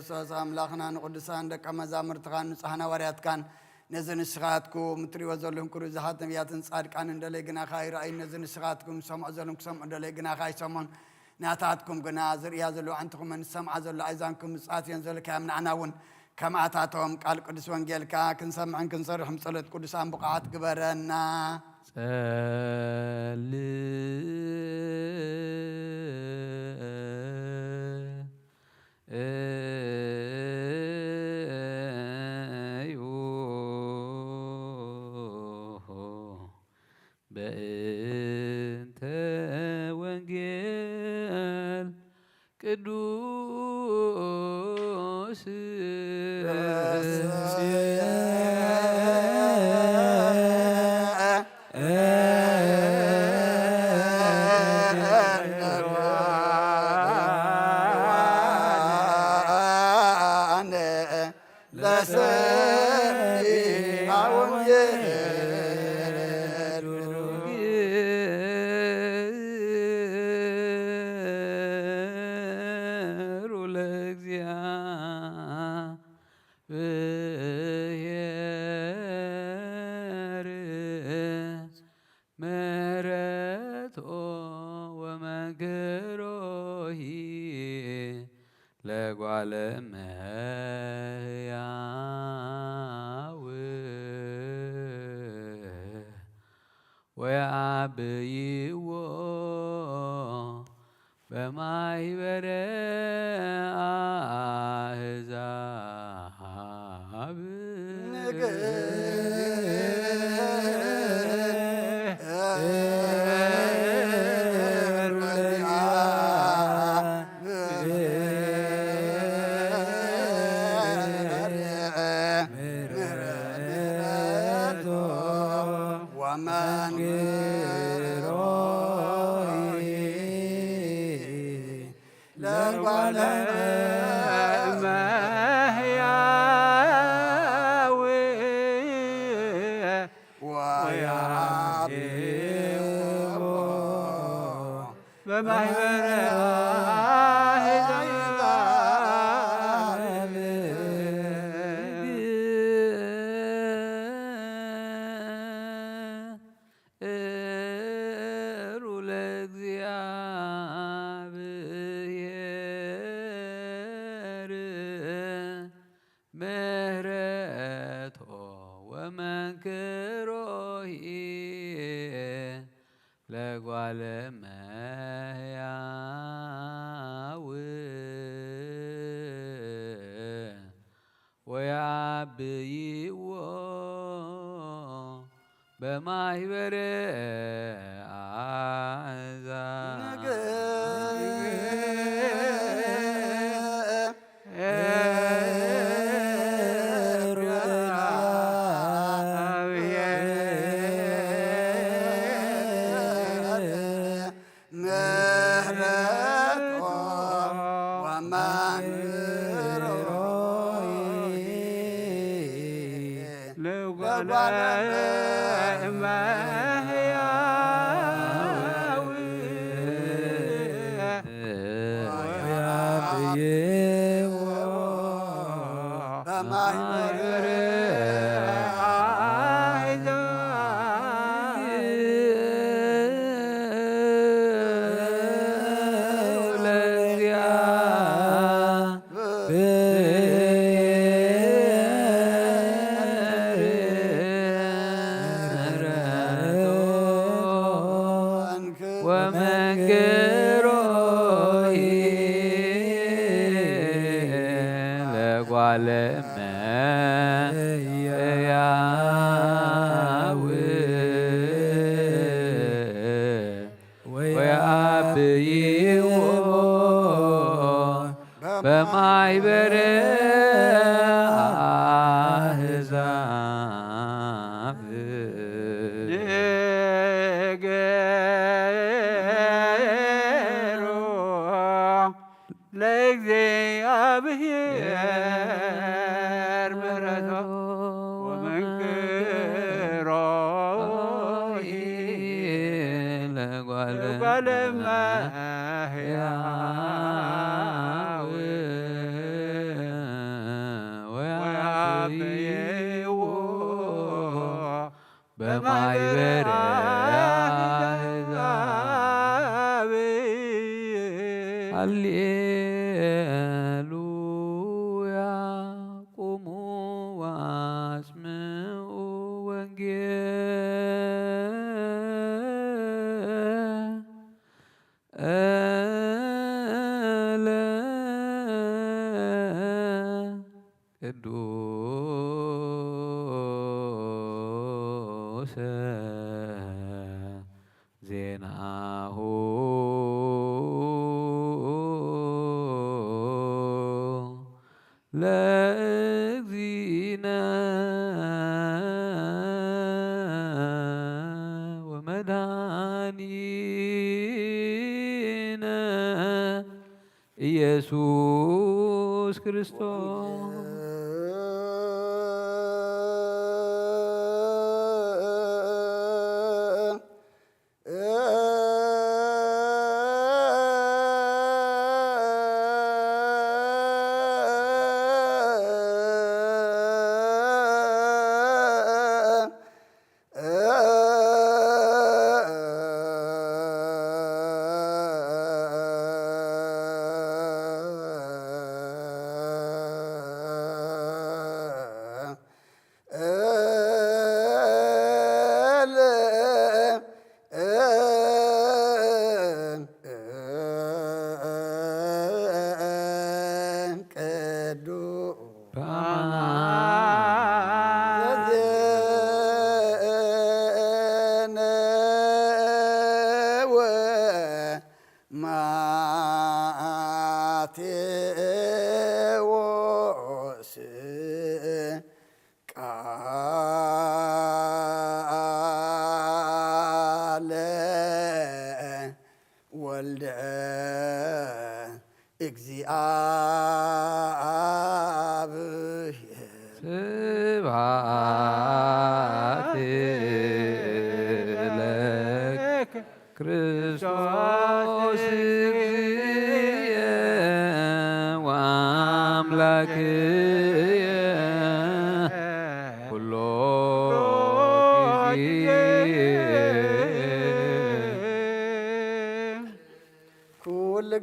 ክርስቶስ ኣምላኽና ንቅዱሳን ደቀ መዛሙርትኻን ንጹሓን ሃዋርያትካን ነዚ ንስኻትኩም እትርእይዎ ዘለኹም ክብሪ ብዙሓት ነቢያትን ጻድቃንን ደለይ ግናኻ ኣይረኣዩን። ነዚ ንስኻትኩም ዝሰምዑ ዘለኹም ክሰምዑ ደለይ ግናኻ ኣይሰምዑን። ናታትኩም ግና ዝርእያ ዘለዋ ኣዕንትኹምን ዝሰምዓ ዘለዋ ኣእዛንኩም ዝጻትየን ዘለካ እዮም። ንዓና እውን ከምኣታቶም ቃል ቅዱስ ወንጌልካ ክንሰምዕን ክንሰርሕን ብጸሎት ቅዱሳን ብቑዓት ግበረና። ጸልእ እዩ በእንተ ወንጌል ቅዱስ ለሰሚዐ ወንጌል ለእግዚአብሔር ምህረቶ ወመንክሮሂ ለጓለ እመሕያው ወየዐብይዎ በማህበረ አሕዛብ። ለጓለ እመሕያው ወየዐብይዎ በማህበረ አሕዛብ። እሩ ለእግዚአብሔር ምህረቶ ወመንክሮሂ ለጓለ እመሕያው ወየዐብይዎ በማህበረ አሕዛብ። ምህረቶ ወመንክሮሂ ለጓለ እመሕያው ወየዐብይዎ በማህበረ አሕዛብ። ወመንክሮሂ ለጓለ እመሕያው ወየዐብይዎ በማህበረ አሕዛብ። ንገሩ ለእግዚአብሔር ምህረቶ ወመንክሮሂ ለጓለ እመሕያው። ሃሌሉያ። ቁሙ ወአስምዑ ወንጌለ ቅዱሰ ዜናሁ ለእግዚእነ ወመድኃኒነ ኢየሱስ ክርስቶስ።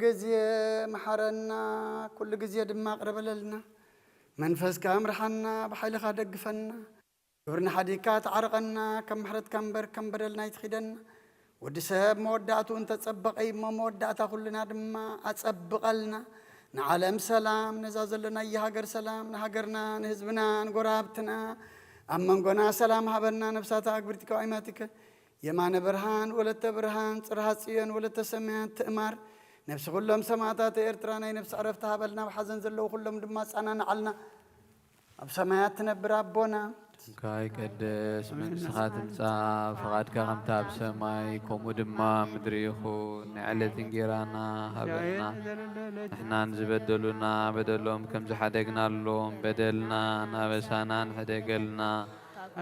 ግዜ መሓረና፣ ኩሉ ግዜ ድማ ቅረ በለልና። መንፈስካ ምርሓና፣ ብሓይልኻ ደግፈና። ግብርና ሓዲግካ ተዓርቐና፣ ከም ምሕረትካ እምበር ከም በደልና ኣይትኺደና። ወዲ ሰብ መወዳእትኡ እንተጸበቐ እዩ እሞ፣ መወዳእታ ኩልና ድማ ኣጸብቐልና። ንዓለም ሰላም፣ ነዛ ዘለናያ ሃገር ሰላም፣ ንሃገርና ንህዝብና ንጎረባብትና ኣብ መንጎና ሰላም ሃበና። ነብሳታ ኣግብርቲከ ኣይማቲከ የማነ ብርሃን ወለተ ብርሃን ጽርሃ ጽዮን ወለተ ሰማያት ትእማር። ነብሲ ኩሎም ሰማእታት ኤርትራ ናይ ነብሲ ዕረፍቲ ሃበልና። ኣብ ሓዘን ዘለዉ ኩሎም ድማ ኣጸናንዓልና። ኣብ ሰማያት ትነብር ኣቦና፣ ስምካ ይቀደስ፣ መንግስትኻ ትምጻእ፣ ፈቓድካ ከምቲ ኣብ ሰማይ ከምኡ ድማ ኣብ ምድሪ ይኹን። ናይ ዕለት እንጌራና ሃበና፣ ንሕናን ዝበደሉና በደሎም ከም ዝሓደግናሎም በደልና ናበሳና ንሕደገልና፣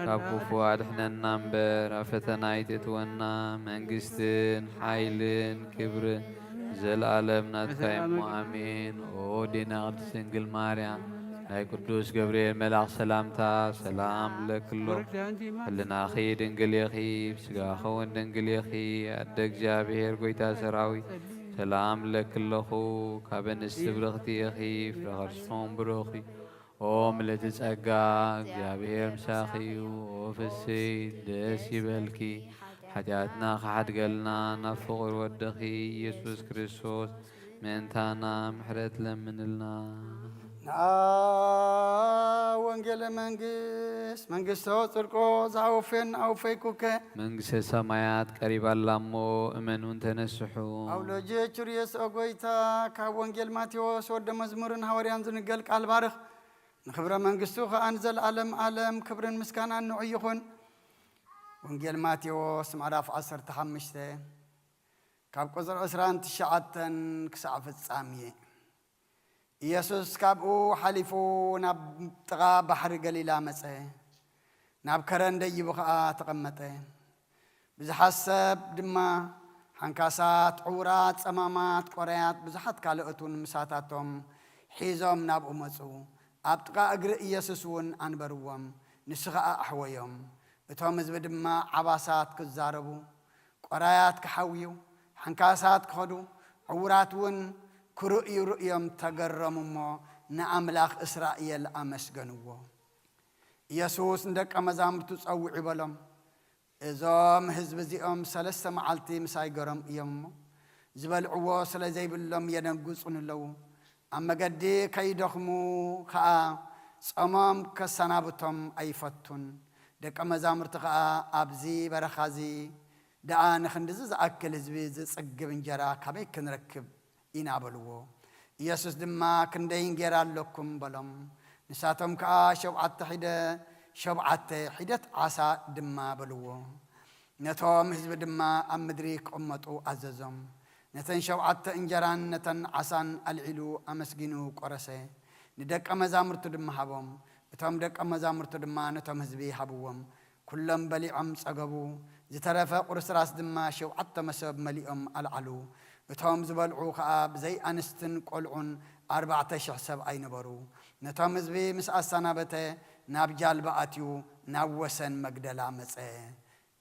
ካብ ክፉእ ኣድሕነና እምበር፣ ኣብ ፈተና ኣይትእትወና፣ መንግስትን ሓይልን ክብርን ንዘለኣለም ናትካ እሞ ኣሜን። ኦ ዴና ቅድስት ድንግል ማርያም፣ ናይ ቅዱስ ገብርኤል መልኣኽ ሰላምታ ሰላም እብለኪ ኣለኹ። ሕልናኺ ድንግል ኢኺ፣ ብስጋኺ እውን ድንግል ኢኺ። ኣደ እግዚኣብሔር፣ ጎይታ ሰራዊት፣ ሰላም እብለኪ ኣለኹ። ካብ ኣንስቲ ብርኽቲ ኢኺ፣ ፍረ ከርስኺ እውን ብሩኽ እዩ። ኦ ምልእቲ ጸጋ፣ እግዚኣብሔር ምሳኺ እዩ። ኦ ፍስሕቲ ደስ ይበልኪ፣ ሓጢኣትና ክሓድገልና ናብ ፍቑር ወድኺ ኢየሱስ ክርስቶስ ምእንታና ምሕረት ለምንልና። ንኣ ወንጌለ መንግስት መንግስቶ ጽድቆ ዝኣወፈየን ኣውፈይኩከ። መንግስተ ሰማያት ቀሪባ ኣላ እሞ እመኑን ተነስሑ። ኣውሎጂ ቹርየስ ኦ ጎይታ፣ ካብ ወንጌል ማቴዎስ ወደ መዝሙርን ሃዋርያን ዝንገል ቃል ባርኽ። ንኽብረ መንግስቱ ኸኣ ንዘለኣለም ኣለም ክብርን ምስጋናን ንዑ ይኹን። ወንጌል ማቴዎስ ምዕራፍ ዓሰርተ ሓሙሽተ ካብ ቁጽሪ ዕስራን ትሽዓተን ክሳዕ ፍጻሜ። ኢየሱስ ካብኡ ሓሊፉ ናብ ጥቓ ባሕሪ ገሊላ መጸ። ናብ ከረን ደይቡ ኸኣ ተቐመጠ። ብዙሓት ሰብ ድማ ሓንካሳት፣ ዕዉራት፣ ጸማማት፣ ቆራያት፣ ብዙሓት ካልኦት እውን ምሳታቶም ሒዞም ናብኡ መጹ። ኣብ ጥቓ እግሪ ኢየሱስ እውን ኣንበርዎም፣ ንሱ ኸኣ ኣሕወዮም። እቶም ህዝቢ ድማ ዓባሳት ክዛረቡ፣ ቆራያት ክሓውዩ፣ ሓንካሳት ክኸዱ፣ ዕዉራት እውን ክርእዩ ርእዮም ተገረሙ እሞ ንኣምላኽ እስራኤል ኣመስገንዎ። ኢየሱስ ንደቀ መዛሙርቱ ጸውዑ በሎም። እዞም ህዝቢ እዚኦም ሰለስተ መዓልቲ ምሳይ ገሮም እዮም እሞ፣ ዝበልዕዎ ስለ ዘይብሎም የደንግጹኒ ኣለዉ። ኣብ መገዲ ከይደኽሙ ኸኣ ጾሞም ከሰናብቶም ኣይፈቱን። ደቀ መዛሙርቲ ኸኣ ኣብዚ በረኻ እዚ ደኣ ንኽንድዚ ዝኣክል ህዝቢ ዝጽግብ እንጀራ ካበይ ክንረክብ ኢና በልዎ። ኢየሱስ ድማ ክንደይ እንጌራ ኣለኩም በሎም። ንሳቶም ከኣ ሸውዓተ ሒደ ሸውዓተ ሒደት ዓሳ ድማ በልዎ። ነቶም ህዝቢ ድማ ኣብ ምድሪ ክቕመጡ ኣዘዞም። ነተን ሸውዓተ እንጀራን ነተን ዓሳን ኣልዒሉ ኣመስጊኑ ቆረሰ። ንደቀ መዛሙርቱ ድማ ሃቦም። እቶም ደቀ መዛሙርቱ ድማ ነቶም ህዝቢ ሃብዎም። ኩሎም በሊዖም ጸገቡ። ዝተረፈ ቁርስራስ ድማ ሸውዓተ መሶብ መሊኦም ኣልዓሉ። እቶም ዝበልዑ ኸኣ ብዘይ ኣንስትን ቆልዑን ኣርባዕተ ሽሕ ሰብኣይ ነበሩ። ነቶም ህዝቢ ምስ ኣሰናበተ ናብ ጃልባ ኣትዩ ናብ ወሰን መግደላ መጸ።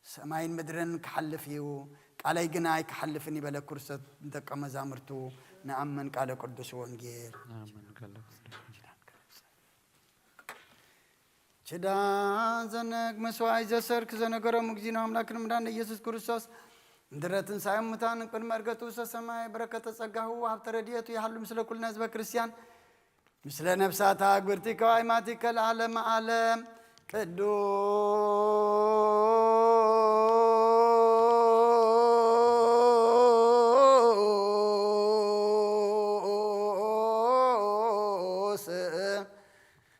ሰማይን ምድርን ክሓልፍ እዩ፣ ቃለይ ግና ኣይክሓልፍን እዩ በለ ክርስቶስ ንደቀ መዛሙርቱ። ንኣምን ቃለ ቅዱስ ወንጌል። ችዳ ዘነግ መስዋዕይ ዘሰርክ ዘነገሮም እግዚእነ ኣምላክን ምዳን ኢየሱስ ክርስቶስ ምድረ ትንሳኤ ሙታን ቅድመ እርገቱ ሰሰማይ በረከተ ጸጋሁ ሃብተ ረድኤቱ ይሃሉ ምስለ ኩልነ ህዝበ ክርስቲያን ምስለ ነፍሳታ ግብርቲ ከዋይማቲ ከለዓለመ ዓለም ቅዱስ ቅዱስ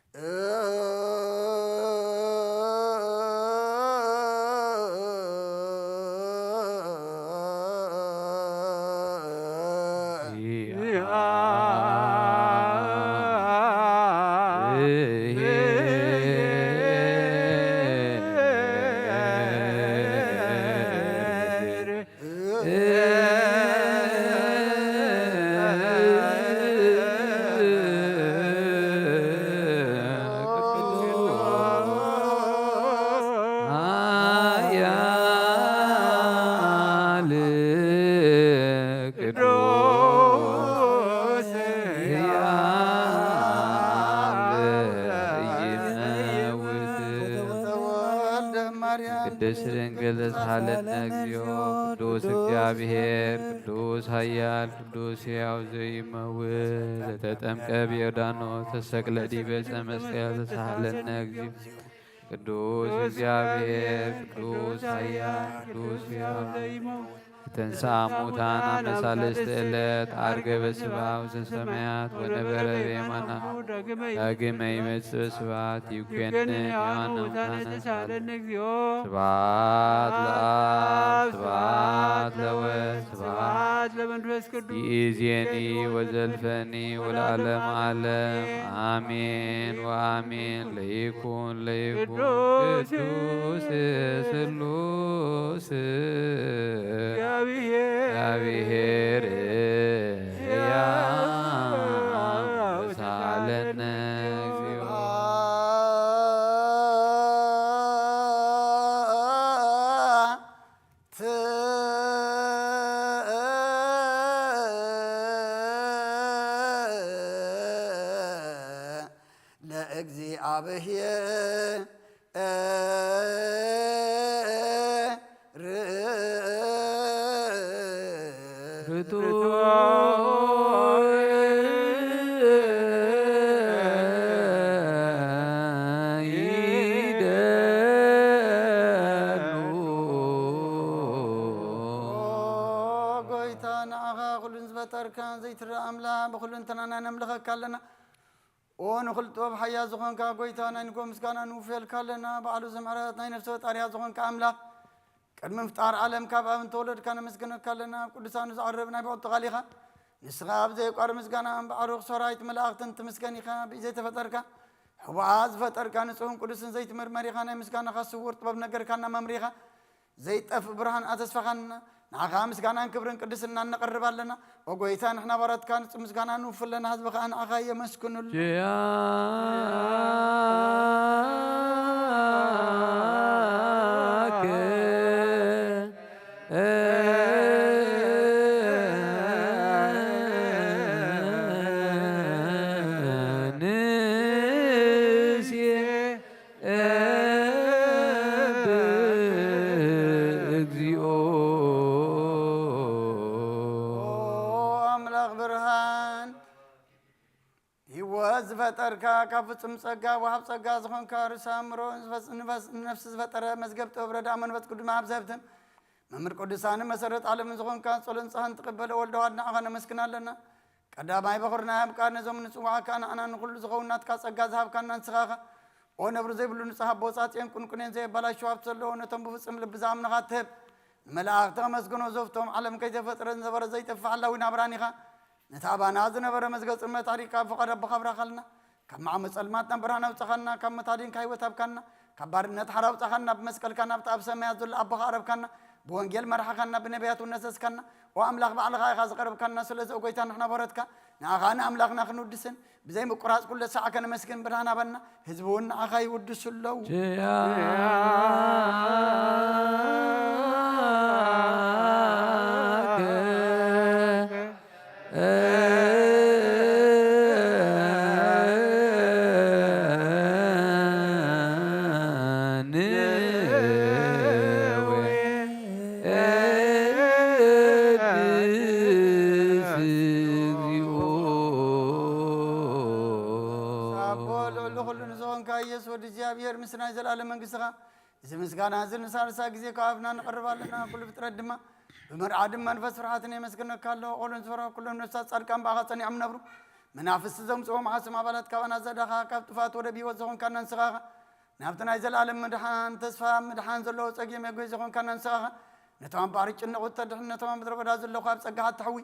ቅዱስ ድንግል ተሳሃለነ እግዚኦ። ቅዱስ እግዚኣብሔር ቅዱስ ኃያል ቅዱስ ሕያው ዘይመውት ዘተጠምቀ ብዮርዳኖስ ተሰቅለ ዲበ ዕፀ መስቀል ተሳሃለነ እግዚኦ። ቅዱስ እግዚኣብሔር ቅዱስ ኃያል ቅዱስ ሕያው ዘይመውት ተንሥአ እሙታን አመ ሣልስት ዕለት ዐርገ በስብሐ ውስተ ሰማያት ወነበረ በየማነ አብ። ዳግመ ይመጽእ በስብሐት ይኩነን ሕያዋነ ሙታነ ተሳሃለነ እግዚኦ። ስብሐት ለአብ ስብሐት ለወልድ ስብሐት ለመንፈስ ቅዱስ ይእዜኒ ወዘልፈኒ ወለዓለመ ዓለም አሜን ወአሜን። ለይኩን ለይኩን ቅዱስ ቅዱስ ስሉስ እግዚአብሔር ሕያው ተሳሃለነ እግዚኦ። ለእግዚአብሔር ርቱ ይደሉ። ጎይታ ንዓኻ ኩሉን ዝፈጠርካ ዘይትረኣ ኣምላኽ ብኹሉ እንተናና ነምልኸካ ኣለና። ኦ ንኹሉ ጥበብ ሓያል ዝኾንካ ጎይታ ናይ ንጎ ምስጋና ንውፍየልካ ኣለና። በዓሉ ዘምሕረት ናይ ነፍሲ ፈጣሪያ ዝኾንካ ኣምላኽ ቅድሚ ምፍጣር ዓለም ካብ ኣብ እንተወለድካ ነመስግነካ ኣለና። ኣብ ቅዱሳኑ ዝዓርብ ናይ ብዕቱ ቃል ኢኻ። ንስኻ ኣብ ዘይቋር ምስጋና እምበኣር ርኹስ ሰራዊት መላእኽትን ትምስገን ኢኻ። ብዘይተፈጠርካ ሕቡኣ ዝፈጠርካ ንጹህን ቅዱስን ዘይትምርመር ኢኻ። ናይ ምስጋናኻ ስውር ጥበብ ነገርካና መምሪኻ። ዘይጠፍእ ብርሃን ኣተስፋኻና። ንዓኻ ምስጋናን ክብርን ቅድስናን ነቐርብ ኣለና። ኦ ጎይታ ንሕና ባሮትካ ንጹህ ምስጋና ንውፍለና ህዝቢ ኸኣ ንዓኻ የመስግኑሉ። ኪያከ ህይወት ዝፈጠርካ፣ ካብ ፍጹም ጸጋ ወሃብ ጸጋ ዝኾንካ፣ ርእሰ ኣእምሮ ንፈስ-፣ ንፈስ-፣ ንነፍሲ ዝፈጠረ፣ መዝገብ ጥበብ ረድኣ መንፈስ ቅዱስ መሃብ ዘህብትን መምህር ቅዱሳን መሰረት ዓለምን ዝኾንካ፣ ጸሎን ጸሃን ትቕበለ ወልደ ዋህድ ንዓኻ ነመስግን ኣለና። ቀዳማይ በኹርና ኣብ ቃል ነዞም ንጽዋዕካ ንዓና ንኹሉ ዝኸውን ናትካ ጸጋ ዝሃብካና ንስኻ ኢኻ። ኦ ነብሪ ዘይብሉ ንጹህ ኣቦ ጻጽየን ቁንቁኔን ዘየበላሽው ሃብቲ ዘለዎ ነቶም ብፍጹም ልቢ ዝኣምኑኻ ትህብ። ንመላእኽቲ ከመስግኖ ዘፍቶም ዓለም ከይተፈጥረ ዝነበረ ዘይጠፍእ ሓላዊ ናብራን ኢኻ። ነቲ ኣባና ዝነበረ መዝገብ ጽልመት ኣሪቕካ ብፍቓድ ኣቦኻ ኣብራኻልና። ካብ ማዕሞ ጸልማት ናብ ብርሃን ኣውጻኻና፣ ካብ መታደንካ ህይወት ሃብካና፣ ካብ ባርነት ሓራ ኣውጻኻና፣ ብመስቀልካ ናብቲ ኣብ ሰማያት ዘሎ ኣቦኻ ኣረብካና፣ ብወንጌል መርሓኻና፣ ብነቢያት እውን ነሰስካና። ኦ ኣምላኽ ባዕልኻ ኢኻ ዝቐረብካና፣ ስለዚ ኦ ጎይታ ንሕና በረትካ ንኣኻ ንኣምላኽና ክንውድስን ብዘይ ምቁራጽ ኩለ ሳዕ ከነመስግን ብርሃን ሃበና። ህዝቢ እውን ንኣኻ ይውድሱ ኣለዉ። ኣቦ ልዕሊ ኩሉ ንዝኾንካ ኢየሱስ ወዲ እግዚኣብሔር፣ ምስ ናይ ዘላለም መንግስትኻ እዚ ምስጋና እዚ ንሳልሳይ ግዜ ካብ ኣፍና ነቕርብ ኣለና። ኩሉ ፍጥረት ድማ ብመርዓ ድማ መንፈስ ፍርሃትን የመስግነካ ኣሎ። ቆሎን ዝፈርሑ ኩሎም ነፍሳት ጻድቃን ብኣኻ ጸኒዖም ነብሩ። መናፍስቲ ዘምጽኦም ሓስም ኣባላት ካባና ዘዳኻ፣ ካብ ጥፋት ወደ ብህይወት ዝኾንካና ንስኻ ኢኻ። ናብቲ ናይ ዘላለም ምድሓን ተስፋ ምድሓን ዘለዎ ጸጊም የጎይ ዝኾንካና ንስኻ ኢኻ። ነቶም ኣብ ባሕሪ ጭንቑት ተድሕን፣ ነቶም ኣብ ምድረ በዳ ዘለኹ ኣብ ጸጋኻ ተሕዊ።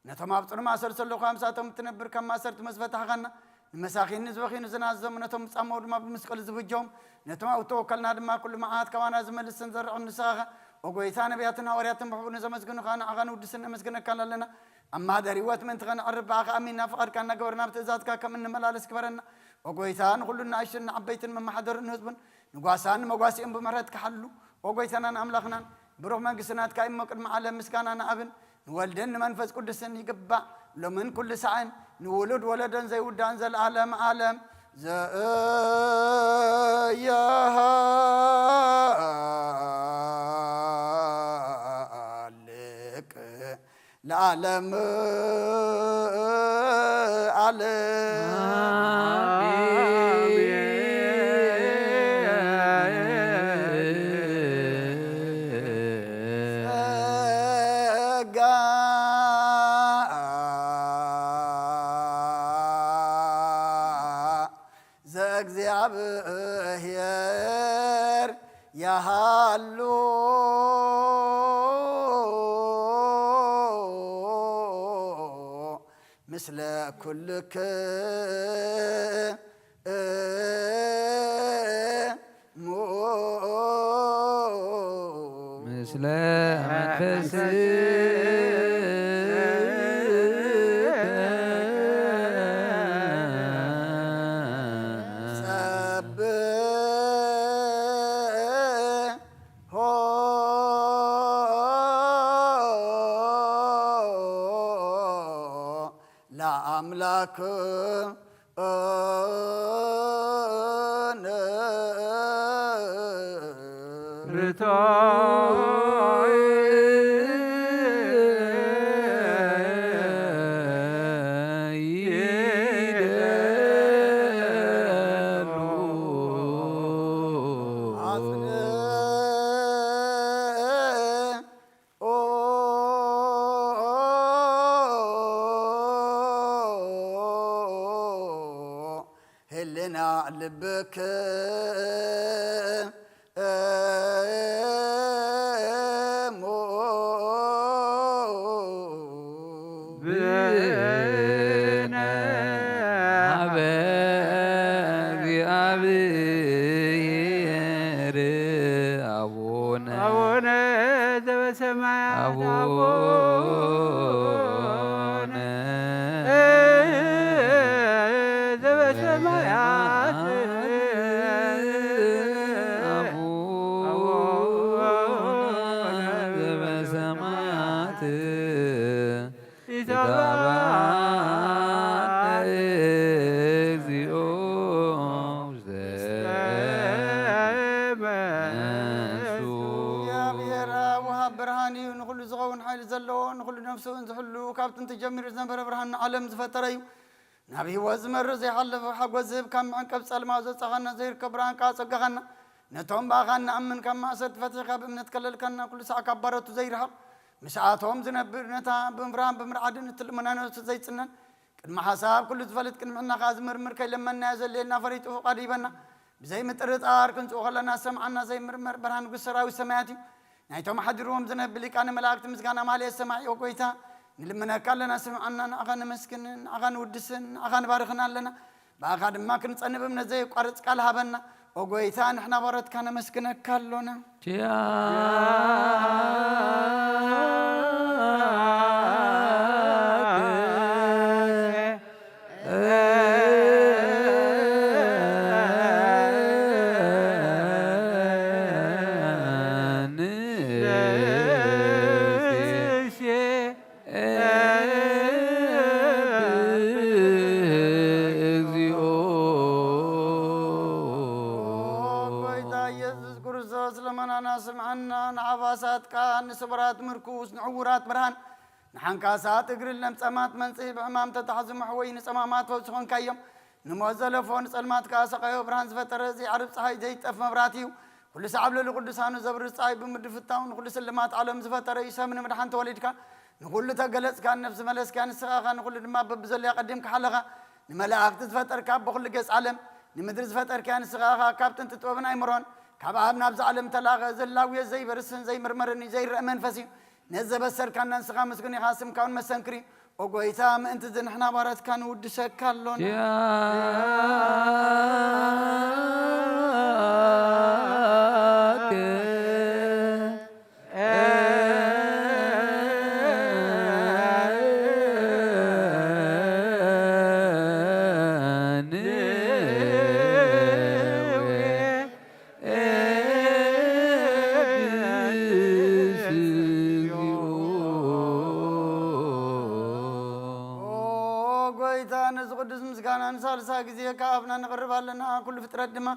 ነቶም ኣብ ጽኑዕ ማእሰር ዘለኹ ኣምሳቶም እትነብር ከም ማእሰርቲ ምስ ፈታሕኻና፣ ንመሳኺን ንዝበኺኑ ዝናዘሙ ነቶም ዝጻመዉ ድማ ብመስቀሉ ዝብጀዎም፣ ነቶም ኣብ እተወከልና ድማ ኩሉ መዓት ካባና ዝመልስን ዘርዕን ንስኻ ኢኻ። ኦ ጎይታ፣ ነቢያትን ሃዋርያትን ብሕቡእ ንዘመስግኑኻ ንዓኻ ንውድስን ነመስግነካን ኣለና። ኣብ ማህደር ህይወት ምእንቲ ኸነዕርፍ ብኣኻ ኣሚንና ፍቓድካ እናገበርና ኣብ ትእዛዝካ ከም እንመላለስ ግበረና። ኦ ጎይታ፣ ንኹሉ ንኣሽቱን ንዓበይትን መማሓደርን ህዝቡን ንጓሳን ንመጓሲኦም ብምሕረትካ ሓሉ። ኦ ጎይታናን ኣምላኽናን፣ ብሩኽ መንግስቲ ናትካ እሞ ቅድሚ ዓለም ምስጋና ንኣብን ንወልድን ንመንፈስ ቅዱስን ይግባእ፣ ሎምን ኩሉ ሳዕን ንውሉድ ወለዶን ዘይውዳእን ዘለዓለም ዓለም። ዘያሃልቅ ለዓለም ዓለም። ጸጋ ዘእግዚኣብሔር ያሃሉ ምስለ ኩልክሙ። ምስለ መንፈስ ጸብሖ ለኣምላክ ርቶይ ይደሉ። ኦ ህልና ልብክ እሞ ብነ ሀበ እግዚአብሔር አቡነ አቡነ ዘበሰማያት አቡነ አቡነ ዘበሰማያት አቡነ ዘበሰማያት ይትባባነ እግዚኦ ውስተ መንሱ። እግዚኣብሔር ኣብ ወሃብ ብርሃን እዩ። ንኹሉ ዝኸውን ሓይሊ ዘለዎ፣ ንኹሉ ነፍሱ እውን ዝሕሉ፣ ካብ ጥንቲ ጀሚሩ ዝነበረ ብርሃን ንዓለም ዝፈጠረ እዩ። ናብ ህይወት ዝመርእ ዘይሓለፈ ሓጎስ ዝህብ ካብ መዕንቀፍ ጸልማት ዘውጻኻና ዘይርከብ ብርሃን ከኣ ጸጋኻና ነቶም ብኣኻ እንኣምን ካብ ማእሰርቲ ፈቲሕካ ብእምነት ከለልካና ኩሉ ሳዕ ካብ ባሮቱ ዘይርሕቕ ምስኣቶም ዝነብር ነታ ብምፍራህን ብምርዓድን እትልምና ነብሱ ዘይጽነን ቅድሚ ሓሳብ ኩሉ ዝፈልጥ ቅድሚ ሕና ከኣ ዝምርምር ከይለመንናዮ ዘድልየና ፈሊጡ ፍቓዱ ሂበና። ብዘይ ምጥርጣር ክንጽኡ ከለና ዝሰምዓና ዘይምርመር ብርሃን ንጉስ ሰራዊት ሰማያት እዩ። ናይቶም ሓዲርዎም ዝነብ ሊቃነ መላእክት ምስጋና ማህሌት ሰማዒ። ኦ ጎይታ ንልምነካ ኣለና ስምዓና። ንዓኻ ነመስግን፣ ንዓኻ ንውድስን፣ ንዓኻ ንባርኽን ኣለና። ብኣኻ ድማ ክንጸንብ እምነት ዘየቋርጽ ቃል ሃበና። ኦ ጎይታ ንሕና ባሮትካ ነመስግነካ ኣሎና። ኦ ጎይታ ኢየሱስ ክርስቶስ፣ ልመናና ስምዓና፣ ንዓባሳትካ ንስቡራት ምርኩስ፣ ንዕዉራት ብርሃን፣ ንሓንካሳት እግርን ለምጸማት መንጽሂ፣ ብሕማም ተታሕዙ መሕወዪ፣ ንጸማማት ፈውሲ ኾንካዮም። ንሞት ዘለፎ ንጸልማት ከኣ ሰቓዮ ብርሃን ዝፈጠረ፣ ዘይዓርብ ጸሓይ ዘይጠፍ መብራህቲ እዩ። ኩሉ ሰዓብ ልዕሊ ቅዱሳኑ ዘብርህ ጸሓይ ብምድሪ ፍታው ንኹሉ ስልማት ዓለም ዝፈጠረ እዩ። ሰብ ንምድሓን ተወሊድካ፣ ንኹሉ ተገለጽካ፣ ንነፍሲ መለስካ፣ ንስኻ ኢኻ ንኹሉ ድማ በብዘለዮ ኣቐዲምካ ሓለኻ። ንመላእኽቲ ዝፈጠርካ፣ ኣቦ ኩሉ ገጽ ዓለም ንምድሪ ዝፈጠርካያ ንስኻ ኢኻ። ካብ ጥንቲ ጥበብን ኣይምሮን ካብ ኣብ ናብዛ ዓለም ተላኸ። ዘላውዮ ዘይበርስን ዘይምርመርን እዩ፣ ዘይረአ መንፈስ እዩ። ነዚ ዘበሰርካና ንስኻ ምስጉን ኢኻ፣ ስምካ እውን መሰንክር እዩ። ኦ ጎይታ፣ ምእንቲ እዚ ንሕና ባሮትካ ንውድሰካ ኣሎና። ኦ ጎይታ፣ ነዚ ቅዱስ ምስጋና ንሳልሳ ግዜ ካብ ኣፍና ነቕርብ ኣለና። ኩሉ ፍጥረት ድማ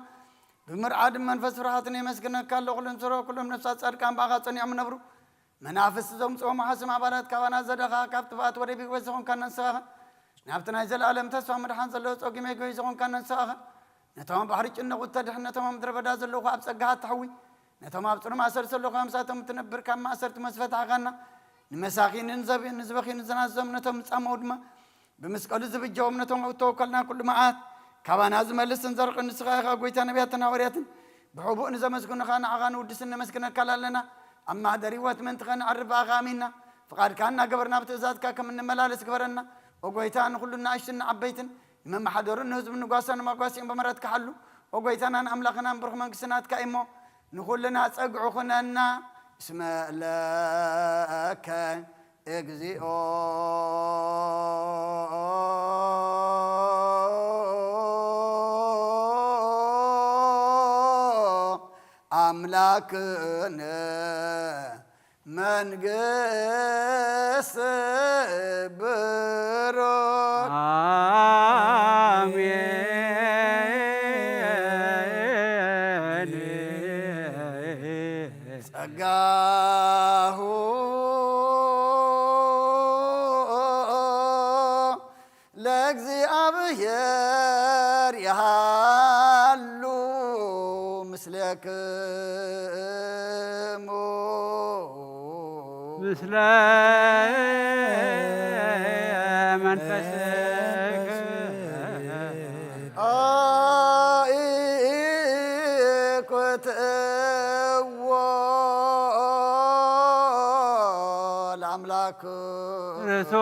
ብምርዓድን መንፈስ ፍርሃትን የመስግነካ ኣሎ። ኩሎም ስሮ፣ ኩሎም ነፍሳት ጻድቃን ብኣኻ ጸኒዖም ይነብሩ። መናፍስቲ ዘምጽኦም ሓስም ኣባላት ካባና ዘደኻ፣ ካብ ጥፍኣት ወደ ህይወት ዝኾንካና ንስኻ ኢኻ። ናብቲ ናይ ዘለኣለም ተስፋ ምድሓን ዘለዎ ጸጉም የጎይ ዝኾንካና ንስኻ ኢኻ። ነቶም ኣብ ባሕሪ ጭነቑ እተድሕን፣ ነቶም ኣብ ምድረ በዳ ዘለዉ ኣብ ጸጋኻ እተሕዊ፣ ነቶም ኣብ ጽኑዕ ማእሰርቲ ዘለዉ ምሳቶም እትነብር፣ ካብ ማእሰርቲ መስፈታሕኻና፣ ንመሳኺን ንዘብ-፣ ንዝበኽዩ ንዝናዘዙ ነቶም ዝጻመዉ ድማ ብመስቀሉ ዝብጀዎም ነቶም ኣብ እተወከልና ኩሉ መዓት ካባና ዝመልስን ዘርቕን ንስኻ ኢኻ። ጎይታ ነቢያትን ሃዋርያትን ብሕቡእ ንዘመስግኑኻ ንዓኻ ንውድስን ነመስግነካ ኣለና። ኣብ ማህደር ህይወት ምእንቲ ኸነዕርፍ ብኣኻ ኣሚንና ፍቓድካ እናገበርና ብትእዛዝካ ከም እንመላለስ ግበረና። ኦ ጎይታ ንኹሉ ንኣሽቱን ንዓበይትን ንመመሓደሩን ንህዝቡ ንጓሳን ንመጓሲኦም ብምሕረትካ ሓሉ። ኦ ጎይታናን ኣምላኽናን ብሩኽ መንግስቲ ናትካ እዩ እሞ ንኹልና ጸግዑ ኩነና። እስመ ለከ እግዚኦ አምላክነ መንግስት ብሩክ። አሜን። ጸጋሁ ለእግዚኣብሔር ይሃሉ ምስሌክሙ። ምስለ መንፈስክ። አኢኮትዎ ለአምላክ። ርሶ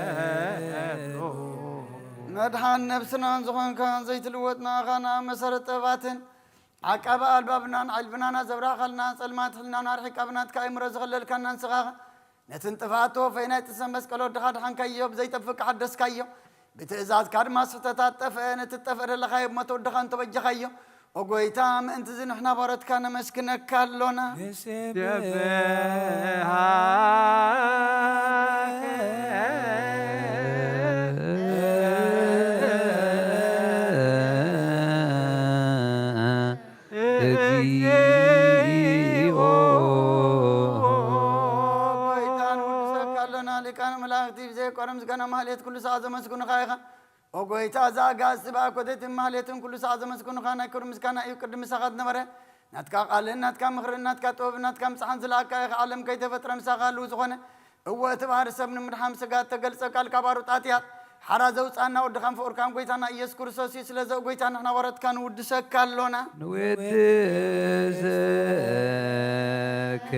ይደሉ። መድሓን ነብስናን ዝኾንካ ዘይትልወጥ ንኣኻና መሰረት ጥበባትን ዓቃቢ ኣልባብናን ዓልብናና ዘብራኸልና ጸልማት ሕልናና ኣርሒቃ ብናትካ ኣእምሮ ዝኸለልካና ንስኻ ነትን ጥፍኣት ተወፈይ ናይ ጥሰ መስቀል ወድኻ ድሓንካዮ፣ ብዘይጠፍእ ሓደስካዮ። ብትእዛዝካ ድማ ስሕተታት ጠፍአ፣ ነቲ ትጠፍእ ደለኻዮ ብሞት ወድኻ እንተበጀኻዮ። ኦ ጎይታ፣ ምእንቲ እዚ ንሕና ባሮትካ ነመስግነካ ኣሎና። ንስብሃከ እግዚኦ። ጎይታን ሎና ሊቃነ መላእክቲ ብዘየቋርም ምስጋና ማህሌት ኩሉ ሰዓት ዘመስግኑኻ ኢኻ። ኦ ጎይታ፣ እዛ ኣጋእዝቲ ብኣኮቴትን ማህሌትን ኩሉ ሰዓት ዘመስግኑኻ ናይ ክብሪ ምስጋና እዩ። ቅድሚ ምሳኻ ዝነበረ ናትካ ቃልን ናትካ ምኽርን ናትካ ጥበብን ናትካ ምጽሓን ዝለኣካ ኢኻ። ዓለም ከይተፈጥረ ምሳኻ ህልው ዝኾነ፣ እወ፣ እቲ ባህሪ ሰብ ንምድሓን ስጋ እተገልጸ ቃል ካብ ኣሩጣት እያ። ሓራ ዘውጻና ወድኻን ፍቑርካን ጎይታና ኢየሱስ ክርስቶስ እዩ። ስለዚ ኦ ጎይታ፣ ንሕና ወረትካ ንውድሰካ ኣሎና። ንውድሰከ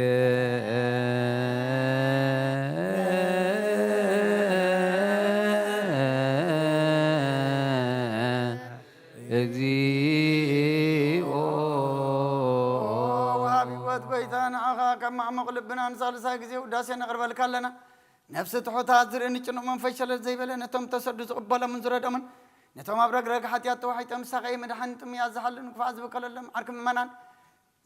እግዚኦ። ወሃቢ ህይወት ጎይታ፣ ንዓኻ ካብ ማዕሙቕ ልብና ንሳልሳይ ግዜ ውዳሴ ነቕርበልካ ኣለና። ነፍሲ ትሑታት ዝርኢ ንጭኑቕ መንፈስ ሸለል ዘይበለ፣ ነቶም ተሰዱ ዝቕበሎምን ዝረድኦምን፣ ነቶም ኣብ ረግረግ ሓጢኣት ተዋሒጦም ዝሳቐዩ መድሓኒ ጥሙያት ዝሓሉ ንክፉኣት ዝብከለሎም ዓርኪ ምእመናን፣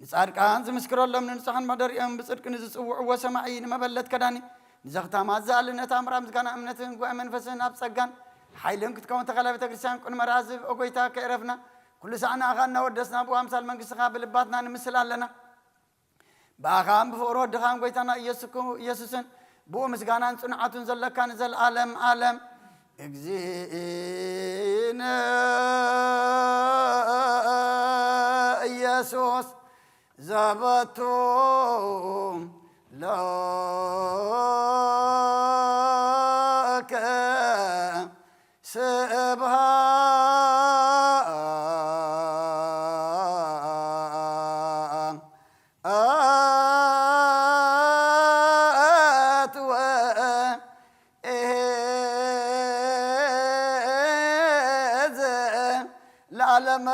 ንጻድቃን ዝምስክረሎም ንንጹሓን መሕደሪኦም ብጽድቂ ንዝጽውዕዎ ሰማዒ ንመበለት ከዳኒ ንዘኽታማት ዝኣሊ ነታ ኣምራ ምስጋና እምነትን ጉባኤ መንፈስን ኣብ ጸጋን ሓይልን ክትከውን ተኸላ ቤተ ክርስቲያን ቅድመ ራዝብ ኦ ጎይታ ከይረፍና ኩሉ ሳዕ ንኣኻ እናወደስና ብኡ ኣምሳል መንግስትኻ ብልባትና ንምስል ኣለና። ብኣኻን ብፍቕሪ ወድኻን ጎይታና ኢየሱስ ክው-፣ ኢየሱስን ብኡ ምስጋናን ጽንዓቱን ዘለካ ንዘለኣለም ኣለም። እግዚእነ ኢየሱስ ዘበቱ ለከ ስብሐት ወእዝ ለዓለመ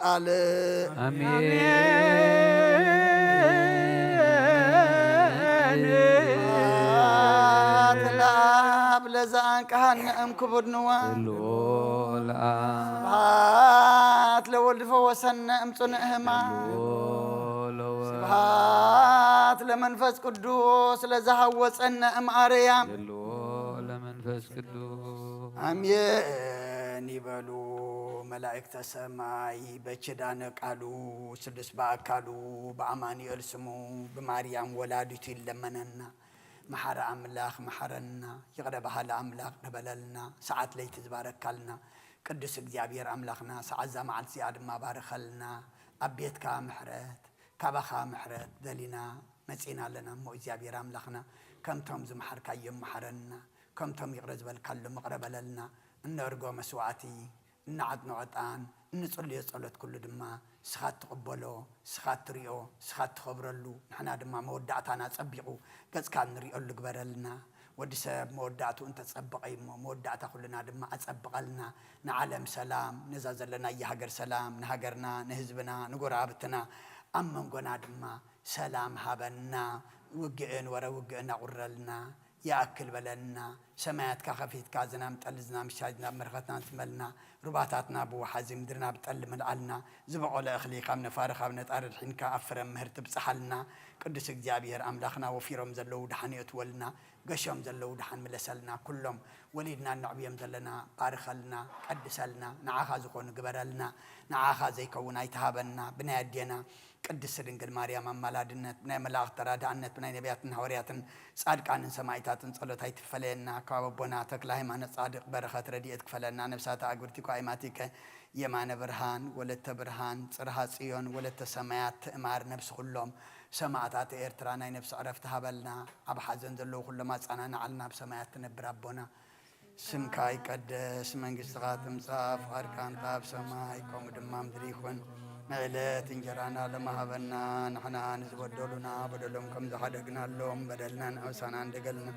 ዓለም። ኣሜን። ስብሐት ለአብ ለዘአንቀሐነ እምክቡድ ንዋ። ልዑል አብ። ስብሐት ለወልድ ፈወሰነ እምጽኑዕ ሕማም። ልዑል ወ- ስብሐት ለመንፈስ ቅዱስ ለዘሃወጸነ እምአርያም። ልዑል ለመንፈስ ቅዱስ። ኣሜን ይበሉ መላእክተ ሰማይ። በኪዳነ ቃሉ ስሉስ በአካሉ በአማኑኤል ስሙ ብማርያም ወላዲቱ ይለመነና። መሓሪ ኣምላኽ መሓረና፣ ይቕረ በሃሊ ኣምላኽ ይቕረ በለልና፣ ሰዓት ለይቲ ዝባረካልና። ቅዱስ እግዚኣብሔር ኣምላኽና ሰዓት እዛ መዓልቲ እዚኣ ድማ ባርኸልና። ኣብ ቤትካ ምሕረት፣ ካባኻ ምሕረት ደሊና መጺና ኣለና እሞ እግዚኣብሔር ኣምላኽና ከምቶም ዝመሓርካዮም መሓረና፣ ከምቶም ይቕረ ዝበልካሎም ይቕረ በለልና። እነእርጎ መስዋዕቲ፣ እንዓጥኖ ዕጣን፣ እንጽልዮ ጸሎት ኩሉ ድማ ንስኻ እትቕበሎ፣ ንስኻ እትሪኦ፣ ንስኻ እትኸብረሉ፣ ንሕና ድማ መወዳእታና ጸቢቑ ገጽካ እንሪኦሉ ግበረልና። ወዲ ሰብ መወዳእትኡ እንተጸበቐ እዩ እሞ፣ መወዳእታ ኩልና ድማ ኣጸብቐልና። ንዓለም ሰላም፣ ነዛ ዘለናያ ሃገር ሰላም፣ ንሃገርና፣ ንህዝብና፣ ንጎረባብትና፣ ኣብ መንጎና ድማ ሰላም ሃበና። ውግእን ወረ ውግእን ኣቑረልና። ይኣክል በለና። ሰማያትካ ከፊትካ ዝናም ጠሊ፣ ዝናም ሻይ፣ ዝናም በረኸትና ትመልና። ሩባታትና ብወሓዚ፣ ምድርና ብጠሊ ምልዓልና። ዝበቖለ እኽሊ ካብ ነፋሪ፣ ካብ ነጣሪ ኣድሒንካ ኣብ ፍረ ምህርቲ ብጽሓልና። ቅዱስ እግዚኣብሔር ኣምላኽና፣ ወፊሮም ዘለዉ ደሓን የእትወልና፣ ገሾም ዘለዉ ደሓን ምለሰልና። ኩሎም ወሊድና እነዕብዮም ዘለና ባርኸልና፣ ቀድሰልና፣ ንዓኻ ዝኾኑ ግበረልና፣ ንዓኻ ዘይከውን ኣይትሃበና። ብናይ ኣዴና ቅድስቲ ድንግል ማርያም ኣማላድነት፣ ብናይ መላእኽቲ ተራዳእነት፣ ብናይ ነቢያትን ሃዋርያትን ጻድቃንን ሰማዕታትን ጸሎት ኣይትፈለየና። ካብ ኣቦና ተክለ ሃይማኖት ጻድቅ በረኸት ረድኤት ክፈለና። ነፍሳተ ኣግብርቲኮ ኣይማቲከ የማነ ብርሃን፣ ወለተ ብርሃን፣ ጽርሃ ጽዮን፣ ወለተ ሰማያት፣ ትእማር ነፍሲ ኩሎም ሰማዕታት ኤርትራ ናይ ነፍሲ ዕረፍቲ ሃበልና። ኣብ ሓዘን ዘለዉ ኩሎም ኣጸናንዓልና። ኣብ ሰማያት ትነብር ኣቦና፣ ስምካ ይቀደስ፣ መንግስትኻ ትምጻእ፣ ፍቓድካ እንተ ኣብ ሰማይ ከምኡ ድማ ምድሪ ይኹን። ንዕለት እንጀራና ሎሚ ሃበና፣ ንሕና ንዝበደሉና በደሎም ከም ዝሓደግናሎም በደልና ንኣውሳና እንደገልና፣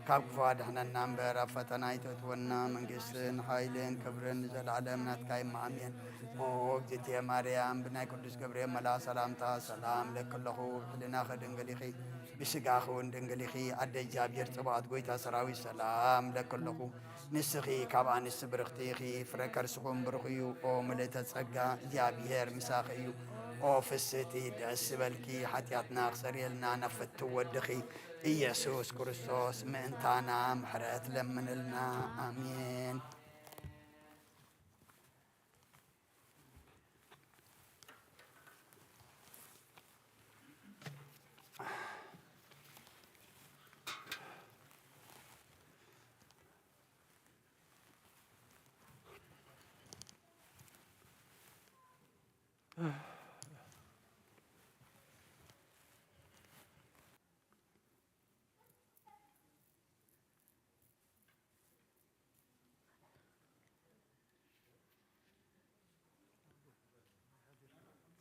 ካብ ክፉ ኣድሕነና እምበር ኣብ ፈተና ኣይተእትወና። መንግስትን ሓይልን ክብርን ንዘለዓለም ናትካ እዩ። ኣሜን። ኦ እግዝእትየ ማርያም፣ ብናይ ቅዱስ ገብርኤል መልኣኽ ሰላምታ ሰላም እለኪ ኣለኹ። ብሕልናኺ ድንግል ኢኺ፣ ብስጋኺ እውን ድንግል ኢኺ። ኣደ እግዚኣብሔር ጽባኦት፣ ጎይታ ሰራዊት ሰላም እለኪ ኣለኹ። ንስኺ ካብ ኣንስቲ ብርኽቲ ኢኺ፣ ፍረ ከርስኹም ብሩኽ እዩ። ኦ ምልእተ ጸጋ፣ እግዚኣብሔር ምሳኺ እዩ። ኦ ፍስህቲ፣ ደስ ዝበልኪ፣ ሓጢኣትና ክሰርየልና ናብ ፍትው ወድኺ ኢየሱስ ክርስቶስ ምእንታና ምሕረት ለምንልና። ኣሜን።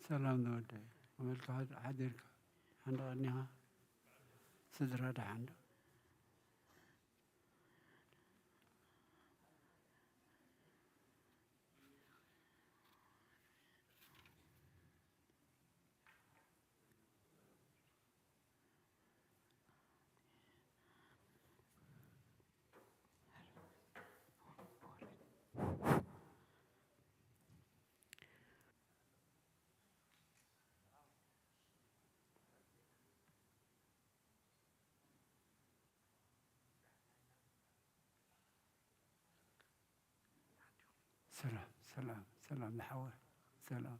ሰላም ዝወደይ፣ ከመልካ ሓዲርካ? ሓንዳ ቀኒኻ? ስድራ ደሓን ዶ? ሰላም፣ ሰላም፣ ሰላም ዝሓወይ፣ ሰላም።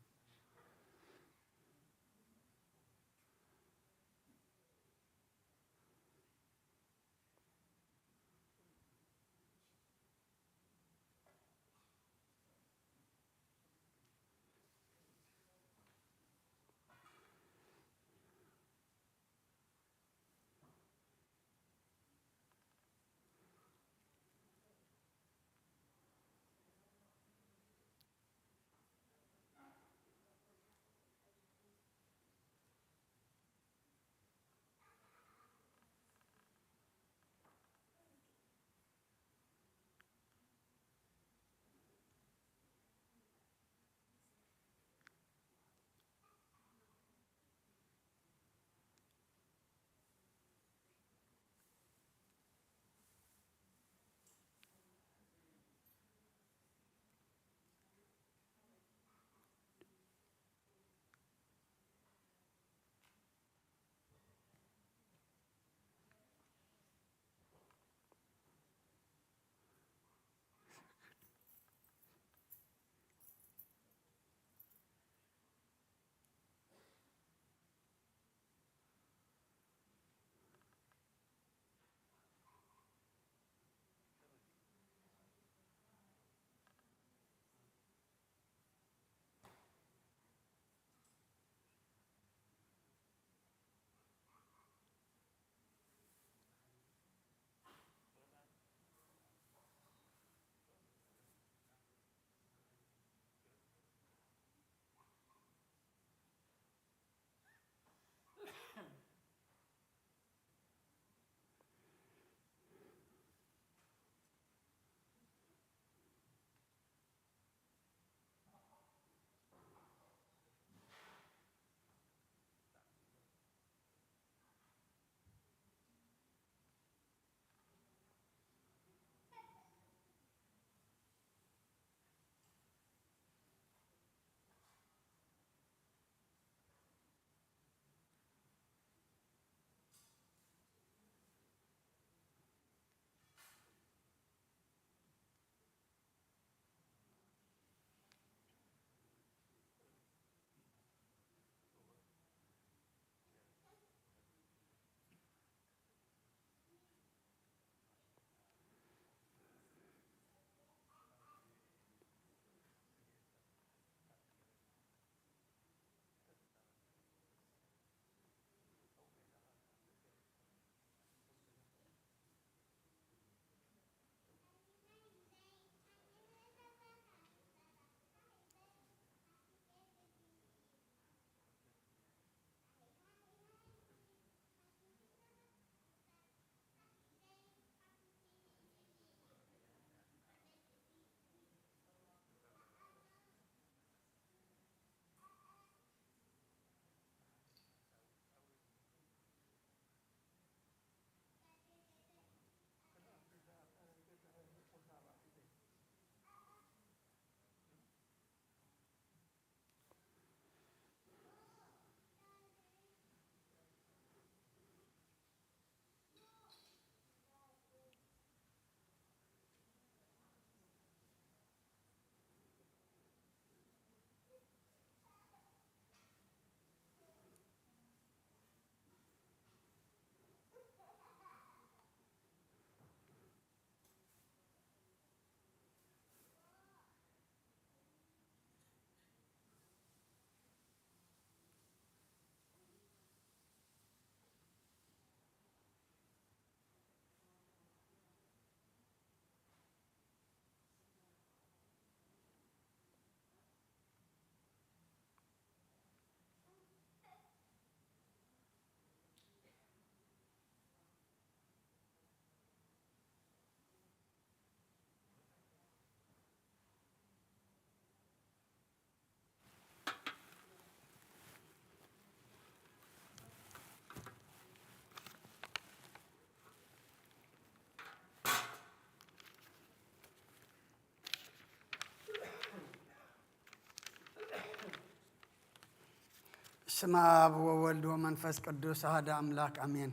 ስመ ኣብ ወወልድ ወመንፈስ ቅዱስ ኣሃደ ኣምላክ ኣሜን።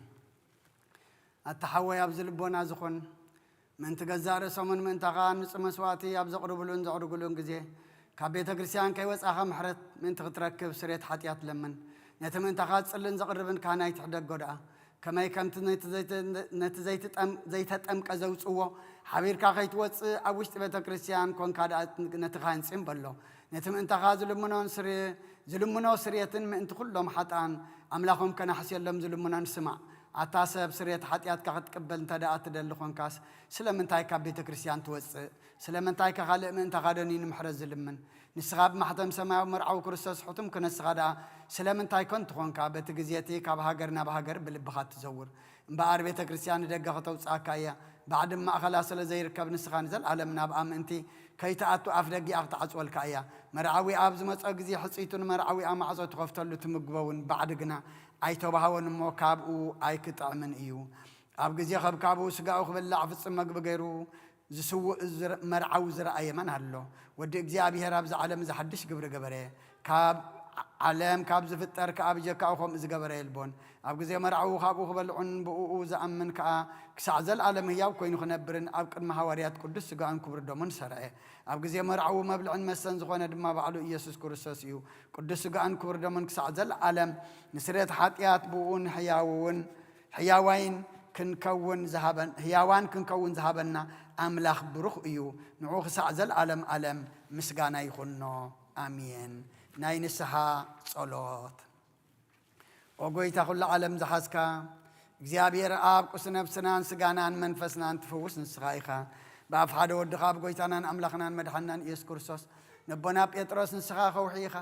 ኣታ ሓወይ ኣብዚ ልቦና ዝኾን ምእንቲ ገዛእ ርእሶምን ምእንታኻ ንጹህ መስዋእቲ ኣብ ዘቕርብሉን ዘዕርግሉን ግዜ ካብ ቤተ ክርስቲያን ከይወጻኻ ምሕረት ምእንቲ ክትረክብ ስሬት ሓጢኣት ለምን። ነቲ ምእንታኻ ዝጽልን ዘቕርብን ካህናይ ትሕደጎ ደኣ ከመይ ከምቲ ነቲ ዘይተ-፣ ነቲ ዘይትጠም-፣ ዘይተጠምቀ ዘውጽዎ ሓቢርካ ከይትወጽእ ኣብ ውሽጢ ቤተ ክርስቲያን ኮንካ ደኣ ነቲ ካህን ጽም በሎ። ነቲ ምእንታኻ ዝልምኖን ስር-፣ ዝልምኖ ስርየትን ምእንቲ ኩሎም ሓጥኣን ኣምላኾም ከናሕስየሎም ዝልምኖን ስማዕ። ኣታ ሰብ ስርየት ሓጢኣትካ ክትቅበል እንተ ደኣ ትደሊ ኾንካስ ስለምንታይ ካብ ቤተ ክርስቲያን ትወጽእ? ስለምንታይ ከ ካልእ ምእንታኻ ደንዩ ንምሕረት ዝልምን? ንስኻ ብማሕተም ሰማያዊ መርዓዊ ክርስቶስ ሕቱም ክነስኻ ደኣ ስለምንታይ ከንቱ ኾንካ በቲ ግዜ እቲ ካብ ሃገር ናብ ሃገር ብልብኻ ትዘውር? እምበኣር ቤተ ክርስቲያን ንደገ ከተውጽኣካ እያ። ባዕዲ ማእኸላ ስለ ዘይርከብ ንስኻ ንዘለኣለም ናብኣ ምእንቲ ከይትኣቱ ኣፍ ደጊኣ ክትዓጽወልካ እያ። መርዓዊኣ ኣብ ዝመጾ ግዜ ሕጽይቱ ንመርዓዊኣ ማዕጾ ትኸፍተሉ ትምግቦ እውን ባዕዲ ግና ኣይተባህወን እሞ ካብኡ ኣይክጥዕምን እዩ። ኣብ ግዜ ከብካቡ ስጋኡ ክበላዕ ፍጹም መግቢ ገይሩ ዝስውእ ዝረ-፣ መርዓዊ ዝረኣየ መን ኣሎ? ወዲ እግዚኣብሔር ኣብዚ ዓለም እዚ ሓድሽ ግብሪ ገበረ። ካብ ዓለም ካብ ዝፍጠር ከኣ ብጀካኡ ከምኡ ዝገበረ የልቦን። ኣብ ግዜ መርዓዊ ካብኡ ክበልዑን ብእኡ ዝኣምን ከኣ ክሳዕ ዘለኣለም ህያው ኮይኑ ክነብርን ኣብ ቅድሚ ሃዋርያት ቅዱስ ስጋኡን ክቡር ደሙን ሰርዐ። ኣብ ግዜ መርዓዊ መብልዕን መስተን ዝኾነ ድማ ባዕሉ ኢየሱስ ክርስቶስ እዩ። ቅዱስ ስጋኡን ክቡር ደሙን ክሳዕ ዘለኣለም ንስርየት ሓጢኣት ብእኡን ህያውን ሕያዋይን ክንከውን ዝሃበን-፣ ህያዋን ክንከውን ዝሃበና ኣምላኽ ብሩኽ እዩ። ንዑ ክሳዕ ዘለኣለም ኣለም ምስጋና ይኹኖ። ኣሜን። ናይ ንስሓ ጸሎት። ኦ ጎይታ ኩሉ ዓለም ዝሓዝካ እግዚኣብሔር ኣብ ቁስ ነብስናን ስጋናን መንፈስናን ትፍውስ ንስኻ ኢኻ። ብኣፍ ሓደ ወድኻ ኣብ ጎይታናን ኣምላኽናን መድሓንናን ኢየሱስ ክርስቶስ ነቦና ጴጥሮስ ንስኻ ከውሒ ኢኻ።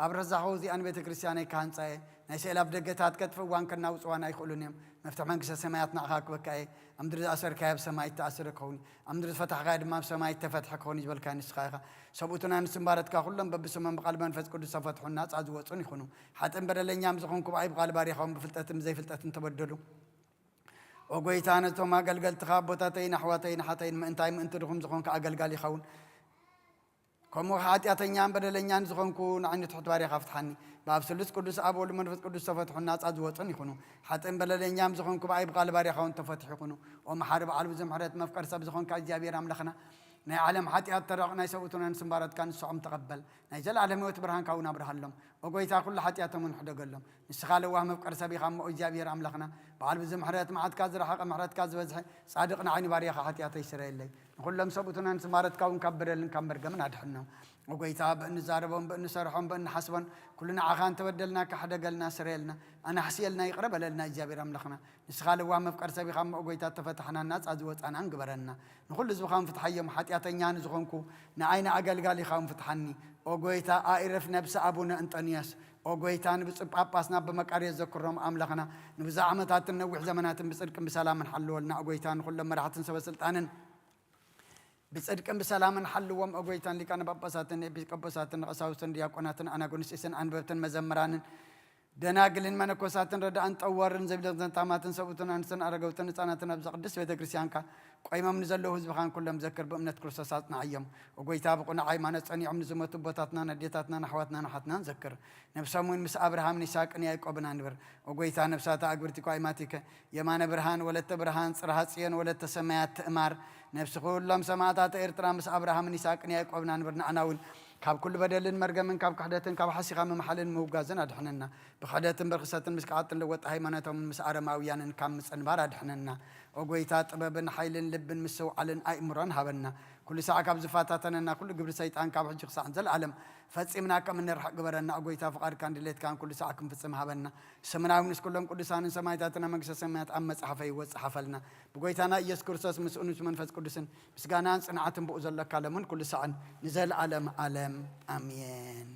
ኣብ ረዛኸው እዚኣን ቤተ ክርስቲያነይ ክሃንጻ እየ። ናይ ስእሊ ኣፍ ደገታት ከጥፍእዋን ከናውጽዋን ኣይኽእሉን እዮም። መፍትሒ መንግስተ ሰማያት ንዓኻ ክበካ እየ። ኣብ ምድሪ ዝኣሰርካዮ ኣብ ሰማይ እተኣሰረ ክኸውን እዩ። ኣብ ምድሪ ዝፈታሕካዮ ድማ ኣብ ሰማይ እተፈትሐ ክኸውን እዩ ዝበልካዮ ንስኻ ኢኻ። ሰብኡትና ንስምባረትካ ኩሎም በብስሞም ብቓል መንፈስ ቅዱስ ተፈትሑን ናጻ ዝወጹን ይኹኑ። ሓጥእን በደለኛም ዝኾንኩ ብኣይ ብቓል ባርያኻውን ብፍልጠትን ብዘይፍልጠትን ተበደሉ። ኦ ጎይታ ነቶም ኣገልገልትኻ ኣቦታተይን ኣሕዋተይን ሓተይን ምእንታይ ምእንቲ ድኹም ዝኾንካ ኣገልጋሊ ይኸውን። ከምኡ ሓጢኣተኛን በደለኛን ዝኾንኩ ንዓይ ንትሑት ባርያኻ ፍትሓኒ። ብኣብ ስሉስ ቅዱስ ኣብ ወልድ መንፈስ ቅዱስ ተፈትሑን ናጻ ዝወጹን ይኹኑ። ሓጥእን በደለኛም ዝኾንኩ ብኣይ ብቓል ባርያኻ እውን ተፈትሑ ይኹኑ። ኦ መሓሪ በዓል ብዙሕ ምሕረት መፍቀር ሰብ ዝኾንካ እግዚኣብሔር ኣምላኽና ናይ ዓለም ሓጢኣት ተረቕ ናይ ሰብኡትናን ስምባረትካ ንስዖም ተቐበል። ናይ ዘለኣለም ህይወት ብርሃንካ እውን ኣብርሃሎም። ኦ ጎይታ ኩሉ ሓጢኣቶም እውን ሕደገሎም። ንስኻ ለዋህ መፍቀር ሰብ ኢኻ እሞ እግዚኣብሔር ኣምላኽና በዓል ብዙሕ ምሕረት መዓትካ ዝረሓቐ ምሕረትካ ዝበዝሐ ጻድቕ ንዓይ ንባርያኻ ሓጢኣተይ ስረየለይ። ንኹሎም ሰብኡትናን ስምባረትካ እውን ካብ በደልን ካብ መርገምን ኣድሕኖም። ኦ ጎይታ ብእንዛረቦም ብእንሰርሖም ብእንሓስቦን ኩሉ ንዓኻ እንተበደልና ካሕደገልና ስረየልና ኣናሕስየልና ይቕረ በለልና እግዚኣብሔር ኣምላኽና። ንስኻ ለዋህ መፍቀር ሰብ ኢኻ እሞ ኦ ጎይታ እተፈታሕናን ናጻ ዝወጻናን ግበረና። ንኹሉ ህዝብኻ ፍትሓዮም። ሓጢኣተኛ ንዝኾንኩ ንኣይ ንኣገልጋሊኻ እውን ፍትሓኒ። ኦ ጎይታ ኣኢርፍ ነብሲ ኣቡነ እንጠንዮስ ኦ ጎይታ ንብፁዕ ጳጳስና ብመቃርዮስ ዘክሮም ኣምላኽና ንብዙሕ ዓመታትን ነዊሕ ዘመናትን ብጽድቅን ብሰላምን ሓልወልና። ኦ ጎይታ ንኹሎም መራሕትን ሰበ ስልጣንን ብጽድቅን ብሰላምን ሓልዎም። ኦ ጎይታን ሊቃነ ጳጳሳትን ኤጲስቆጶሳትን ቀሳውስትን ዲያቆናትን ኣናጉንስጢስን ኣንበብትን መዘምራንን ደናግልን መነኮሳትን ረዳእን ጠዋርን ዘቢሎትን ዘንታማትን ሰብኡትን ኣንስትን ኣረገውትን ህፃናትን ኣብዚ ቅድስት ቤተ ክርስቲያንካ ቆይሞም ንዘለዉ ህዝብኻን ኩሎም ዘክር ብእምነት ክርስቶስ ኣጽንዓዮም። ኦ ጎይታ ብቕኑዕ ሃይማኖት ጸኒዖም ንዝሞቱ ኣቦታትናን ኣዴታትናን ኣሕዋትናን ኣሓትናን ዘክር። ነብሶም እውን ምስ ኣብርሃምን ይስሐቅን ያዕቆብን ኣንብር። ኦ ጎይታ ነብሳት ኣግብርቲኳ ኢማቲከ የማነ ብርሃን ወለተ ብርሃን ጽርሃ ጽዮን ወለተ ሰማያት ትእማር። ነብሲ ኩሎም ሰማዕታት ኤርትራ ምስ ኣብርሃምን ይስሐቅን ያዕቆብን ኣንብር። ንዓና እውን ካብ ኩሉ በደልን መርገምን ካብ ክሕደትን ካብ ሓሲኻ ምምሓልን ምውጋዝን ኣድሕነና። ብኽሕደትን ብርኽሰትን ምስ ክዓጥን ለወጢ ሃይማኖቶምን ምስ ኣረማውያንን ካብ ምጽንባር ኣድሕነና። ኦ ጎይታ ጥበብን ሓይልን ልብን ምስትውዓልን ኣእምሮን ሃበና። ኩሉ ሳዕ ካብ ዝፈታተነና ኩሉ ግብሪ ሰይጣን ካብ ሕጂ ክሳዕ ንዘለኣለም ፈጺምና ከም እንርሕቕ ግበረና። ኦ ጎይታ ፍቓድካን ድሌትካን ኩሉ ሳዕ ክንፍጽም ሃበና። ስምና እውን ምስ ኩሎም ቅዱሳንን ሰማዕታትን ኣብ መንግስተ ሰማያት ኣብ መጽሓፈ ይወጽእ ሓፈልና። ብጎይታና ኢየሱስ ክርስቶስ ምስኡን ምስ መንፈስ ቅዱስን ምስጋናን ጽንዓትን ብኡ ዘሎካ ለምን ኩሉ ሳዕን ንዘለኣለም ኣለም ኣሜን።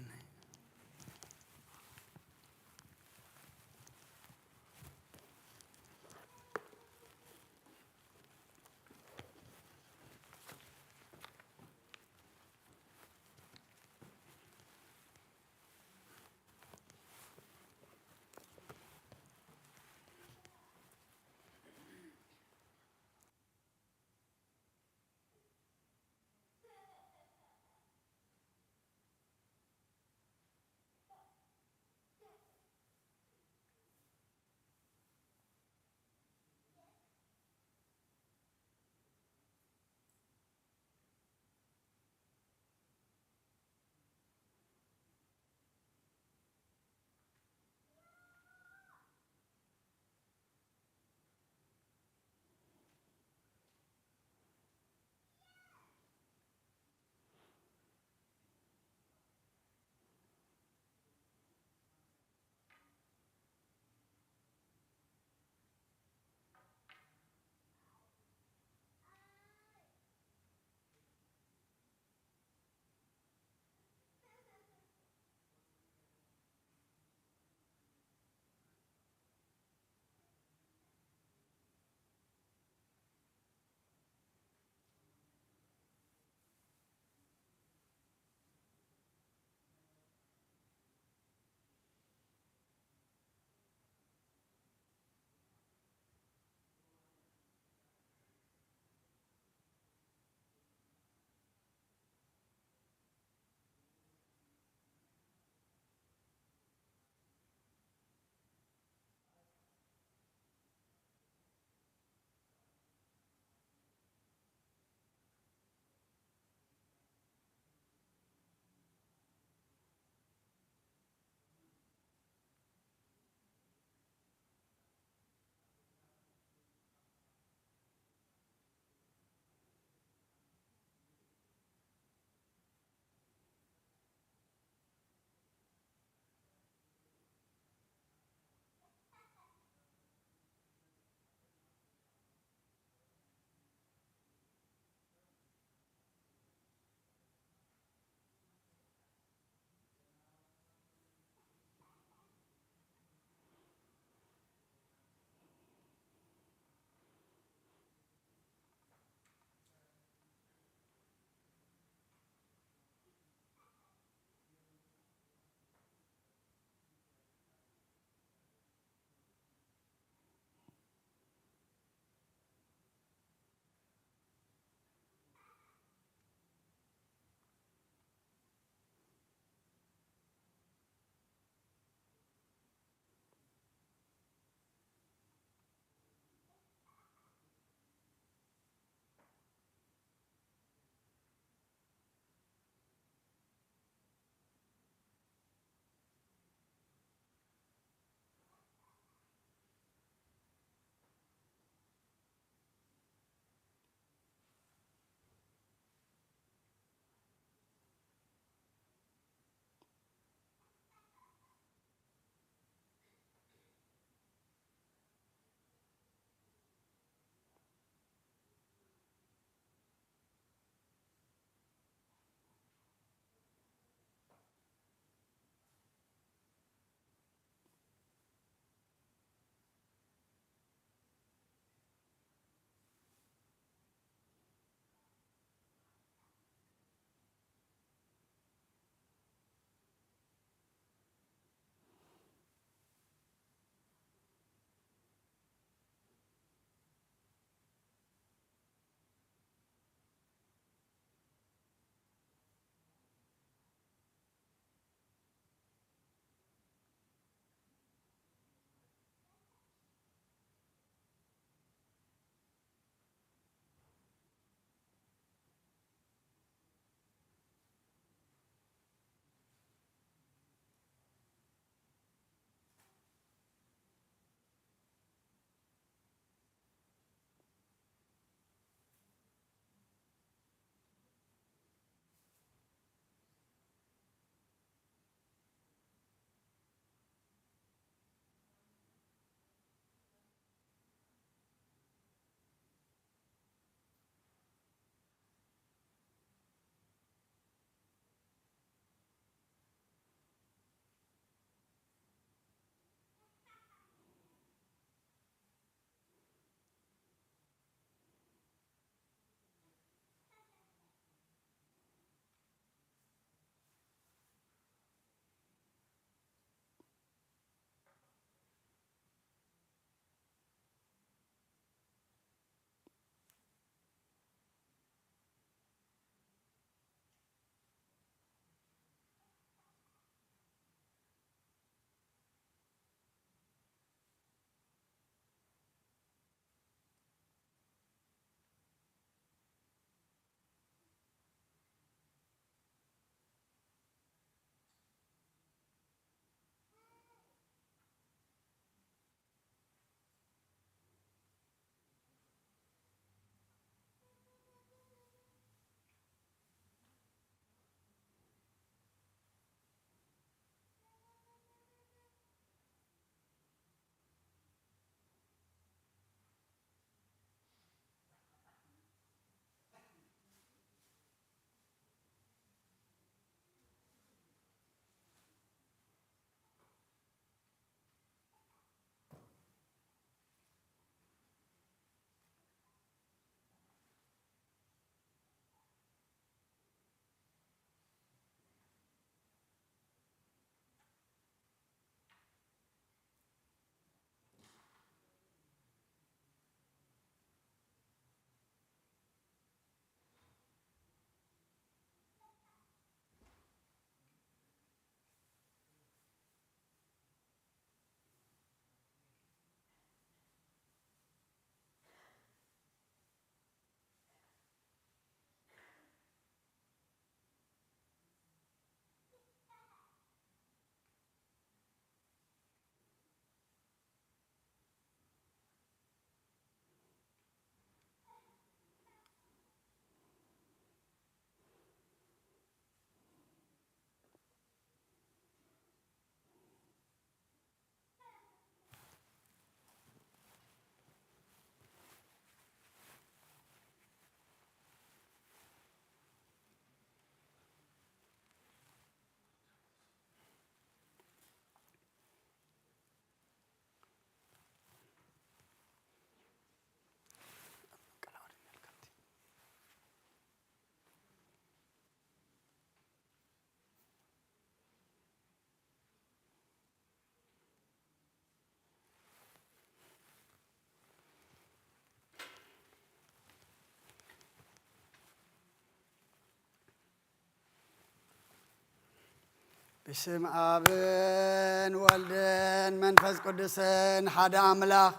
ብስም ኣብን ወልድን መንፈስ ቅዱስን ሓደ ኣምላኽ።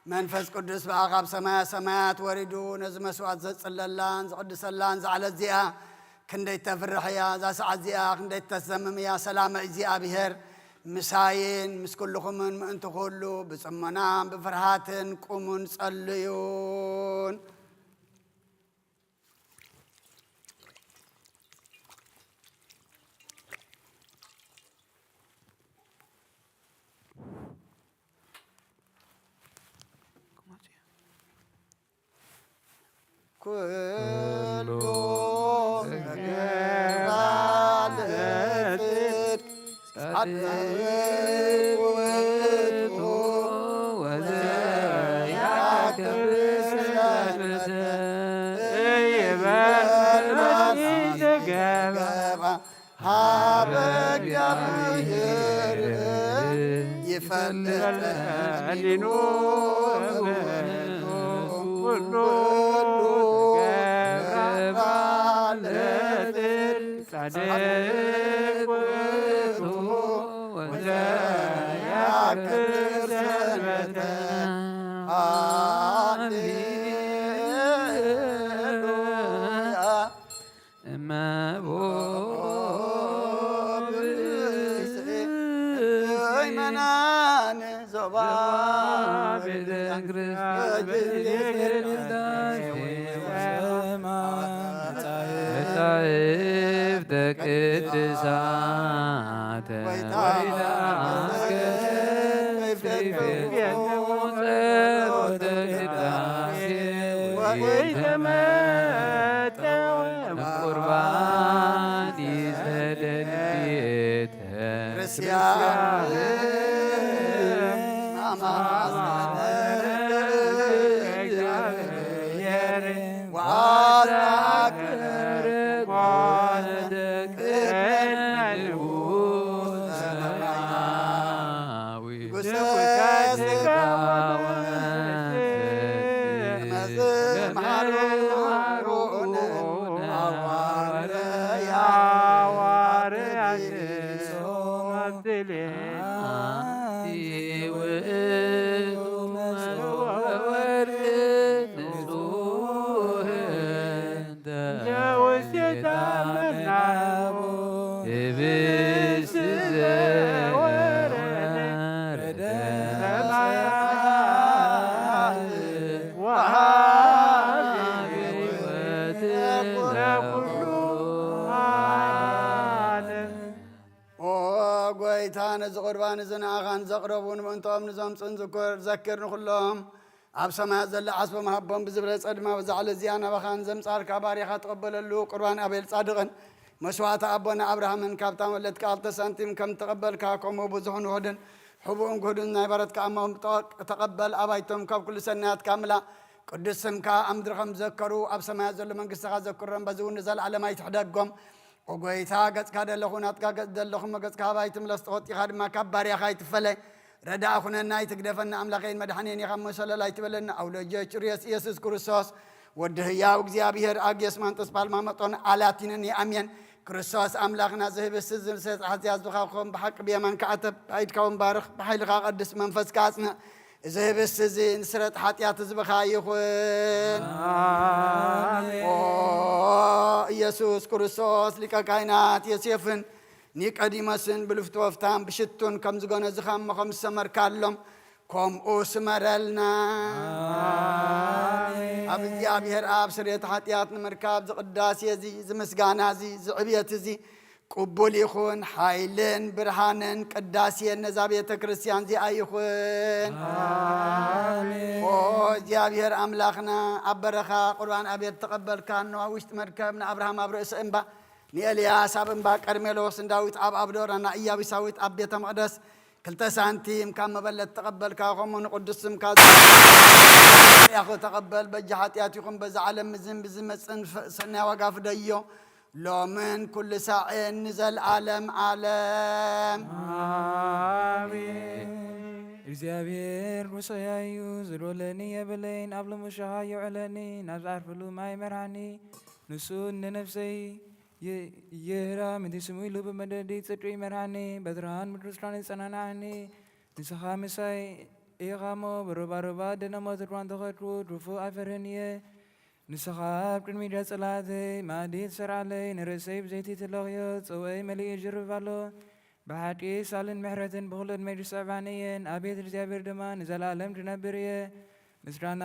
መንፈስ ቅዱስ ብኣ ካብ ሰማያ ሰማያት ወሪዱ ነዚ መስዋዕት ዘጽለላን ዝቕድሰላን ዝዓለት እዚኣ ክንደይ ተፍርሕ እያ። እዛ ሰዓት እዚኣ ክንደይ ተሰምም እያ። ሰላመ እግዚኣብሔር ምሳይን ምስ ኩልኹምን ምእንቲ ኩሉ ብጽሞናን ብፍርሃትን ቁሙን ጸልዩን። ኩሉ ተግባር ጽድቅ ጻድቅ ውእቱ ወዘያከብር ሰንበተ ይበል ይትገባ ሀበ እግዚአብሔር ይፈልጠኒ ኩሉ ጻድቅ ውእቱ ወዘያከብር ሰንበተ። ሃሌሉያ። እመቦ ብእስር ምእመናን ዞባ ቤተ ክርስቲያን መጻሕፍተ ቅዱሳት ጸሎተ ቅዳሴ ወይተመጠወ ቁርባን ይሰደድ ቤተ ክርስቲያን። ኦ ጎይታ፣ ነዚ ቁርባን እዚ ንኣኻን ዘቕረቡ ንምእንቶም ንዘምፁን ዝክር ዘክር ንኹሎም ኣብ ሰማያት ዘሎ ዓስቦም ሃቦም ብዝበለጸ ድማ በዛ ዕለት እዚኣ ናባኻ ንዘምጻልካ ባሪኻ ትቐበለሉ ቁርባን ኣቤል ጻድቕን መስዋዕቲ ኣቦና ኣብርሃምን ካብታ መለት ቃል ተሳንቲም ከም ተቐበልካ ከምኡ ብዙሕን ውሑድን ሕቡእን ግሁድን ናይ ባረትካ ኣማውን ተቐበል። ኣባይቶም ካብ ኩሉ ሰናያትካ ምላእ። ቅዱስ ስምካ ኣብ ምድሪ ከም ዘከሩ ኣብ ሰማያት ዘሎ መንግስትኻ ዘክሮም። በዚ እውን ንዘለዓለም ኣይትሕደጎም። ኦ ጎይታ፣ ገጽካ ደለኹ ናትካ ገጽ ደለኹ፣ መገጽካ ሃባይ ትምለስ፣ ተቖጢኻ ድማ ካብ ባርያኻ ኣይትፈለ። ረዳእ ኩነና፣ ኣይትግደፈና፣ ኣምላኸይን መድሓኔን ኢኻ እሞ፣ ሸለል ኣይትበለና። ኣውሎጀ ጭርዮስ ኢየሱስ ክርስቶስ፣ ወዲ ህያው እግዚኣብሔር፣ ኣግዮስ ማንጦስ ጳልማ መጦን ኣላቲንን ይኣምየን። ክርስቶስ ኣምላኽና፣ ዝህብስ ዝምሰጥ ሓዝያ ዝኻኾም ብሓቂ ብየማንካ ኣተብ፣ ባይድካ ወንባርኽ፣ ብሓይልኻ ቀድስ መንፈስካ ኣጽንዕ። እዚ ህብስት እዚ ንስረት ሓጢኣት ህዝብኻ ይኹን። ኣሜን። ኦ ኢየሱስ ክርስቶስ፣ ሊቀ ካህናት ዮሴፍን ኒቆዲሞስን ብልፍቲ ወፍታን ብሽቱን ከም ዝጎነዝኻ እሞ ከም ዝሰመርካሎም፣ ከምኡ ስመረልና። ኣሜን። ኣብ እግዚኣብሔር ኣብ ስርየት ሓጢኣት ንምርካብ፣ እዚ ቅዳሴ እዚ፣ እዚ ምስጋና እዚ፣ እዚ ዕብየት እዚ፣ ቅቡል ይኹን። ሓይልን ብርሃንን ቅዳሴን ነዛ ቤተ ክርስቲያን እዚኣ ይኹን። ኣሜን። ኦ እግዚኣብሔር ኣምላኽና፣ ኣብ በረኻ ቁርባን ኣቤል ተቐበልካ፣ ንኖህ ኣብ ውሽጢ መርከብ፣ ንኣብርሃም ኣብ ርእሲ እምባ፣ ንኤልያስ ኣብ እምባ ቀርሜሎስ፣ ንዳዊት ኣብ ኣብዶራ፣ ንኢያቡሳዊት ኣብ ቤተ መቕደስ ክልተ ሳንቲም ካብ መበለት ተቐበልካ፣ ከምኡ ንቅዱስ ስምካ ያኹ ተቐበል። በጃ ሓጢኣት ይኹን በዛ ዓለም ምዝን ብዝመጽን ሰናይ ዋጋ ፍደዮ። ሎምን ኩሉ ሳዕን ንዘልኣለም ዓለም። ኣሜን። እግዚኣብሔር ምሰያዩ ዝዶለኒ የብለይን፣ ኣብ ልሙሻኻ የውዕለኒ፣ ናብ ዝዓርፍሉ ማይ መርሃኒ፣ ንሱ ንነፍሰይ ይህራ ምእንቲ ስሙ ኢሉ ብመደዲ ጽድቂ ይመርሓኒ፣ በትርሃን ምድሪ ስራን ይጸናንዓኒ። ንስኻ ምሳይ ኢኻ እሞ፣ ብሩባሩባ ደነሞ ትድዋን ተኸድኩ፣ ድፉእ ኣይፈርህን እየ። ንስኻ ኣብ ቅድሚ ደጸላተይ መኣዲ ትሰርዓለይ፣ ንርእሰይ ብዘይቲ ትለኽዮ፣ ጽዋይ መሊኡ ይጅርብ ኣሎ። ብሓቂ ሳልን ምሕረትን ብኹሉ ዕድመይ ዝስዕባኒ እየን፣ ኣብ ቤት እግዚኣብሔር ድማ ንዘለኣለም ክነብር እየ። ምስጋና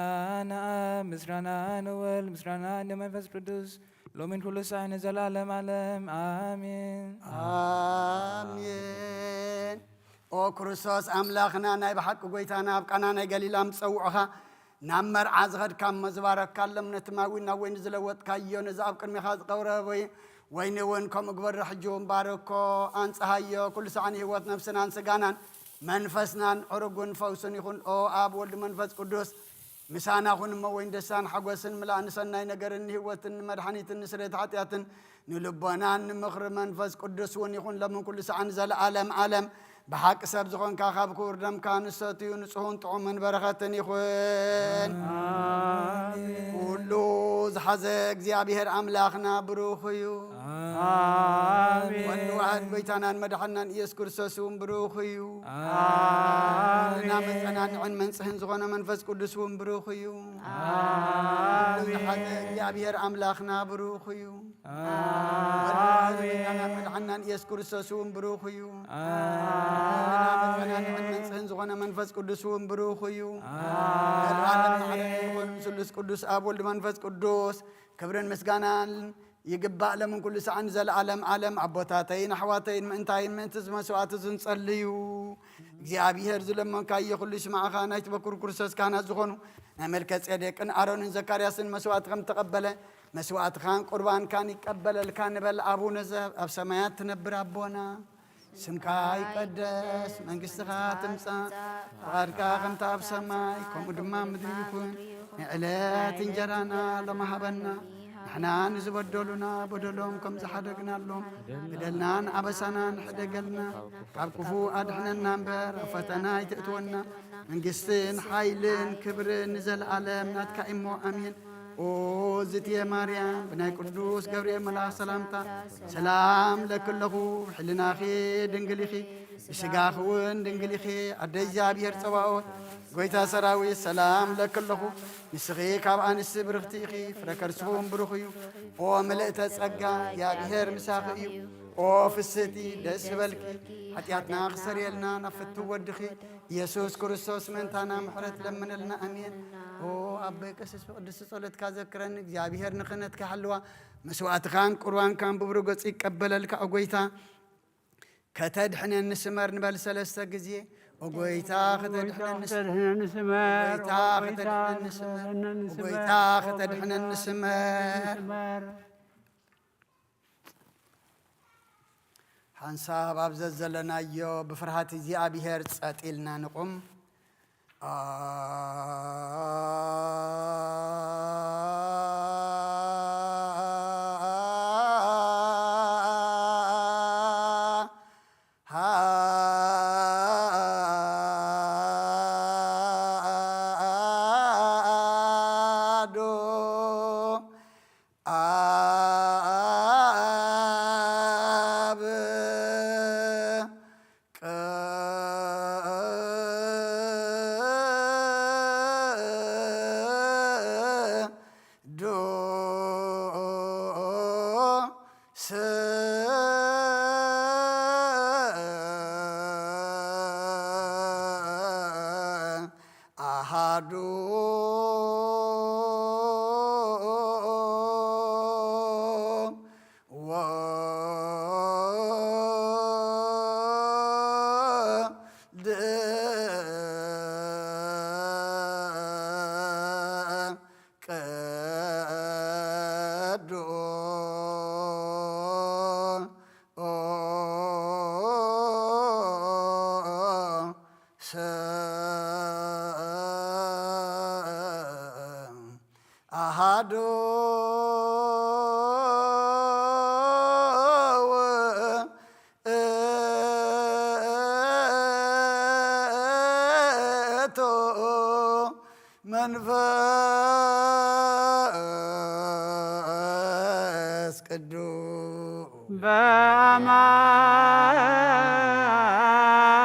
ንኣብ፣ ምስጋና ንወልድ፣ ምስጋና ንመንፈስ ቅዱስ፣ ሎሚን ኩሉ ሳዕ ንዘለኣለም ዓለም። ኣሜን። ኣሜን። ኦ ክርስቶስ ኣምላኽና፣ ናይ ብሓቂ ጐይታና፣ ኣብ ቃና ናይ ገሊላ ምስ ጸውዑኻ፣ ናብ መርዓ ዝኸድካ እሞ ዝበረካሎም፣ ነቲ ማይ እውን ናብ ወይኒ ዝለወጥካዮ፣ ነዚ ኣብ ቅድሜኻ ዝቐረበ ወይኒ እውን ከምኡ ግበሮ፣ ሕጂ እውን ባርኮ፣ ኣንጽሃዮ፣ ኩሉ ሳዕ ንህይወት ነፍስናን ስጋናን መንፈስናን ዕሩግን ፈውስን ይኹን። ኦ ኣብ ወልድ መንፈስ ቅዱስ ምሳና ኩን እሞ፣ ወይን ደስታን ሓጎስን ምላእ፣ ንሰናይ ነገርን ንህይወትን ንመድሓኒትን ንስርየት ሓጢኣትን ንልቦናን ንምኽሪ መንፈስ ቅዱስ እውን ይኹን፣ ሎምን ኩሉ ሳዕን ዘለኣለም ዓለም። ብሓቂ ሰብ ዝኾንካ፣ ካብ ክቡር ደምካ ንሰትዩ፣ ንጹህን ጥዑምን በረኸትን ይኹን። ኣሜን። ኩሉ ዝሓዘ እግዚኣብሔር ኣምላኽና ብሩኽ እዩ። ኣሜን። ወልድ ዋሕድ ጐይታናን መድሓናን ኢየሱስ ክርስቶስ እውን ብሩኽ እዩ። ኣሜን። እና መጸናንዕን መንጽህን ዝኾነ መንፈስ ቅዱስ እውን ብሩኽ እዩ። ኣሜን። ኩሉ ዝሓዘ እግዚኣብሔር ኣምላኽና ብሩኽ እዩ። ኣሜን። መድሓናን ኢየሱስ ክርስቶስ እውን ብሩኽ እዩ። ኣሜን። መጸናንዕን መንጽህን ዝኾነ መንፈስ ቅዱስ እውን ብሩኽ እዩ። ኣሜን። ለዓለም ማዕረ ይኹን ስሉስ ቅዱስ ኣብ ወልድ መንፈስ ቅዱስ ክብርን ምስጋናን ይግባእ ለምን ኩሉ ሰዓን ዘለዓለም ዓለም። ኣቦታተይን ኣሕዋተይን ምእንታይን ምእንቲ እዚ መስዋዕቲ እዚ ንጸልዩ። እግዚኣብሔር ዝለመንካዮ ኩሉ ይስማዕኻ። ናይቲ በኩር ክርስቶስ ካህናት ዝኾኑ ናይ መልከ ጼዴቅን ኣሮንን ዘካርያስን መስዋዕቲ ከም ተቐበለ መስዋዕትኻን ቁርባንካን ይቀበለልካ ንበል። ኣቡነ ዘ-፣ ኣብ ሰማያት ትነብር ኣቦና፣ ስምካ ይቀደስ፣ መንግስትኻ ትምጻእ፣ ፍቓድካ ከምታ ኣብ ሰማይ ከምኡ ድማ ምድሪ ይኹን። ንዕለት እንጀራና ሎሚ ሃበና፣ ንሕና ንዝበደሉና በደሎም ከም ዝሓደግናሎም በደልናን ኣበሳናን ሕደገልና፣ ካብ ክፉእ ኣድሕነና እምበር ኣብ ፈተና ኣይተእትወና። መንግስትን ሓይልን ክብርን ንዘለኣለም ናትካ እሞ ኣሜን። ኦ ዝትየ ማርያም፣ ብናይ ቅዱስ ገብርኤል መልኣኽ ሰላምታ ሰላም ለኪ ኣለኹ። ብሕልናኺ ድንግል ኢኺ፣ ብስጋኺ እውን ድንግል ኢኺ። ኣደ እግዚኣብሔር ጸባኦት፣ ጐይታ ሰራዊት፣ ሰላም ለኪ ኣለኹ። ንስኺ ካብ ኣንስቲ ብርኽቲ ኢኺ፣ ፍረ ከርስኺ እውን ብሩኽ እዩ። ኦ ምልእተ ጸጋ፣ እግዚኣብሔር ምሳኺ እዩ። ኦ ፍስህቲ፣ ደስ ይበልኪ። ሓጢኣትና ክሰርየልና ናብ ፍትው ወድኺ ኢየሱስ ክርስቶስ ምእንታና ምሕረት ለምነልና። ኣሜን። ኦ ኣቦይ ቀሲስ ብቅድስቲ ጸሎትካ ዘክረኒ። እግዚኣብሔር ንክህነትካ ይሓልዋ። መስዋዕትኻን ቁርባንካን ብብሩህ ገጹ ይቀበለልካ። ኦ ጐይታ ከተድሕነኒ ስመር ንበል ሰለስተ ግዜ። ኦ ጐይታ ከተድሕነኒ ስመር። ኦ ጐይታ ከተድሕነኒ ስመር። ኦ ጐይታ ከተድሕነኒ ስመር። ሓንሳብ ኣብ ዘዘለናዮ ብፍርሃት እግዚኣብሔር ጸጥ ኢልና ንቑም። ኣዶ ኣብ ቅዱስ ኣሃዱ ወወልድ ቅዱስ ኣሃዱ ውእቱ መንፈስ ቅዱስ።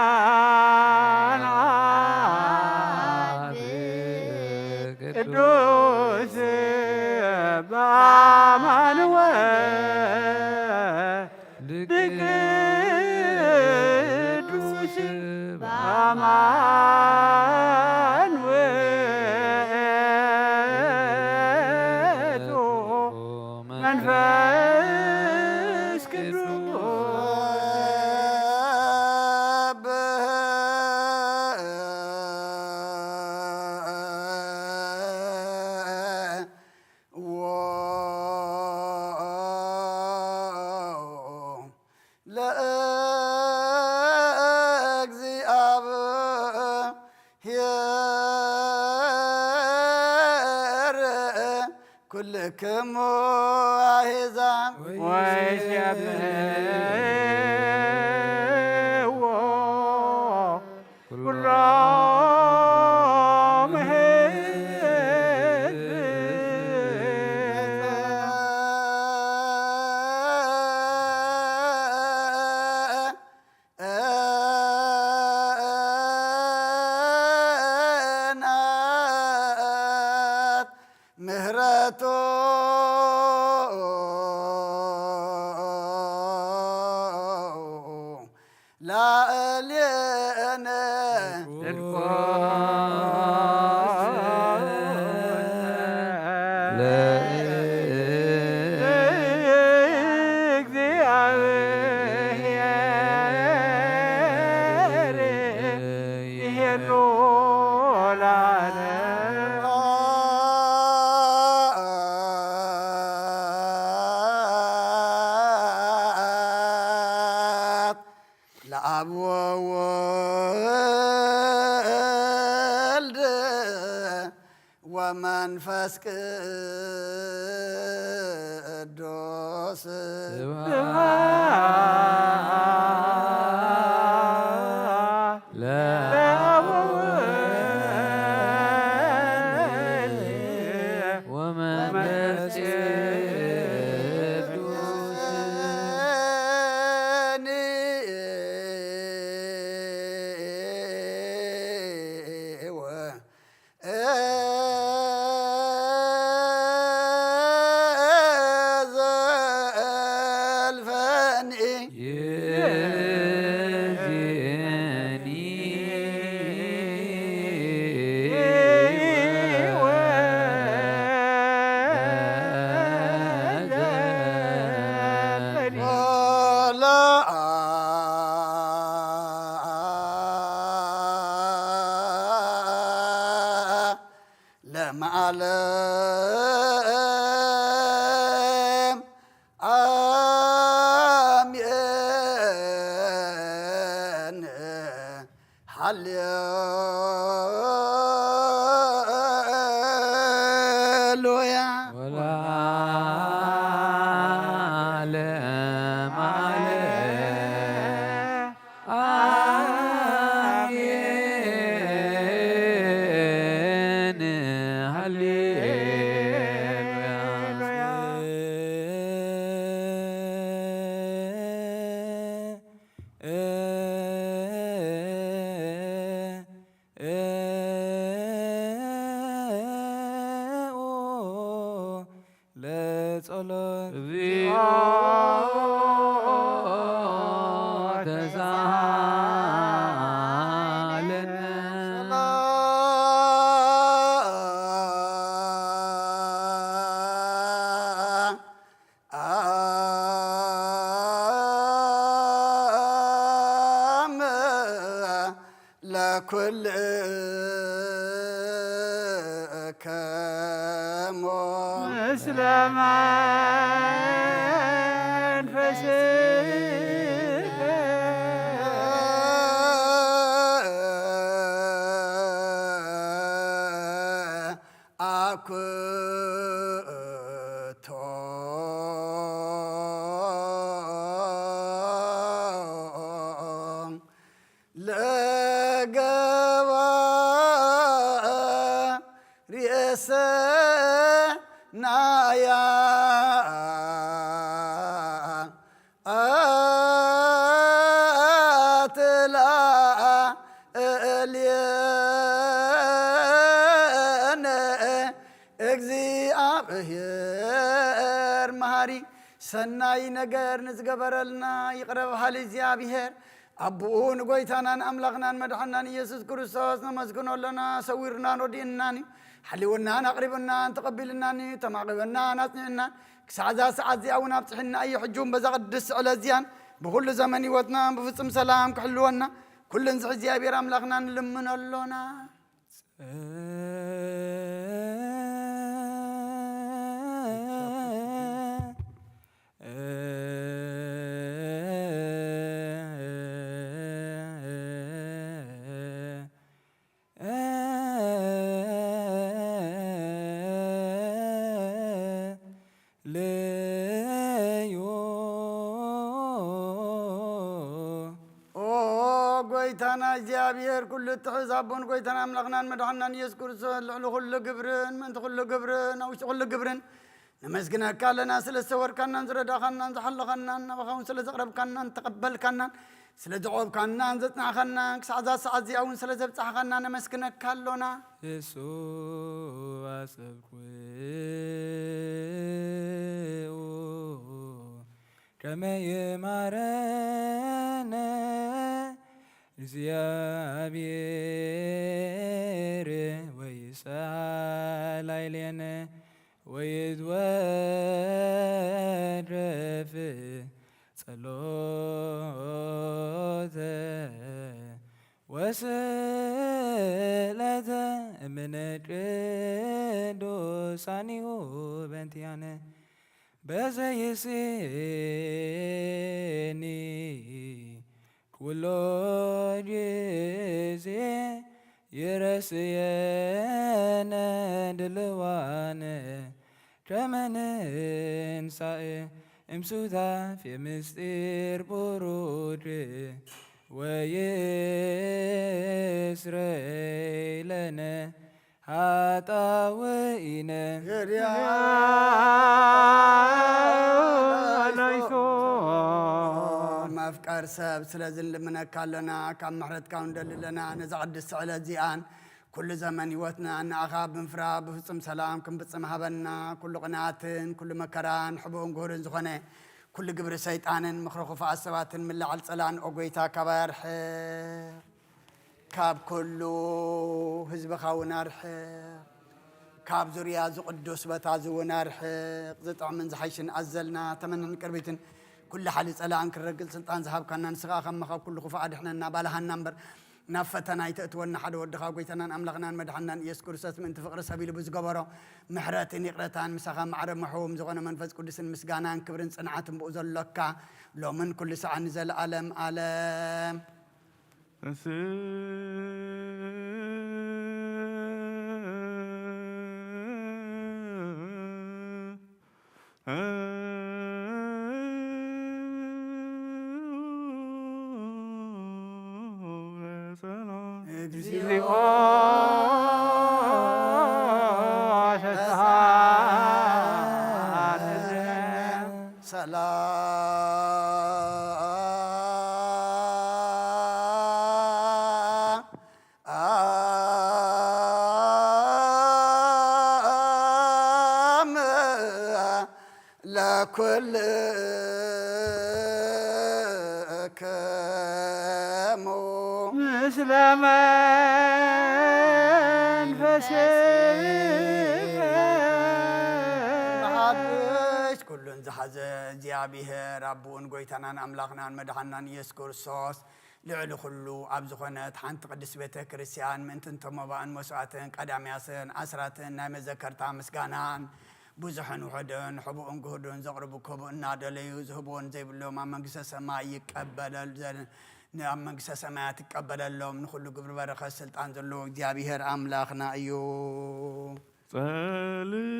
አማን አብ ቅዱስ በአማን ወ- ቅዱስ በአማን ውእቱ መንፈስ ቅዱስ። ለእግዚአብሔር ኩልክሙ አሕዛብ ወይሴብሕዎ ኩሎም ሕዝብናት ምህረቱ ላዕሌነ ለእግዚአብሔር ይሄሉ ለዓለም። ለአብ ወወልድ ወመንፈስ ቅዱስ ስብሐት ለአብ ወወልድ ወመንፈስ ቅዱስ። ለመዓለም አሜን። ሃሌሉያ። ወለዓለመ ዓለም። አሜን። ሃሌሉያ። ለጸሎት እግዚኦ ተሳለነ። አም ለኩልከሞ ምስለ መንፈስከ አኩቶ ለገባርኤሰናያ እግዚኣብሔር መሃሪ፣ ሰናይ ነገር ንዝገበረልና ይቕረ በሃሊ እግዚኣብሔር፣ ኣቦኡ ንጎይታናን ኣምላኽናን መድሓናን ኢየሱስ ክርስቶስ ነመስግኖ ኣለና። ሰዊሩናን ረዲእናን እዩ። ሓልዩናን ኣቕሪቡናን ተቐቢልናን እዩ። ተማቒበናን ኣጽኒዕናን ክሳዕ እዛ ሰዓት እዚኣ እውን ኣብጽሕና እዩ። ሕጂ እውን በዛ ቅድስቲ ዕለት እዚኣን ብኹሉ ዘመን ህይወትና ብፍጹም ሰላም ክሕልወና ኩሉ ንዝሒ እግዚኣብሔር ኣምላኽና ንልምኖ ኣሎና። ልዩ ኦ ጎይታና እግዚኣብሔር፣ ኩሉ እትሕዝ ኣቦን ጎይታን ኣምላኽናን መድሓናን ኢየሱስ ክርስቶስ፣ ልዕሊ ኩሉ ግብርን ምእንቲ ኩሉ ግብርን ኣብ ውሽጢ ኩሉ ግብርን ነመስግነካ ኣለና። ስለ ዝተወርካናን ዝረዳኻናን ዝሓለኻናን፣ ናባኻ እውን ስለ ዘቕረብካናን ተቐበልካናን፣ ስለ ዘዕቆብካናን ዘጽናዕኻናን፣ ክሳዕ እዛ ሰዓት እዚኣ እውን ስለ ዘብጻሕኻና ነመስግነካ ኣሎና። እሱ ኣጸብቁ ከመ ይማረነ እግዚኣብሔር ወይሳላይሌነ ወይትወረፍ ጸሎተ ወስእለተ እምነ ቅዱሳኒሁ በንቲያነ በዘይስእኒ ኩሎ ጊዜ ይረስየነ ድልዋነ ከመ ንንሳእ እምሱታፌ ምስጢር ቡሩክ ወይስረይ ለነ ኃጣውኢነ። መፍቀር ሰብ ስለዚ ንልምነካ ኣለና፣ ካብ ምሕረትካ ንደሊ ኣለና። ነዛ ቅድስቲ ዕለት እዚኣን ኩሉ ዘመን ህይወትና ንኣኻ ብምፍራ ብፍጹም ሰላም ክንፍጽም ሃበና። ኩሉ ቅንኣትን ኩሉ መከራን ሕቡእን ግሁርን ዝኾነ ኩሉ ግብሪ ሰይጣንን ምኽሪ ክፉኣት ሰባትን ምላዓል ጸላን ኦ ጎይታ ካባይ ኣርሕቕ። ካብ ኩሉ ህዝብኻ እውን ኣርሕቕ። ካብ ዙርያ እዚ ቅዱስ ቦታ እዚ እውን ኣርሕቕ። ዝጥዕምን ዝሓይሽን ኣዘልና ተመንን ቅርቢትን ኩሉ ሓሊ ጸላእን ክረግጽ ስልጣን ዝሃብካና ንስኻ ከማኻ ካብ ኩሉ ክፉእ ኣድሕነና ባልሃና እምበር ናብ ፈተና ኣይተእትወና። ሓደ ወድኻ ጎይታናን ኣምላኽናን መድሓናን ኢየሱስ ክርስቶስ ምእንቲ ፍቕሪ ሰብ ኢሉ ብዝገበሮ ምሕረትን ይቕረታን ምሳኻ ማዕረ ምሕውም ዝኾነ መንፈስ ቅዱስን ምስጋናን ክብርን ጽንዓትን ብኡ ዘሎካ ሎምን ኩሉ ሰዓት ንዘለኣለም ኣለም። እግዚኦ ሰላም ለኩልክሙ ምስለ መንፈስከ ብሓድሽ ኩሉን ዝሓዘ እግዚኣብሔር ኣቦኡን ጎይታናን ኣምላኽናን መድሓናን ኢየሱስ ክርስቶስ ልዕሊ ኩሉ ኣብ ዝኾነት ሓንቲ ቅድስቲ ቤተ ክርስቲያን ምእንትን ተሞባእን መስዋዕትን ቀዳምያስን ኣስራትን ናይ መዘከርታ ምስጋናን ብዙሕን ውሑድን ሕቡእን ግሁድን ዘቕርቡ ክህቡ እናደለዩ ዝህብዎን ዘይብሎም ኣብ መንግስተ ሰማይ ይቀበለል ዘ- ኣብ መንግስተ ሰማያት ይቀበለሎም። ንኹሉ ግብሪ በረኸት ስልጣን ዘለዎ እግዚኣብሔር ኣምላኽና እዩ። ጸልእ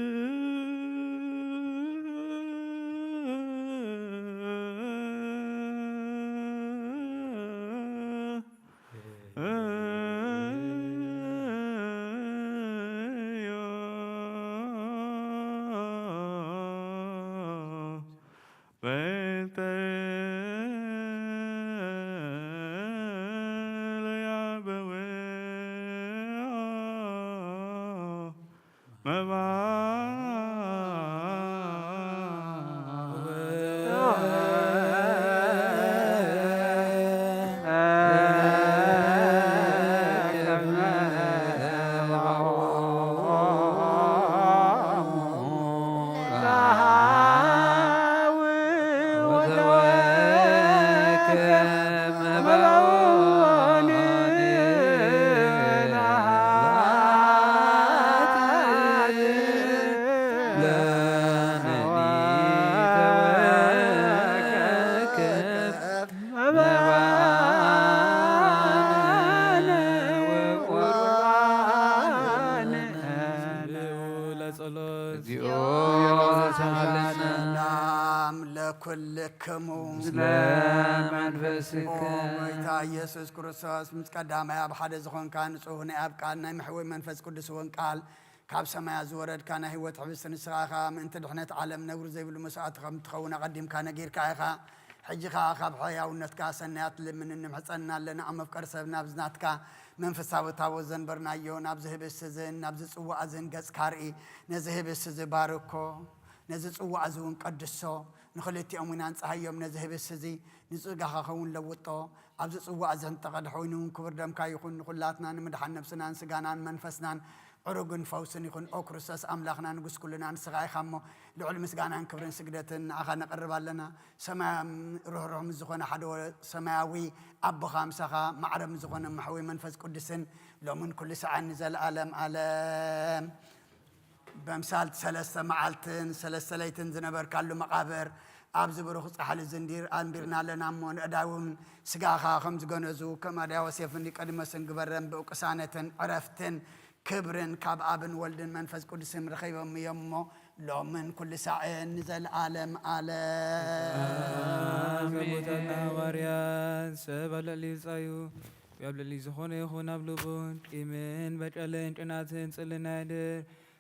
ጸሎት። እግዚኦ ሰላም ለኩልክሙ ምስለ መንፈስከ። ኦ ጎይታ ኢየሱስ ክርስቶስ ምስ ቀዳማይ ኣብ ሓደ ዝኾንካ ንጹህ ናይ ኣብ ቃል ናይ መሕወይ መንፈስ ቅዱስ እውን ቃል ካብ ሰማያት ዝወረድካ ናይ ህይወት ሕብስቲ ንስኻ ኢኻ። ምእንቲ ድሕነት ዓለም ነውሪ ዘይብሉ መስዋእቲ ከም ትኸውን ኣቐዲምካ ነጊርካ ኢኻ። ሕጂ ኸኣ ካብ ሕያውነትካ ሰናያት ልምን ንምሕጸና ኣለና። ኣብ መፍቀሪ ሰብ ናብ ዝናትካ መንፈሳዊ ታቦት ዘንበርናዮ ናብዚ ህብስቲ እዝን ናብዚ ጽዋእ እዝን ገጽካ ርኢ። ነዚ ህብስቲ እዚ ባርኮ፣ ነዚ ጽዋእ እዚ እውን ቀድሶ። ንኽልቲኦም እውን ኣንጽሃዮም። ነዚ ህብስቲ እዚ ንጽጋኻ ኸውን ለውጦ። ኣብዚ ጽዋእ እዚ ሕንጠቐ ድሕወይኑ እውን ክቡር ደምካ ይኹን። ንኹላትና ንምድሓን ነብስናን ስጋናን መንፈስናን ዕሩግን ፈውስን ይኹን። ኦ ክርስቶስ ኣምላኽና ንጉስ ኩልና ንስኻ ኢኻ እሞ ልዑል ምስጋናን ክብርን ስግደትን ንዓኻ ነቕርብ ኣለና። ሰማያም ርህሩህ ምስ ዝኾነ ሓደ ወ- ሰማያዊ ኣቦኻ ምሳኻ ማዕረ ምስ ዝኾነ ማሕወይ መንፈስ ቅዱስን ሎምን ኩሉ ሰዓን ንዘለኣለም ኣለም። በምሳልቲ ሰለስተ መዓልትን ሰለስተ ለይትን ዝነበርካሉ መቓብር ኣብዚ ብሩኽ ጻሕሊ ዝንዲር ኣንቢርና ኣለና እሞ ንእዳውን ስጋኻ ከም ዝገነዙ ከም ኣድያወሴፍ እንዲቀድመስን ግበረን ብቅሳነትን ዕረፍትን ክብርን ካብ ኣብን ወልድን መንፈስ ቅዱስን ረኺቦም እዮም እሞ ሎምን ኩሉ ሳዕን ንዘለኣለም ኣለም። ዘቦታትና ሃዋርያት ሰብ ኣብ ልዕሊ ዝጻዩ ኣብ ልዕሊ ዝኾነ ይኹን ኣብ ልቡን ቂምን በቀልን ቅናትን ጽልናይ ድር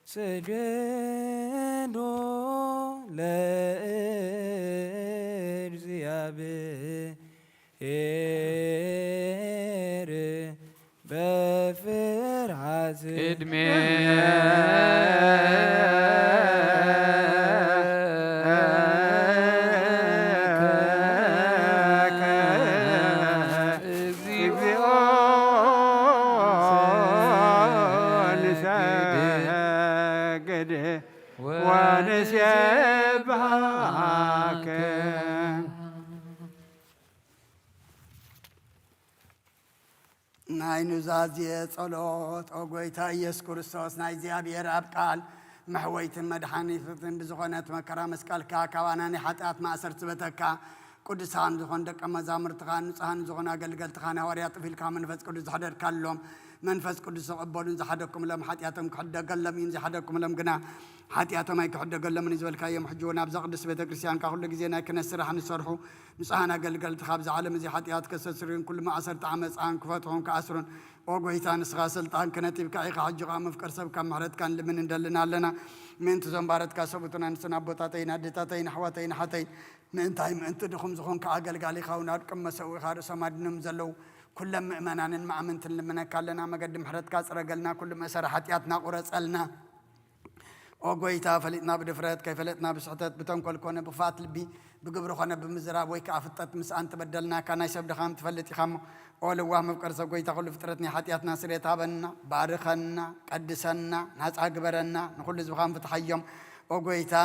ስግዱ ለእግዚኣብሔር በፍርሃት ቅድሜ ናይ ኑዛዜ ጸሎት። ኦ ጎይታ ኢየሱስ ክርስቶስ፣ ናይ እግዚኣብሔር ኣብ ቃል መሕወይትን መድሓኒትን ብዝኾነት መከራ መስቀልካ ካባና ናይ ሓጢኣት ማእሰርቲ ዝበተካ ቅዱሳን ዝኾኑ ደቀ መዛሙርትኻ ንጹሃን ዝኾኑ ኣገልገልትኻ ንሃዋርያ ጥፊልካ መንፈስ ቅዱስ ዝሕደርካሎም መንፈስ ቅዱስ ዝቐበሉን ዝሓደኩምሎም ሓጢኣቶም ክሕደገሎም እዩን ዘይሓደኩምሎም ግና ሓጢኣቶም ኣይክሕደገሎምን እዩ ዝበልካዮም። ሕጂ እውን ኣብዛ ቅድስት ቤተ ክርስቲያንካ ኩሉ ግዜ ናይ ክህነት ስራሕ ንሰርሑ ንጹሃን ኣገልገልቲ ካብዚ ዓለም እዚ ሓጢኣት ከስተስርዩን ኩሉ ማእሰርቲ ዓመፃን ክፈትሑን ክኣስሩን ኦ ጎይታ ንስኻ ስልጣን ክህነት ሂብካ ኢኻ። ሕጂ ኸዓ መፍቀር ሰብ ካብ ምሕረትካ ንልምን እንደልን ኣለና። ምእንቲ እዞም ባረትካ ሰብኡትን ኣንስትን ኣቦታተይን ኣዴታተይን ኣሕዋተይን ኣሓተይን ምእንታይ ምእንቲ ድኹም ዝኾንካ ኣገልጋሊኻ እውን ኣብ ቅድመ ሰውእኻ ርእሶም ኣድኖም ዘለዉ ኩሎም ምእመናንን ማእምንትን ልምነካ ኣለና። መገዲ ምሕረትካ ጽረገልና፣ ኩሉ መእሰሪ ሓጢኣትና ቁረጸልና። ኦ ጎይታ፣ ፈሊጥና ብድፍረት፣ ከይፈለጥና ብስሕተት፣ ብተንኮል ኮነ ብኽፋት ልቢ፣ ብግብሪ ኮነ ብምዝራብ ወይ ከኣ ፍጠት ምስኣን ትበደልናካ፣ ናይ ሰብ ድኻም ትፈልጥ ኢኻ እሞ፣ ኦ ልዋህ መፍቀር ሰብ ጎይታ፣ ኩሉ ፍጥረት ናይ ሓጢኣትና ስርየት ሃበና፣ ባርኸና፣ ቀድሰና፣ ናጻ ግበረና፣ ንኹሉ ህዝብኻን ፍትሓዮም። ኦ ጎይታ፣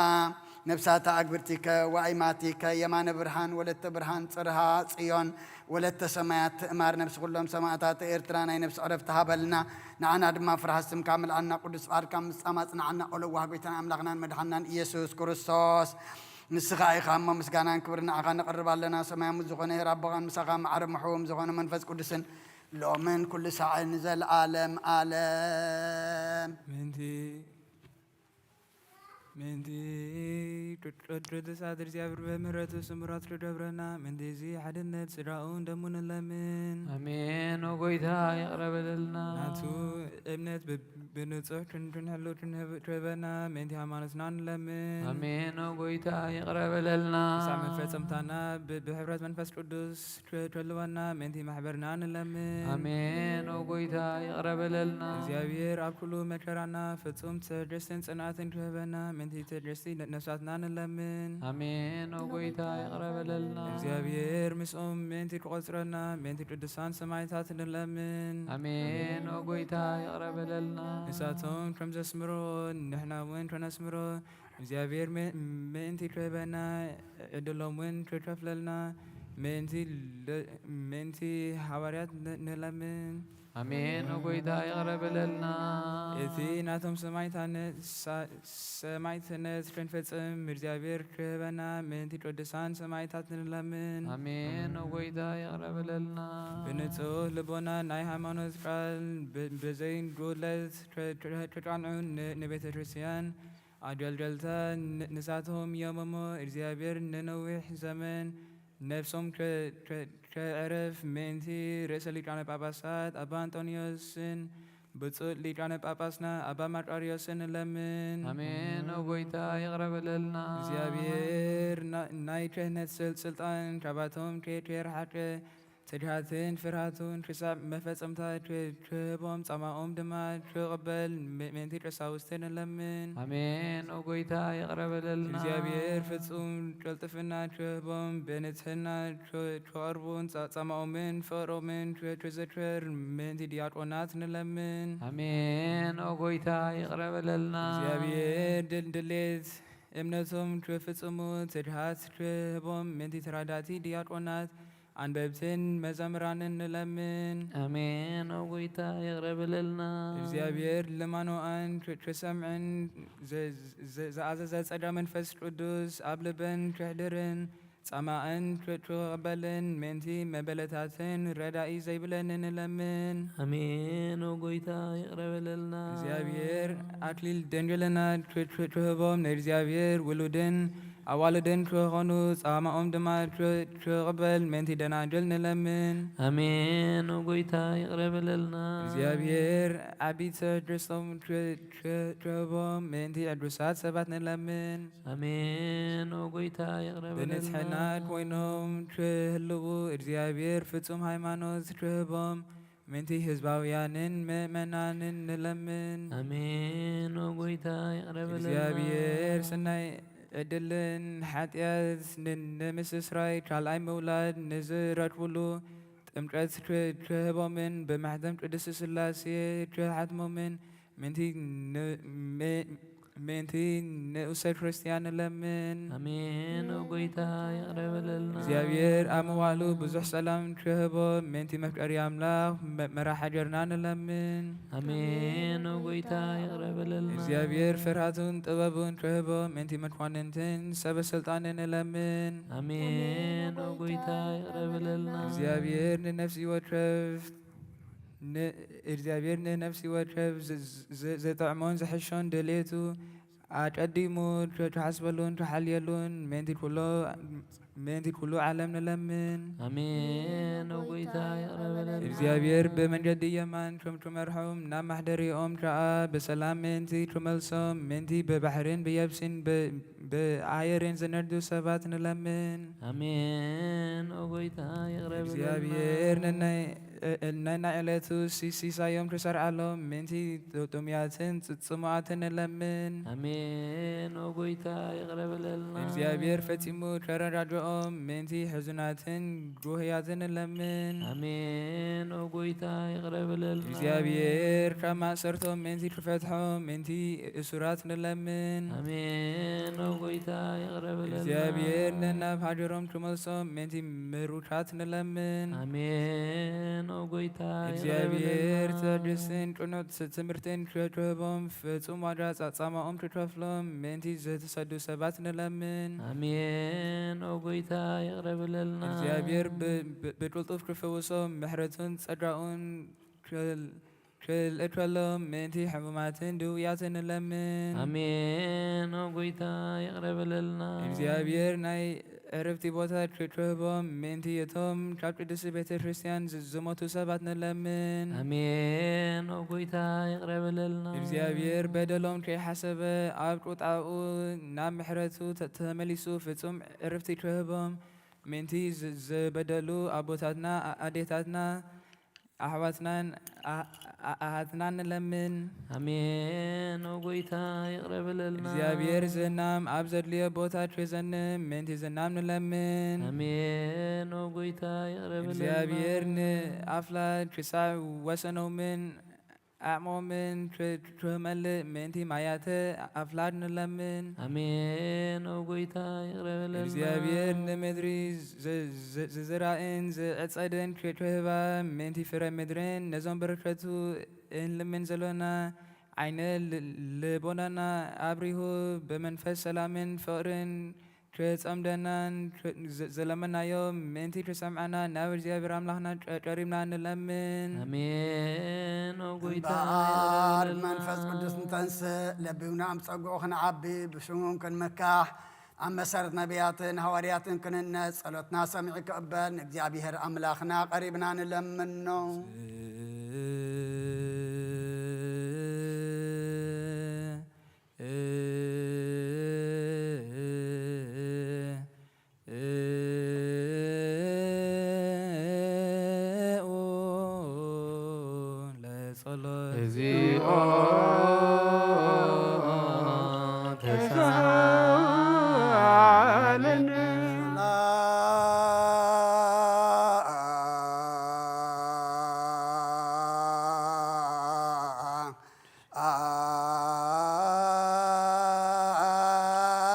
ነብሳታ ኣግብርቲከ ወኣይማቲከ የማነ ብርሃን ወለተ ብርሃን ጽርሃ ጽዮን ወለተ ሰማያት ትእማር ነብሲ ኩሎም ሰማእታት ኤርትራ ናይ ነብሲ ዕረፍቲ ሃበልና። ንዓና ድማ ፍርሃት ስምካ ምልኣና፣ ቅዱስ ፍቓድካ ምፍጻም ኣጽንዓና። ኦ ለዋህ ጎይታን ኣምላኽናን መድሓንናን ኢየሱስ ክርስቶስ፣ ንስኻ ኢኻ እሞ ምስጋናን ክብርን ንዓኻ ነቕርብ ኣለና። ሰማያዊ ዝኾነ ሄር ኣቦኻን ምሳኻ ማዕረ ምሕዎም ዝኾነ መንፈስ ቅዱስን ሎምን ኩሉ ሳዕን ንዘለኣለም ኣለም። ምእንቲ ምእንቲ ቅዱሳት እግዚኣብሔር በምህረቱ ስምራት ክገብረና ምእንቲ እዚ ሓድነት ስድራኡ እንደሙ ንለምን። ኣሜን። ኦ ጎይታ ይቕረ በለልና። ናቱ እምነት ብ- ብንጹህ ክንሕሉ ክንህብ- ክህበና ምእንቲ ሃይማኖትና ንለምን። ኣሜን። ኦ ጎይታ ይቕረ በለልና። ክሳዕ መፈጸምታና ብ- ብሕብረት መንፈስ ቅዱስ ክህልወና ምእንቲ ማሕበርና ንለምን። ኣሜን። ኦ ጎይታ ይቕረ በለልና። እግዚኣብሔር ኣብ ኩሉ መከራና ፍጹም ትዕግስትን ጽንዓትን ክህበና ምእንቲ ትዕግስቲ ነ- ነፍሳትና ንለምን። ኣሜን። ኦ ጎይታ ይቕረ በለልና። እግዚኣብሔር ምስኦም ምእንቲ ክቆጽረና ምእንቲ ቅዱሳን ሰማዕታት ንለምን። ኣሜን። ኦ ጎይታ ይቕረ በለልና። ንሳቶም ከም ዘስምሮ ንሕና እውን ከነስምሮ እግዚኣብሔር ም- ምእንቲ ክህበና ዕድሎም እውን ክከፍለልና ምእንቲ ለ- ምእንቲ ሃዋርያት ን- ንለምን። ኣሜን። ኦ ጎይታ ይቕረ በለልና። እቲ ናቶም ሰማዕታነት ሳ-፣ ሰማዕትነት ክንፈጽም እግዚኣብሔር ክህበና ምእንቲ ቅዱሳን ሰማዕታት ንለምን። ኣሜን። ኦ ጎይታ ይቕረ በለልና። ብንጹህ ልቦና ናይ ሃይማኖት ቃል ብ-፣ ብዘይ ጉድለት ክ-፣ ክ-፣ ክቃንዑ ን-፣ ንቤተ ክርስቲያን ኣገልገልታ ን-፣ ንሳቶም እዮም እሞ እግዚኣብሔር ንነዊሕ ዘመን ነፍሶም ከ-፣ ከ-፣ ከዕርፍ ምእንቲ ርእሰ ሊቃነ ጳጳሳት ኣባ ኣንጦንዮስን ብፁዕ ሊቃነ ጳጳስና ኣባ መቃርዮስን ንለምን። ኣሜን። ኦ ጎይታ ይቕረ በለልና። እግዚኣብሔር ና-፣ ናይ ክህነት ስል-፣ ስልጣን ካባቶም ከ-፣ ከየርሓቀ ትግሃትን ፍርሃቱን ክሳብ መፈጸምታ ክ-፣ ክህቦም ጻማኦም ድማ ክቕበል ም-፣ ምእንቲ ቀሳውስቲ ንለምን። ኣሜን። ኦ ጎይታ ይቕረ በለልና። እግዚኣብሔር ፍጹም ቅልጥፍና ክህቦም ብንጽህና ክ-፣ ክቐርቡን ጻ-፣ ጻማኦምን ፍቕሮምን ክ-፣ ክዝክር ምእንቲ ዲያቆናት ንለምን። ኣሜን። ኦ ጎይታ ይቕረ በለልና። እግዚኣብሔር ድል-፣ ድሌት እምነቶም ክፍጽሙ ትግሃት ክህቦም ምእንቲ ተራዳእቲ ዲያቆናት ኣንበብትን መዘምራንን ንለምን። ኣሜን። ኦ ጎይታ ይቕረ በለልና። እግዚኣብሔር ልማኖኣን ክ-፣ ክሰምዕን ዘ-፣ ዘ-፣ ዘኣዘዘ ጸጋ መንፈስ ቅዱስ ኣብ ልበን ክሕድርን ጻማእን ክ-፣ ክቕበልን ምእንቲ መበለታትን ረዳኢ ዘይብለንን ንለምን። ኣሜን። ኦ ጎይታ ይቕረ በለልና። እግዚኣብሔር ኣክሊል ደንግልና ክ-፣ ክ-፣ ክህቦም ንእግዚኣብሔር ውሉድን ኣዋልድን ክኾኑ ጻማኦም ድማ ክ-፣ ክቕበል ምእንቲ ደናግል ንለምን። ኣሜን። ኦ ጎይታ ይቕረ በለልና። እግዚኣብሔር ዓቢት ሰደስቶም ክ-፣ ክ-፣ ክህቦም ምእንቲ ዕዱሳት ሰባት ንለምን። ኣሜን። ኦ ጎይታ ይቕረ በለልና። ብንጽሕና ኮይኖም ክህልዉ እግዚኣብሔር ፍጹም ሃይማኖት ክህቦም ምእንቲ ህዝባውያንን ምእመናንን ንለምን። ኣሜን። ኦ ጎይታ ይቕረ በለልና። እግዚኣብሔር ስናይ ዕድልን ሓጢኣት ን-፣ ንምስስራይ ካልኣይ ምውላድ ንዝረክብሉ ጥምቀት ክ-፣ ክህቦምን ብማሕተም ቅድስት ስላሴ ክሓትሞምን ምእንቲ ን-፣ ም-፣ ምእንቲ ንኡሰ ክርስቲያን ንለምን። ኣሜን። ኦ ጎይታ ይቕረ በለልና። እግዚኣብሔር ኣብ መዋእሉ ብዙሕ ሰላም ክህቦ ምእንቲ መፍቀሪ ኣምላኽ መ-፣ መራሕ ሃገርና ንለምን። ኣሜን። ኦ ጎይታ ይቕረ በለልና። እግዚኣብሔር ፍርሃቱን ጥበቡን ክህቦ ምእንቲ መኳንንትን ሰበ ስልጣንን ንለምን። ኣሜን። ኦ ጎይታ ይቕረ በለልና። እግዚኣብሔር ንነፍሲ ወከፍ ን-፣ እግዚኣብሔር ንነፍሲ ወከፍ ዝ-፣ ዝ-፣ ዝጥዕሞን ዝሕሾን ድሌቱ ኣቀዲሙ ክ-፣ ክሓስበሉን ክሓልየሉን ምእንቲ ኩሎ፣ ምእንቲ ኩሉ ዓለም ንለምን። ኣሜን። ኦ ጎይታ ይቕረ በለልና። እግዚኣብሔር ብመንገዲ የማን ከም ክመርሖም ናብ ማሕደሪኦም ከኣ ብሰላም ምእንቲ ክመልሶም ምእንቲ ብባሕርን ብየብስን ብ-፣ ብኣየርን ዝነዱ ሰባት ንለምን። ኣሜን። ኦ ጎይታ ይቕረ በለልና። እግዚኣብሔር ነናይ እ-፣ እ-፣ ነናይ ዕለቱ ሲ-፣ ሲሳዮም ክሰርዓሎም ምእንቲ ጥ-፣ ጥሙያትን ጽ-፣ ጽሙኣትን ንለምን። ኣሜን። ኦ ጎይታ ይቕረ በለልና። እግዚኣብሔር ፈጺሙ ከረጋግኦም ምእንቲ ሕዙናትን ጉህያትን ንለምን። ኣሜን። ኦ ጎይታ ይቕረ በለልና። እግዚኣብሔር ካብ ማእሰርቶም ምእንቲ ክፈትሖም ምእንቲ እሱራት ንለምን። ኣሜን። ኦ ጎይታ ይቕረ በለልና። እግዚኣብሔር ነናብ ሃገሮም ክመልሶም ምእንቲ ምሩካት ንለምን። ኣሜን። ኦ ጎይታ ይቕረ እግዚኣብሔር በለልና። ትዕግስትን ቅኑዕ ት-፣ ትምህርትን ክህቦም ፍጹም ዋጋ ጻ-፣ ጻማኦም ክከፍሎም ምእንቲ ዝተሰዱ ሰባት ንለምን። ኣሜን። ኦ ጎይታ ይቕረ በለልና። እግዚኣብሔር ብ-፣ ብ-፣ ብቅልጡፍ ክፍውሶም ምሕረቱን ጸጋኡን ክል-፣ ክልእከሎም ምእንቲ ሕሙማትን ድውያትን ንለምን። ኣሜን። ኦ ጎይታ ይቕረ በለልና። እግዚኣብሔር ናይ ዕርፍቲ ቦታ ክ-፣ ክህቦም ምእንቲ እቶም ካብ ቅድስቲ ቤተ ክርስቲያን ዝ-፣ ዝሞቱ ሰባት ንለምን። ኣሜን። ኦ ጎይታ ይቕረ በለልና። እግዚኣብሔር በደሎም ከይሓሰበ ኣብ ቁጣኡ ናብ ምሕረቱ ተ-፣ ተመሊሱ ፍጹም ዕርፍቲ ክህቦም ምእንቲ ዝ-፣ ዝበደሉ ኣቦታትና ኣ-፣ ኣዴታትና ኣሕዋትናን ኣ-፣ ኣ-፣ ኣሃትናን ንለምን። ኣሜን። ኦ ጎይታ ይቕረ በለልና። እግዚኣብሔር ዝናም ኣብ ዘድልዮ ቦታ ክዘንም ምእንቲ ዝናም ንለምን። ኣሜን። ኦ ጎይታ ይቕረ በለልና። እግዚኣብሔር ንኣፍላ ክሳብ ወሰኖምን ዓቕሞምን ት-፣ ትመልእ ምእንቲ ማያተ ኣፍላድ ንለምን። ኣሜን። ኦ ጎይታ ይቕረ በለልና። እግዚኣብሔር ንምድሪ ዘ-፣ ዘ-፣ ዝዘራእን ዝዕጸድን ት-፣ ትህባ ምእንቲ ፍረ ምድርን ነዞም በረከቱ እንልምን ዘሎና ዓይነ ል-፣ ልቦናና ኣብሪሁ ብመንፈስ ሰላምን ፍቕርን ክጸምደናን ዘ-፣ ዘለመናዮ ምእንቲ ክሰምዓና ናብ እግዚኣብሔር ኣምላኽና ቀ-፣ ቀሪብና ንለምን። ኣሜን። ኦ ጎይታ እምበኣር ይቕበለልና። መንፈስ ቅዱስ እንተንስእ ለቢውና ኣብ ጸግኡ ክንዓቢ ብሽሙ ክንምካሕ ኣብ መሰረት ነቢያትን ሃዋርያትን ክንነጽ ጸሎትና ሰሚዑ ክቕበል ንእግዚኣብሔር ኣምላኽና ቀሪብና ንለምኖ። ለጸሎት። እግዚኦ ተሳለነ።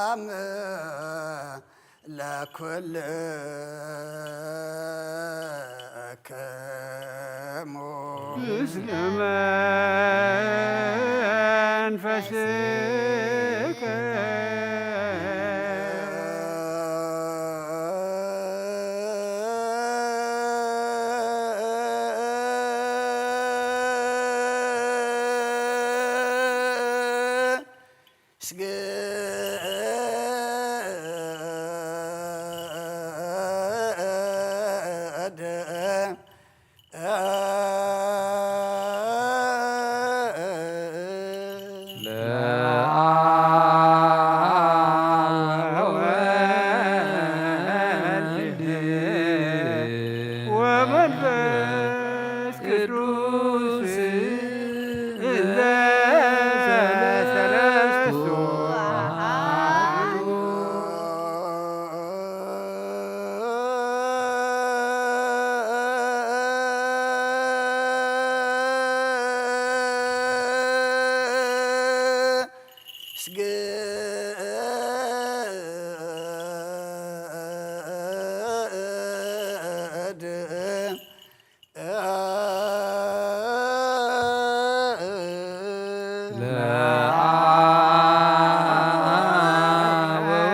አም ለኩልክሙ። ምስለ መንፈስከ። ስግድ። ለአብ ወወልድ ወመንፈስ ቅዱስ እለ ሰለስቱ አሐዱ። ስግድ። ለአብ ወወልድ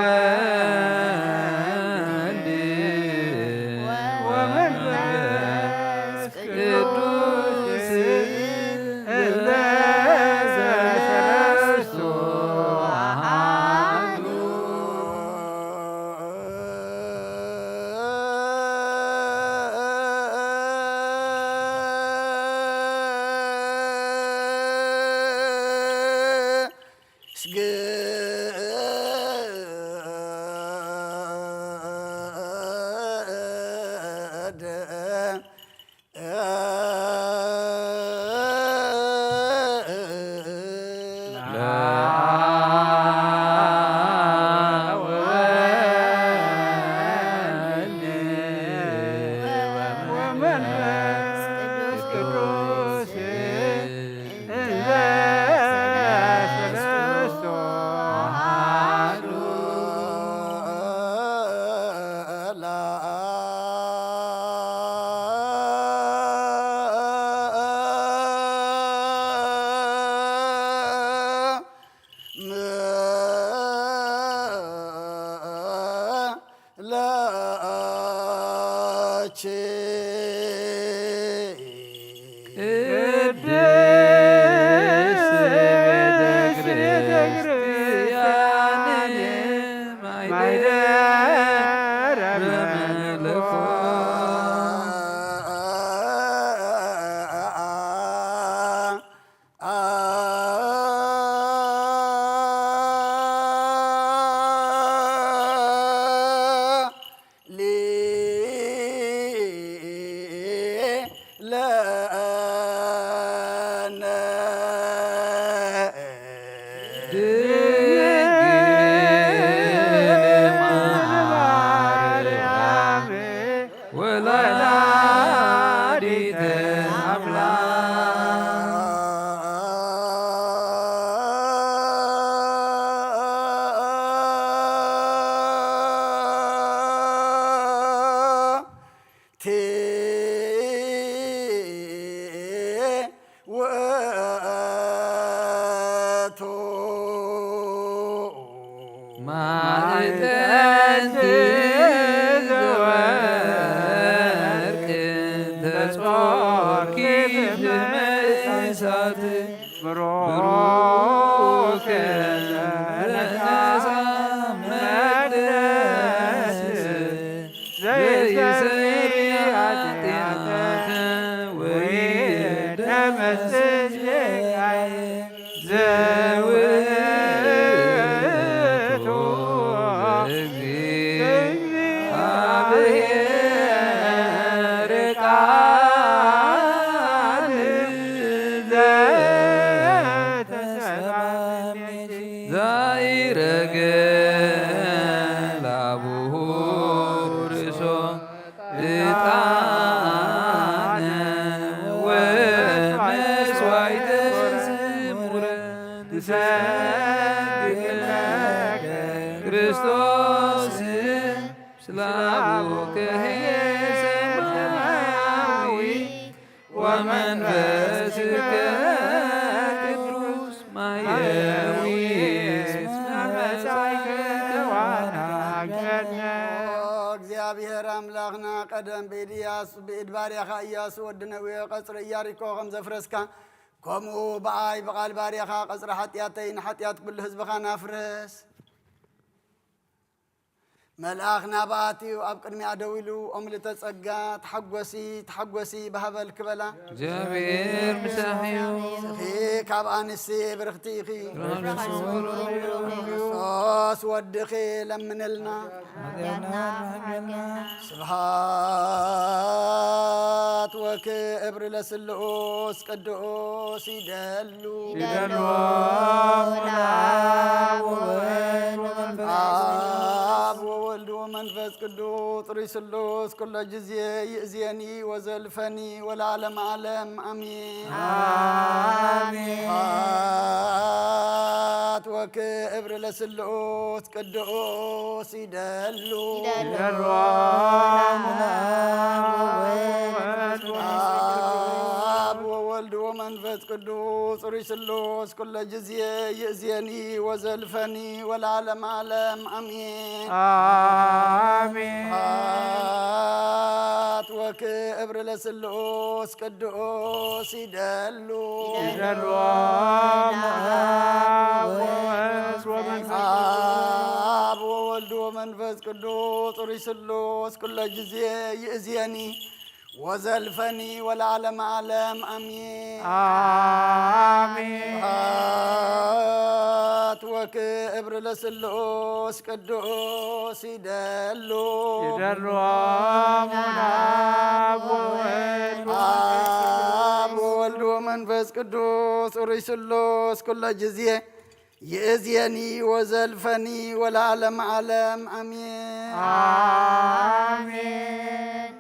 ወመንፈስ ቅዱስ እለ ሰለስቱ አሐዱ። ስግድ። ላቺ ቅድስት ቤተ ክርስቲያን ማይደረ መለኮት። ማዕጠንቲ ዘወርቅ ተጾርኪ ብእሳት ብሩክ ተነሳ መቅደስ ዘይሰሪ ኃጢአተ ወይደመስስ ጌጋየ። ዘውእቱ እግዚአብሔር ቃል ዘተሰብአ እምኔኪ። ዛይረገ ላቡሁ ርእሶ ዕጣነ ወመስዋዕተ ስሙረ ንሰግድ ለከ ክርስቶስ ስለ አቡከ ኄር ሰማያዊ ወመንፈስከ ቅዱስ ማየዊ እስመ መጻእከ ዋናገነ። ኦ እግዚአብሔር አምላኽና ቀደም ብኢድ ኢያሱ ብኢድ ባርያኻ ኢያሱ ወዲ ነዌ ቀጽሪ ኢያሪኮ ከም ዘፍረስካ ከምኡ ብኣይ ብቓል ባርያኻ ቀጽሪ ሓጢኣተይ ንሓጢኣት ኩሉ ህዝብኻ ናፍርስ። መልኣኽ ናብኣ ኣትዩ ኣብ ቅድሚኣ ደው ኢሉ፣ ኦምልተ ጸጋ፣ ተሓጎሲ፣ ተሓጎሲ፣ ብሃበል ክበላ። እግዚኣብሔር ምሳኺ እዩ። ንስኺ ካብ ኣንስቲ ብርኽቲ ኢኺ። ብርሃነ ስውር እዩ። ክርስቶስ ወድኺ ለምንልና። ሓጢኣትና ሓገና። ስብሐት ወክብር ለስሉስ ቅዱስ ይደሉ። ይደሉ ለአብ ወወልድ ወመንፈስ አብ ወወልድ ወመንፈስ ቅዱስ ርሱሉስ ኩሎ ጊዜ ይእዜኒ ወዘልፈኒ ወለዓለመ ዓለም አሜን። አሜን። ስብሐት ወክብር ለስሉስ ቅዱስ ይደሉ። ይደሉ። ይደሉ። አብ ወወልድ ወመንፈስ ቅዱስ ርሱሉስ ኩሎ ጊዜ ይእዜኒ ወዘልፈኒ ወለዓለመ ዓለም አሜን። አሜን። ስብሐት ወክብር ለስሉስ ቅዱስ ይደሉ። ይደሉ። አብ ወወልድ ወመንፈስ አብ ወወልድ ወመንፈስ ቅዱስ ርሱሉስ ኩሎ ጊዜ ይእዜኒ ወዘልፈኒ ወለዓለመ ዓለም አሜን። አሜን። ስብሐት ወክብር ለስሉስ ቅዱስ ይደሉ። ይደሉ። አብ ወወልድ አብ ወወልድ ወመንፈስ ቅዱስ ርሱሉስ ኩሎ ጊዜ ይእዜኒ ወዘልፈኒ ወለዓለመ ዓለም አሜን። አሜን።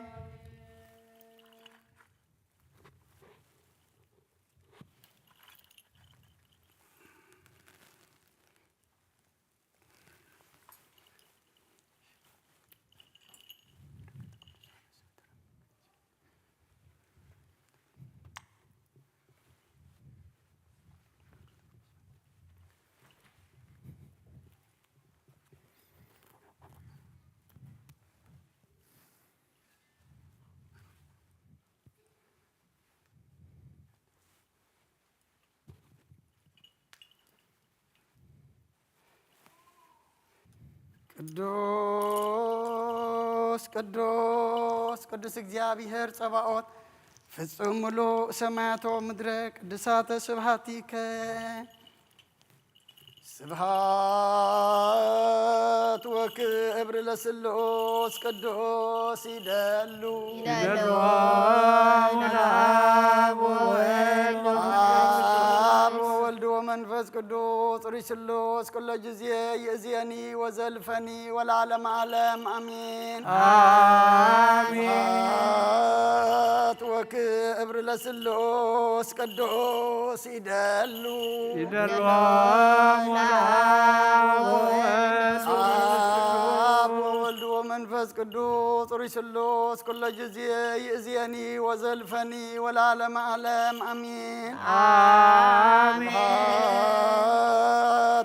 ቅዱስ ቅዱስ ቅዱስ እግዚኣብሔር ጸባኦት ፍጹም ምሉእ ሰማያት ወምድረ ቅዱሳተ ስብሐቲከ። ስብሐት ወክብር ለስሉስ ቅዱስ ይደሉ። ይደሉ። ለአብ ወወልድ ወመንፈስ አብ ወወልድ ወመንፈስ ቅዱስ ርሱሉስ ኩሎ ጊዜ ይእዜኒ ወዘልፈኒ ወለዓለመ ዓለም አሜን። አሜን። ስብሐት ወክብር ለስሉስ ቅዱስ ይደሉ። ይደሉ። አብ ወወልድ ወመንፈስ ቅዱስ ርሱሉስ ኩሎ ጊዜ ይእዜኒ ወዘልፈኒ ወለዓለመ ዓለም አሜን። አሜን።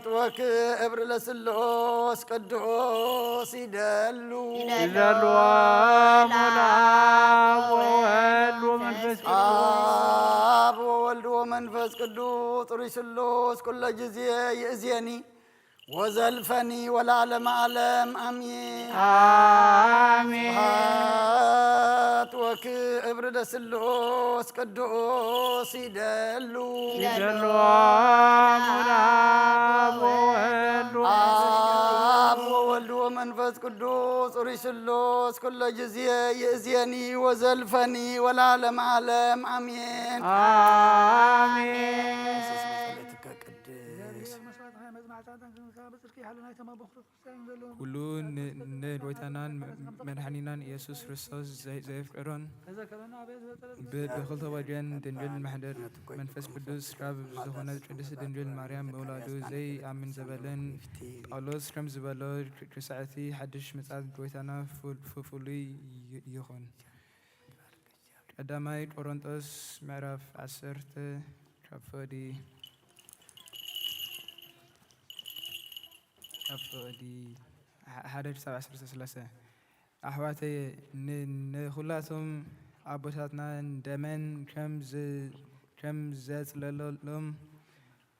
ስብሐት ክብር ለስሉስ ቅዱስ ይደሉ። ይደሉ አብ ወወልድ ወመንፈስ ቅዱስ። አብ ወወልድ ወመንፈስ ቅዱስ ጥሩይ ስሉስ ኩለ ጊዜ ይእዜኒ ወዘልፈኒ ወለዓለመ ዓለም አሜን። አሜን። ስብሐት ወክብር ለስሉስ ቅዱስ ይደሉ። ይደሉ አብ ወወልድ አብ ወወልድ ወመንፈስ ቅዱስ ሩይ ስሉስ ኩለ ጊዜ ይእዜኒ ወዘልፈኒ ወለዓለመ ዓለም አሜን። አሜን። ኢየሱስ በጸሎትከ ቅድስ ኩሉ ን- ንጎይታናን መድሓኒናን ኢየሱስ ክርስቶስ ዘይ- ዘየፍቅሮን ብ- ብክልተ ወገን ድንግል ማሕደር መንፈስ ቅዱስ ካብ ዝኾነት ቅድስት ድንግል ማርያም ምውላዱ ዘይኣምን ዘበለን ጳውሎስ ከም ዝበሎ ክሳዕቲ ሓድሽ ምጽኣት ጎይታና ፉ- ፉ- ፍሉይ ይ- ይኹን። ቀዳማይ ቆሮንጦስ ምዕራፍ ዓሰርተ ካብ ፍቕዲ ካብ ፍቕዲ ሓ- ሓደ ክሳብ ዓሰርተ ሰለስተ። ኣሕዋተየ ን- ንኹላቶም ኣቦታትና ደመን ከም ዝ- ከም ዘጽለለሎም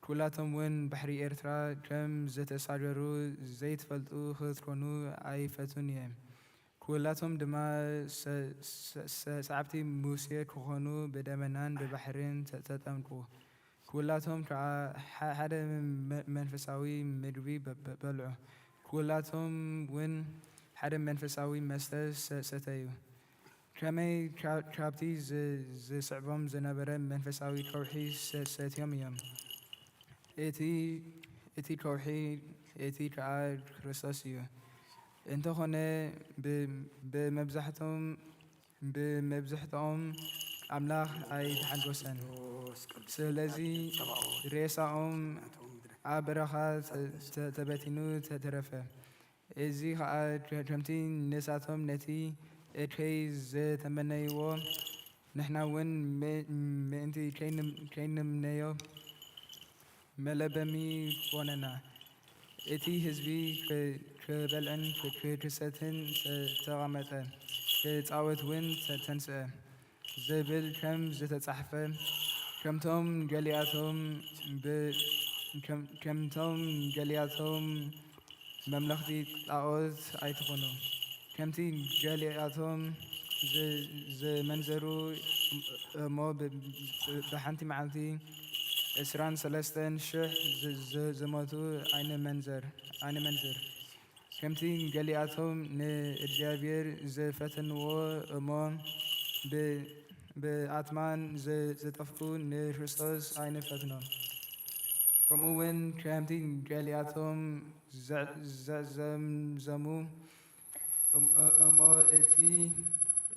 ኩላቶም እውን ባሕሪ ኤርትራ ከም ዝተሳገሩ ዘይትፈልጡ ክትኮኑ ኣይፈቱን እየ። ኩላቶም ድማ ሰ- ሰ- ሰ- ሰዓብቲ ሙሴ ክኾኑ ብደመናን ብባሕርን ተ- ተጠምቁ። ኩላቶም ከዓ ሓ- ሓደ መ- መንፈሳዊ ምግቢ በ- በ- በልዑ። ኩላቶም እውን ሓደ መንፈሳዊ መስተ ሰ- ሰተዩ። ከመይ ካ- ካብቲ ዝ- ዝስዕቦም ዝነበረ መንፈሳዊ ከውሒ ሰ- ሰትዮም እዮም። እቲ እቲ ከውሒ እቲ ከዓ ክርስቶስ እዩ። እንተኾነ ብ- ብመብዛሕቶም ብመብዝሕትኦም ኣምላኽ ኣይተሓጎሰን። ስለዚ ሬሳኦም ኣብ በረኻ ተ- ተ- ተበቲኑ ተተረፈ። እዚ ኸኣ ከ- ከምቲ ንሳቶም ነቲ እከይ ዝተመነይዎ ንሕና እውን ም- ምእንቲ ከይንም- ከይንምነዮ መለበሚ ኮነና። እቲ ህዝቢ ክ- ክበልዕን ክ- ክ- ክሰትን ተ- ተቐመጠ፣ ክጻወት እውን ተ- ተንስአ ዝብል ከም ዝተጻሕፈ፣ ከምቶም ገሊኣቶም ብ- ከም- ከምቶም ገሊኣቶም መምለኽቲ ጣዖት ኣይትኹኑ። ከምቲ ገሊኣቶም ዝ- ዘመንዘሩ እሞ ብ- ብ- ብሓንቲ መዓልቲ ዕስራን ሰለስተን ሽሕ ዝ- ዝ- ዝሞቱ ኣይንመንዘር ኣይንመንዝር። ከምቲ ገሊኣቶም ንእግዚኣብሔር ዝፈተንዎ እሞ ብ- ብኣትማን ዝ- ዝጠፍኡ ንክርስቶስ ኣይንፈትኖ። ከምኡ እውን ከምቲ ገሊኣቶም ዘ- ዘዘምዘሙ እም- እሞ እቲ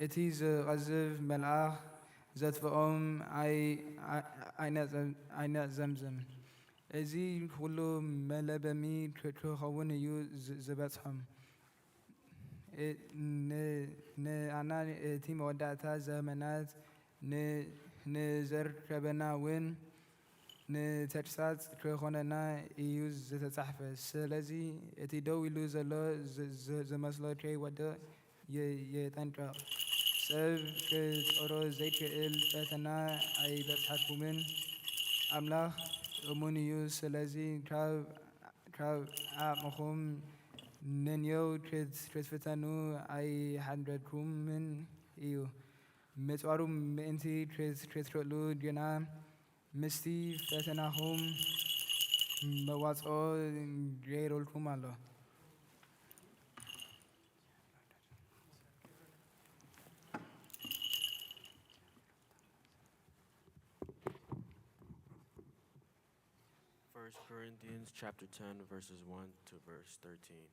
እቲ ዝቐዝፍ መልኣኽ ዘጥፍኦም ኣይ- ኣይ- ኣይነዘም- ኣይነዘምዝም። እዚ ኩሉ መለበሚ ክ- ክኸውን እዩ ዝ- ዝበጽሖም። እ- ን- ንኣና እቲ መወዳእታ ዘመናት ን- ንዘርከበና እውን ንተግሳጽ ክኾነና እዩ ዝተጻሕፈ። ስለዚ እቲ ደው ኢሉ ዘሎ ዝ- ዝ- ዝመስሎ ከይወድቕ የ- የጠንቅቕ። ሰብ ክጾሮ ዘይክእል ፈተና ኣይበጽሓኩምን። ኣምላኽ እሙን እዩ። ስለዚ ካብ ካብ ዓቕምኹም ነንየው ክት- ክትፍተኑ ኣይሓድገኩምን እዩ። ምጽዋሩ ምእንቲ ክት- ክትክእሉ ግና ምስቲ ፈተናኹም መዋጽኦ ገይሩልኩም ኣሎ። First Corinthians chapter ten, verses one to verse thirteen.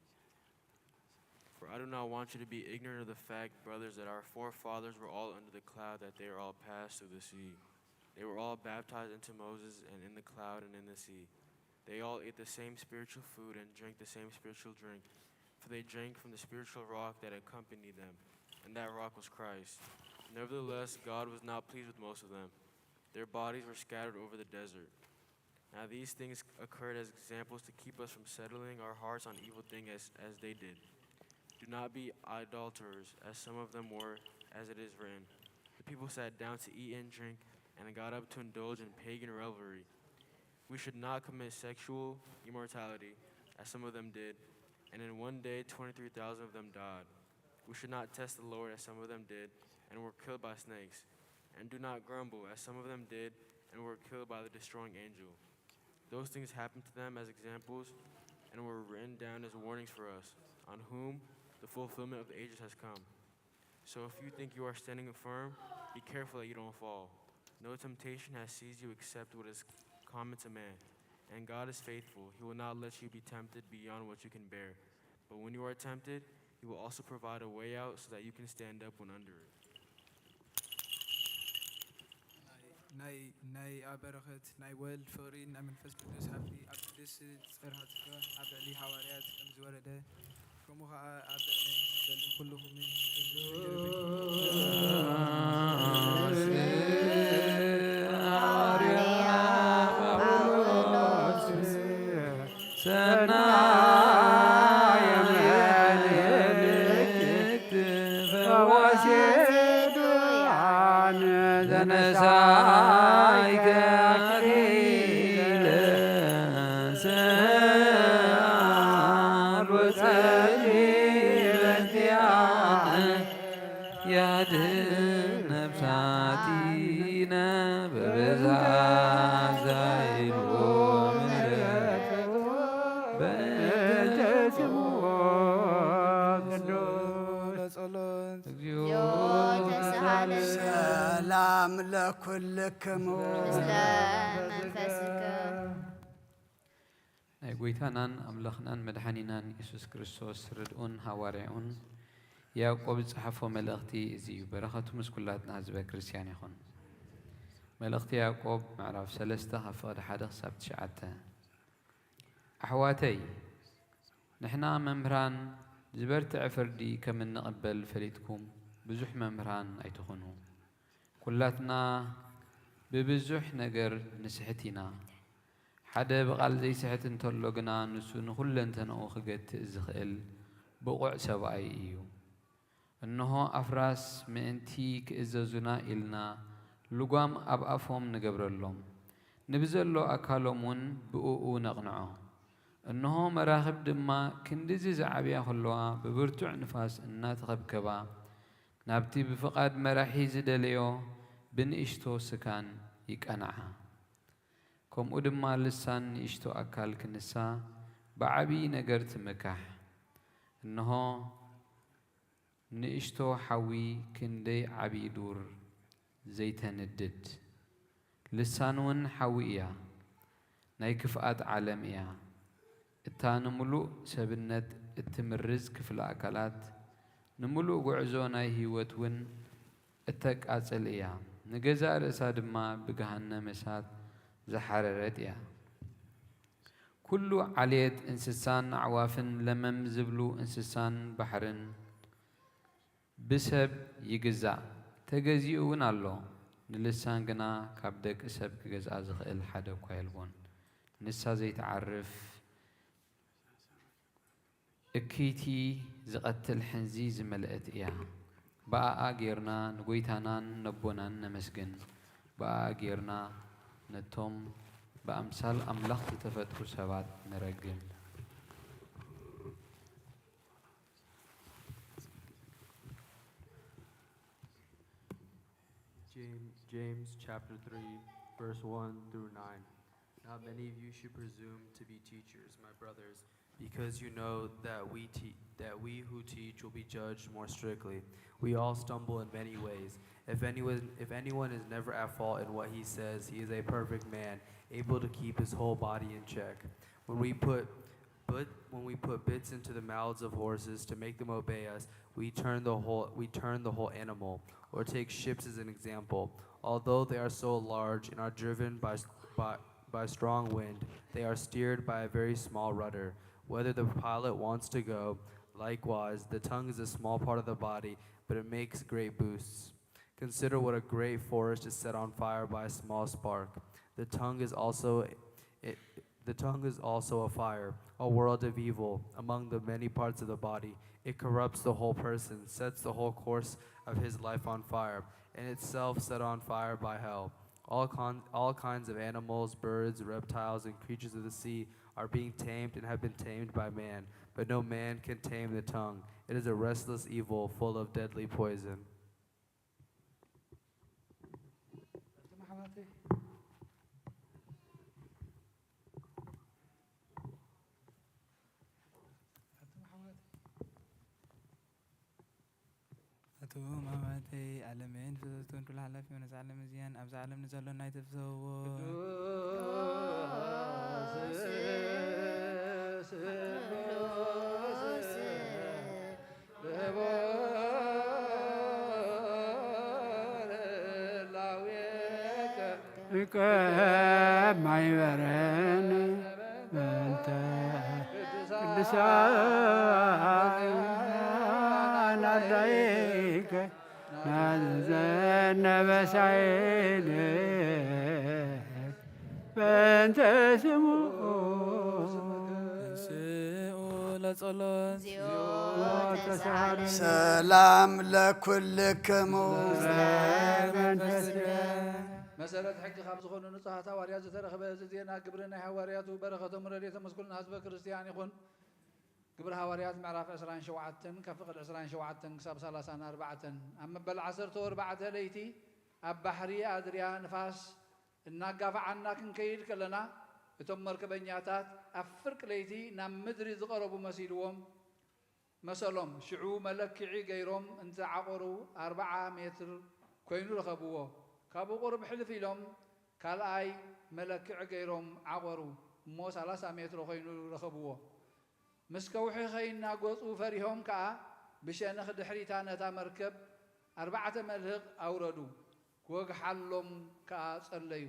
For I do not want you to be ignorant of the fact, brothers, that our forefathers were all under the cloud, that they were all passed through the sea. They were all baptized into Moses and in the cloud and in the sea. They all ate the same spiritual food and drank the same spiritual drink, for they drank from the spiritual rock that accompanied them, and that rock was Christ. Nevertheless, God was not pleased with most of them. Their bodies were scattered over the desert. Now these things occurred as examples to keep us from settling our hearts on evil things as, as they did. Do not be idolaters, as some of them were, as it is written. The people sat down to eat and drink, and got up to indulge in pagan revelry. We should not commit sexual immorality, as some of them did, and in one day twenty-three thousand of them died. We should not test the Lord, as some of them did, and were killed by snakes. And do not grumble, as some of them did, and were killed by the destroying angel. Those things happened to them as examples and were written down as warnings for us, on whom the fulfillment of the ages has come. So if you think you are standing firm, be careful that you don't fall. No temptation has seized you except what is common to man. And God is faithful. He will not let you be tempted beyond what you can bear. But when you are tempted, He will also provide a way out so that you can stand up when under it. ናይ ናይ ኣብ በረኸት ናይ ወልድ ፍቕሪ ናይ መንፈስ ቅዱስ ሃብቲ ኣብ ቅድስቲ ጽርሃትካ ኣብ ልዕሊ ሃዋርያት ከም ዝወረደ ከምኡ ኸዓ ኣብ ልዕሊ ዘለኹም ኩልኹም ሰናየ ምልክት ፈዋሴ ድውያን ዘነሳይከ አክሊለ ሰዓር ወጸሊ በዚያነ ያድን ነፍሳቲነ በብዝሃ ዛይልዎ ምሕረት በእንተ ስሙ ቅዱስ ጸሎት እግዚኦ ተሳሃለነ ሰላም ለኩልክሙ ምስለ መንፈስከ። ናይ ጐይታናን ኣምላኽናን መድሓኒናን የሱስ ክርስቶስ ርድኡን ሃዋርያኡን ያዕቆብ ዝጸሓፎ መልእኽቲ እዚ እዩ። በረኸቱ ምስ ኩላትና ህዝበ ክርስትያን ይኹን። መልእኽቲ ያዕቆብ ምዕራፍ ሰለስተ ካብ ፍቕዲ ሓደ ክሳብ ትሽዓተ። ኣሕዋተይ፣ ንሕና መምህራን ዝበርትዐ ፍርዲ ከም እንቕበል ፈሊጥኩም ብዙሕ መምህራን ኣይትኹኑ። ኩላትና ብብዙሕ ነገር ንስሕት ኢና። ሓደ ብቓል ዘይስሕት እንተሎ ግና ንሱ ንኹለንተንኡ ክገትእ ዝኽእል ብቑዕ ሰብኣይ እዩ። እንሆ ኣፍራስ ምእንቲ ክእዘዙና ኢልና ልጓም ኣብ ኣፎም ንገብረሎም፣ ንብዘሎ ኣካሎም እውን ብእኡ ነቕንዖ። እንሆ መራኽብ ድማ ክንድዚ ዝዓብያ ከለዋ ብብርቱዕ ንፋስ እናተኸብከባ ናብቲ ብፍቓድ መራሒ ዝደለዮ ብንእሽቶ ስካን ይቀንዓ። ከምኡ ድማ ልሳን ንእሽቶ ኣካል ክንሳ ብዓብዪ ነገር ትምካሕ። እንሆ ንእሽቶ ሓዊ ክንደይ ዓብዪ ዱር ዘይተንድድ። ልሳን እውን ሓዊ እያ፣ ናይ ክፍኣት ዓለም እያ። እታ ንምሉእ ሰብነት እትምርዝ ክፍለ ኣካላት፣ ንምሉእ ጉዕዞ ናይ ህይወት እውን እተቃጽል እያ፣ ንገዛእ ርእሳ ድማ ብገሃነም እሳት ዝሓረረት እያ። ኩሉ ዓሌት እንስሳን ኣዕዋፍን ለመም ዝብሉ እንስሳን ባሕርን ብሰብ ይግዛእ፣ ተገዚኡ እውን ኣሎ። ንልሳን ግና ካብ ደቂ ሰብ ክገዝኣ ዝኽእል ሓደ እኳ የልቦን። ንሳ ዘይትዓርፍ እክይቲ ዝቐትል ሕንዚ ዝመልአት እያ። ብኣኣ ጌርና ንጎይታናን ነቦናን ነመስግን። ብኣኣ ጌርና ነቶም ብኣምሳል ኣምላኽ ዝተፈጥሩ ሰባት ንረግም። James, James chapter three, verse one through nine. Not many of you should presume to be teachers, my brothers, because you know that we te- that we who teach will be judged more strictly. We all stumble in many ways. If anyone if anyone is never at fault in what he says, he is a perfect man, able to keep his whole body in check. When we put but when we put bits into the mouths of horses to make them obey us, we turn the whole we turn the whole animal. Or take ships as an example. Although they are so large and are driven by by, by strong wind, they are steered by a very small rudder. Whether the pilot wants to go, likewise, the tongue is a small part of the body, but it makes great boosts. Consider what a great forest is set on fire by a small spark. The tongue is also It, the tongue is also a fire, a world of evil, among the many parts of the body. It corrupts the whole person, sets the whole course of his life on fire, and itself set on fire by hell. All, con- all kinds of animals, birds, reptiles, and creatures of the sea are being tamed and have been tamed by man, but no man can tame the tongue. It is a restless evil full of deadly poison. ኣቱም ኣሕዋተይ፣ ኣቱም ኣሕዋተይ፣ ዓለምን ፍሰቱን ኩሉ ሓላፊ ነዛ ዓለም እዚኣን ኣብዛ ዓለም ንዘሎ ናይ ተፍሰዎ ከማይበረን በእንተ ቅዱሳን ኣዳይከ ናዘነበሳይል በእንተ ስሙ ስኡ ለጸሎት ሰላም ለኩልክሙ መሰረት ሕጊ ካብ ዝኾኑ ንጹሃት ሃዋርያት ዝተረኽበ እዚ ዜና ግብሪ ናይ ሃዋርያቱ በረኸቶም ረድኤቶም ምስ ኩልና ህዝበ ክርስትያን ይኹን። ግብሪ ሃዋርያት ምዕራፍ ዕስራን ሸውዓተን ካብ ፍቕድ ዕስራን ሸውዓተን ክሳብ ሰላሳን ኣርባዕተን ኣብ መበል ዓሰርተ ወርባዕተ ለይቲ ኣብ ባሕሪ ኣድርያ ንፋስ እናጋፍዓና ክንከይድ ከለና እቶም መርከበኛታት ኣብ ፍርቂ ለይቲ ናብ ምድሪ ዝቐረቡ መሲልዎም መሰሎም። ሽዑ መለክዒ ገይሮም እንትዓቐሩ ኣርብዓ ሜትር ኮይኑ ረኸብዎ። ካብኡ ቁሩብ ሕልፍ ኢሎም ካልኣይ መለክዒ ገይሮም ዓቐሩ እሞ ሰላሳ ሜትሮ ኮይኑ ረኸብዎ። ምስ ከውሒ ኸይናጎጹ ፈሪሆም ከኣ ብሸነኽ ድሕሪታ ነታ መርከብ ኣርባዕተ መልህቕ ኣውረዱ። ክወግሓሎም ከኣ ጸለዩ።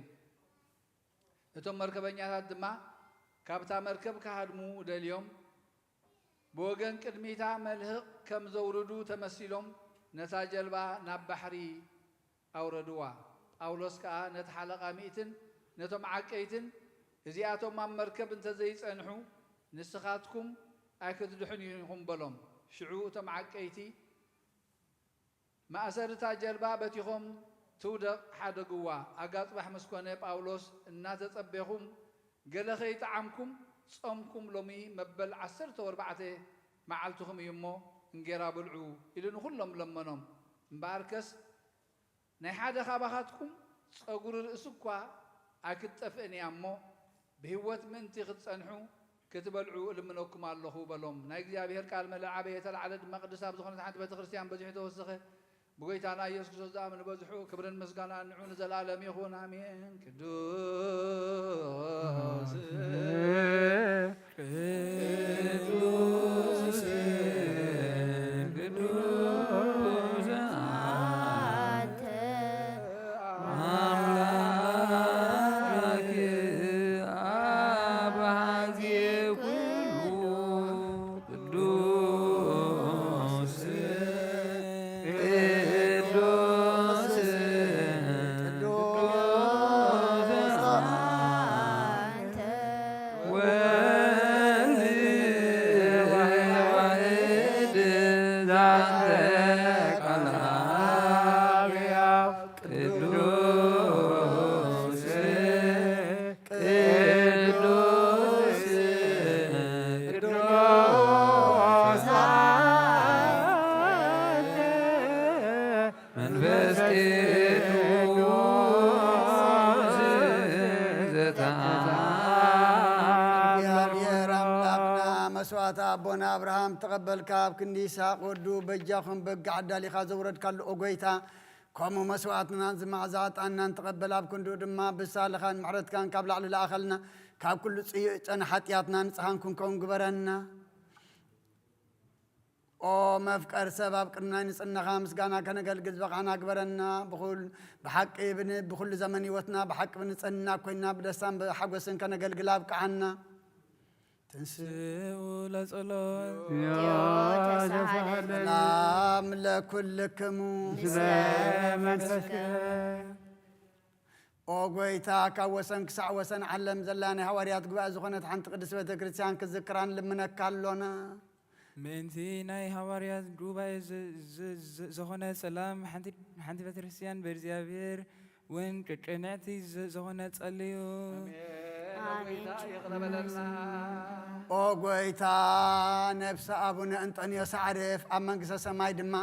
እቶም መርከበኛታት ድማ ካብታ መርከብ ክሃድሙ ደልዮም ብወገን ቅድሚታ መልህቕ ከም ዘውርዱ ተመሲሎም ነታ ጀልባ ናብ ባሕሪ ኣውረድዋ። ጳውሎስ ከኣ ነቲ ሓለቓ ሚእትን ነቶም ዓቀይትን እዚኣቶም ኣብ መርከብ እንተ ዘይጸንሑ ንስኻትኩም ኣይክትድሕኑን ኢኹም በሎም። ሽዑ እቶም ዓቀይቲ ማእሰር እታ ጀልባ በቲኾም ትውደቕ ሓደግዋ። ኣጋ ጽባሕ ምስ ኮነ ጳውሎስ እናተጸቤኹም ገለ ከይጠዓምኩም ጾምኩም ሎሚ መበል ዓሰርተ ወርባዕተ መዓልትኹም እዩ እሞ እንጌራ ብልዑ ኢሉ ንኹሎም ለመኖም። እምበኣርከስ ናይ ሓደ ካባኻትኩም ጸጉሪ ርእሲ እኳ ኣይክትጠፍእን እያ እሞ ብህይወት ምእንቲ ክትጸንሑ ክትበልዑ እልምነኩም ኣለኹ በሎም። ናይ እግዚኣብሔር ቃል መለ ዓበየ ተላዕለ ድማ ቅድስት ኣብ ዝኾነት ሓንቲ ቤተ ክርስቲያን በዚሑ ተወሰኸ። ብጎይታና ኢየሱስ ክርስቶስ ዝኣምን በዝሑ ክብርን ምስጋናን ንዑ ንዘለኣለም ይኹን ኣሜን። ቅዱስ ቅዱስ ቅዱስ አንተ አምላክ አብ ጊዜ ኩሉ ቅዱስ ቅዱስ ቅዱስ አንተ ወልድ ዋሕድ ዛንተ ቃል አብ ቅዱስ ቅዱስ ቅዱስ አንተ መንፈስ ቅዱስ ዘተአምር። እግዚኣብሔር ኣምላኽና መስዋዕቲ ኣቦና ኣብርሃም ተቐበልካ፣ ኣብ ክንዲ ይስሐቅ ወዱ በጃኹም በግ ኣዳሊኻ ዘውረድካሉ፣ ኦ ጐይታ፣ ከምኡ መስዋዕትናን እዚ መዓዛ ዕጣንናን ተቐበል፣ ኣብ ክንድኡ ድማ ብሳልኻን ምሕረትካን ካብ ላዕሊ ለኣኸልና፣ ካብ ኩሉ ጽዩዕ ጨና ሓጢኣትና ንጽሃን ክንከውን ግበረና። ኦ መፍቀር ሰብ፣ ኣብ ቅድሚ ናይ ንጽህናኻ ምስጋና ከነገልግል ዝበቓዕና ግበረና። ብኹል-፣ ብሓቂ ብን-፣ ብኹሉ ዘመን ህይወትና ብሓቂ ብንጽህና ኮይና ብደስታን ብሓጎስን ከነገልግል ኣብቅዓና። ትንስኡ ለጸሎት ሰላም ለኩልክሙ ምስለ መንፈስከ ኦ ጎይታ፣ ካብ ወሰን ክሳዕ ወሰን ዓለም ዘላ ናይ ሃዋርያት ጉባኤ ዝኾነት ሓንቲ ቅድስት ቤተ ክርስቲያን ክዝክራ ንልምነካ ኣሎና። ምእንቲ ናይ ሃዋርያት ጉባኤ ዝ-፣ ዝ-፣ ዝ-፣ ዝኾነ ሰላም ሓንቲ፣ ሓንቲ ቤተ ክርስቲያን ብእግዚኣብሔር እውን ቅንዕቲ ዝ-፣ ዝኾነ ጸልዩ። ኣሜን። ኣሜን። ይቕረ በለልና። ኦ ጎይታ፣ ነፍሲ ኣቡነ እንጠንዮስ ኣዕርፍ፣ ኣብ መንግስተ ሰማይ ድማ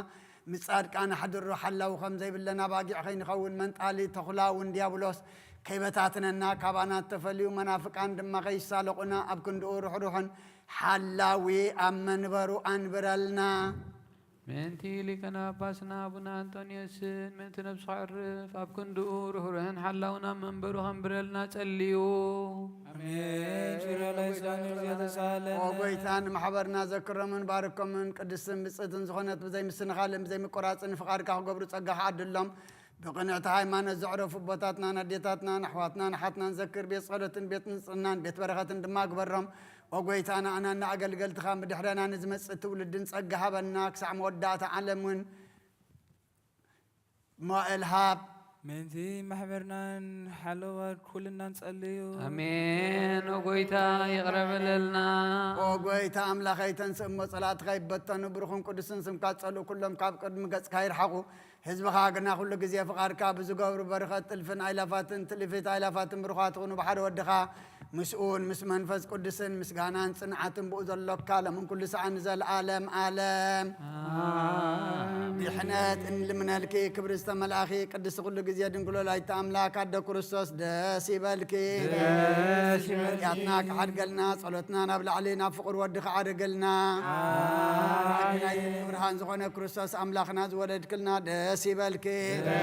ምስ ጻድቃን ኣሕድሮ። ሓላዊ ከም ዘይብለን ኣባጊዕ ከይንኸውን መንጣሊ ተኹላ እውን ዲያብሎስ ከይበታትነና፣ ካባና እተፈልዩ መናፍቃን ድማ ከይሳለቑና ኣብ ክንድኡ ርሕሩሕን ሓላዊ ኣብ መንበሩ ኣንብረልና። ምእንቲ ሊቀና ጳጳስና ኣቡነ ኣንጦንዮስን ምእንቲ ነብሱ ከዕርፍ ኣብ ክንድኡ ርህሩህን ሓላውን ኣብ መንበሩ ከንብረልና ጸልዩ። ኣሜን። ሽረ ላይ ስጋን ርዝያ ተሳለን። ኦ ጎይታ፣ ንማሕበርና ዘክሮምን ባርኮምን ቅድስትን ብጽእትን ዝኾነት ብዘይ ምስንኻልን ብዘይ ምቁራጽን ፍቓድካ ክገብሩ ጸጋ ክዓድሎም ብቕንዕቲ ሃይማኖት ዘዕረፉ ኣቦታትናን ኣዴታትናን ኣሕዋትናን ኣሓትናን ዘክር። ቤት ጸሎትን ቤት ንጽህናን ቤት በረኸትን ድማ ግበሮም። ኦ ጎይታ፣ ንኣናን ንኣገልገልትኻን ብድሕረና ንዝመጽእ ትውልድን ጸጋ ሃበና፣ ክሳዕ መወዳእታ ዓለም እውን መዋእል ሃብ። ምእንቲ ማሕበርናን ሓለዋት ኩልና ንጸልዩ። ኣሜን። ኦ ጎይታ፣ ይቕረ በለልና። ኦ ጎይታ ኣምላኸይ፣ ተንስእ እሞ ጸላእትኻ ይበተኑ፣ ብሩኽን ቅዱስን ስምካ ጸልኡ፣ ኩሎም ካብ ቅድሚ ገጽካ ይርሓቑ። ህዝብኻ ግና ኩሉ ግዜ ፍቓድካ ብዝገብሩ በረኸት ጥልፍን ኣይላፋትን ትልፊት ኣይላፋትን ብሩኻት ይኹኑ ብሓደ ወድኻ ምስኡን ምስ መንፈስ ቅዱስን ምስጋናን ጽንዓትን ብኡ ዘሎካ ሎምን ኩሉ ሰዓት ንዘለዓለም ዓለም። ኣሜን። ድሕነት እንልምነልኪ ክብሪ ዝተመልኣኺ ቅድስቲ ኩሉ ግዜ ድንግል ወላዲተ ኣምላክ ኣደ ክርስቶስ ደስ ይበልኪ። ደስ ይበልኪ። ኃጢኣትና ክሓድገልና ጸሎትና ናብ ላዕሊ ናብ ፍቕር ወዲ ክዓርግልና። ኣሜን። ናይ ብርሃን ዝኾነ ክርስቶስ ኣምላኽና ዝወለድክልና ደስ ይበልኪ። ደስ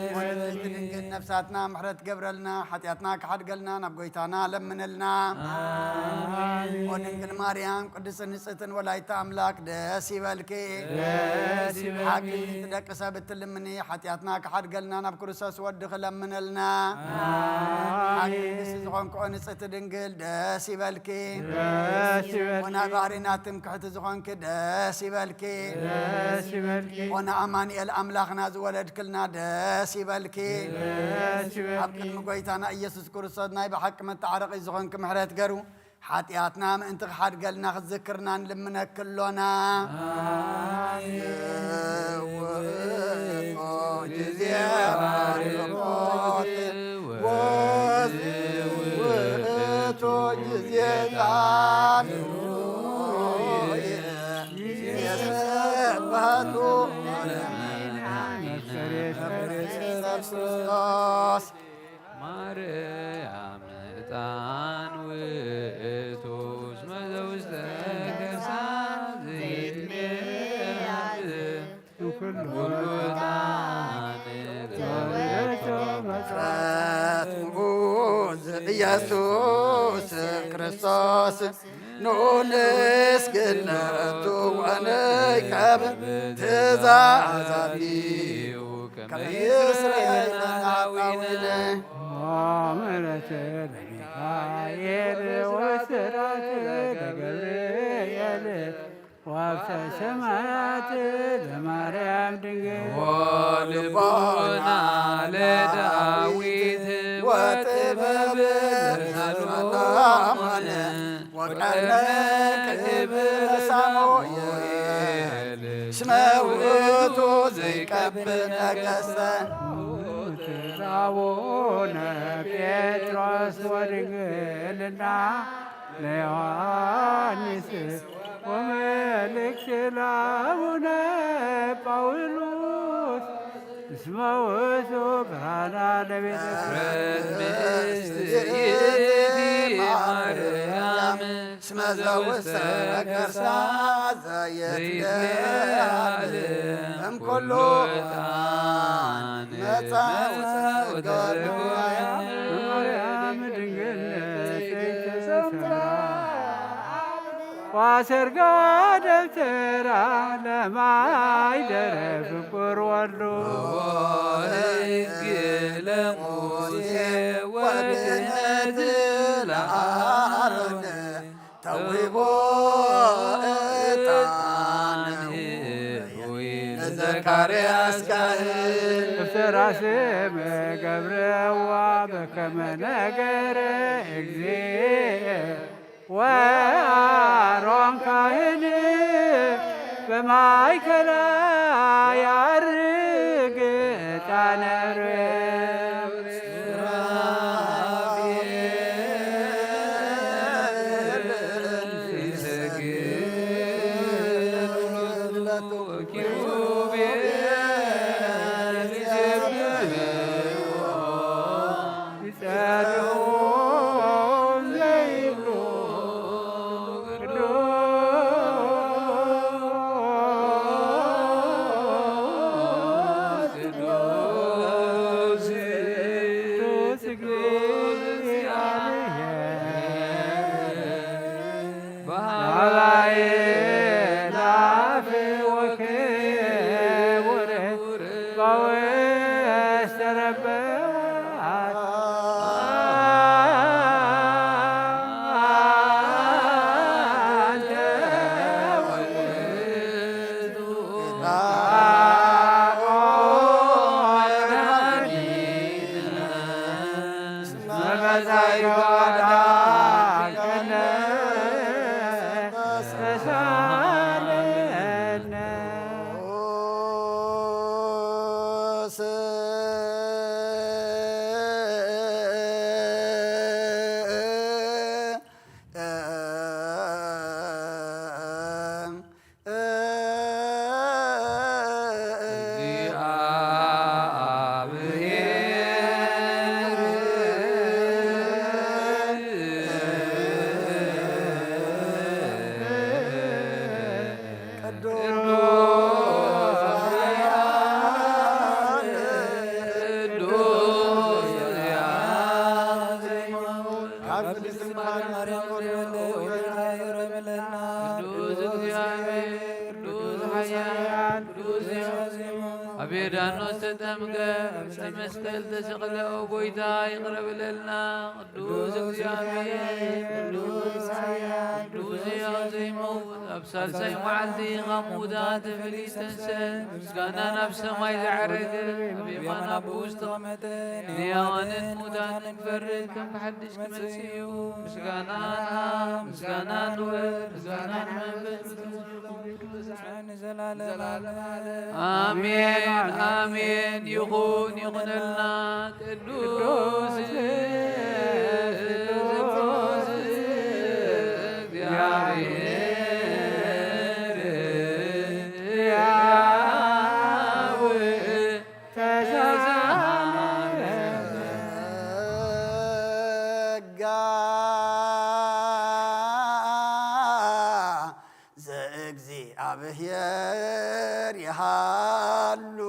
ይበልኪ። ወለድቲ ድንግል ነፍሳትና ምሕረት ገብረልና፣ ሓጢኣትና ክሓድገልና ናብ ጎይታና ለምንልና። ኣሜን። ኦ ድንግል ማርያም ቅድስትን ንጽሕትን ወላዲተ ኣምላክ ደስ ይበልኪ። ደስ ይበልኪ። ሓቂ ደቂ ሰብ እትልምኒ ሓጢኣትና ክሓድገልና ናብ ክርስቶስ ወዲ ክለምንልና። ኣሜን። ሓቂ ንግስቲ ዝኾንክ ኦ ንጽሕቲ ድንግል ደስ ይበልኪ። ደስ ይበልኪ። ኦና ባህሪና ትምክሕቲ ዝኾንኪ ደስ ይበልኪ። ደስ ይበልኪ። ኦና ኣማኑኤል ኣምላኽና ዝወለድክልና ደስ ይበልኪ። ደስ ይበልኪ። ኣብ ቅድሚ ጎይታና ኢየሱስ ክርስቶስ ናይ ብሓቂ መተዓረቒ ዝኾንኪ ምሕረት ገሩ ሓጢኣትና ምእንቲ ክሓድገልና ክትዝክርና ንልምነኪ ኣሎና። ኣሜን። ውእቱ ጊዜ ባርኮት ወዝውእቱ ጊዜ ጻድቁ ይሴብሐቱ ክርስቶስ። ማርያም ዕጣን ውእቱ እስመ ዘውስተ ከርሳ ዘይትሜዓዝ ኩሉ ዕጣን ዘወትሮ ፍጥረት ውእቱ ኢየሱስ ክርስቶስ ንኡንስ ግለቱ ወንቀብ ትእዛዛቲሁ ከመ ይስረይ ለነ ኃጣውኢነ። ወምሕረት ለሚካኤል ወስራት ለገብርኤል ወአብተ ሰማያት ለማርያም ድንግል። ወልቦና ለዳዊት ወጥበብ ለሰሎሞን ወቀነ ቅብ ለሳሙኤል እስመ ውእቱ ዘይቀብ ነገሥተ። ለአቡነ ጴጥሮስ ወድንግልና ለዮሐንስ ወመልእክት ለአቡነ ጳውሎስ እስመ ውእቱ ብርሃና ለቤተ ክርስቲያን። ማርያም እስመ ዘውስተ ከርሳ ዘይትሜዓዝ እምኩሉ ዕጣን መጻ ወጸገ ማርያም ድንግል ንጽሕት ተሰምራ ወሰርጋ ደብተራ ለማይደረ ፍቁር ወልዱ። ሕግ ለሙሴ ወክህነት ለአሮን ተውህቦ ዕጣን ለዘካርያስ ካህን። ራስም ገብረዋ በከመ ነገረ እግዚእ ወአሮን ካህን በማእከላ ያርግ ዕጣነ ኣብ ዮርዳኖስ ተጠምቀ፣ ዕፀ መስቀል ተሰቕለ፣ ኦ ጎይታ ይቕረ በለልና። ቅዱስ እግዚኣብሔር፣ ቅዱስ ኃያል፣ ቅዱስ ሕያው ዘይመውት፣ ኣብ ሳልሳይ መዓልቲ ካብ ምዉታት ተፈልዩ ዝተንሰ፣ ምስጋና ናብ ሰማይ ዝዓረገ፣ ኣብ የማን ኣቦኡ ዝተቐመጠ፣ ንሕያዋንን ምዉታንን ክፈርድ ከም ብሓድሽ ክመጽእ እዩ። ምስጋና ንኣብ፣ ምስጋና ንወልድ፣ ምስጋና ንመንፈስ ቅዱስ ይኹን። ንዘላለም ዓለም። ኣሜን፣ ኣሜን። ይኹን፣ ይኹነልና። ቅዱስ፣ ቅዱስ እግዚኣብሔር ሕያው ተሳለ። ጸጋ ዘእግዚኣብሔር ይሃሉ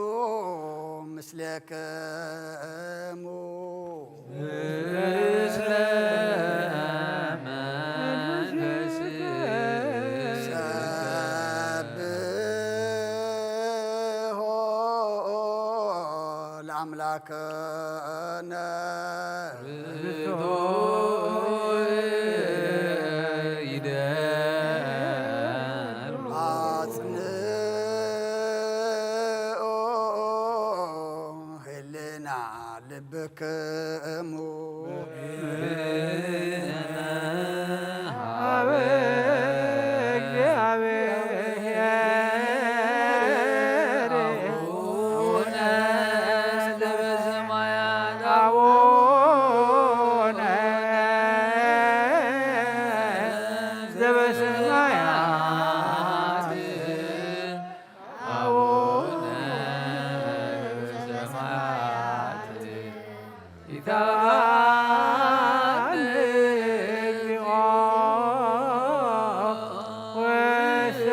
ምስሌክሙ። ምስለ መንፈስከ። ሰብሖ ለአምላክነ። ርቱዕ ይደሉ። አጽንኦ ህልና ልብክሙ። ሀበ እግዚአብሔር አቡነ ዘበሰማያት፣ አቡነ ዘበሰማያት፣ አቡነ ዘበሰማያት። ይትሐረን እግዚኦ ውስተ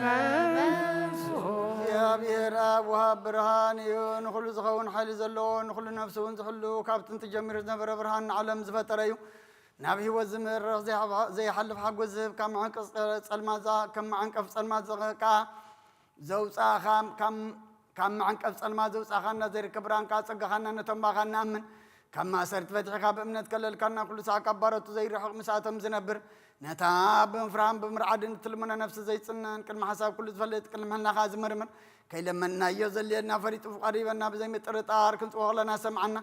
መንሱ። እግዚኣብሔር አብ ወሃብ ብርሃን እዩ። ንኹሉ ዝኸውን ሓይሊ ዘለዎ፣ ንኹሉ ነፍሲ እውን ዝሕሉ፣ ካብ ጥንቲ ጀሚሩ ዝነበረ ብርሃን ንዓለም ዝፈጠረ እዩ። ናብ ህይወት ዝምህር ዘይሓ-፣ ዘይሓልፍ ሓጎስ ዝህብ፣ ካብ መዓንቀፍ ጸ-፣ ጸልማት ዝኣ-፣ ከም መዓንቀፍ ጸልማት ዝኸ-፣ ከኣ ዘውጻእኻ፣ ካብ፣ ካብ መዓንቀፍ ጸልማት ዘውጻእኻና፣ ዘይርከብ ብርሃን ከኣ ጸጋኻና ነቶም ባኻ እንኣምን። ካብ ማእሰርቲ ፈቲሕካ ብእምነት ከለልካና፣ ኩሉ ሳዕ ካብ ባሮቱ ዘይርሕቕ ምስኣቶም ዝነብር፣ ነታ ብምፍራህን ብምርዓድን እትልምኖ ነፍሲ ዘይጽነን፣ ቅድሚ ሓሳብ ኩሉ ዝፈልጥ፣ ቅድሚ ሕልናኻ ዝምርምር፣ ከይለመንናዮ ዘልየና ፈሊጡ ፍቓዱ ሂበና፣ ብዘይ ምጥርጣር ክንጽዎ ከለና ሰምዓና።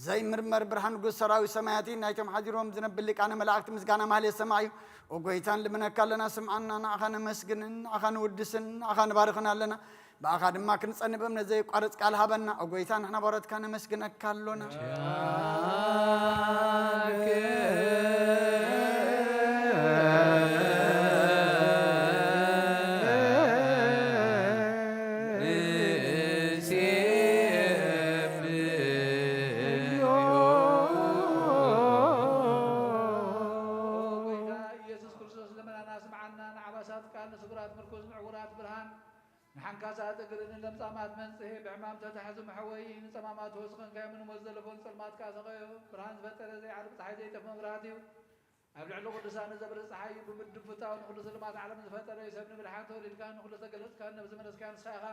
ዘይምርመር ብርሃን ንጉስ ሰራዊት ሰማያት እዩ። ናይቶም ሓዲሮም ዝነብር ሊቃነ መላእክት ምስጋና ማህሌት ሰማዕ እዩ። ኦ ጎይታ፣ ንልምነካ ኣለና፣ ስምዓና። ንዓኻ ነመስግንን፣ ንዓኻ ንውድስን፣ ንዓኻ ንባርኽን ኣለና። ብኣኻ ድማ ክንጸንብ እምነት ዘየቋርጽ ቃል ሃበና። ኦ ጎይታ፣ ንሕና ባሮትካ ነመስግነካ ኣሎና። ጎይታ ኢየሱስ ክርስቶስ፣ ልመናና ስምዓና። ንዓባሳት ቃል፣ ንስጉራት ምርኩስ፣ ንዕውራት ብርሃን፣ ንሓንካሳት እግሪ፣ ንለምጻማት መንጽሄ፣ ብሕማም ተታሕዙ መሕወዪ፣ ንጸማማት ፈውሲ ኮንካዮም፣ ንሞት ዘለፎን ጸልማት ከኣ ሰቐዮ። ብርሃን ዝፈጠረ ዘይዓርብ ጸሓይ፣ ዘይጠፍ መብራህቲ እዩ። ኣብ ልዕሊ ቅዱሳን ዘብርህ ጸሓይ እዩ። ብምድብ ፍታው ንኹሉ ስልማት ዓለም ዝፈጠረ እዩ። ሰብ ንብል ሓንቲ ወሊድካ፣ ንኹሉ ተገለጽካ፣ ነብዚ መለስካ ንስኻ ኢኻ።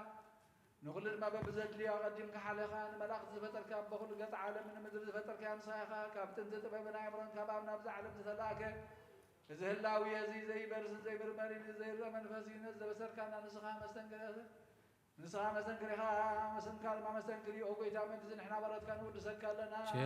ንኹሉ ድማ በብዘድልዮ ኣቐዲምካ ሓለኻ። ንመላእኽቲ ዝፈጠርካ፣ በኹሉ ገጽ ዓለም ንምድሪ ዝፈጠርካዮ ንስኻ ኢኻ። ካብ ጥንቲ ጥበብን ኣእምሮን ካብ ኣብ ናብዛ ዓለም ዝተላእከ እዚ ህላዌ እዚ ዘይበርስን ዘይምርመርን እዩ፣ ዘይርአ መንፈስ እዩ። ነዚ ዘበሰርካና ንስኻ መስተንክር፣ ንስኻ መስተንክር ኢኻ፣ ስምካ ድማ መስተንክር እዩ። ኦ ጎይታ፣ ምእንቲ ንሕና ባሮትካ ንውድሰካ ኣለና። ሻክ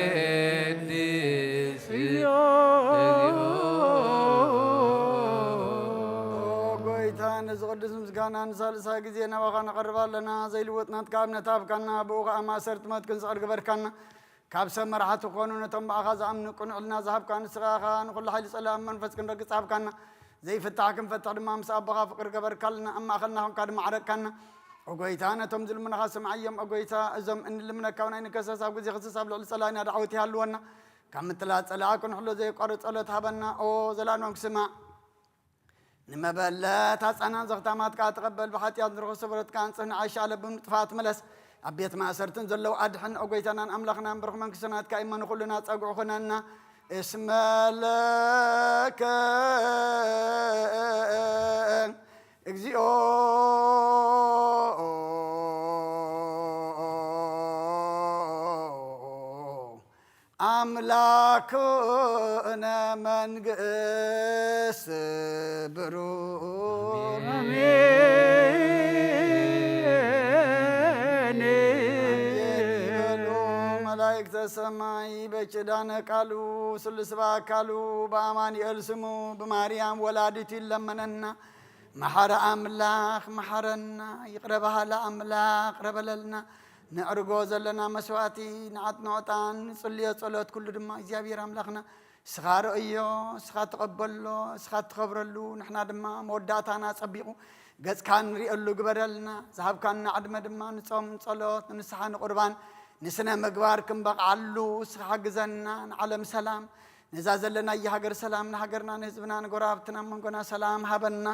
ንወድስ ኦ ጎይታ፣ ነዚ ቅዱስ ምስጋና ንሳልሳይ ግዜ ናባኻ ነቐርብ ኣለና። ዘይልወጥ ናትካ እምነት ሃብካና፣ ብኡ ኸኣ ማእሰርቲ ሞት ክንስዕር ግበርካና። ካብ ሰብ መራሕቲ ክኾኑ ነቶም ብኣኻ ዝኣምኑ ቅኑዕ ሕልና ዝሃብካ ንስኻ ኢኻ። ንኹሉ ሓይሊ ጸላእን መንፈስ ክንረግጽ ሃብካና። ዘይፍታሕ ክንፈትሕ ድማ ምስ ኣቦኻ ፍቕሪ ገበርካልና፣ ኣብ ማእኸልና ኾንካ ድማ ዓረቅካና። ኦ ጎይታ፣ ነቶም ዝልምኑኻ ስምዓዮም። ኦ ጎይታ፣ እዞም እንልምነካ እውን ኣይንከሰስ፣ ኣብ ግዜ ክስስ ኣብ ልዕሊ ጸላኢና ዳዕወት ይሃልወና። ካብ ምትላል ጸላኢ ክንሕሎ ዘየቋርጽ ጸሎት ሃበና። ኦ ዘላለም ክስማዕ፣ ንመበለት ኣጻናን ዘኽታማት ከኣ ተቐበል። ብሓጢኣት ንረኽሶ በረትካ ኣንጽህ፣ ንዓይሻ ለብም ጥፋት ምለስ። ኣብ ቤት ማእሰርትን ዘለዉ ኣድሕን። ኦ ጎይታናን ኣምላኽናን፣ ብሩኽ መንግስቲ ናትካ እሞ ንኹልና ጸጉዒ ኹነና። እስመ ለከ እግዚኦ ኣምላክነ መንግስት ብሩክ። ኣሜን። ኣሜን ይበሉ መላእክተ ሰማይ። በኪዳነ ቃሉ ስሉስ በአካሉ በአማኑኤል ስሙ ብማርያም ወላዲቱ ይለመነና። መሓረ ኣምላኽ መሓረና፣ ይቕረ በሃሊ ኣምላኽ ይቕረ በለልና። ነዕርጎ ዘለና መስዋዕቲ፣ ንዓጥኖ ዕጣን፣ ንጽልዮ ጸሎት ኩሉ ድማ እግዚኣብሔር ኣምላኽና እስኻ ርእዮ፣ እስኻ ተቐበሎ፣ እስኻ ትኸብረሉ። ንሕና ድማ መወዳእታና ጸቢቑ ገጽካ ንሪእሉ ግበረልና። ዝሃብካና ዕድመ ድማ ንጾም፣ ንጸሎት፣ ንንስሓ፣ ንቁርባን፣ ንስነ ምግባር ክንበቕዓሉ እስኻ ሓግዘና። ንዓለም ሰላም፣ ነዛ ዘለናያ ሃገር ሰላም ንሃገርና፣ ንህዝብና፣ ንጎረባብትና፣ ኣብ መንጎና ሰላም ሃበና።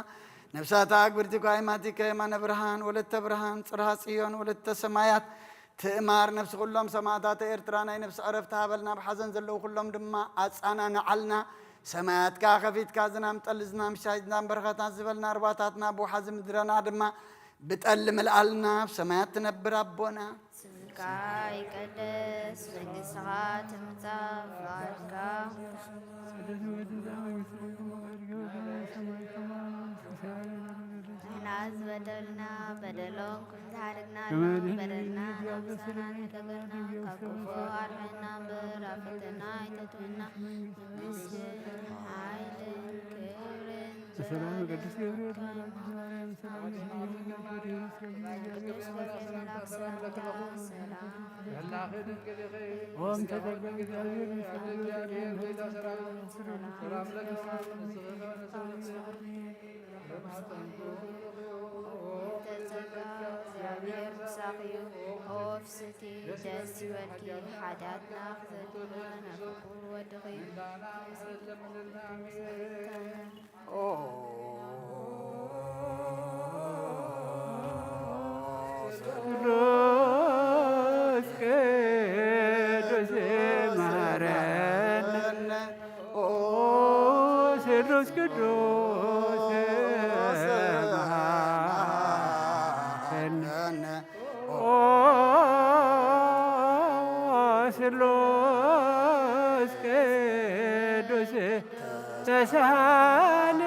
ነብሳታ ኣግብርቲ ኳይማቲከ የማነ ብርሃን፣ ወለተ ብርሃን፣ ጽርሃ ጽዮን፣ ወለተ ሰማያት ትእማር። ነፍሲ ኩሎም ሰማእታተ ኤርትራ ናይ ነፍሲ ዕረፍቲ ሃበልና። ኣብ ሓዘን ዘለዉ ኩሎም ድማ ኣጻናንዓልና። ሰማያትካ ከፊትካ ዝናም ጠሊ፣ ዝናም ሻይ፣ ዝናም በረኸታት ዝበልና ርባታትና ብውሓዚ ምድረና ድማ ብጠሊ ምልኣልና። ኣብ ሰማያት ትነብር ኣቦና፣ ስምካ ይቀደስ፣ መንግስትኻ ትምጻእ፣ ፍቓድካ ንሕና ዝበደልና በደሎም ከም ዝሓረግና በደልና ናብሳና ንገበርና፣ ካብ ክፉ ኣርሕና እምበር ኣብ ፈተና ኣይተትብና። መንግስትን ሓይልን ክብርን ቅዱስ ገብርኤል መልኣክ ሰላም ለኪ፣ ሰላም ለኪ፣ ቅዱስ ገብርኤል መልኣክ ሰላምታ ሰላም። ኦም ተጸጋ እግዚአብሔር ምስለ፣ እግዚአብሔር ጌታ ሰላም፣ ሰላም ለኪ፣ ሰላም ለኪ። ተጸጋ እግዚአብሔር ምሳኺ እዩ። ኦ ፍስቲ ደስ ይበልኪ፣ ሓጢኣትና ክዘክር ፍቁር ወድኺ። ኦ ቅዱስ ቅዱስ ማረነ፣ ኦ ስሉስ ቅዱስ ቅዱስ ቅዱስ ተሳለነ።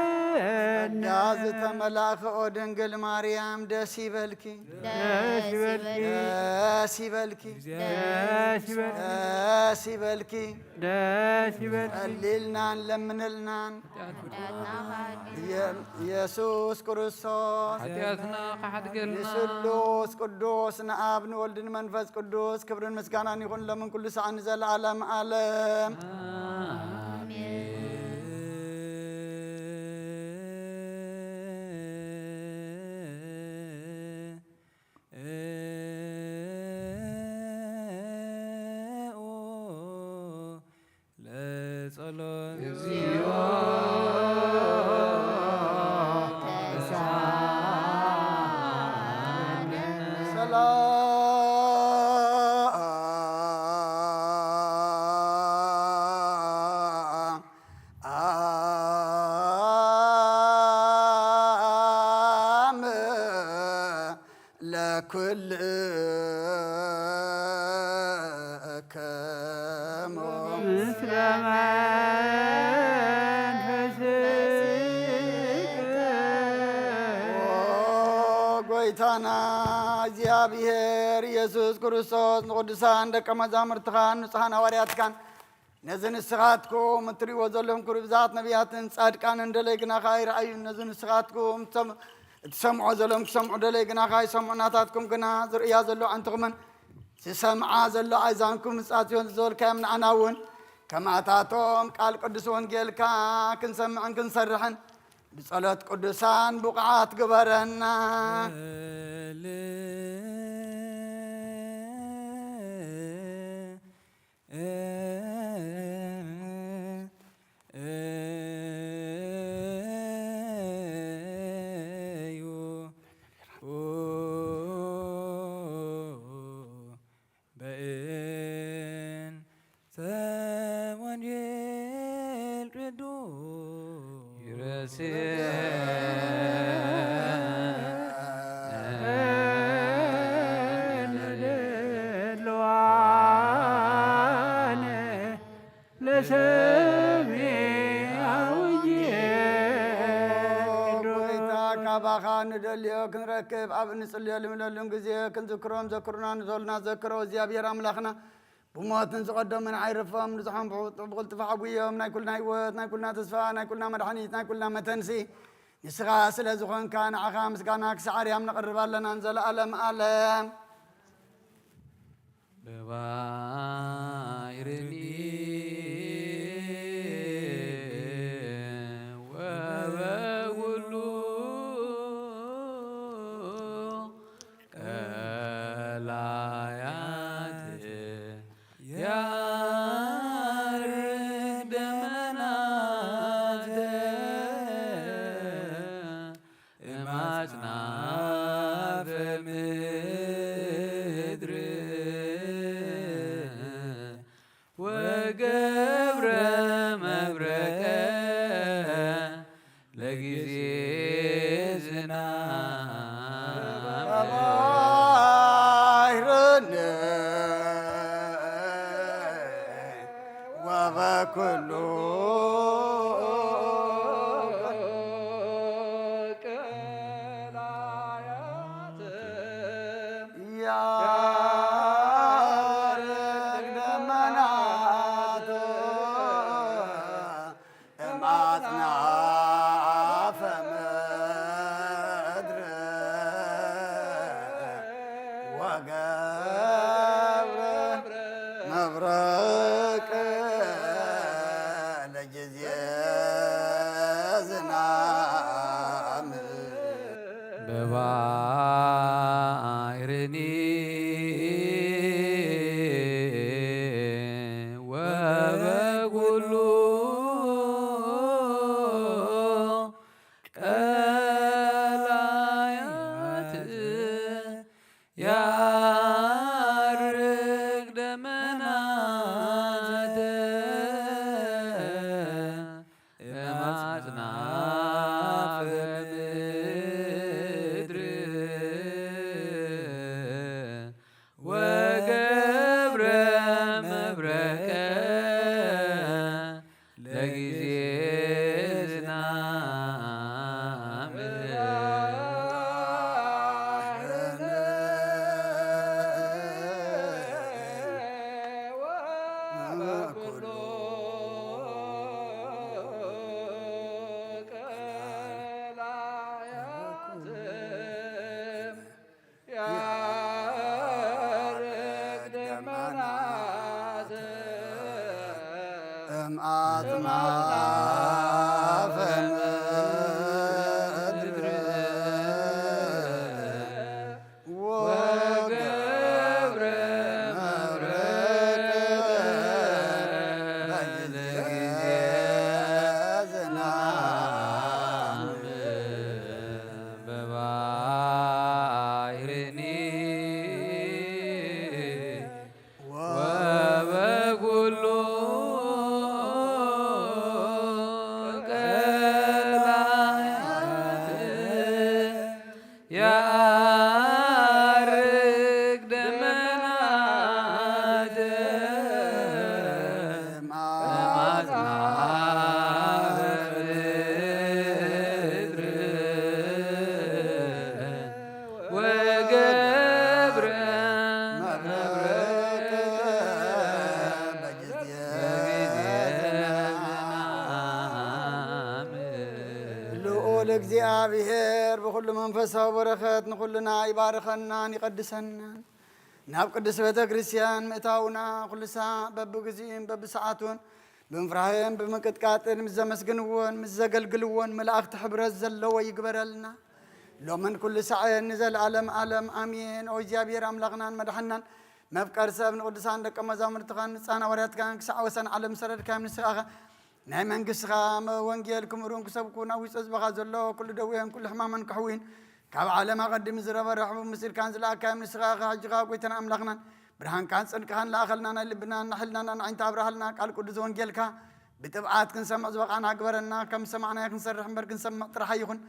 ጸጋ ዝተመላእኺ ኦ ድንግል ማርያም ደስ ይበልኪ። ደስ ይበልኪ። ደስ ይበልኪ። ደስ ይበልኪ። ደስ ይበልኪ። ደስ ይበልኪ። ጸልይልናን ለምንልናን። የ-፣ ኢየሱስ ክርስቶስ ሓጢኣትና ከሓድገልና። ንስሉስ ቅዱስ ንኣብ ንወልድ ንመንፈስ ቅዱስ ክብርን ምስጋናን ይኹን ሎምን ኩሉ ሰዓት ንዘለዓለም ዓለም። ኣሜን። ለጸሎት። እግዚኦ ተሳሃለነ። ሰላም ለኩልክሙ። ምስለ መንፈስከ። ኦ ጎይታና እግዚኣብሔር ኢየሱስ ክርስቶስ ንቅዱሳን ደቀ መዛሙርትኻን ንጹሓን ሃዋርያትካን ነዚ ንስኻትኩም እትርእይዎ ዘለኹም ክብሪ ብዛት ነቢያትን ጻድቃንን ደለይ ግናኻ ኣይረኣዩን። ነዚ ንስኻትኩም ትሰም-፣ እትሰምዖ ዘለኹም ክሰምዑ ደለይ ግናኻ ኣይሰምዑ። ናታትኩም ግና ዝርእያ ዘሎ ኣዕንትኹምን ዝሰምዓ ዘሎ ኣእዛንኩም ምጽኣት ጽዮን ዝበልካዮም ንዓና እውን ከማታቶም ቃል ቅዱስ ወንጌልካ ክንሰምዕን ክንሰርሕን ብጸሎት ቅዱሳን ብቑዓት ግበረና። በእንተ ወንጌል ቅዱስ ይረሴ ለስምዐ ወንጌል። ጎይታ ካባኻ ንደልዮ ክንረክብ ኣብ እንጽልዮ ልምለሉን ግዜ ክንዝክሮም ዘክሩና ንዘሉና ዘክሮ እግዚኣብሔር ኣምላኽና ብሞት ንዝቐደሙን ኣይረፎም ንዝሓንፍሑ ብቕልጥፍ ሓጉዮም ናይ ኩልና ህይወት ናይ ኩልና ተስፋ ናይ ኩልና መድሓኒት ናይ ኩልና መተንሲ ንስኻ ስለ ዝኾንካ ንዓኻ ምስጋና ክሳዕ ኣርያም ነቕርብ ኣለና ንዘለኣለም ኣለም። በባሕርኒ ወበኩሉ ቀላያት ያርግ ደመናተ እማጽናፈ ምድር ወገብረ መብረቀ ለጊዜ ዝናም። በባሕርኒ ወበኩሉ ቀላያት ያርግ ደመናት እማጽናፈ ምድር ወገብረ መብረቅ ለጊዜ ዝናም። በባሕርኒ ወበኩሉ ቀላያት ያርግ ደመናተ እማጽናፈ ምድር ወገብረ አጽናፈ ምድር ወገብረ መብረቀ በጊዜ ዝናም በባሕርኒ ወበኩሉ ቀላያት ያርግ ደመናት ማጽናፈ ምድር ወገብረ መብረቅ በጊዜ ዝናም። ልዑል እግዚኣብሔር ብኹሉ መንፈሳዊ በረኸት ንኹልና ይባርኸናን ይቐድሰናን። ናብ ቅድስት ቤተ ክርስቲያን ምእታውና ኩሉ ሳዕ በብግዚኡን በብሰዓቱን ብምፍራህን ብምንቅጥቃጥን ምስ ዘመስግንዎን ምስ ዘገልግልዎን መላእኽቲ ሕብረት ዘለዎ ይግበረልና። ሎምን ኩሉ ሳዕን ንዘለዓለም ዓለም ኣሜን። ኦ እግዚኣብሔር ኣምላኽናን መድሓናን መፍቀር ሰብ ንቅዱሳን ደቀ መዛሙርትኻን ንጻን ሃዋርያትካን ክሳዕ ወሰን ዓለም ሰደድካዮም ንስኻኸ ናይ መንግስትኻ ወንጌል ክምህሩን ክሰብኩን ኣብ ውሽጢ ህዝብኻ ዘሎ ኩሉ ደዌን ኩሉ ሕማምን ክሕውዩን ካብ ዓለም ኣቐዲሙ ዝረበ ረሕቡ ምስልካን ዝለኣካዮም ንስኻ ኢኻ። ሕጂ ኸኣ ጎይታን ኣምላኽናን ብርሃንካን ጽድቅኻን ለኣኸልና። ናይ ልብናን ናይ ሕልናናን ኣዒንቲ ኣብርሃልና። ቃል ቅዱስ ወንጌልካ ብትብዓት ክንሰምዕ ዝበቓና ግበረና። ከም ዝሰማዕናዮ ክንሰርሕ እምበር ክንሰምዕ ጥራሕ ኣይኹን።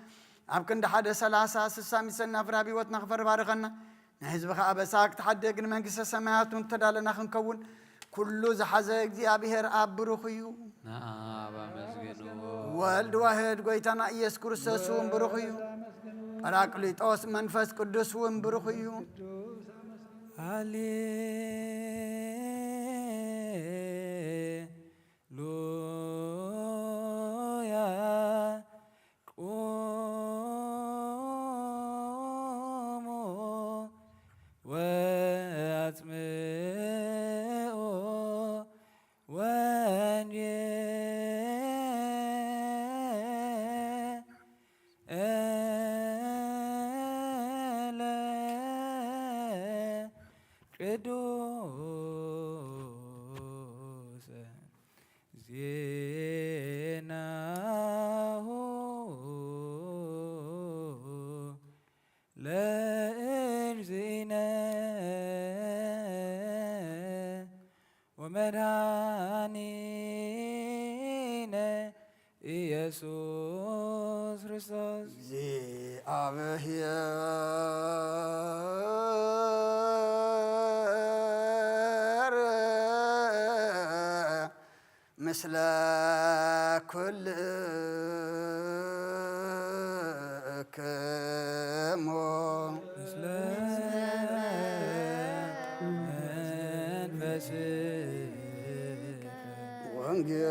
ኣብ ክንዲ ሓደ ሰላሳ ስሳ ሚሰና ፍረ ኣብ ህይወትና ክፈሪ ባርኸና። ንህዝብኻ ኣበሳ ክትሓድግ ንመንግስተ ሰማያት እውን ተዳለና ክንከውን ኩሉ ዝሓዘ እግዚኣብሔር ኣብ ብሩኽ እዩ። ንኣብ ኣመስግንዎ። ወልድ ዋህድ ጎይታና ኢየሱስ ክርስቶስ እውን ብሩኽ እዩ። ጳራቅሊጦስ መንፈስ ቅዱስ እውን ብሩኽ እዩ። ሃሌ ሉያ። ቁሙ ወአጽምዑ ወንጌለ ቅዱስ ዜናሁ ለእግዚእነ ወመድኃኒነ ኢየሱስ ክርስቶስ። እግዚአብሔር ምስለ ኩልክሙ። ምስለ መንፈስከ። ወንጌል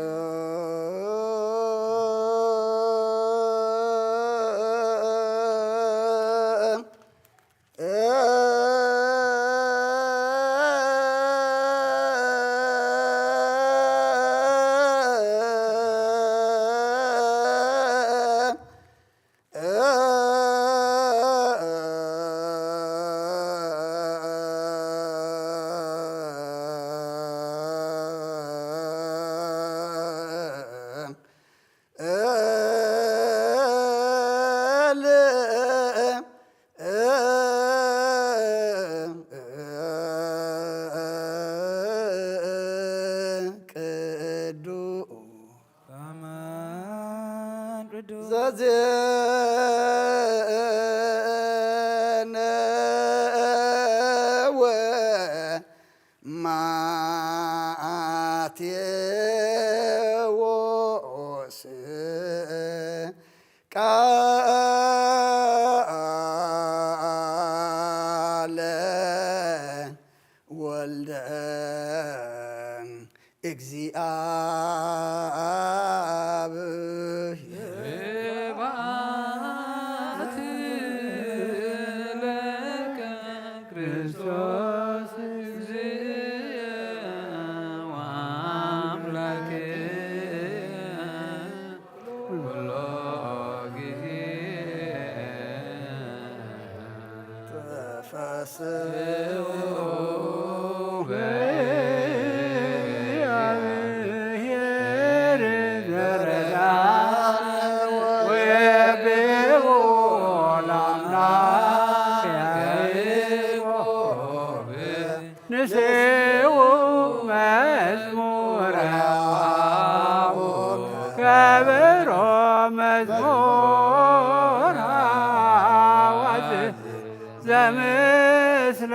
ፈስሑ በእግዚአብሔር ዘረዳነ ወየብኡ ለአምላክ ያዕቆብ። ንስኡ መዝሙረ አቡ ከበሮ መዝሙር አዋዝ ዘምስለ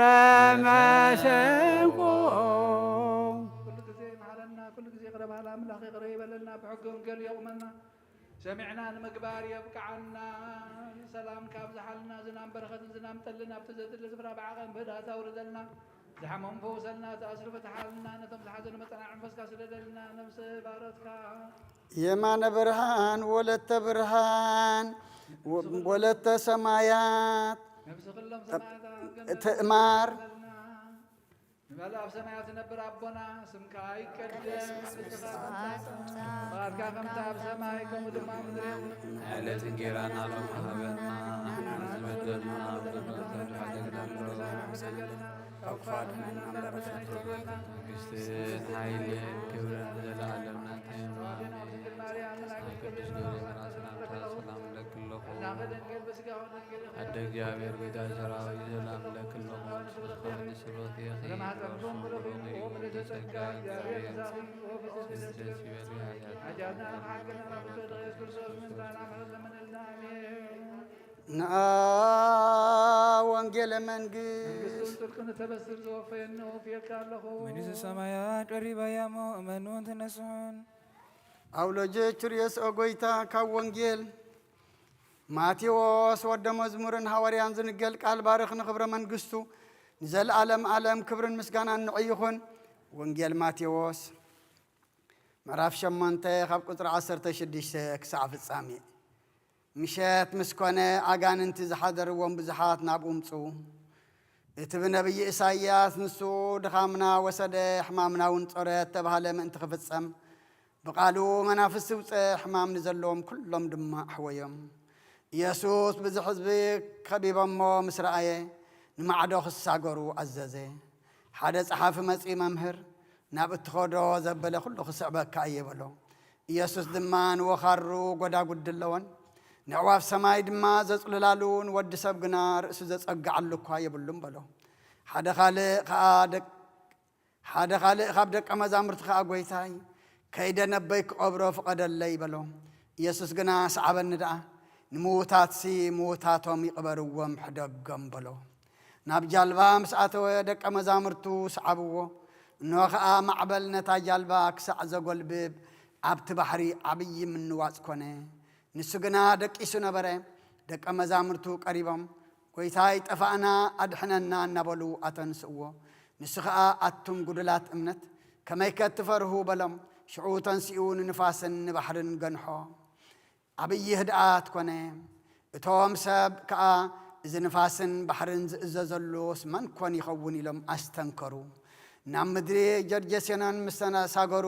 መሰንቆ። ኩሉ ግዜ ይምሓረና፣ ኩሉ ግዜ ይቕረ በሃል ኣምላኽ ይቕረ ይበለልና፣ ብሕጊ ወንጌል የቑመና። ሰሚዕና ንምግባር የብቅዓና። ሰላምካ ኣብዝሓልና፣ ዝናም በረኸትን ዝናም ጠልን ኣብቲ ዘድሊ ስፍራ ብዓቐን ብህድኣት ኣውርደልና። ዝሓመሙ ፈውሰልና፣ ዝኣስሩ ፍትሓልና፣ ነቶም ዝሓዘኑ መጸናንዒ መንፈስካ ስደደልና። ነፍሲ ባሮትካ የማነ ብርሃን ወለተ ብርሃን ወ-፣ ወለተ ሰማያት ነፍሲ ኩሎም ሰማያት ኣብ ገነት ትእማር። ንበል ኣብ ሰማያት ትነብር ኣቦና፣ ስምካ ይቀደስ፣ መንግስትኻ ትምጻእ፣ ፍቓድካ ከምታ ኣብ ሰማይ ከምኡ ድማ ኣብ ምድሪ ይኹን። ዕለት እንጌራና ሎሚ ሃበና፣ ንሕና ዝበደልና በደልና፣ ካብ ክፉእ ኣድሕነና እምበር፣ መንግስትን ሓይልን ክብርን ንዘለኣለም ናትካ እዩ። ኣሜን። ኣብ ቅዱስ ገብርኤል መልኣክ ሰላምታ ሰላም እብለኪ ኣለኹ። ኣደ እግዚኣብሔር ጌታ ሰራዊት ሰላም እብለኪ ኣለኹ። ምስለ ጸጋ እግዚኣብሔር ደስ ይበልኪ። ኃጢአት ንኣ ወንጌለ መንግስት። መንግስትን ጽድቅን እተበስር ዘወፈየኒ ወፍየካ ኣለኹ። መንግስተ ሰማያት ቀሪባያ እሞ እመኑን ተነስሑን። ኣውሎጀ ችርዮስ ኦጎይታ ካብ ወንጌል ማቴዎስ ወደ መዝሙርን ሃዋርያን ዝንገል ቃል ባርኽ ንኽብረ መንግስቱ ንዘለኣለም ኣለም ክብርን ምስጋናን ንዑ ይኹን። ወንጌል ማቴዎስ ምዕራፍ ሸሞንተ ካብ ቁጽሪ ዓሰርተ ሽዱሽተ ክሳዕ ፍጻሜ። ምሸት ምስ ኮነ ኣጋንንቲ ዝሓደርዎም ብዙሓት ናብኡ ምጹ። እቲ ብነቢይ ኢሳይያስ ንሱ ድኻምና ወሰደ ሕማምና እውን ጾረ እተባህለ ምእንቲ ክፍጸም ብቓሉ መናፍስቲ ውጸ ሕማም ንዘለዎም ኩሎም ድማ ኣሕወዮም። ኢየሱስ ብዙሕ ህዝቢ ከቢቦሞ ምስ ረኣየ ንማዕዶ ክሳገሩ ኣዘዘ። ሓደ ጸሓፊ መጺኡ መምህር ናብ እትኸዶ ዘበለ ኩሉ ክስዕበካ እየ በሎ። ኢየሱስ ድማ ንወኻሩ ጎዳጉዲ ኣለወን፣ ንዕዋፍ ሰማይ ድማ ዘጽልላሉ ንወዲ ሰብ ግና ርእሱ ዘጸግዓሉ እኳ የብሉን በሎ። ሓደ ካልእ ከኣ ደቅ ሓደ ካልእ ካብ ደቀ መዛሙርቲ ከኣ ጐይታይ ከይደ ነቦይ ክቐብሮ ፍቐደለይ በሎ። ኢየሱስ ግና ሰዓበኒ ደኣ ንምዉታትሲ ምዉታቶም ይቕበርዎም ሕደጎም በሎ። ናብ ጃልባ ምስ ኣተወ ደቀ መዛሙርቱ ሰዓብዎ። እንሆ ኸኣ ማዕበል ነታ ጃልባ ክሳዕ ዘጎልብብ ኣብቲ ባሕሪ ዓብዪ ምንዋጽ ኮነ። ንሱ ግና ደቂሱ ነበረ። ደቀ መዛሙርቱ ቀሪቦም ጐይታይ ጠፋእና ኣድሕነና እናበሉ ኣተንስእዎ። ንሱ ኸኣ ኣቱም ጉዱላት እምነት ከመይከ ትፈርሁ በሎም። ሽዑ ተንሲኡ ንንፋስን ንባሕርን ገንሖ። ዓብዪ ህድኣት ኮነ። እቶም ሰብ ከኣ እዚ ንፋስን ባሕርን ዝእዘዘሉስ መን ኮን ይኸውን ኢሎም ኣስተንከሩ። ናብ ምድሪ ጀርጀሴኖን ምስ ተሳገሩ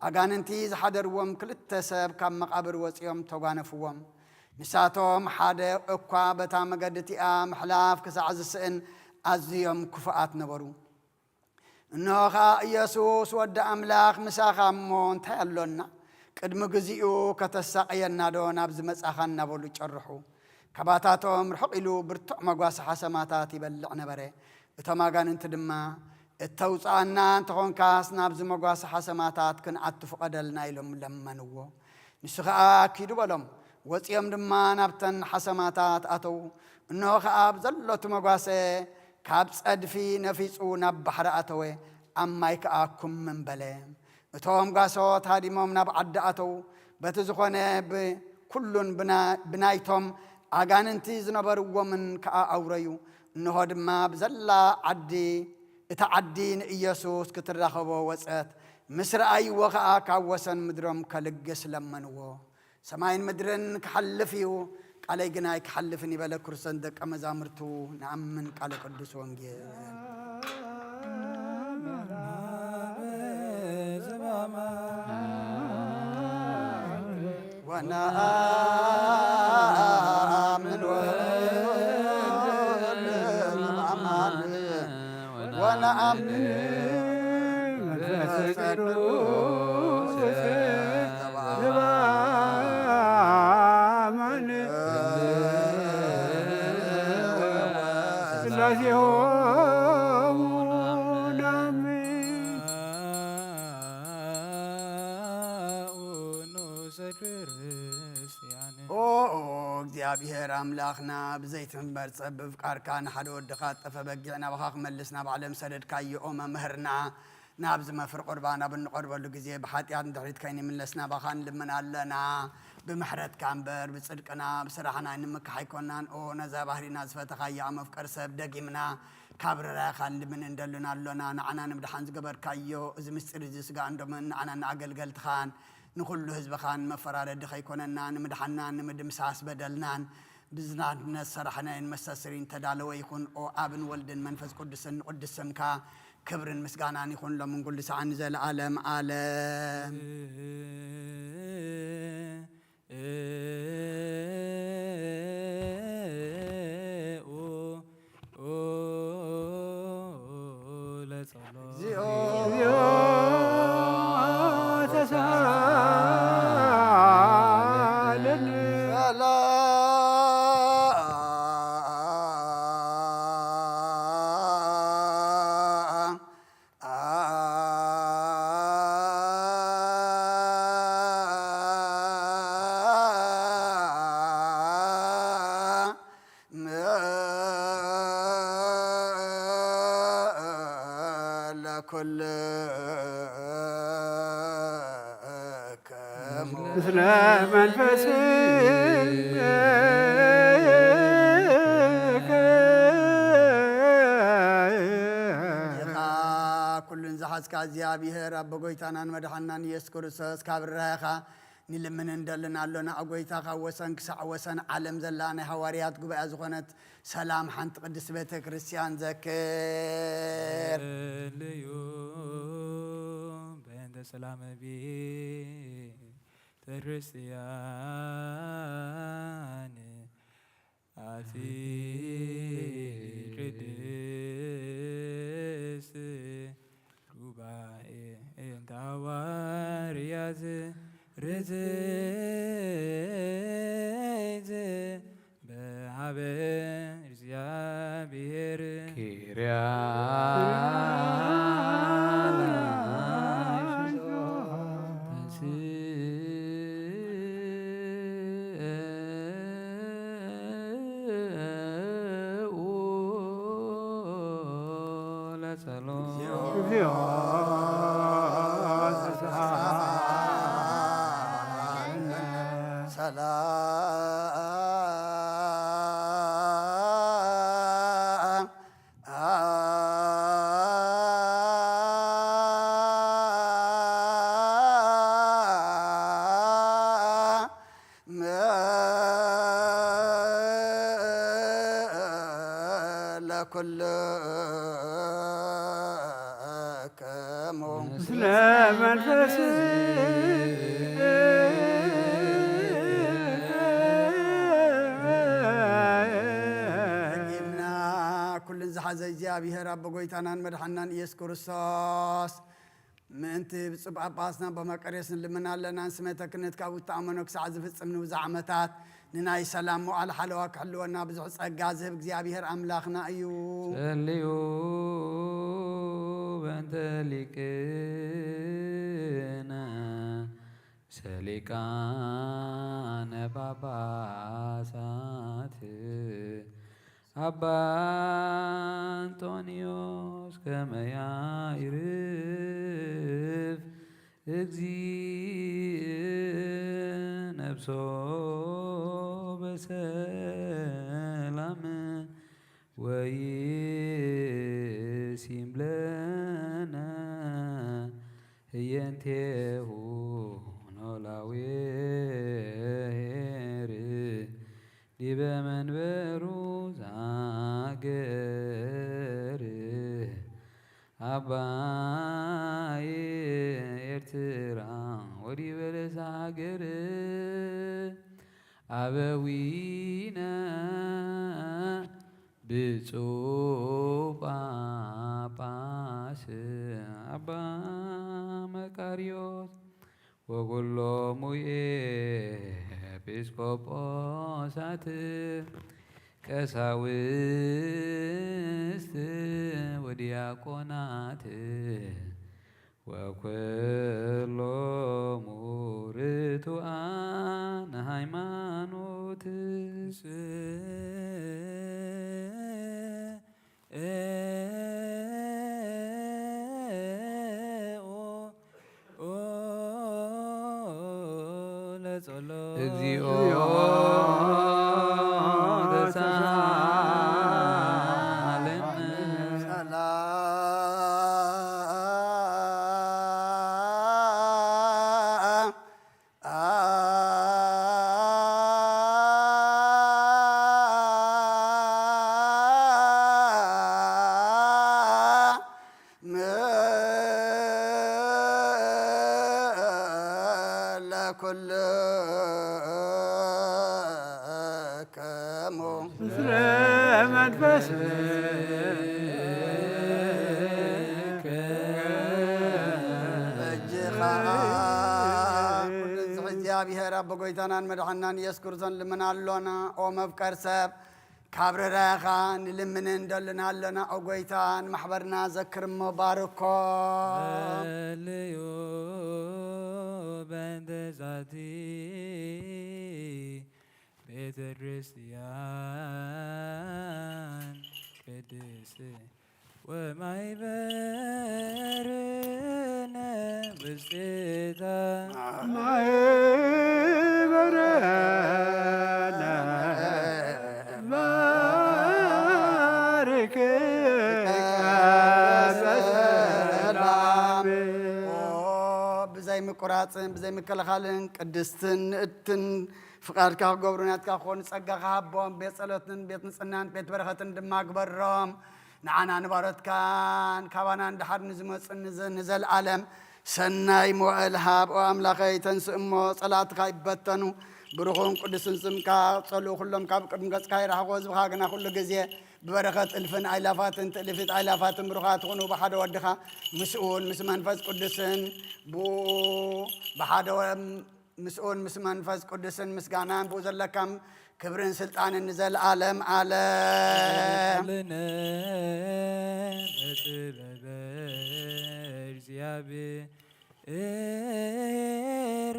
ኣጋንንቲ ዝሓደርዎም ክልተ ሰብ ካብ መቓብር ወጺኦም ተጓነፍዎም። ንሳቶም ሓደ እኳ በታ መገዲ እቲኣ ምሕላፍ ክሳዕ ዝስእን ኣዝዮም ክፉኣት ነበሩ። እንሆ ኸኣ ኢየሱስ ወዲ ኣምላኽ ምሳኻ እሞ እንታይ ኣሎና? ቅድሚ ግዚኡ ከተሳቕየናዶ ናብዚ መጻኻ? እናበሉ ጨርሑ። ካባታቶም ርሕቕ ኢሉ ብርቱዕ መጓሰ ሓሰማታት ይበልዕ ነበረ። እቶም ኣጋንንቲ ድማ እተውጽኣና እንተኾንካስ ናብዚ መጓሰ ሓሰማታት ክንኣቱ ፍቐደልና ኢሎም ለመንዎ። ንሱ ኸኣ ኪዱ በሎም። ወጺኦም ድማ ናብተን ሓሰማታት ኣተዉ። እንሆ ኸኣ ብዘሎ እቲ መጓሰ ካብ ጸድፊ ነፊጹ ናብ ባሕሪ ኣተወ፣ ኣብ ማይ ከኣ ኩምም በለ። እቶም ጓሶት ሃዲሞም ናብ ዓዲ ኣተዉ። በቲ ዝኾነ ብኩሉን ብና-፣ ብናይቶም ኣጋንንቲ ዝነበርዎምን ከኣ ኣውረዩ። እንሆ ድማ ብዘላ ዓዲ፣ እታ ዓዲ ንኢየሱስ ክትራኸቦ ወጸት። ምስ ረኣይዎ ከኣ ካብ ወሰን ምድሮም ከልግስ ለመንዎ። ሰማይን ምድርን ክሓልፍ እዩ፣ ቃለይ ግን ኣይክሓልፍን እዩ በለ። ክርስቶስ ደቀ መዛሙርቱ ንኣምን ቃለ ቅዱስ ወንጌል። ወነአምን ወ ወነአምን መንፈስ ቅዱስ ዘበአማን ስላሴሆሙ ነአምን። ንኡሰ ክርስቲያን። ኦ፣ ኦ፣ እግዚኣብሔር ኣምላኽና፣ ብዘይትንበር ጸብብ ቃልካ ንሓደ ወድኻ ጠፈ በጊዕ ናባኻ ክመልስ ናብ ዓለም ሰደድካዮ፣ ኦ መምህርና፣ ናብዚ መፍር ቁርባን ኣብ እንቐርበሉ ግዜ ብሓጢኣት ንድሕሪት ከይንምለስ ናባኻ ንልምን ኣለና። ብምሕረትካ እምበር ብጽድቅና ብስራሕና ንምካሕ ኣይኮናን። ኦ ነዛ ባህሪና ዝፈተኻያ መፍቀር ሰብ ደጊምና ካብ ርራይኻ ንልምን እንደልን ኣሎና። ንዓና ንምድሓን ዝገበርካዮ እዚ ምስጢር እዚ ስጋን ደምን ንዓና ንኣገልገልትኻን ንኹሉ ህዝብኻን መፈራረዲ ከይኮነና ንምድሓንናን ንምድምሳስ በደልናን ብዝናነት ሰራሕናዮን መስተስሪን ተዳለወ ይኹን። ኦ ኣብን ወልድን መንፈስ ቅዱስን ንቅዱስ ስምካ ክብርን ምስጋናን ይኹን ሎምን ኩሉ ሰዓን ንዘለዓለም ዓለም። ለጸሎት። እግዚኦ ተሳለነ። ለኩልክሙ። ምስለ መንፈስከ። ጌታ ኩሉን ዝሓዝካ እግዚኣብሔር ኣቦ ጎይታናን መድሓናን ኢየሱስ ክርስቶስ ካብ ርራይኻ ንልምን እንደልን ኣሎና። ኦ ጎይታ ካብ ወሰን ክሳዕ ወሰን ዓለም ዘላ ናይ ሃዋርያት ጉባኤ ዝኾነት ሰላም ሓንቲ ቅድስት ቤተ ክርስቲያን ዘክር። ጸልዩ በእንተ ሰላም ቤተ ክርስቲያን ኣቲ ቅድስት ጉባኤ እንተ ሃዋርያት ርትዕት በሃበ እግዚአብሔር ኪርያ ተንሥኡ ለጸሎት። እግዚኦ ተሳሃለነ። ሰላም ለኩልክሙ። ምስለ መንፈስ ደጊምና ኩልን ዝሓዘ እግዚኣብሔር ኣቦ ጎይታናን መድሓናን ኢየሱስ ክርስቶስ ምእንቲ ብፁዕ ጳጳስና ኣባ መቃርዮስ ንልምን ኣለና። ንስመተ ክህነት ካብ እተኣመኖ ክሳዕ ዝፍጽም ንብዙሕ ዓመታት ንናይ ሰላም መዋዕለ ሓለዋ ክሕልወና ብዙሕ ጸጋ ዝህብ እግዚኣብሔር ኣምላኽና እዩ። ጸልዩ በእንተ ሊቅነ ሰሊቃነ ጳጳሳት አባ እንጦንዮስ ከመ ያዕርፍ እግዚእ ነፍሶ በሰላም ወይሲም ለነ ህየንቴሁ ኖላዊ ኄር ዲበ መንበሩ ዛገር አባይ ኤርትራ ወዲበ ለዛገር አበዊነ ብፁዕ ጳጳ ኣባ መቃርዮስ ወኩሎሙ ኤጲስቆጶሳት ቀሳውስት ወዲያቆናት ወኩሎሙ ርቱዓን ሃይማኖት። እግዚኦ ተሳሃለነ። እግዚኣብሔር ኣቦ ጎይታናን መድሓናን ኢየሱስ ክርስቶስ ንልምን ኣሎና። ኦ መፍቀር ሰብ፣ ካብ ርራኻ ንልምንን ደልና ኣሎና። ኦ ጎይታ፣ ንማሕበርና ዘክር እሞ ባርኮ። ጸልዩ በእንተ ዛቲ ቤተ ክርስቲያን ቅድስት ወማይበርነ ውስቴታ። ማይበርነ ባርክ በሰላም። ኦ፣ ብዘይ ምቁራጽን ብዘይ ምክልኻልን ቅድስትን ንእድትን ፍቃድካ ክገብሩ ናትካ ክኾኑ ጸጋ ክሃቦም፣ ቤት ጸሎትን ቤት ንጽህናን ቤት በረኸትን ድማ ግበሮም። ንዓና ንባሮትካን ካባና ንድሓር ንዝመጹ ንዘ-፣ ንዘለኣለም ሰናይ መዋእል ሃብ። ኦ ኣምላኸይ፣ ተንስእ እሞ ጸላእትኻ ይበተኑ። ብሩኹን ቅዱስን ስምካ ጸልኡ፣ ኩሎም ካብ ቅድሚ ገጽካ ይርሓቑ። ህዝብኻ ግና ኩሉ ግዜ ብበረኸት እልፍን ኣይላፋትን ትእልፊት ኣይላፋትን ብሩኻት ይኹኑ። ብሓደ ወድኻ ምስኡን ምስ መንፈስ ቅዱስን ብኡ ብሓደ ወ-፣ ምስኡን ምስ መንፈስ ቅዱስን ምስጋናን ብኡ ዘለካም ክብርን ስልጣንን ንዘለኣለም ኣለም። ለነ በጥበበ እግዚኣብሔር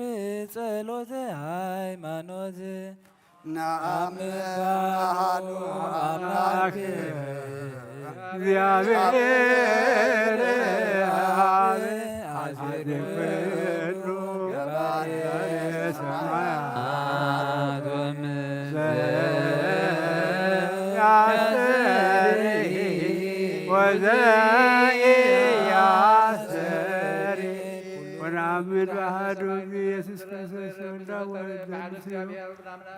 ጸሎተ ሃይማኖት። ነአምን አሐዱ አምላክ እግዚአብሔር አብ አሐዱ ኩሉ ገባሬ ሰማያት ወምድር ዘያስተሪ ወዘኢያስተሪ። ወነአምን በአሐዱ ኢየሱስ ክርስቶስ ወልዳ ወልደ ምስሉ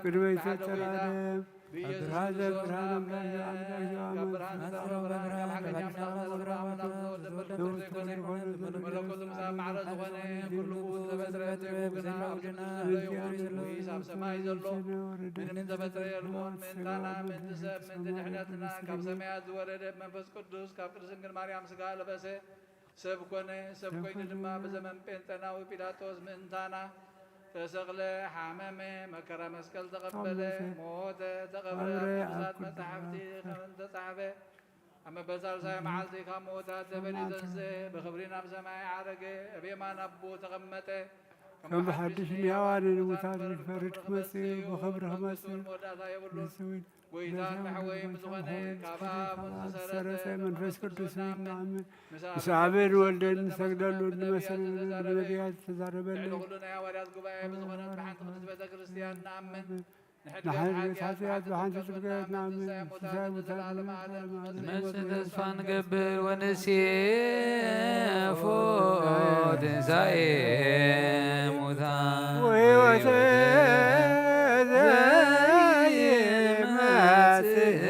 ቅድመ ይፈጠር ዓለም። ብርሃን ዘብርሃን አምላክ ዘአምላክ ዘአምላክ መለኮቱ ምስ ኣብ ማዕረ ዝኾነ ኩሉ ብኡ ዝተፈጥረ፣ ብኡ ግና ኣብ ልዕሊ ኩሉ ዘሎ እዩ። ወይስ ኣብ ሰማይ ዘሎ ምንም ዝተፈጥረ የልቦን። ምእንታና ምእንቲ ሰብ ምእንቲ ድሕነትና ካብ ሰማያት ዝወረደ መንፈስ ቅዱስ ካብ ቅድስት ድንግል ማርያም ስጋ ለበሰ። ሰብ ኮነ። ሰብ ሰብ ኮይኑ ኮነ። ድማ ብዘመን ጴንጠናዊ ጲላጦስ ምእንታና ተሰቕለ፣ ሓመመ፣ መከራ መስቀል ተቐበለ፣ ተቐበለ። ሞተ፣ ተቐብረ። ኣብ ኣብ ቅዱሳት ቅዱሳት መጻሕፍቲ መጻሕፍቲ ከም እተጻሕፈ፣ ኣብ መበል ሳልሳይ መዓልቲ ካብ ምዉታት ተፈልዩ ተንስአ፣ ብኽብሪ ናብ ሰማይ ዓረገ፣ ኣብ የማን ኣቦኡ ተቐመጠ። ከም ብሓድሽ ንሕያዋንን ንሙታን ንፈርድ ክመጽእ እዩ፣ ብኽብሪ ክመጽእ እዩ። ንሱ እውን ጎይታን መሕወይን ብዝኾነ ካብ ኣብ ዝሰረጸ መንፈስ ቅዱስ ንኣምን። ምስ ኣብን ወልድን ንሰግደሉ፣ ንመስልን ንነቢያት ዝተዛረበልን። ልዕሊ ኩሉ ናይ ሃዋርያት ጉባኤ ብዝኾነት ብሓንቲ ቅድስት ቤተ ክርስቲያን ንኣምን። ንሕድገት ንሓድገት ሓጢኣት ሓጢኣት ብሓንቲ ጥምቀት ንኣምን። ትንሳኤ ሙታን ንዘለዓለመ ዓለም ንመጽእ ተስፋ ንገብር ወንሴፎ ትንሳኤ ሙታን ወሕይወተ ዘይመጽእ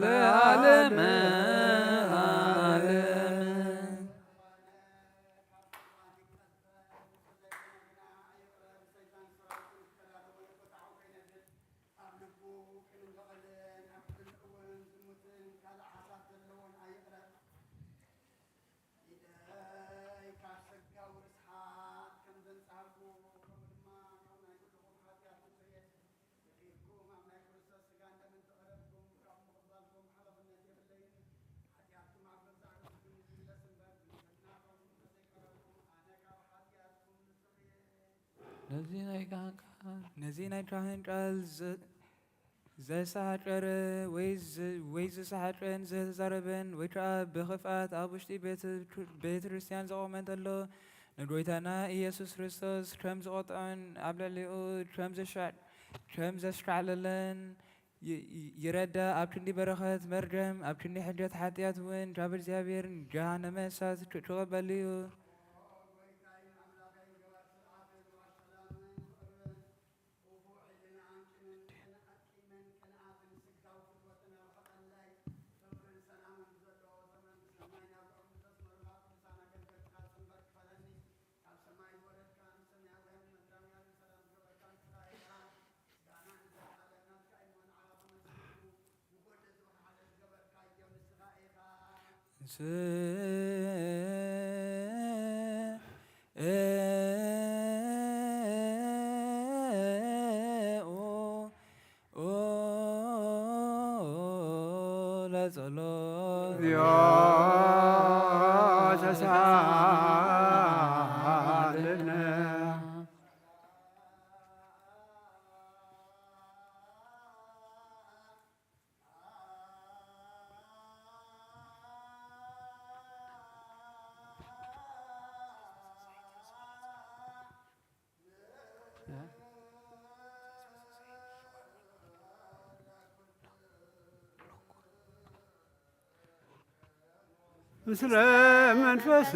ለዓለመ ዓለም። ነዚ ናይ ካህን ቃል ነዚ ናይ ካህን ቃል ዘ-፣ ዘሳጨረ ወይ ዝ-፣ ወይ ዝሳጨን ዘዛረበን ወይ ከዓ ብኽፍኣት ኣብ ውሽጢ ቤት-፣ ቤተ ክርስቲያን ዘቖመ እንተሎ፣ ንጎይታና ኢየሱስ ክርስቶስ ከም ዝቖጥዖን ኣብ ልዕሊኡ ከም ዘሻ-፣ ከም ዘሽካዕለለን ይ-፣ ይ-፣ ይረዳ። ኣብ ክንዲ በረኸት መርገም፣ ኣብ ክንዲ ሕድገት ሓጢኣት እውን ካብ እግዚኣብሔር ገሃነመ እሳት ክ-፣ ክቕበል እዩ። ስምዑ ለጸሎት። እግዚኦ ተሳሃለነ። ምስለ መንፈስ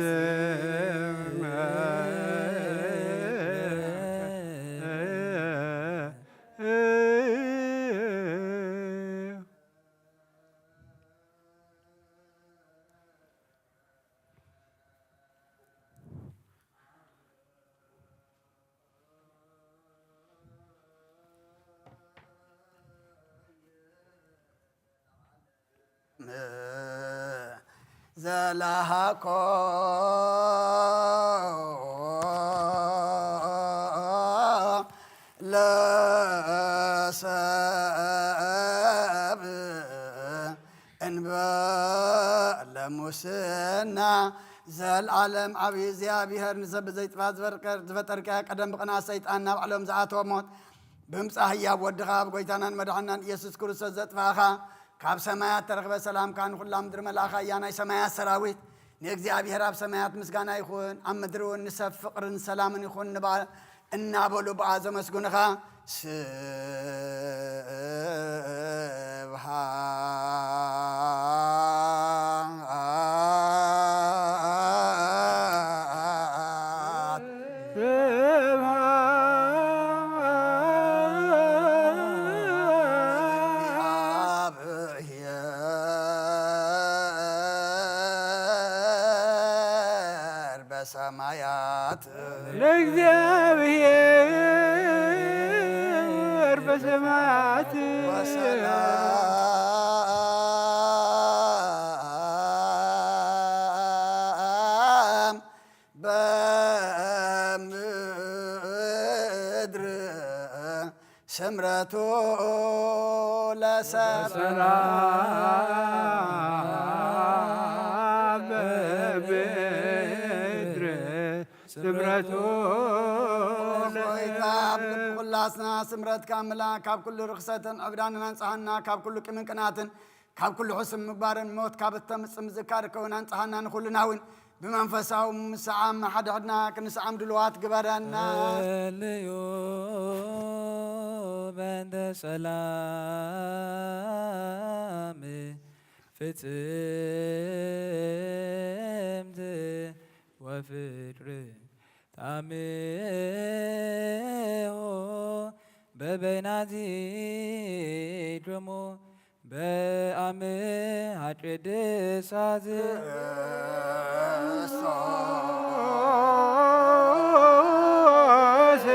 ዘላሃኮ ለሰብ እንበለ ሙስና። ዘልዓለም ዓብዪ እግዚኣብሔር ንሰብ ብዘይጥፋእ ዝበርቀር-፣ ዝፈጠርካዮ ቀደም ብቕንኣት ሰይጣን ናብ ዓለም ዝኣተወ ሞት ብምጻእ ህያብ ወድኻ ኣብ ጎይታናን መድሓናን ኢየሱስ ክርስቶስ ዘጥፋእኻ ካብ ሰማያት ተረኽበ ሰላምካ ንኹላ ምድሪ መልኣኻ እያ ናይ ሰማያት ሰራዊት። ንእግዚኣብሔር ኣብ ሰማያት ምስጋና ይኹን፣ ኣብ ምድሪ እውን ንሰብ ፍቕርን ሰላምን ይኹን ንባ-፣ እናበሉ ብኣ ዘመስግኑኻ። ስብሃት ስብሃት ለእግዚአብሔር በሰማያት ለእግዚአብሔር በሰማያት ወሰላም በምድር ስምረቱ ለሰብ ሰላም በምድር ስምረቱ ጎይታ፣ ኣብ ልቢ ኩላትና ስምረትካ ምላ፣ ካብ ኩሉ ርኽሰትን ዕብዳንን ኣንጽሃና፣ ካብ ኩሉ ቂምን ቅናትን ካብ ኩሉ ሕሱም ምግባርን ሞት ካብ እተምጽእ ምዝካር ከውን ኣንጽሃና ንኹልና እውን ብመንፈሳዊ ምስዓም ሓድሕድና ክንስዓም ድልዋት ግበረና። ጸልዩ በእንተ ሰላም ፍጽምት ወፍቅር ታምሆ በበይናቲክሙ በአምሃ ቅድሳት ክርስቶስ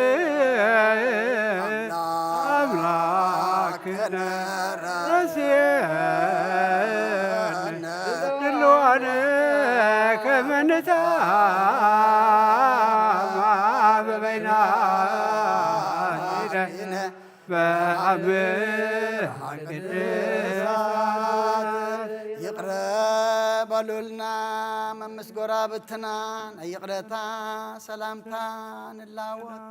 አምላክነ ረስየነ ድልዋነ ከመ ንታማ በበይናቲነ በአምሃ ቅድሳት። ይቕረ በሉልና መምስ ጎራብትና ናይ ይቕረታ ሰላምታ ንላወጥ።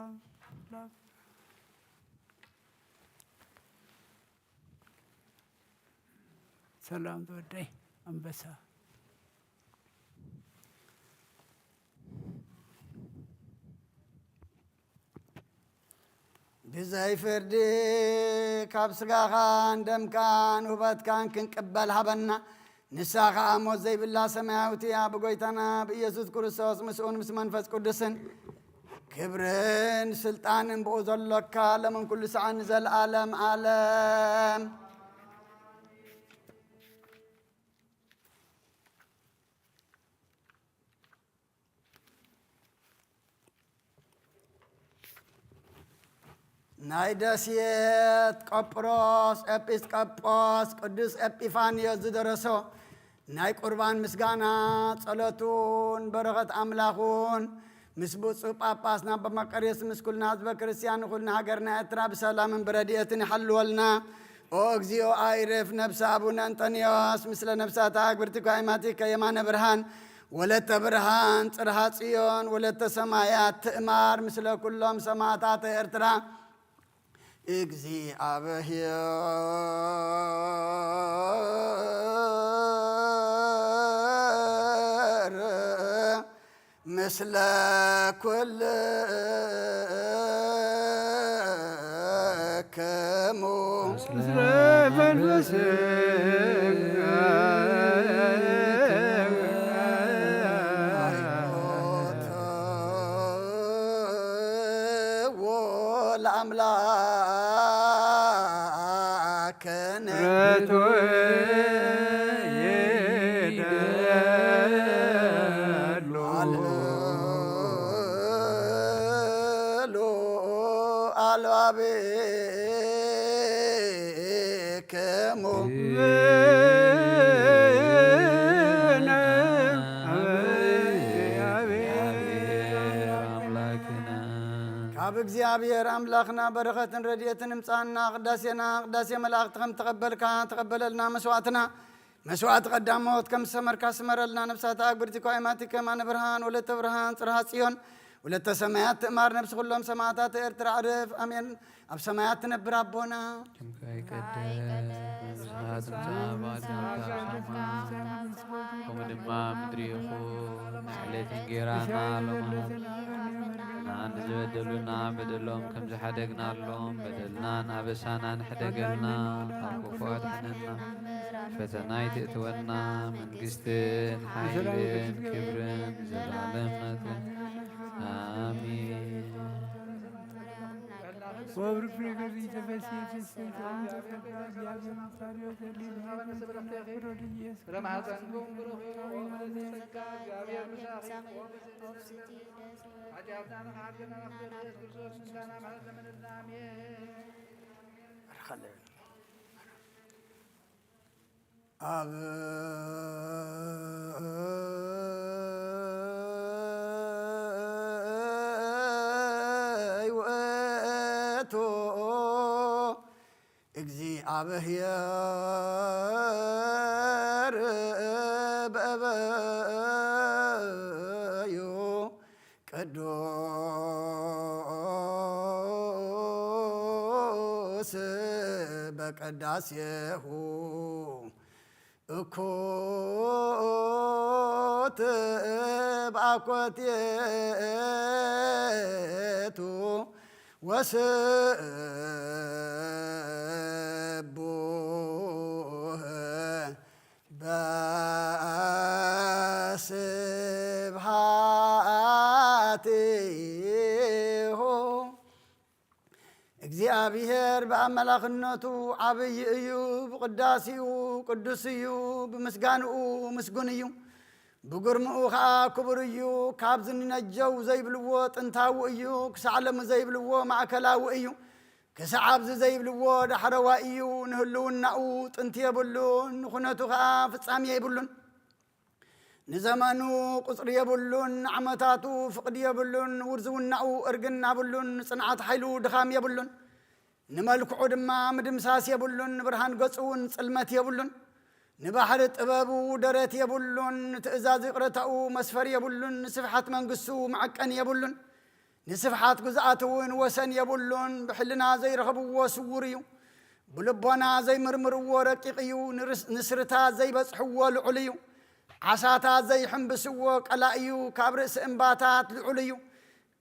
ሰላም ዝወደይ ኣንበሳ። ብዘይ ፍርዲ ካብ ስጋኻን ደምካን ውህበትካን ክንቅበል ሃበና። ንሳ ኸኣ ሞት ዘይብላ ሰማያዊት እያ። ብጎይታና ብኢየሱስ ክርስቶስ ምስኡን ምስ መንፈስ ቅዱስን ክብርን ስልጣንን ብኡ ዘሎካ ለምን ኩሉ ሰዓት ንዘለኣለም ኣለም። ናይ ደሴት ቆጵሮስ ኤጲስቆጶስ ቅዱስ ኤጲፋንዮስ ዝደረሶ ናይ ቁርባን ምስጋና፣ ጸሎቱን በረኸት ኣምላኹን ምስ ብፁዕ ጳጳስና ኣባ መቃርዮስ፣ ምስ ኩልና ህዝበ ክርስቲያን፣ ንኹልና ሃገርና ኤርትራ ብሰላምን ብረድኤትን ይሓልወልና። ኦ እግዚኦ፣ ኣይርፍ ነብሰ ኣቡነ እንጠንዮስ ምስለ ነብሳታ ኣግብርቲ ኳይማቲከ የማነ ብርሃን ወለተ ብርሃን ጽርሃ ጽዮን ወለተ ሰማያት ትእማር ምስለ ኩሎም ሰማዕታት ኤርትራ። እግዚኣብሔር ምስለ ኩልክሙ። ምስለ መንፈስከ። ለአምላክነ። ርቱ ይደሉ። አልሉ አልባቤ ክሙ። ካብ እግዚኣብሔር ኣምላኽና በረኸትን ረድኤትን እምጻና። ቅዳሴና ቅዳሴ መላእኽቲ ከም ተቐበልካ ተቐበለልና። መስዋዕትና መስዋዕቲ ቀዳሞት ከም ዝሰመርካ ስመረልና። ነፍሳት ኣግብርቲ ኳይማቲ ከማነ ብርሃን ወለተ ብርሃን ጽርሃ ጽዮን ወለተ ሰማያት ትእማር። ነፍሲ ኩሎም ሰማዕታት ኤርትራ ዕረፍ። ኣሜን። ኣብ ሰማያት ትነብር ኣቦና። ስምካ ይቀደስ፣ መንግስትኻ ትምጻእ፣ ፈቃድካ ኣብ ሰማይ ከምኡ ድማ ኣብ ምድሪ ይኹን። ዕለት እንጌራና ሎማና ንዝበደሉና በደሎም ከም ዝሓደግናሎም በደልናን ኣበሳናን ሕደገልና፣ ካብ ክፉ ኣድሕነና፣ ፈተና ኣይትእትወና፣ መንግስትን ሓይልን ክብርን ዘላለም ናትካ። ኣሜን። ወብርክ ፍሬ ከርሥኪ ተፈሥሒ ፍስሕት። ኣብ ውእቱ እግዚኣብሔር በበዩ ቅዱስ በቅዳሴሁ እኩት በአኮቴቱ ወስቡህ በስብሃቲሁ። እግዚኣብሔር ብኣመላኽነቱ ዓብዪ እዩ፣ ብቕዳሴኡ ቅዱስ እዩ፣ ብምስጋንኡ ምስጉን እዩ፣ ብግርምኡ ኸኣ ክቡር እዩ። ካብ ዝንነጀው ዘይብልዎ ጥንታዊ እዩ፣ ክሳዕ ሎሚ ዘይብልዎ ማእከላዊ እዩ፣ ክሳዕ ኣብዚ ዘይብልዎ ዳሕረዋይ እዩ። ንህልውናኡ ጥንቲ የብሉን፣ ንኹነቱ ኸኣ ፍጻሜ የብሉን። ንዘመኑ ቁጽሪ የብሉን፣ ንዓመታቱ ፍቕዲ የብሉን፣ ንውርዝውናኡ እርግና የብሉን፣ ንጽንዓት ሓይሉ ድኻም የብሉን፣ ንመልክዑ ድማ ምድምሳስ የብሉን፣ ንብርሃን ገጹ እውን ጽልመት የብሉን። ንባሕሪ ጥበቡ ደረት የብሉን፣ ንትእዛዝ ይቕረታኡ መስፈር የብሉን፣ ንስፍሓት መንግስቱ መዐቀኒ የብሉን። ንስፍሓት ግዝኣት እውን ወሰን የብሉን። ብሕልና ዘይረኽብዎ ስዉር እዩ። ብልቦና ዘይምርምርዎ ረቂቕ እዩ። ንርስ-፣ ንስርታት ዘይበጽሕዎ ልዑል እዩ። ዓሳታት ዘይሕምብስዎ ቀላእ እዩ። ካብ ርእሲ እምባታት ልዑል እዩ።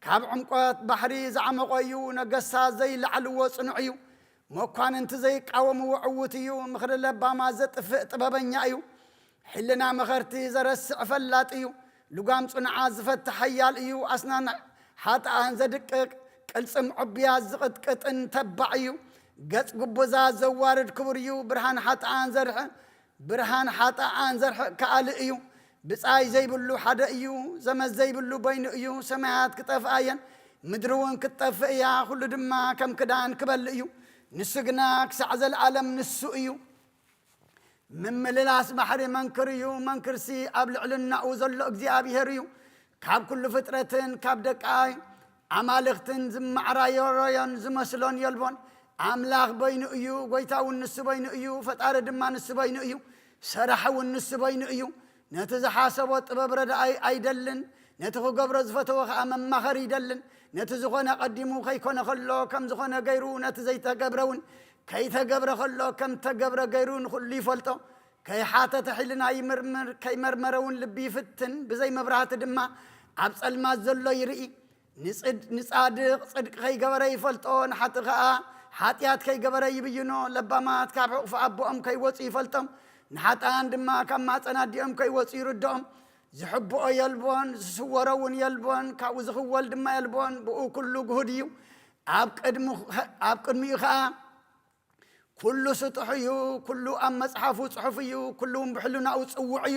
ካብ ዕምቆት ባሕሪ ዝዓመቖ እዩ። ነገስታት ዘይለዓልዎ ጽኑዕ እዩ። መኳንንቲ ዘይቃወምዎ ዕዉት እዩ። ምኽሪ ለባማት ዘጥፍእ ጥበበኛ እዩ። ሕልና መኸርቲ ዘረስዕ ፈላጥ እዩ። ልጓም ጽኑዓት ዝፈትሕ ሓያል እዩ። ኣስናን ሓጥኣን ዘድቅቕ፣ ቅልጽም ዕቡያት ዝቕጥቅጥን ተባዕ እዩ። ገጽ ግቡዛት ዘዋርድ ክቡር እዩ። ብርሃን ሓጥኣን ዘርሕ-፣ ብርሃን ሓጥኣን ዘርሕቕ ከኣሊ እዩ። ብጻይ ዘይብሉ ሓደ እዩ። ዘመድ ዘይብሉ በይኑ እዩ። ሰማያት ክጠፍኣ እየን፣ ምድሪ እውን ክትጠፍእ እያ። ኩሉ ድማ ከም ክዳን ክበልእ እዩ። ንሱ ግና ክሳዕ ዘለኣለም ንሱ እዩ። ምምልላስ ባሕሪ መንክር እዩ። መንክርሲ ኣብ ልዕልናኡ ዘሎ እግዚኣብሔር እዩ። ካብ ኩሉ ፍጥረትን ካብ ደቃይ ኣማልኽትን ዝመዓራረዮን ዝመስሎን የልቦን። ኣምላኽ በይኑ እዩ። ጎይታ እውን ንሱ በይኑ እዩ። ፈጣሪ ድማ ንሱ በይኑ እዩ። ሰራሕ እውን ንሱ በይኑ እዩ። ነቲ ዝሓሰቦ ጥበብ ረዳኣይ ኣይደልን፣ ነቲ ክገብሮ ዝፈተወ ኸኣ መማኸሪ ይደልን። ነቲ ዝኾነ ኣቐዲሙ ከይኮነ ኸሎ ከም ዝኾነ ገይሩ፣ ነቲ ዘይተገብረ እውን ከይተገብረ ኸሎ ከም ተገብረ ገይሩ ንኹሉ ይፈልጦ። ከይሓተተ ሕልና ይምርምር፣ ከይመርመረ እውን ልቢ ይፍትን። ብዘይ መብራህቲ ድማ ኣብ ጸልማት ዘሎ ይርኢ። ንጽድ-፣ ንጻድቕ ጽድቂ ከይገበረ ይፈልጦ፣ ንሓጥእ ኸኣ ሓጢኣት ከይገበረ ይብይኖ። ለባማት ካብ ሕቑፊ ኣቦኦም ከይወጹ ይፈልጦም፣ ንሓጥኣን ድማ ካብ ማጸን ኣዲኦም ከይወጹ ይርድኦም። ዝሕብኦ የልቦን፣ ዝስወሮ እውን የልቦን፣ ካብኡ ዝኽወል ድማ የልቦን። ብኡ ኩሉ ግሁድ እዩ። ኣብ ቅድሙ-፣ ኣብ ቅድሚኡ ኸኣ ኩሉ ስጡሕ እዩ። ኩሉ ኣብ መጽሓፉ ጽሑፍ እዩ። ኩሉ እውን ብሕልናኡ ጽዉዕ እዩ።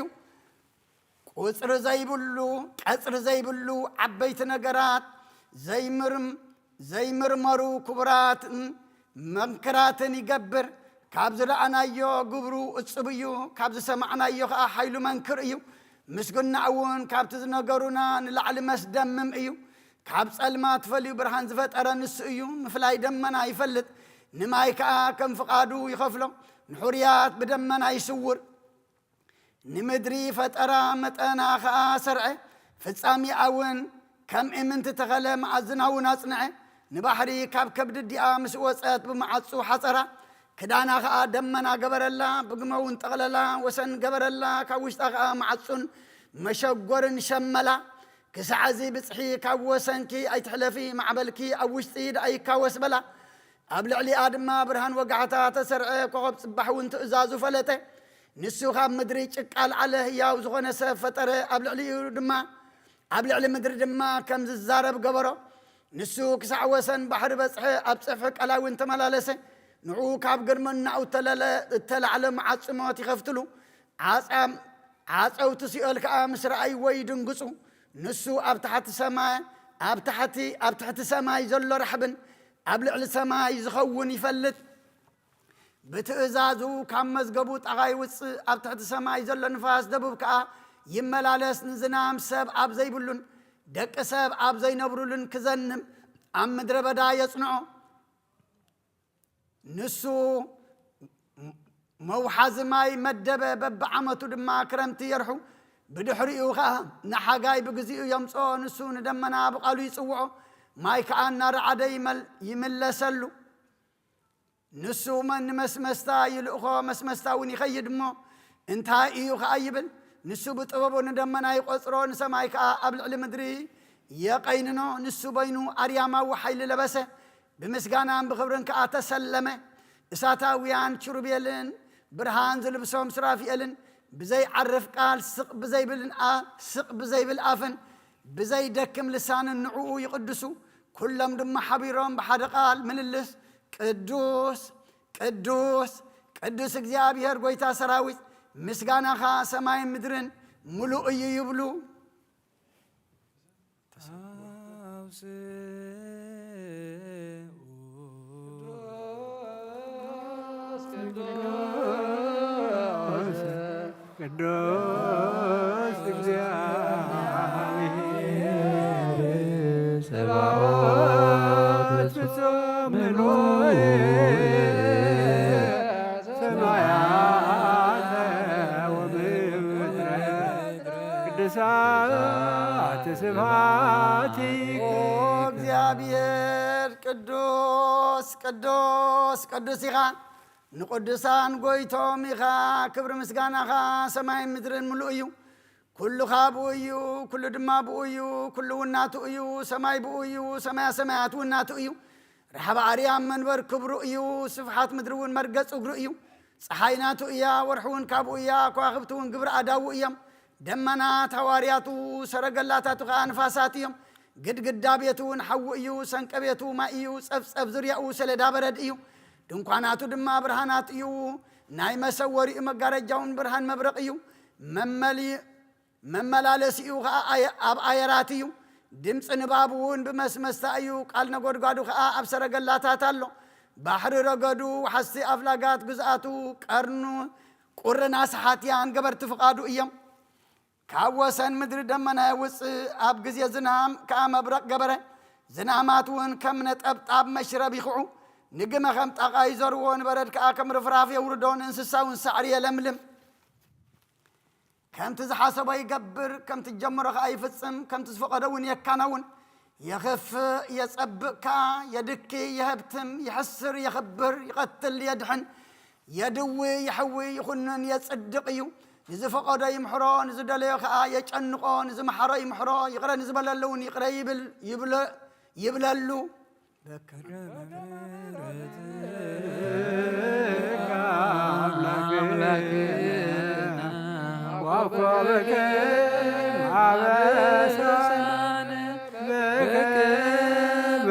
ቁጽሪ ዘይብሉ፣ ቀጽሪ ዘይብሉ ዓበይቲ ነገራት ዘይምርም-፣ ዘይምርመሩ ክቡራትን መንክራትን ይገብር። ካብ ዝረኣናዮ ግብሩ እጹብ እዩ። ካብ ዝሰማዕናዮ ኸኣ ሓይሉ መንክር እዩ። ምስጉና እውን ካብቲ ዝነገሩና ንላዕሊ መስደምም እዩ። ካብ ጸልማት ፈልዩ ብርሃን ዝፈጠረ ንሱ እዩ። ምፍላይ ደመና ይፈልጥ፣ ንማይ ከኣ ከም ፍቓዱ ይኸፍሎ። ንሕሩያት ብደመና ይስውር። ንምድሪ ፈጠራ መጠና ኸኣ ሰርዐ፣ ፍጻሜኣ እውን ከም እምንቲ ተኸለ፣ መኣዝና እውን ኣጽንዐ። ንባሕሪ ካብ ከብዲ ኣዲኣ ምስ ወጸት ብመዓጹ ሓጸራ፣ ክዳና ኸኣ ደመና ገበረላ፣ ብግመ እውን ጠቕለላ፣ ወሰን ገበረላ፣ ካብ ውሽጣ ኸኣ መዓጹን መሸጎርን ሸመላ። ክሳዕ እዚ ብጽሒ ካብ ወሰንኪ ኣይትሕለፊ፣ ማዕበልኪ ኣብ ውሽጢ ደኣ ይካወስ በላ። ኣብ ልዕሊኣ ድማ ብርሃን ወጋሕታ ተሰርዐ፣ ኮኸብ ጽባሕ እውን ትእዛዙ ፈለጠ። ንሱ ካብ ምድሪ ጭቃ ኣልዓለ፣ ህያው ዝኾነ ሰብ ፈጠረ፣ ኣብ ልዕሊኡ ድማ፣ ኣብ ልዕሊ ምድሪ ድማ ከም ዝዛረብ ገበሮ። ንሱ ክሳዕ ወሰን ባሕሪ በጽሐ፣ ኣብ ጽፍሒ ቀላይ እውን ተመላለሰ። ንዕኡ ካብ ግርምናኡ እተለለ-፣ እተላዕለ መዓጽሞት ይኸፍትሉ፣ ዓጻም-፣ ዓጸውቲ ሲኦል ከኣ ምስ ረኣይዎ ይድንግጹ። ንሱ ኣብ ታሕቲ ሰማይ፣ ኣብ ታሕቲ፣ ኣብ ትሕቲ ሰማይ ዘሎ ራሕብን ኣብ ልዕሊ ሰማይ ዝኸውን ይፈልጥ። ብትእዛዙ ካብ መዝገቡ ጣቓ ይውጽእ። ኣብ ትሕቲ ሰማይ ዘሎ ንፋስ ደቡብ ከኣ ይመላለስ። ንዝናም ሰብ ኣብ ዘይብሉን ደቂ ሰብ ኣብ ዘይነብሩሉን ክዘንም ኣብ ምድረ በዳ የጽንዖ። ንሱ መውሓዚ ማይ መደበ፣ በብዓመቱ ድማ ክረምቲ የርሑ። ብድሕሪኡ ኸኣ ንሓጋይ ብግዚኡ የምጽኦ። ንሱ ንደመና ብቓሉ ይጽውዖ፣ ማይ ከኣ እናረዓደ ይመል-፣ ይምለሰሉ። ንሱ መን ንመስመስታ ይልእኾ፣ መስመስታ እውን ይኸይድ እሞ፣ እንታይ እዩ ኸኣ ይብል። ንሱ ብጥበቡ ንደመና ይቖጽሮ፣ ንሰማይ ከኣ ኣብ ልዕሊ ምድሪ የቐይንኖ። ንሱ በይኑ ኣርያማዊ ሓይሊ ለበሰ፣ ብምስጋናን ብኽብርን ከኣ ተሰለመ። እሳታውያን ኪሩቤልን ብርሃን ዝልብሶም ሱራፊኤልን ብዘይዓርፍ ቃል ስቕ ብዘይብልን ኣ-፣ ስቕ ብዘይብል ኣፍን ብዘይደክም ልሳንን ንዕኡ ይቕድሱ። ኩሎም ድማ ሓቢሮም ብሓደ ቃል ምልልስ፣ ቅዱስ፣ ቅዱስ፣ ቅዱስ እግዚኣብሔር ጐይታ ሰራዊት፣ ምስጋናኻ ሰማይን ምድርን ምሉእ እዩ ይብሉ። ቅዱስ፣ ቅዱስ፣ ቅዱስ እግዚአብሔር ጸባኦት ፍጹም ምሉእ ሰማያተ ወምድረ ቅድሳት ስብሐቲከ እግዚኣብሔር ቅዱስ ቅዱስ ቅዱስ ኢኻ፣ ንቅዱሳን ጎይቶም ኢኻ። ክብሪ ምስጋናኻ ሰማይን ምድርን ምሉእ እዩ። ኩሉ ኻብኡ እዩ፣ ኩሉ ድማ ብኡ እዩ፣ ኩሉ እውን ናቱ እዩ። ሰማይ ብኡ እዩ፣ ሰማያ ሰማያት እውን ናቱ እዩ። ራሕባ ኣርያም መንበር ክብሩ እዩ፣ ስፍሓት ምድሪ እውን መርገጽ እግሩ እዩ። ጸሓይ ናቱ እያ፣ ወርሒ እውን ካብኡ እያ፣ ከዋኽብቲ እውን ግብሪ ኣዳዉ እዮም። ደመናት ሃዋርያቱ፣ ሰረገላታቱ ኸኣ ንፋሳት እዮም። ግድግዳ ቤቱ እውን ሓዊ እዩ፣ ሰንቀ ቤቱ ማይ እዩ፣ ጸብጸብ ዙርያኡ ሰሌዳ በረድ እዩ። ድንኳናቱ ድማ ብርሃናት እዩ። ናይ መሰወሪኡ መጋረጃውን ብርሃን መብረቕ እዩ። መመሊ-፣ መመላለሲኡ ኸኣ ኣየ-፣ ኣብ ኣየራት እዩ። ድምፂ ንባቡ እውን ብመስመስታ እዩ። ቃል ነጎድጓዱ ኸኣ ኣብ ሰረገላታት ኣሎ። ባሕሪ ረገዱ፣ ወሓዝቲ ኣፍላጋት ግዝኣቱ፣ ቀርኑ ቁሪ ናስሓት ያን ገበርቲ ፍቓዱ እዮም። ካብ ወሰን ምድሪ ደመና የውፅእ፣ ኣብ ግዜ ዝናም ከኣ መብረቕ ገበረ። ዝናማት እውን ከም ነጠብጣብ መሽረብ ይኽዑ። ንግመ ከም ጣቓ ይዘርዎ፣ ንበረድ ከኣ ከም ርፍራፍ የውርዶ፣ ንእንስሳ እውን ሳዕሪ የለምልም። ከምቲ ዝሓሰቦ ይገብር፣ ከምቲ ዝጀመሮ ከኣ ይፍጽም፣ ከምቲ ዝፈቐዶ እውን የካናውን። የኽፍእ፣ የጸብእ ከኣ፣ የድኪ፣ የሀብትም፣ ይሕስር፣ የኽብር፣ ይቐትል፣ የድሕን፣ የድዊ፣ ይሕዊ፣ ይኹንን፣ የጽድቕ እዩ። ንዝፈቐዶ ይምሕሮ፣ ንዝደለዮ ከኣ የጨንቖ፣ ንዝመሓሮ ይምሕሮ፣ ይቕረ ንዝበለሉ እውን ይቕረ ይብል፣ ይብለ-፣ ይብለሉ። በከመ ምሕረትከ አምላክነ ወኮብከ አበሳነ በከመ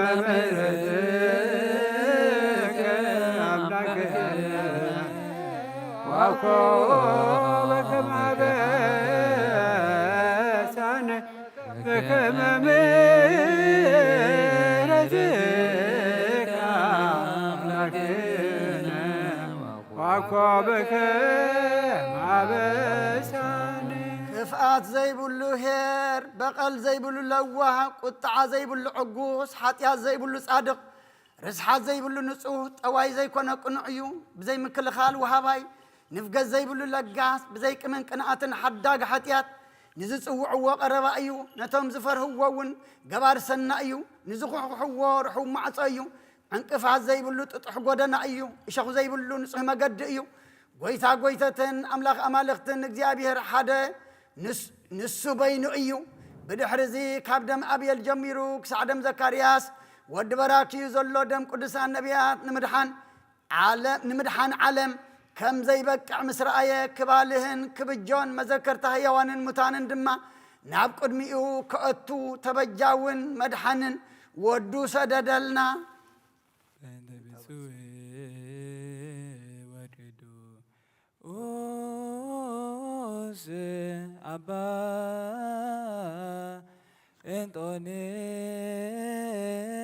ምሕረትከ አምላክነ ወኮብከ አበሳነ በከመ ምሕረትከ አምላክነ ወኮብከ አበሳነ። ክፍኣት ዘይብሉ ኄር፣ በቐል ዘይብሉ ለዋህ፣ ቁጥዓ ዘይብሉ ዕጉስ፣ ሓጢኣት ዘይብሉ ጻድቕ፣ ርስሓት ዘይብሉ ንጹህ፣ ጠዋይ ዘይኮነ ቅኑዕ እዩ። ብዘይ ምክልኻል ወሃባይ፣ ንፍገት ዘይብሉ ለጋስ፣ ብዘይ ቅምን ቅንኣትን ሓዳግ ሓጢኣት፣ ንዝጽውዕዎ ቀረባ እዩ። ነቶም ዝፈርህዎ እውን ገባር ሰናይ እዩ። ንዝኹሕኩሕዎ ርሑው ማዕጾ እዩ። ዕንቅፋት ዘይብሉ ጥጡሕ ጎደና እዩ። እሾኽ ዘይብሉ ንጹህ መገዲ እዩ። ጎይታ ጎይተትን ኣምላኽ ኣማልኽትን እግዚኣብሔር ሓደ ንስ-፣ ንሱ በይኑ እዩ። ብድሕርዚ ካብ ደም ኣብየል ጀሚሩ ክሳዕ ደም ዘካርያስ ወዲ በራክዩ ዘሎ ደም ቅዱሳን ነቢያት ንምድሓን ዓለም፣ ንምድሓን ዓለም ከም ዘይበቅዕ ምስ ረኣየ፣ ክባልህን ክብጆን መዘከርታ ህያዋንን ሙታንን ድማ ናብ ቅድሚኡ ከእቱ ተበጃውን መድሓንን ወዱ ሰደደልና። በእንተ ብፁዕ ወቅዱስ ኣባ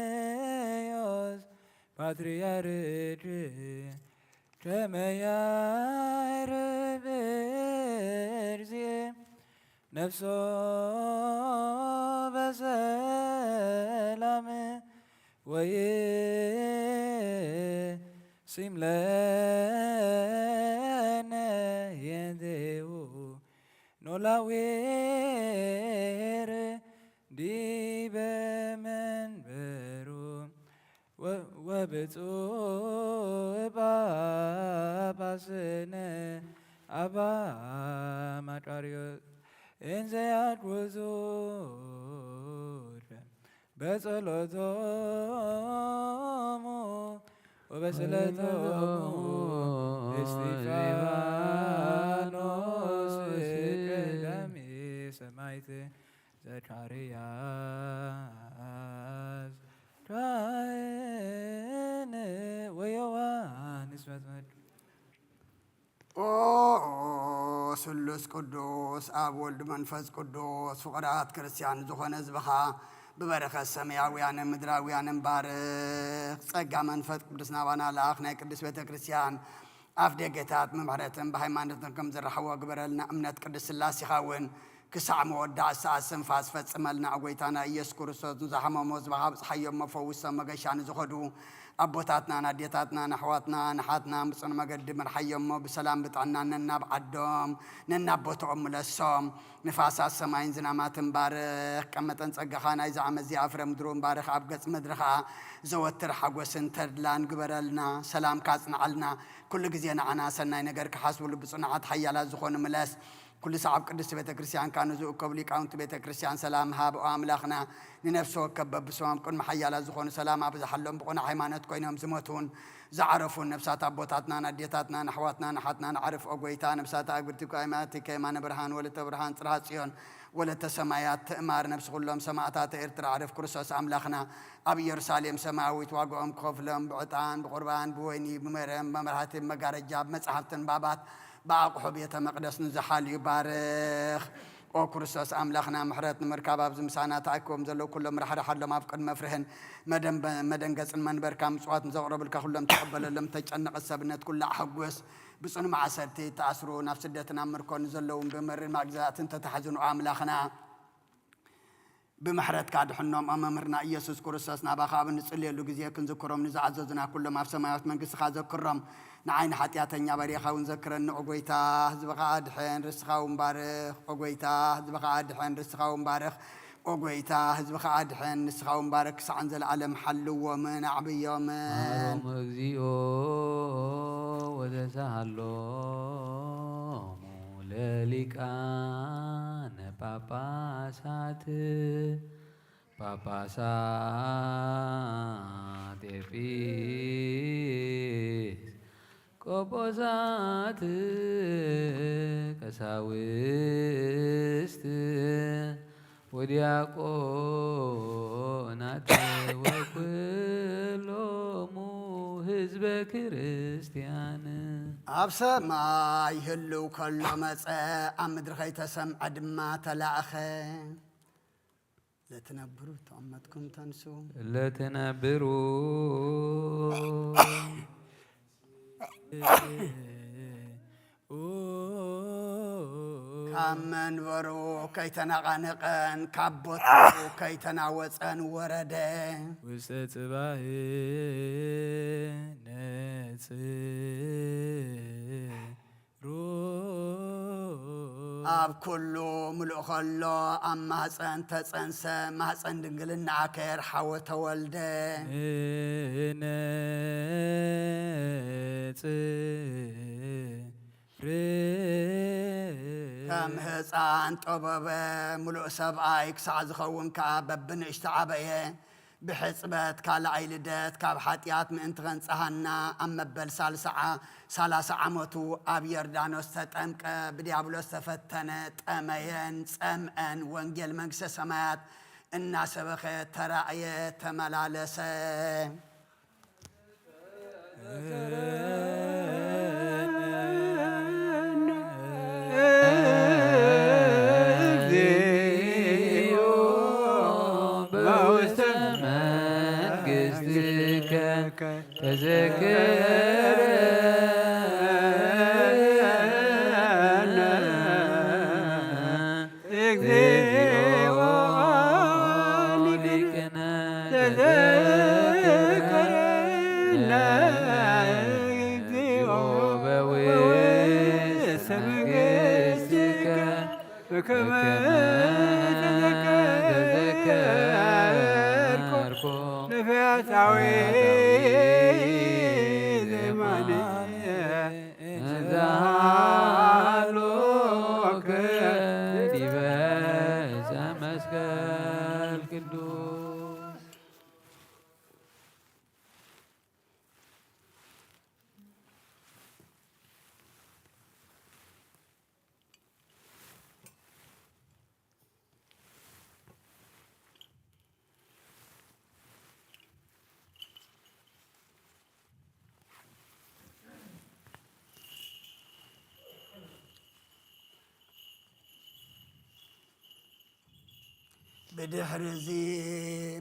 እንጦንዮስ ፓትርያርክ ከመ ያዕርግ እግዚእ ነፍሶ በሰላም ወይሲም ለነ ኄንቴሁ ኖላዊር ዲበ መንበሩ። ወ-፣ ወብፁዕ ጳጳስነ አባ መቃርዮስ እንዘ ያግብዙ በጸሎቶሙ ወበስእለቶሙ እስጢፋኖስ ቀዳሜ ሰማዕት ዘካርያስ ካህን ወዮሐንስ መጥምቅ። ኦ ስሉስ ቅዱስ ኣብ ወልድ መንፈስ ቅዱስ ፍቑራት ክርስቲያን ዝኾነ ህዝብኻ ብበረኸት ሰማያውያንን ምድራውያንን ባርኽ። ጸጋ መንፈስ ቅዱስ ናባና ለኣኽ። ናይ ቅድስት ቤተ ክርስቲያን ኣፍ ደገታት ብምሕረትን ብሃይማኖትን ከም ዝረሓዎ ግበረልና። እምነት ቅድስት ስላሴኻ እውን ክሳዕ መወዳእታ ሰዓት ስንፋስ ፈጽመልና። ኦ ጐይታና ኢየሱስ ክርስቶስ፣ ንዝሓመሙ ህዝብኻ ኣብጽሓዮም እሞ ፈውሶም። መገሻ ንዝኸዱ ኣቦታትናን ኣዴታትናን ኣሕዋትናን ኣሓትናን ብጽኑዕ መገዲ ምርሓዮም እሞ ብሰላም ብጥዕና ነናብ ዓዶም ነናብ ቦታኦም ምለሶም። ንፋሳት ሰማይን ዝናማትን ባርኽ። ቀመጠን ጸጋኻ ናይዚ ዓመት እዚኣ ፍረ ምድሩ ባርኽ። ኣብ ገጽ ምድሪ ኸኣ ዘወትር ሓጎስን ተድላን ግበረልና። ሰላምካ ኣጽንዓልና። ኩሉ ግዜ ንዓና ሰናይ ነገር ክሓስቡ ልቢ ጽኑዓት ሓያላት ዝኾኑ ምለስ። ኩሉ ሰዓብ ቅድስቲ ቤተ ክርስቲያንካ ንዝእከቡ ሊቃውንቲ ቤተ ክርስቲያን ሰላም ሃብ። ኦ ኣምላኽና፣ ንነፍሲ ወከፍ በብስሞም ቅድሚ ሓያላት ዝኾኑ ሰላም ኣብዝሓሎም። ብቕኑዕ ሃይማኖት ኮይኖም ዝሞቱን ዝዓረፉን ነፍሳት ኣቦታትናን ኣዴታትናን ኣሕዋትናን ኣሓትናን ዓርፍ። ኦ ጐይታ፣ ነፍሳት ኣግብርቲ ጓይማት ከየማነ ብርሃን ወለተ ብርሃን ጽርሃ ጽዮን ወለተ ሰማያት ትእማር። ነፍሲ ኩሎም ሰማእታት ኤርትራ ዓርፍ። ክርስቶስ ኣምላኽና፣ ኣብ ኢየሩሳሌም ሰማያዊት ዋጋኦም ክኸፍሎም ብዕጣን ብቑርባን ብወይኒ ብመረም ብመብራህቲ ብመጋረጃ ብመጻሕፍቲ ንባባት ብኣቑሑ ቤተ መቕደስ ንዝሓልዩ ባርኽ። ኦ ክርስቶስ ኣምላኽና፣ ምሕረት ንምርካብ ኣብዚ ምሳና ተኣኪቦም ዘለዉ ኩሎም ራሕርሓሎም። ኣብ ቅድሚ መፍርህን መደንበ-፣ መደንገጽን መንበርካ ምጽዋት ንዘቕረቡልካ ኩሎም ተቐበለሎም። ተጨነቐት ሰብነት ኩሉ ኣሐጉስ። ብጽኑ ማእሰርቲ ተኣስሩ፣ ናብ ስደትን ኣብ ምርኮ ንዘለዉን ብመሪር ማግዛእትን ተታሕዙን። ኦ ኣምላኽና፣ ብምሕረትካ ድሕኖም። ኦ መምህርና ኢየሱስ ክርስቶስ፣ ናባኻ ኣብ እንጽልየሉ ግዜ ክንዝክሮም ንዝኣዘዙና ኩሎም ኣብ ሰማያዊት መንግስትኻ ዘክሮም። ንዓይ ንሓጢኣተኛ በሪኻ እውን ዘክረኒ። ኦ ጐይታ፣ ህዝብኻ ኣድሕን፣ ርስኻ እውን ባርኽ። ኦ ጐይታ፣ ህዝብኻ ኣድሕን፣ ርስኻ እውን ባርኽ። ኦ ጐይታ፣ ህዝብኻ ኣድሕን፣ ንስኻ እውን ባርኽ። ክሳዕን ዘለኣለም ሓልዎምን ኣዕብዮምን። መሃሮም እግዚኦ ወተሳሃሎም ለሊቃነ ጳጳሳት፣ ጳጳሳት፣ ኤጲስ ቆጶሳት፣ ቀሳውስት ወዲያቆናት ወኩሎሙ ህዝበ ክርስቲያን። ኣብ ሰማይ ህልው ከሎ መጸ፣ ኣብ ምድሪ ከይተሰምዐ ድማ ተላእኸ። ለትነብሩ ተቐመጥኩም ተንሱ። ለትነብሩ ካብ መንበሩ ከይተነቓነቐን ካብ ቦታኡ ከይተናወጸን ወረደ። ውስተ ጽባሕ ነጽሩ። ኣብ ኩሉ ምሉእ ከሎ ኣብ ማህፀን ተፀንሰ፣ ማህፀን ድንግልና ከየርሓወ ተወልደ። ንነጽር። ከም ህፃን ጠበበ፣ ምሉእ ሰብኣይ ክሳዕ ዝኸውን ከዓ በብንእሽቶ ዓበየ። ብሕጽበት ካልኣይ ልደት ካብ ሓጢኣት ምእንቲ ኸንጽሃና ኣብ መበል ሳልስዓ፣ ሰላሳ ዓመቱ ኣብ ዮርዳኖስ ተጠምቀ፣ ብዲያብሎስ ተፈተነ፣ ጠመየን ጸምአን ወንጌል መንግስተ ሰማያት እናሰበኸ ተራእየ፣ ተመላለሰ። እግዚኦ በውስተ መንግሥትከ ተዘከረነ። እግዚኦ ሊቅነ ተዘከረነ። እግዚኦ በውስተ መንግሥትከ በከመ ተዘከርኩ ለፈያታዊ ዘማንየ እንዘሃሎከ ዲበ ዕፀ መስቀል ቅዱስ። ብድሕሪ እዚ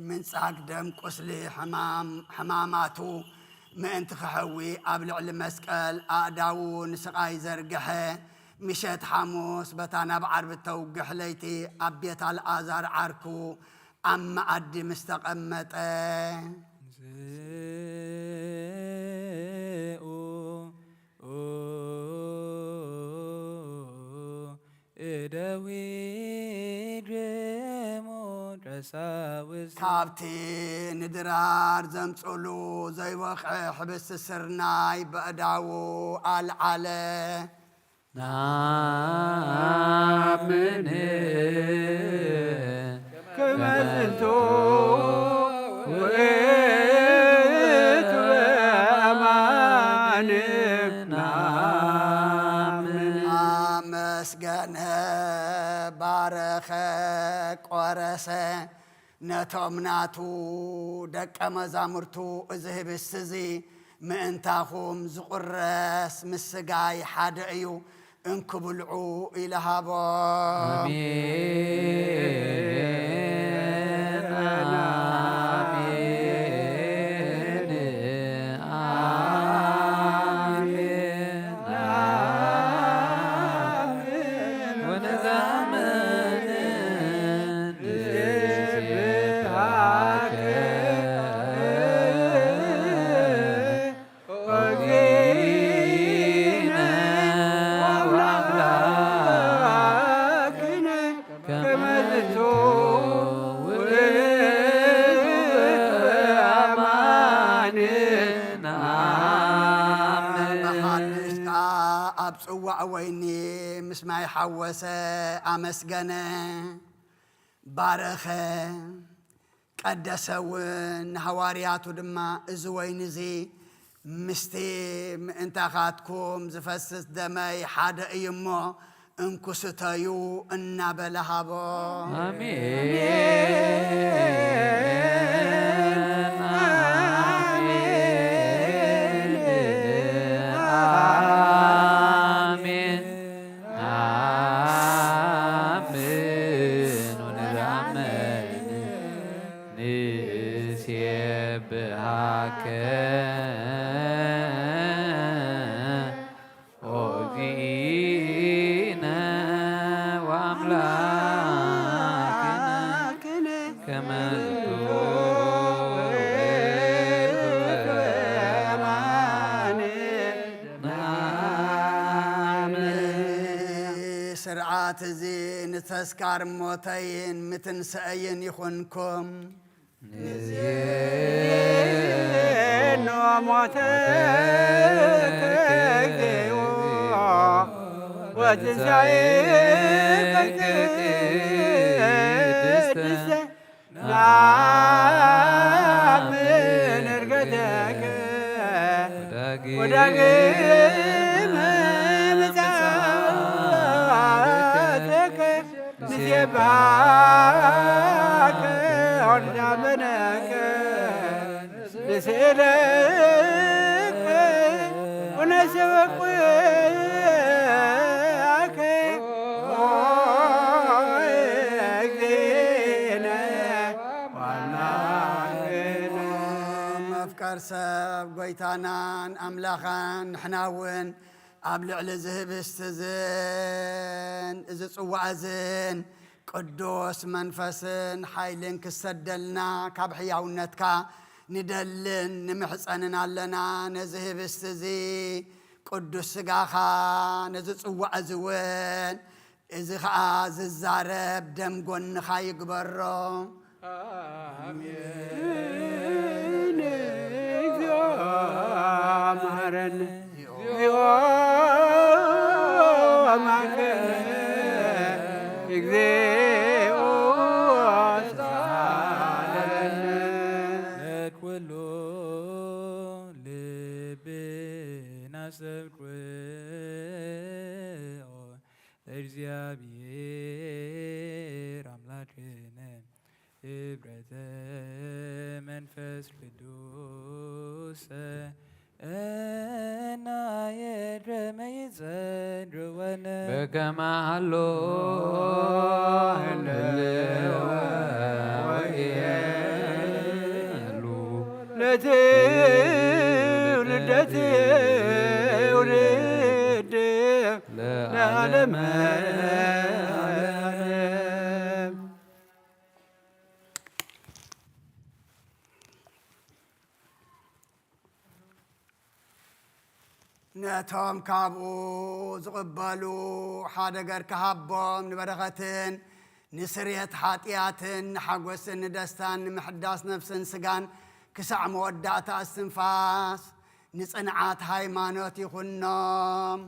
ምንጻግ ደም ቁስሊ ሕማም-፣ ሕማማቱ ምእንቲ ክሕዊ ኣብ ልዕሊ መስቀል ኣእዳዉ ንስቓይ ዘርግሐ። ምሸት ሓሙስ በታ ናብ ዓርቢ እተውግሕ ለይቲ ኣብ ቤት ኣልኣዛር ዓርኩ ኣብ መኣዲ ምስ ተቐመጠ። ዝኡ እደዊ ድሙ ቀሳውስት። ካብቲ ንድራር ዘምጽሉ ዘይወቕዐ ሕብስቲ ስርናይ በእዳዉ ኣልዓለ። ናምን ከመ ዝንቱ ውእቱ አማን ናምን። ኣመስገነ፣ ባረኸ፣ ቆረሰ። ነቶም ናቱ ደቀ መዛሙርቱ፣ እዚ ህብስቲ እዚ ምእንታኹም ዝቑረስ ምስ ስጋይ ሓደ እዩ፣ እንኩ ብልዑ ኢሉ ሃቦም። ኣሜን፣ ኣሜን፣ ኣሜን፣ ኣሜን። ወነዛመን ብሓድሽ ከኣ ኣብ ጽዋዕ ወይኒ ምስ ማይ ሓወሰ፣ ኣመስገነ፣ ባረኸ፣ ቀደሰ እውን። ንሃዋርያቱ ድማ፣ እዚ ወይኒ እዚ ምስቲ ምእንታኻትኩም ዝፈስስ ደመይ ሓደ እዩ እሞ፣ እንኩ ስተዩ እናበለ ሃቦም። ኣሜን፣ ኣሜን፣ ኣሜን። ኣሜን ወንዛመን ንሴብሃከ ኦ እግዚእነ ወአምላክነ ከመ ስርዓት እዚ ንተስካር ሞተይን ምትንሳኤይን ይኹንኩም። ንዜኖ ሞተከ እግዚኦ ወትንሳኤከ ቅድስተ ናምን እርገተከ ወዳግመ ምጽኣተከ ንሴብሐከ ወንዛመነከ ንስእለከ ወነሰብኩከ ኦ እግዚእነ ወአምላክነ። መፍቀር ሰብ ጎይታናን ኣምላኻን ንሕና እውን ኣብ ልዕሊ እዚ ህብስቲ እዝን እዚ ጽዋዕ እዝን ቅዱስ መንፈስን ሓይልን ክሰደልና ካብ ሕያውነትካ ንደልን ንምሕጸንን ኣለና። ነዚ ህብስቲ እዚ ቅዱስ ስጋኻ፣ ነዚ ጽዋዕ እዚ እውን፣ እዚ ኸኣ ዝዛረብ ደም ጎንኻ ይግበሮ። ኣሜን። እግዚኦ መሐረነ፣ እግዚኦ መሐረነ፣ እግዚኦ ተሳሃለነ። ለኩሉ ልብና ሰብኩ ለእግዚአብሔር አምላክነ ህብረተ መንፈስ ቅዱስ እና የድረመ ይጸድወነ በከመ ሀሎ ህልወ ወኢሉ ለትውልደ ትውልድ ዓለመ ዓለም። ነቶም ካብኡ ዝቕበሉ ሓደ ገር ክሃቦም ንበረኸትን ንስርየት ሓጢኣትን ንሓጎስን ንደስታን ንምሕዳስ ነፍስን ስጋን ክሳዕ መወዳእታ እስትንፋስ ንጽንዓት ሃይማኖት ይኹኖም።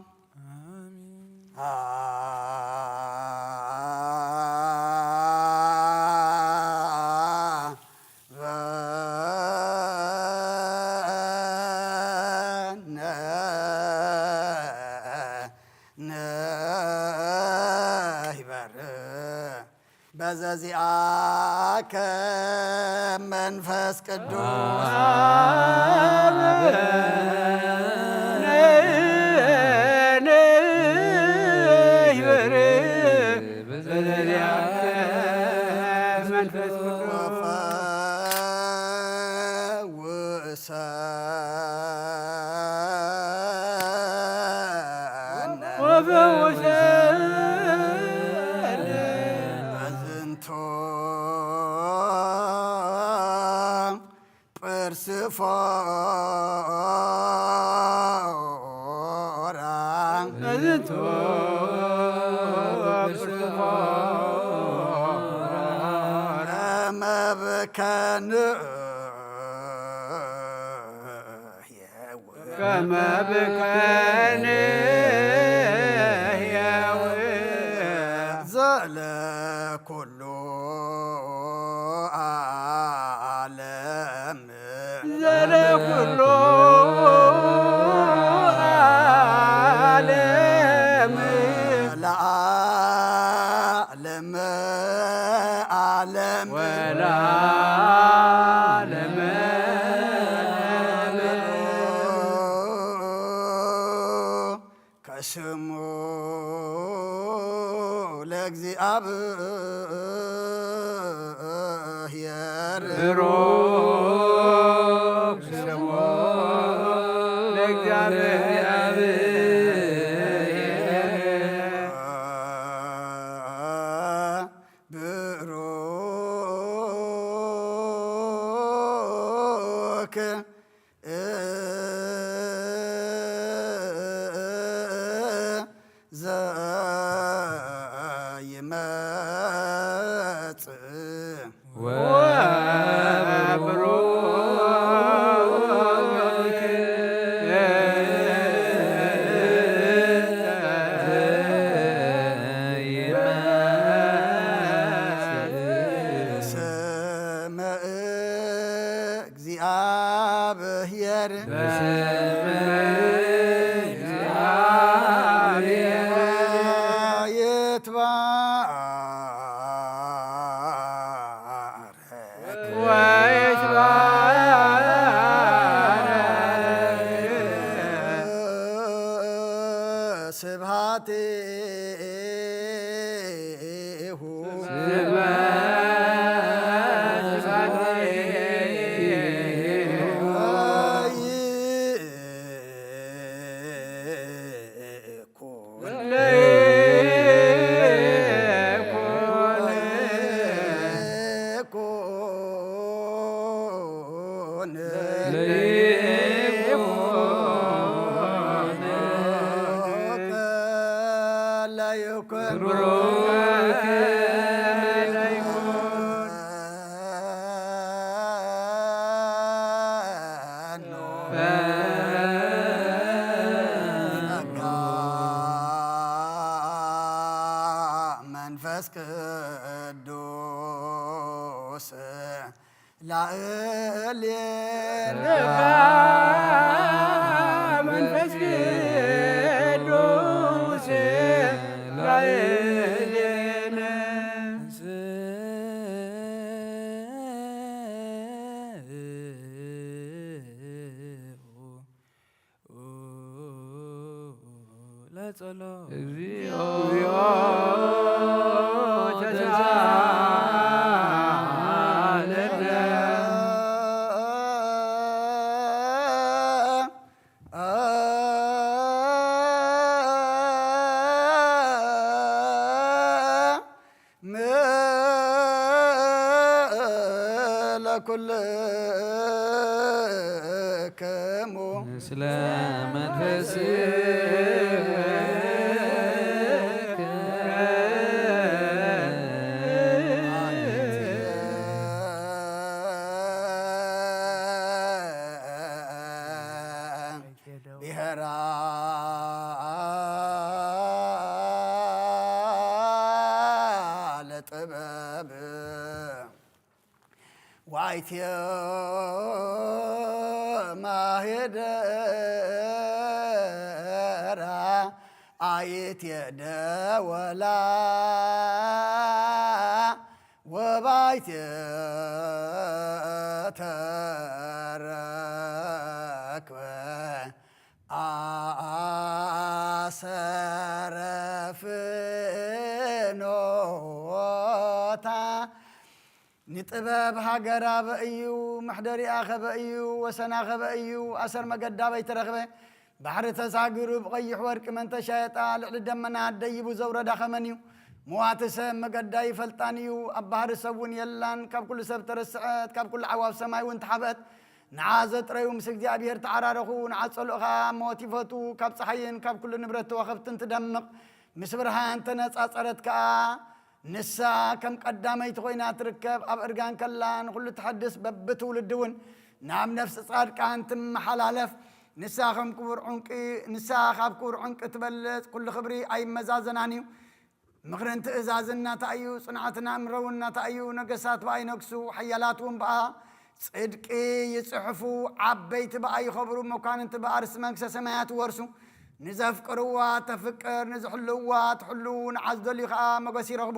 በነ ንህበር በዘዚኣከ መንፈስ ቅዱስ ንህበር በዘዚኣከ መንፈስ ቅዱስ ወፈውሰነ ወፈውሰነ በዝንቱ ጳርስፎራ በዝንቱ ጳርስፎራ ከመ ብከንኡ ከመ ብከንህየው ዘለ ኩሉ ዓለም ዘለ ኩሉ ዓለም ለዓለም ዓለም ወለዓለመ ከስሙ ለእግዚኣብሔር ብሩክ ስሙ ለእግዚኣብሔር ብሩክ ዘይመጽእ ወብሩክ ስመ እግዚአብሔር በስመ እግዚአብሔር ይትባረክ ወይትባረክ ስብሐቲሁ ስብሐቲሁ ለይኩን ለይኩን ለይኩን ለይኩን ብሩክ ለይኩን መንፈስ ቅዱስ ላዕሌነ መንፈስ ቅዱስ ላዕሌነ ለጸሎ እግዚኦ ተሳለነ ምእለ ኩልክሙ ምስለ መንፈስከ ብሔራ ለጥበብ ዋይቴ ማሄደራ አይቴ ደወላ ወባይቴ ተረክበ አሰረ ፍኖታ። ንጥበብ ሃገር ኣበይ እዩ፣ መሕደሪኣ ከበይ እዩ፣ ወሰና ከበይ እዩ፣ ኣሰር መገዳ ኣበይ ተረኽበ? ባሕሪ ተሳጊሩ ብቐይሕ ወርቂ መን ተሻየጣ፣ ልዕሊ ደመና ደይቡ ዘውረዳ ኸመን እዩ? መዋቲ ሰብ መገዳ ይፈልጣን እዩ፣ ኣብ ባህሪ ሰብ እውን የላን፣ ካብ ኩሉ ሰብ ተረስዐት፣ ካብ ኩሉ ዓዋፍ ሰማይ እውን ተሓብአት። ንዓ ዘጥረዩ ምስ እግዚኣብሔር ተዓራረኹ፣ ንዓ ጸልኡ ኸኣ ሞት ይፈቱ፣ ካብ ጸሓይን ካብ ኩሉ ንብረት ተዋኸብትን ትደምቕ፣ ምስ ብርሃን ተነጻጸረት ከኣ። ንሳ ከም ቀዳመይቲ ኮይና ትርከብ፣ ኣብ እርጋን ከላ ንኹሉ ትሐድስ፣ በብትውልዲ እውን ናብ ነፍሲ ጻድቃን ትመሓላለፍ። ንሳ ከም ክቡር ዕንቂ፣ ንሳ ካብ ክቡር ዕንቂ ትበልጽ፣ ኩሉ ክብሪ ኣይመዛዘናን እዩ። ምኽርን ትእዛዝን ናታ እዩ፣ ጽንዓትን ኣእምሮ እውን ናታ እዩ። ነገሳት ብኣ ይነግሱ፣ ሓያላት እውን ብኣ ጽድቂ ይጽሕፉ፣ ዓበይቲ ብኣ ይኸብሩ፣ መኳንንቲ ብኣ ርስቲ መንግስተ ሰማያት ይወርሱ። ንዘፍቅርዋ ተፍቅር፣ ንዝሕልውዋ ትሕሉ፣ ንዓ ዝደልዩ ኸኣ ሞገስ ይረኽቡ።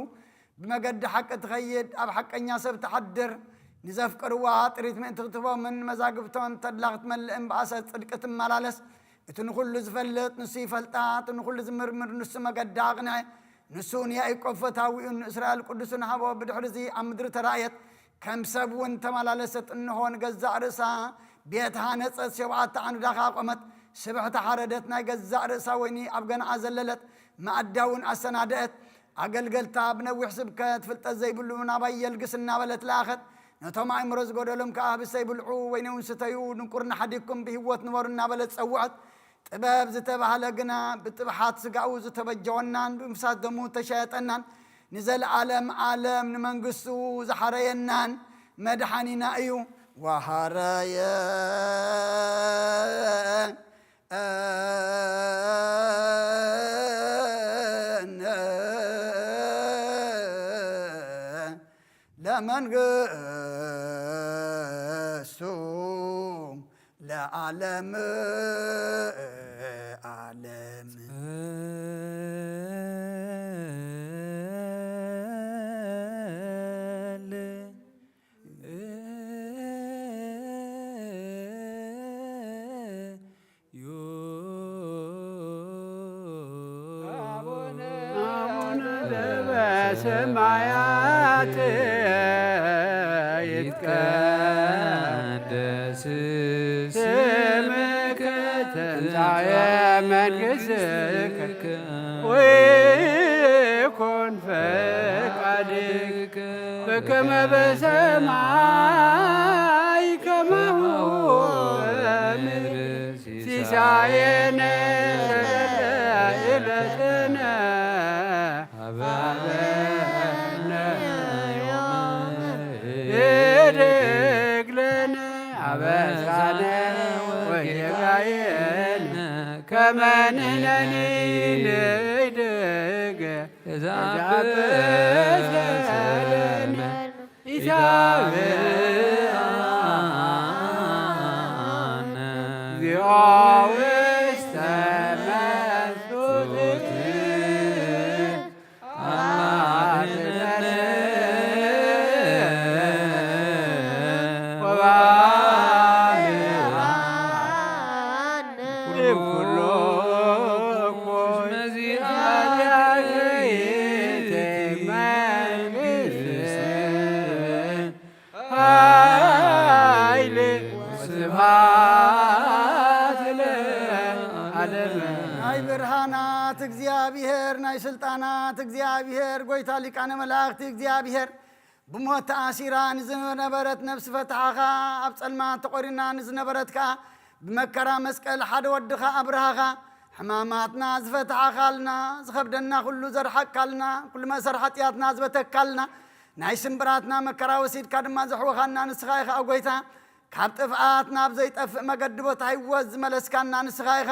ብመገዲ ሓቂ ትኸይድ፣ ኣብ ሓቀኛ ሰብ ትሓድር። ንዘፍቅርዋ ጥሪት ምእንቲ ክትህቦምን ንመዛግብቶም ተድላ ክትመልእን ብኣሰር ጽድቂ ትመላለስ። እቲ ንኹሉ ዝፈልጥ ንሱ ይፈልጣ፣ እቲ ንኹሉ ዝምርምር ንሱ መገዳ ኣቕንዐ። ንሱ ንያዕቆብ ፈታዊኡን ንእስራኤል ቅዱሱን ሃቦ። ብድሕርዚ ኣብ ምድሪ ተራእየት፣ ከም ሰብ እውን ተመላለሰት። እንሆ ንገዛእ ርእሳ ቤት ሃነጸት፣ ሸውዓተ ዓንዳ ኸኣ ኣቖመት። ስብሕቲ ሓረደት፣ ናይ ገዛእ ርእሳ ወይኒ ኣብ ገንዓ ዘለለት፣ መኣዳ እውን ኣሰናደአት። ኣገልገልታ ብነዊሕ ስብከት፣ ፍልጠት ዘይብሉ ናባይ የልግስ እናበለት ለኣኸት። ነቶም ኣእምሮ ዝጎደሎም ከኣ ህብስተይ ብልዑ፣ ወይኒ እውን ስተዩ፣ ድንቁርና ሓዲግኩም ብህይወት ንበሩ እናበለት ጸውዐት። ጥበብ ዝተባህለ ግና ብጥብሓት ስጋኡ ዝተበጀወናን ብምፍሳስ ደሙ ዝተሸየጠናን ንዘለዓለም ዓለም ንመንግስቱ ዝሓረየናን መድሓኒና እዩ። ወሃረየ ለመንግስቱ ለዓለም ዓለም። አቡነ ዘበሰማያት ይትቀደስ ስምከ ትምጻእ መንግሥትከ ወይኩን ፈቃድከ በከመ በሰማይ ከማሁ በምድር ሲሳየነ ዘለለ ዕለትነ ሀበነ ዮም ህድግ ለነ አበሳነ ወጌጋየነ ከመ ንሕነኒ ንህድግ ለዘአበሰ ለነ ኢታብአነ እግዚኦ ውስተ መንሱት አድነነ ወባልዓነ እምኩሉ እኩይ። እስመ ዚአከ ይእቲ መንግሥት ስልጣናት እግዚኣብሔር፣ ጎይታ ሊቃነ መላእኽቲ እግዚኣብሔር፣ ብሞት ተኣሲራ ንዝነበረት ነፍሲ ፈታሕኻ፣ ኣብ ጸልማት ተቖሪና ንዝነበረት ከኣ ብመከራ መስቀል ሓደ ወድኻ ኣብርሃኻ። ሕማማትና ዝፈታሕኻልና፣ ዝኸብደና ኩሉ ዘርሓቅካልና፣ ኩሉ መእሰር ሓጢኣትና ዝበተካልና፣ ናይ ስምብራትና መከራ ወሲድካ ድማ ዘሕወኻና ንስኻ ኢኻ፣ ኦ ጎይታ። ካብ ጥፍኣት ናብ ዘይጠፍእ መገዲ ቦታ ህይወት ዝመለስካና ንስኻ ኢኻ።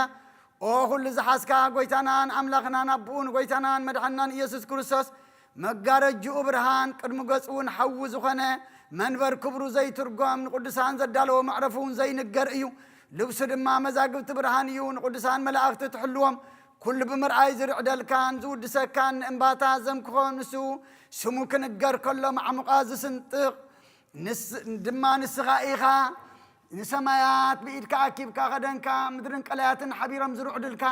ኦ ኩሉ ዝሓዝካ ጎይታናን ኣምላኽናን፣ ኣቦኡን ጎይታናን መድሓንናን ኢየሱስ ክርስቶስ፣ መጋረጅኡ ብርሃን፣ ቅድሚ ገጹ እውን ሓዊ ዝኾነ፣ መንበር ክብሩ ዘይትርጎም፣ ንቅዱሳን ዘዳለዎ መዕረፉ እውን ዘይንገር እዩ። ልብሱ ድማ መዛግብቲ ብርሃን እዩ። ንቅዱሳን መላእኽቲ ትሕልዎም፣ ኩሉ ብምርኣይ ዝርዕደልካን ዝውድሰካን ንእምባታት ዘምክኾ ንሱ፣ ስሙ ክንገር ከሎ ማዕሙቓት ዝስንጥቕ ንስ-፣ ድማ ንስኻ ኢኻ። ንሰማያት ብኢድካ ኣኪብካ ከደንካ፣ ምድርን ቀላያትን ሓቢሮም ዝርዕዱልካ፣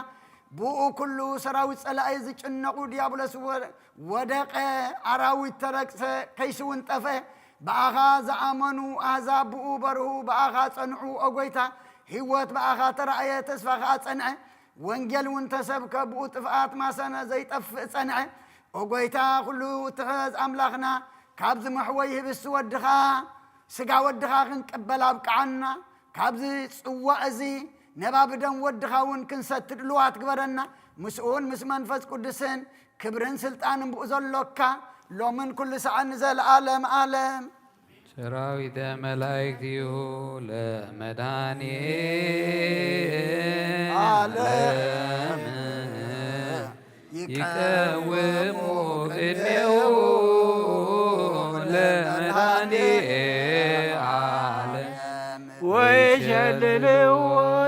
ብኡ ኩሉ ሰራዊት ጸላኢ ዝጭነቑ፣ ዲያብሎስ ወ-፣ ወደቐ፣ ኣራዊት ተረግጸ፣ ከይሲ እውን ጠፍአ። ብኣኻ ዝኣመኑ ኣህዛብ ብኡ በርሁ፣ ብኣኻ ጸንዑ፣ ኦ ጐይታ። ህይወት ብኣኻ ተራእየ፣ ተስፋ ኸኣ ጸንዐ። ወንጌል እውን ተሰብከ፣ ብኡ ጥፍኣት ማሰነ፣ ዘይጠፍእ ጸንዐ። ኦ ጐይታ፣ ኩሉ እትሕዝ ኣምላኽና፣ ካብዚ መሕወይ ህብስቲ ወድኻ፣ ስጋ ወድኻ ክንቅበል ኣብቅዓና። ካብዚ ጽዋእ እዚ ነባቢ ደም ወድኻ እውን ክንሰቲ ድልዋት ግበረና። ምስኡን ምስ መንፈስ ቅዱስን ክብርን ስልጣንን ብኡ ዘሎካ፣ ሎምን ኩሉ ሰዓት ንዘለኣለም ኣለም። ሰራዊተ መላእክቲሁ ለመድኃኔዓለም ይቀውሙ ቅድሜሁ ለመድኃኔዓለም ወይሸልልዎ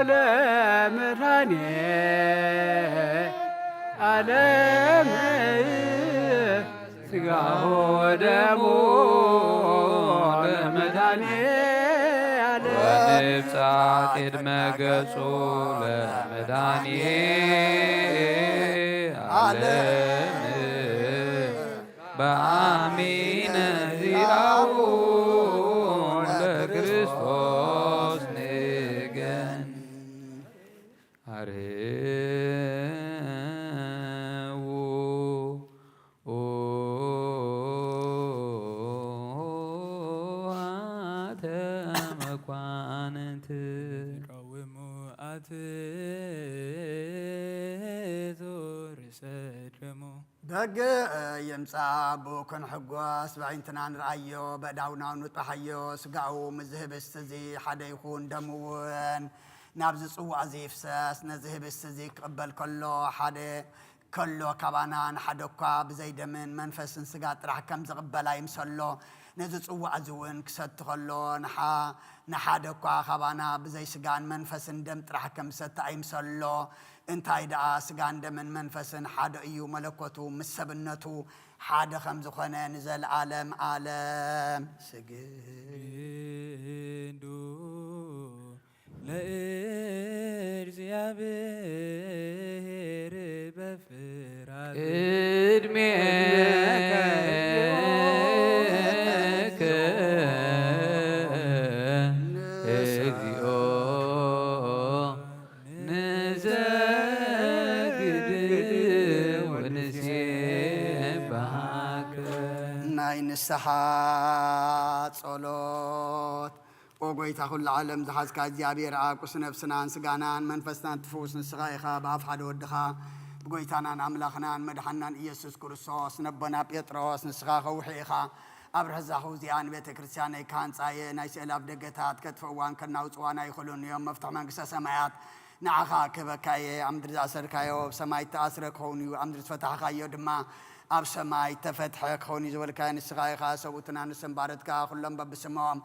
ለመድኃኔ ዓለም ሥጋሁ ወደሙ ለመድኃኔ ዓለም ወንብጻሕ ቅድመ ገጹ ለመድኃኔ ዓለም በአሚነ ዚአሁ ለክርስቶስ ንገን። አርህዉ አተ መኳንንት። ተቃውሙ አትቱ ርእሰ ደሙ። በግ ይምጻእ ብኡ ክንሕጎስ፣ ብኣዒንትና ንርኣዮ፣ በእዳውና ንጥሓዮ። ስጋኡ ምስዚ ህብስቲ እዚ ሓደ ይኹን፣ ደሙ እውን ናብዚ ጽዋእ እዚ ይፍሰስ። ነዚ ህብስቲ እዚ ክቕበል ከሎ፣ ሓደ ከሎ ካባና ንሓደ እኳ ብዘይ ደምን መንፈስን ስጋ ጥራሕ ከም ዝቕበል ኣይምሰሎ። ነዚ ጽዋእ እዚ እውን ክሰቲ ከሎ፣ ንሓ-፣ ንሓደ እኳ ካባና ብዘይ ስጋን መንፈስን ደም ጥራሕ ከም ዝሰቲ ኣይምሰሎ። እንታይ ደኣ፣ ስጋን ደምን መንፈስን ሓደ እዩ፣ መለኮቱ ምስ ሰብነቱ ሓደ ከም ዝኾነ ንዘለኣለም ኣለም ስግድ። ስግዱ ለእግዚኣብሔር በፍርሃት። ቅድሜከ እግዚኦ ንሰግድ ወንሴብሐከ። ናይ ንስሓ ጸሎት። ኦ ጐይታ ኹሉ ዓለም ዝሓዝካ እግዚኣብሔር፣ ኣቁስ ነፍስናን ስጋናን መንፈስናን ትፍውስ ንስኻ ኢኻ። ብኣፍ ሓደ ወድኻ ብጐይታናን ኣምላኽናን መድሓናን ኢየሱስ ክርስቶስ፣ ነቦና ጴጥሮስ ንስኻ ከውሒ ኢኻ። ኣብ ርሕዛኹ እዚኣ ንቤተ ክርስቲያነይ ክሃንጻ እየ። ናይ ስእሊ ኣፍደገታት ከጥፍእዋን ከናውጽዋን ኣይኽእሉን እዮም። መፍትሕ መንግስተ ሰማያት ንዓኻ ክህበካ እየ። ኣብ ምድሪ ዝኣሰርካዮ ኣብ ሰማይ እተኣስረ ክኸውን እዩ፣ ኣብ ምድሪ ዝፈታሕካዮ ድማ ኣብ ሰማይ እተፈትሐ ክኸውን እዩ ዝበልካዮ ንስኻ ኢኻ። ሰብኡትና ንሰንባረትካ ኩሎም በብስሞም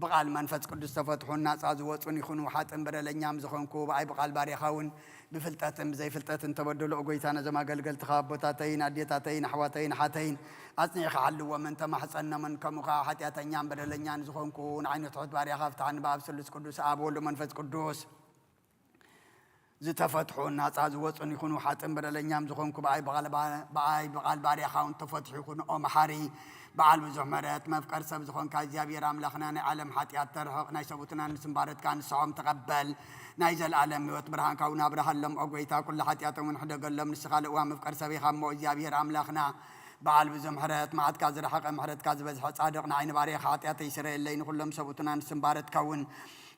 ብቓል መንፈስ ቅዱስ ተፈትሑን ናጻ ዝወጹን ይኹኑ። ሓጥን በደለኛም ዝኾንኩ ብኣይ ብቓል ባርያኻ እውን ብፍልጠትን ብዘይፍልጠትን ተበደሉ። ኦ ጐይታ፣ ነዞም ኣገልገልትኻ ኣቦታተይን ኣዴታተይን ኣሕዋተይን ኣሓተይን ኣጽኒዕካ ሓልዎምን ተማሕጸኖምን። ከምኡ ኸኣ ሓጢኣተኛን በደለኛን ዝኾንኩ ንዓይኑ ትሑት ባርያኻ ፍትሓኒ። ብኣብ ስሉስ ቅዱስ፣ ኣብ ወልድ መንፈስ ቅዱስ ዝተፈትሑን ናጻ ዝወጹን ይኹኑ። ሓጥእን በደለኛም ዝኾንኩ ብኣይ ብቓል ባ-፣ ብኣይ ብቓል ባርያኻ እውን ተፈትሑ ይኹን። ኦ መሓሪ፣ በዓል ብዙሕ ምሕረት፣ መፍቀር ሰብ ዝኾንካ እግዚኣብሔር ኣምላኽና፣ ናይ ዓለም ሓጢኣት ተርሕቕ፣ ናይ ሰቡትና ንስምባረትካ ንስሖም ተቐበል። ናይ ዘለኣለም ህይወት ብርሃንካ እውን ኣብርሃሎም። ኦ ጎይታ፣ ኩሉ ሓጢኣቶም እውን ሕደገሎም። ንስኻ ልእዋ መፍቀር ሰብ ኢኻ እሞ እግዚኣብሔር ኣምላኽና፣ በዓል ብዙሕ ምሕረት፣ መዓትካ ዝረሓቐ ምሕረትካ ዝበዝሐ ጻድቕ፣ ንዓይ ንባርያኻ ሓጢኣተይ ይስረየለይ፣ ንኹሎም ሰቡትና ንስምባረትካ እውን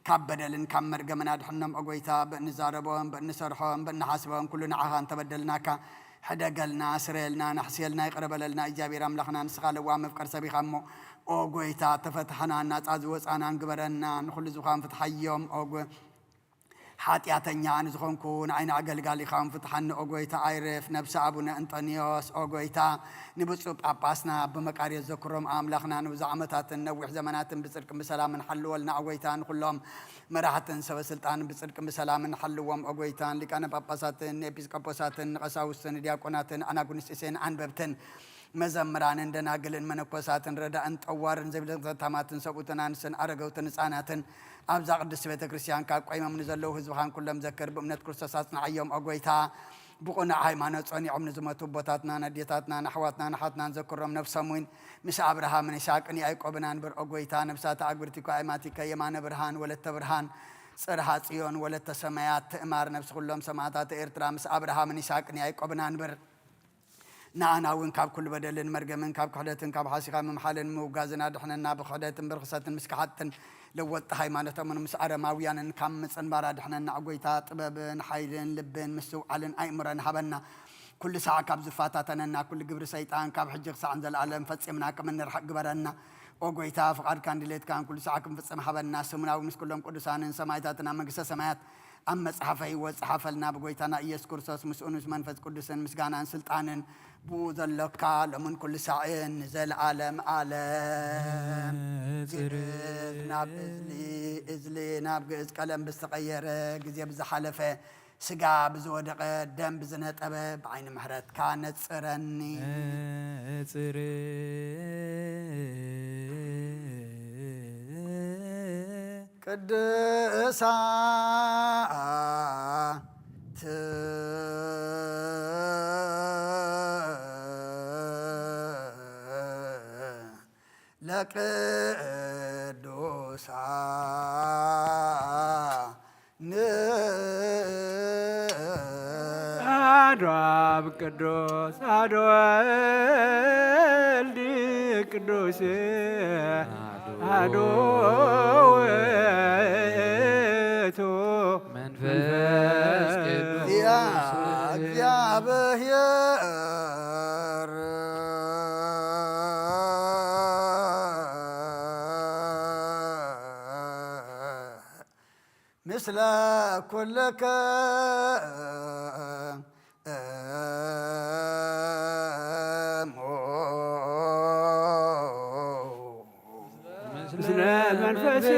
ካብ በደልን ካብ መርገምን ኣድሕኖም። ኦ ጎይታ፣ ብእንዛረቦም፣ ብእንሰርሖም፣ ብእንሓስቦም፣ ኩሉ ንዓኻ እንተበደልናካ፣ ሕደገልና፣ ስረየልና፣ ናሕስየልና፣ ይቕረ በለልና። እግዚኣብሔር ኣምላኽና፣ ንስኻ ለዋህ መፍቀር ሰብ ኢኻ እሞ፣ ኦ ጎይታ፣ ተፈታሕና፣ ናጻ ዝወጻናን ግበረና። ንኹሉ ዝዃን ፍትሓዮም። ኦ ጎ-፣ ሓጢኣተኛ ኣነ ዝኾንኩ፣ ንዓይ ንኣገልጋሊኻ ፍትሓኒ። ኦ ጎይታ፣ ኣይርፍ። ነብሲ ኣቡነ እንጠንዮስ፣ ኦ ጎይታ፣ ንብፁዕ ጳጳስና ብመቃርዮስ ዘክሮም ኣምላኽና፣ ንብዙሕ ዓመታትን ነዊሕ ዘመናትን ብጽድቅን ብሰላምን ሓልወልና። ኦ ጎይታ፣ ንኹሎም መራሕትን ሰበ ስልጣንን ብጽድቅን ብሰላምን ሓልዎም። ኦ ጎይታ፣ ንሊቃነ ጳጳሳትን ንኤጲስቆጶሳትን ንቐሳውስትን ንዲያቆናትን ኣናጉንስጢሴን ኣንበብትን መዘምራንን ደናግልን መነኮሳትን ረዳእን ጠዋርን ዘይብለን ከተማትን ሰብኡትን ኣንስትን ኣረገውትን ህፃናትን ኣብዛ ቅድስቲ ቤተ ክርስቲያን ካብ ቆይሞም ንዘለዉ ህዝብኻን ኩሎም ዘክር። ብእምነት ክርስቶስ ኣጽንዓዮም። ኦ ጎይታ፣ ብቕኑዕ ሃይማኖት ጸኒዖም ንዝሞቱ ኣቦታትናን ኣዴታትናን ኣሕዋትናን ኣሓትናን ዘክሮም። ነፍሶም እውን ምስ ኣብርሃምን ይስሐቅን ያዕቆብን ኣንብር። ኦ ጎይታ፣ ነፍሳት ኣግብርቲኮ ኣእማቲከ የማነ ብርሃን ወለተ ብርሃን ጽርሃ ጽዮን ወለተ ሰማያት ትእማር። ነፍሲ ኩሎም ሰማዕታት ኤርትራ ምስ ኣብርሃምን ይስሐቅን ያዕቆብን ኣንብር። ንኣና እውን ካብ ኩሉ በደልን መርገምን ካብ ክሕደትን ካብ ሓሲኻ ምምሓልን ምውጋዝን ኣድሕነና። ብክሕደትን ብርኽሰትን ምስ ከሓድትን ለወጥቲ ሃይማኖቶምን ምስ ኣረማውያንን ካብ ምጽንባር ኣድሕነና። ኦ ጎይታ፣ ጥበብን ሓይልን ልብን ምስትውዓልን ኣእምሮን ሃበና። ኩሉ ሳዕ ካብ ዝፈታተነና ኩሉ ግብሪ ሰይጣን ካብ ሕጂ ክሳዕ ንዘለኣለም ፈጺምና ከም እንርሕቕ ግበረና። ኦ ጎይታ፣ ፍቓድካን ድሌትካን ኩሉ ሳዕ ክንፍጽም ሃበና። ስሙናዊ ምስ ኩሎም ቅዱሳንን ሰማዕታትን ኣብ መንግስተ ሰማያት ኣብ መጽሓፈ ህይወት ጸሓፈልና። ብጎይታና ኢየሱስ ክርስቶስ ምስኡን ምስ መንፈስ ቅዱስን ምስጋናን ስልጣንን ብኡ ዘሎካ ሎምን ኩሉ ሳዕን ንዘለኣለም ኣለም። ጽርብ ናብ እዝሊ፣ እዝሊ ናብ ግእዝ ቀለም ብዝተቐየረ፣ ግዜ ብዝሓለፈ፣ ስጋ ብዝወደቐ፣ ደም ብዝነጠበ፣ ብዓይኒ ምሕረትካ ነጽረኒ። ጽርብ ቅድሳት ለቅዱሳን አሐዱ አብ ቅዱስ አሐዱ ወልድ ቅዱስ አሐዱ ውእቱ መንፈስ ቅዱስ። ያ እግዚአብሔር ምስለ ኩልክሙ። ምስለ መንፈስከ።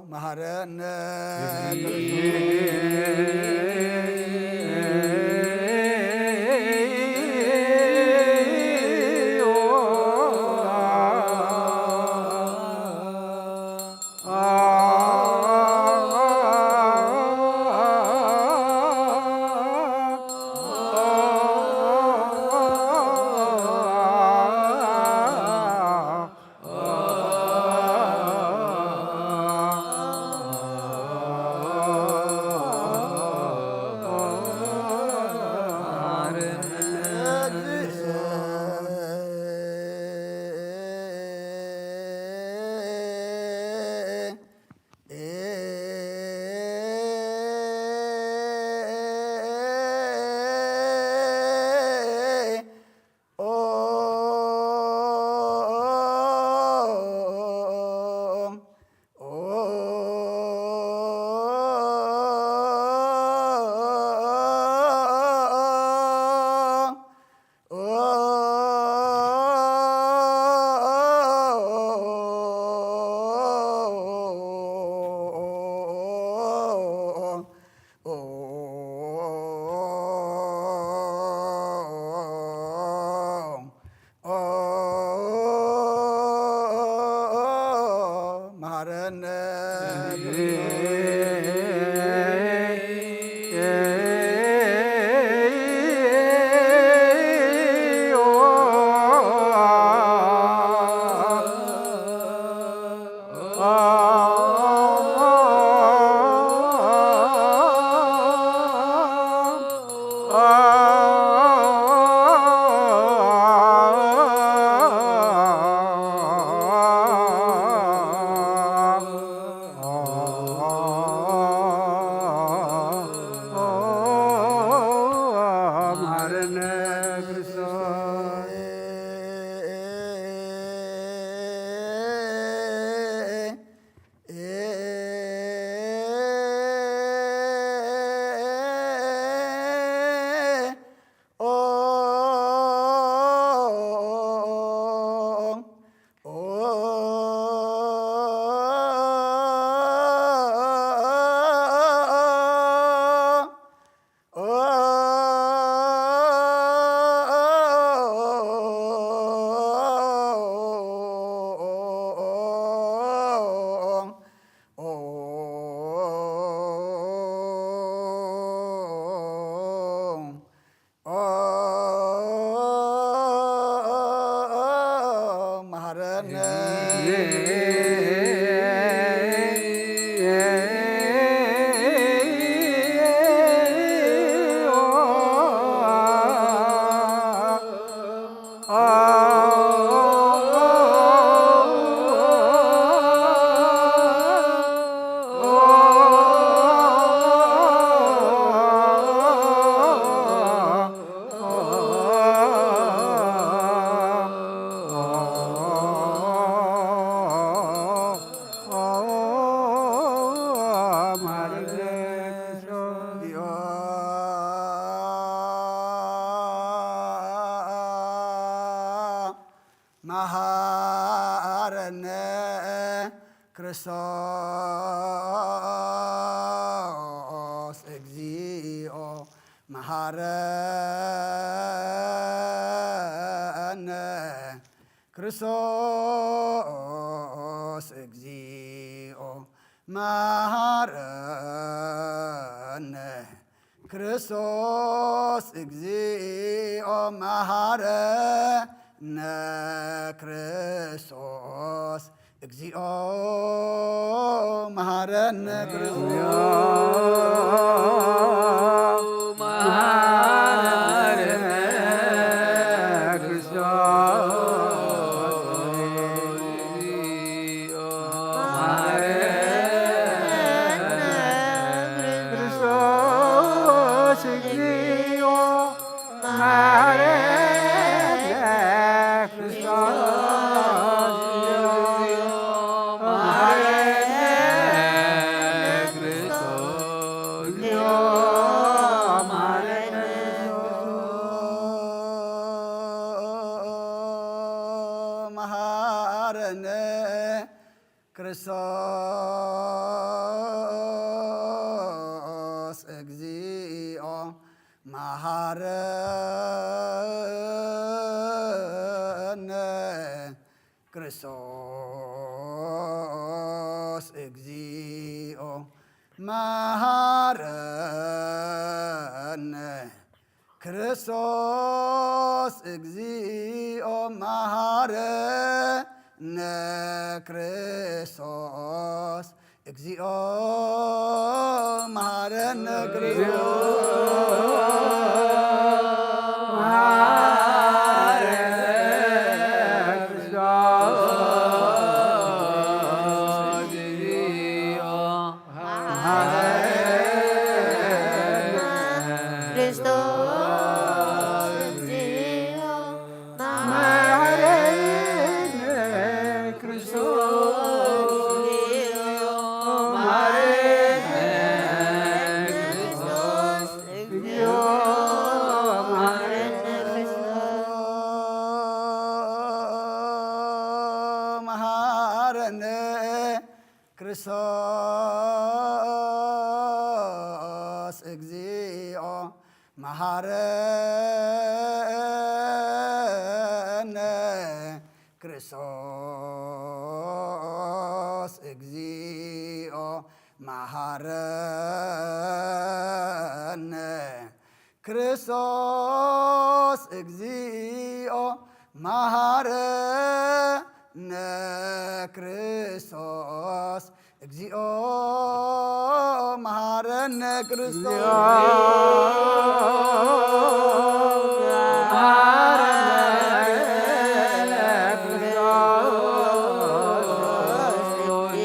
መሐረነ መሐረነ። መሃረነ ክርስቶስ እግዚኦ፣ መሃረነ ክርስቶስ እግዚኦ፣ መሃረነ ክርስቶስ እግዚኦ፣ መሃረነ ክርስቶስ እግዚኦ፣ መሃረነ ክርስቶስ። መሃረነ ክርስቶስ እግዚኦ፣ መሃረነ ክርስቶስ እግዚኦ፣ መሃረነ ክርስቶስ እግዚኦ፣ መሃረነ ክርስቶስ እግዚኦ፣ መሃረነ ክርስቶስ። መሃረነ ክርስቶስ እግዚኦ፣ መሃረነ ክርስቶስ እግዚኦ፣ መሃረነ ክርስቶስ እግዚኦ፣ መሃረነ ክርስቶስ እግዚኦ፣ መሃረነ ክርስቶስ። ክርስቶስ እግዚኦ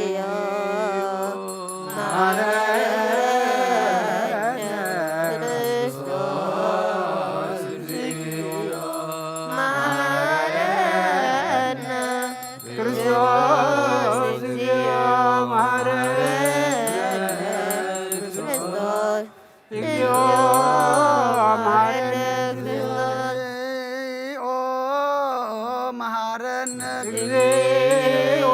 መሐረነ ክርስቶስ። እግዚኦ መሐረነ። እግዚኦ መሐረነ። እግዚኦ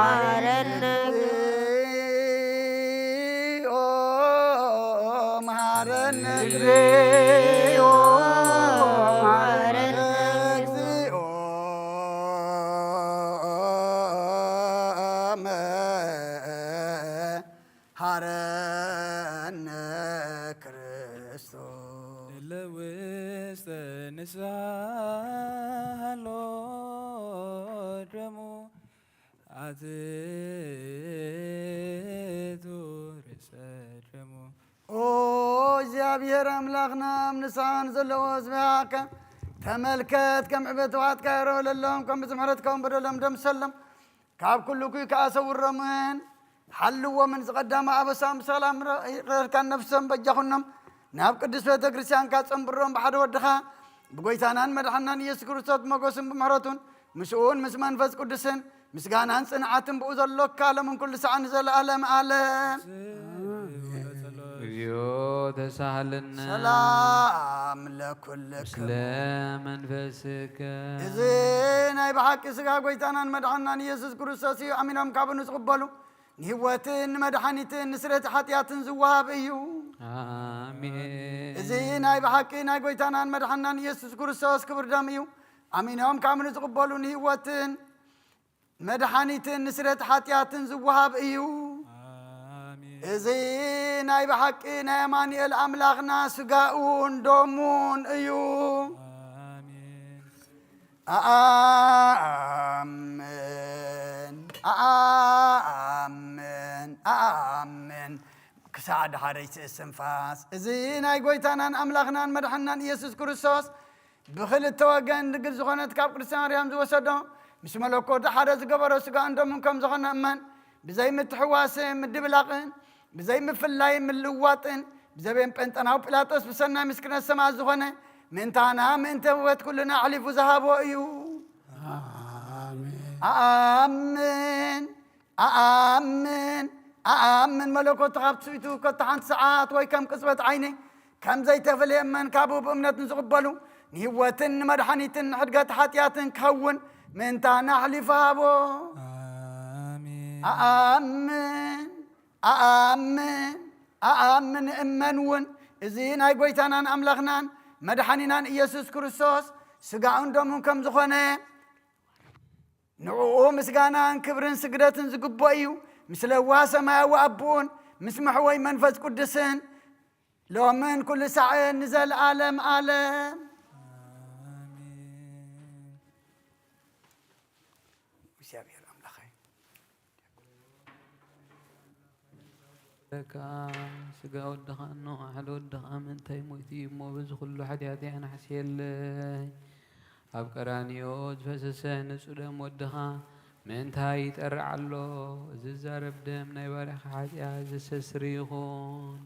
መሐረነ። እግዚኦ መሐረነ። እግዚኦ መሐረነ። እግዚኦ መሐረነ ክርስቶስ። እለ ውስተ ንስሐ ሃሎ። ኣትቱ ርእሰ ደሙ። ኦ እግዚኣብሔር ኣምላኽና፣ ኣብ ንስሓ ንዘለዎ ህዝብኻ ተመልከት፣ ከም ዕቤት ተዋሕጥካ ይረበለሎም፣ ከም ብዝምሕረትካ እውን በደሎም ደምሰሎም፣ ካብ ኩሉ እኩይ ከኣ ሰውሮምን ሓልዎምን። ዝቐዳማ ኣበሳ ብሰላም ረ-፣ ይቕረልካን ነፍሶም በጃኹኖም ናብ ቅድስት ቤተ ክርስቲያንካ ጸንብሮም። ብሓደ ወድኻ ብጎይታናን መድሓናን ኢየሱስ ክርስቶስ ብመጎስን ብምሕረቱን ምስኡን ምስ መንፈስ ቅዱስን ምስጋናን ጽንዓትን ብኡ ዘሎካ ሎምን ኩሉ ሰዓት ንዘለኣለም ኣለም። እግዚኦ ተሳሃለነ ሰላም ለኩልክሙ። ምስለ መንፈስከ። እዚ ናይ ብሓቂ ስጋ ጎይታናን መድሓናን ኢየሱስ ክርስቶስ እዩ። ኣሚኖም ካብ ንዝቕበሉ ንህይወትን ንመድሓኒትን ንስርየት ሓጢኣትን ዝወሃብ እዩ። ኣሜን። እዚ ናይ ብሓቂ ናይ ጎይታናን መድሓናን ኢየሱስ ክርስቶስ ክብር ደም እዩ። ኣሚኖም ካብ ንዝቕበሉ ንህይወትን መድሓኒትን ንስርየት ሓጢኣትን ዝወሃብ እዩ። ኣሜን። እዚ ናይ ብሓቂ ናይ ኣማኑኤል ኣምላኽና ስጋኡን ደሙን እዩ። ኣሜን። ኣኣምን ኣኣምን ኣኣምን ክሳዕ ደሓረይቲ እስትንፋስ። እዚ ናይ ጎይታናን ኣምላኽናን መድሓናን ኢየሱስ ክርስቶስ ብኽልተ ወገን ድንግል ዝኾነት ካብ ቅድስቲ ማርያም ዝወሰዶ፣ ምስ መለኮቱ ሓደ ዝገበሮ ስጋኡን ደሙን ከም ዝኾነ እመን። ብዘይ ምትሕዋስን ምድብላቕን ብዘይ ምፍላይን ምልዋጥን ብዘበን ጴንጠናዊ ጲላጦስ ብሰናይ ምስክርነት ሰማዕት ዝኾነ፣ ምእንታና ምእንተ ህይወት ኩልና ኣሕሊፉ ዝሃቦ እዩ። ኣሜን። ኣኣምን ኣኣምን ኣኣምን መለኮቱ ካብ ትስቢቱ ከቶ ሓንቲ ሰዓት ወይ ከም ቅጽበት ዓይኒ ከም ዘይተፈልየ እመን። ካብኡ ብእምነት ንዝቕበሉ ንህይወትን ንመድሓኒትን ንሕድገት ሓጢኣትን ክኸውን ምእንታና ኣሕሊፉ ሃቦ። ኣሜን። ኣኣምን ኣኣምን ኣኣምን እመን እውን እዚ ናይ ጎይታናን ኣምላኽናን መድሓኒናን ኢየሱስ ክርስቶስ ስጋኡን ደሙን ከም ዝኾነ ንዕኡ ምስጋናን ክብርን ስግደትን ዝግብኦ እዩ። ምስ ለዋ ሰማያዊ ኣቦኡን ምስ መሕወይ መንፈስ ቅዱስን ሎምን ኩሉ ሳዕን ንዘለኣለም ኣለም። ኣሜን። እግዚኣብሔር ኣምላኸይ ለካ ስጋ ወድኻ እኖ ሓደ ወድኻ ምእንታይ ሞይቱ እዩ እሞ በዚ ኩሉ ሓጢኣተይ ኣናሕስየለይ። ኣብ ቀራንዮ ዝፈሰሰ ንጹህ ደም ወድኻ ምእንታይ ይጠርዕ ኣሎ? እዚ ዝዛረብ ደም ናይ ባርያኻ ሓጢኣት ዘስተስሪ ይኹን።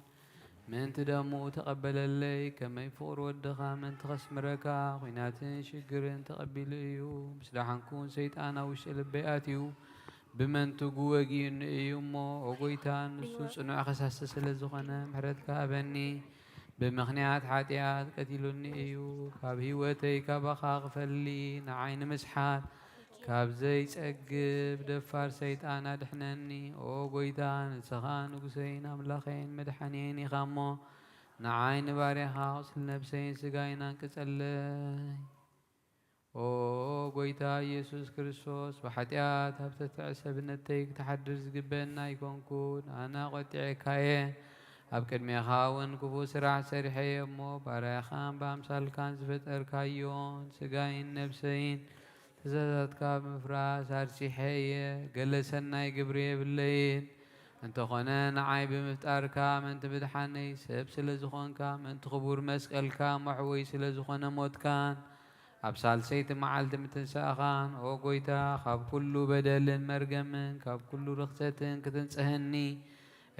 ምእንቲ ደሙ ተቐበለለይ፣ ከመይ ፍቕሪ ወድኻ ምእንቲ ከስምረካ ኲናትን ሽግርን ተቐቢሉ እዩ። ምስ ደሓንኩን ሰይጣን ኣብ ውሽጢ ልበይ ኣትዩ ብመንትጉ ወጊኡኒ እዩ እሞ፣ ኦ ጐይታ፣ ንሱ ጽኑዕ ከሳሲ ስለ ዝኾነ ምሕረትካ ሃበኒ። ብምኽንያት ሓጢኣት ቀቲሉኒ እዩ። ካብ ህይወተይ ካባኻ ክፈሊ ንዓይ ንምስሓት ካብ ዘይጸግብ ደፋር ሰይጣን ኣድሕነኒ። ኦ ጐይታ፣ ንስኻ ንጉሰይን ኣምላኸይን መድሓኒየይን ኢኻ እሞ፣ ንዓይ ንባርያኻ ቁስሊ ነብሰይን ስጋይን ኣንቅጸለይ። ኦ ጐይታ ኢየሱስ ክርስቶስ፣ ብሓጢኣት ኣብ ተትዕ ሰብነተይ ክትሓድር ዝግበአኒ ኣይኮንኩን። ኣነ ቖጢዐካ እየ፣ ኣብ ቅድሜኻ እውን ክፉእ ስራሕ ሰሪሐ እየ እሞ፣ ባርያኻን ብኣምሳልካን ዝፈጠርካዮን ስጋይን ነብሰይን ትእዛዛትካ ብምፍራስ ኣርሲሐ እየ። ገለ ሰናይ ግብሪ የብለይን። እንተኾነ ንዓይ ብምፍጣርካ ምእንቲ ምድሓነይ ሰብ ስለ ዝኾንካ፣ ምእንቲ ክቡር መስቀልካ መሕወይ ስለ ዝኾነ ሞትካን ኣብ ሳልሰይቲ መዓልቲ ምትንሳእኻን፣ ኦ ጐይታ፣ ካብ ኩሉ በደልን መርገምን ካብ ኩሉ ርኽሰትን ክትንጽህኒ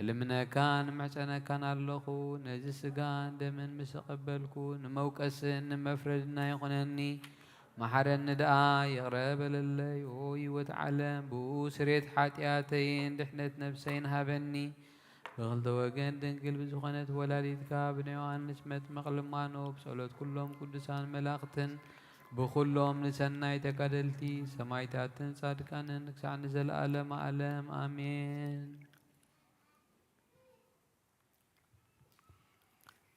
እልምነካን እምሕጸነካን ኣለኹ። ነዚ ስጋን ደምን ምስ ተቐበልኩ፣ ንመውቀስን ንመፍረድን ኣይኹነኒ። መሓረኒ ደኣ፣ ይቕረ በለለይ። ኦ ህይወት ዓለም፣ ብኡ ስሬት ሓጢኣተይን ድሕነት ነፍሰይን ሃበኒ። ብኽልተ ወገን ድንግል ብዝኾነት ወላዲትካ፣ ብናይ ዮሃንስ መጥምቕ ልማኖ፣ ብጸሎት ኩሎም ቅዱሳን መላእኽትን፣ ብኹሎም ንሰናይ ተጋደልቲ፣ ሰማይታትን ጻድቃንን፣ ክሳዕ ንዘለኣለመ ዓለም። ኣሜን።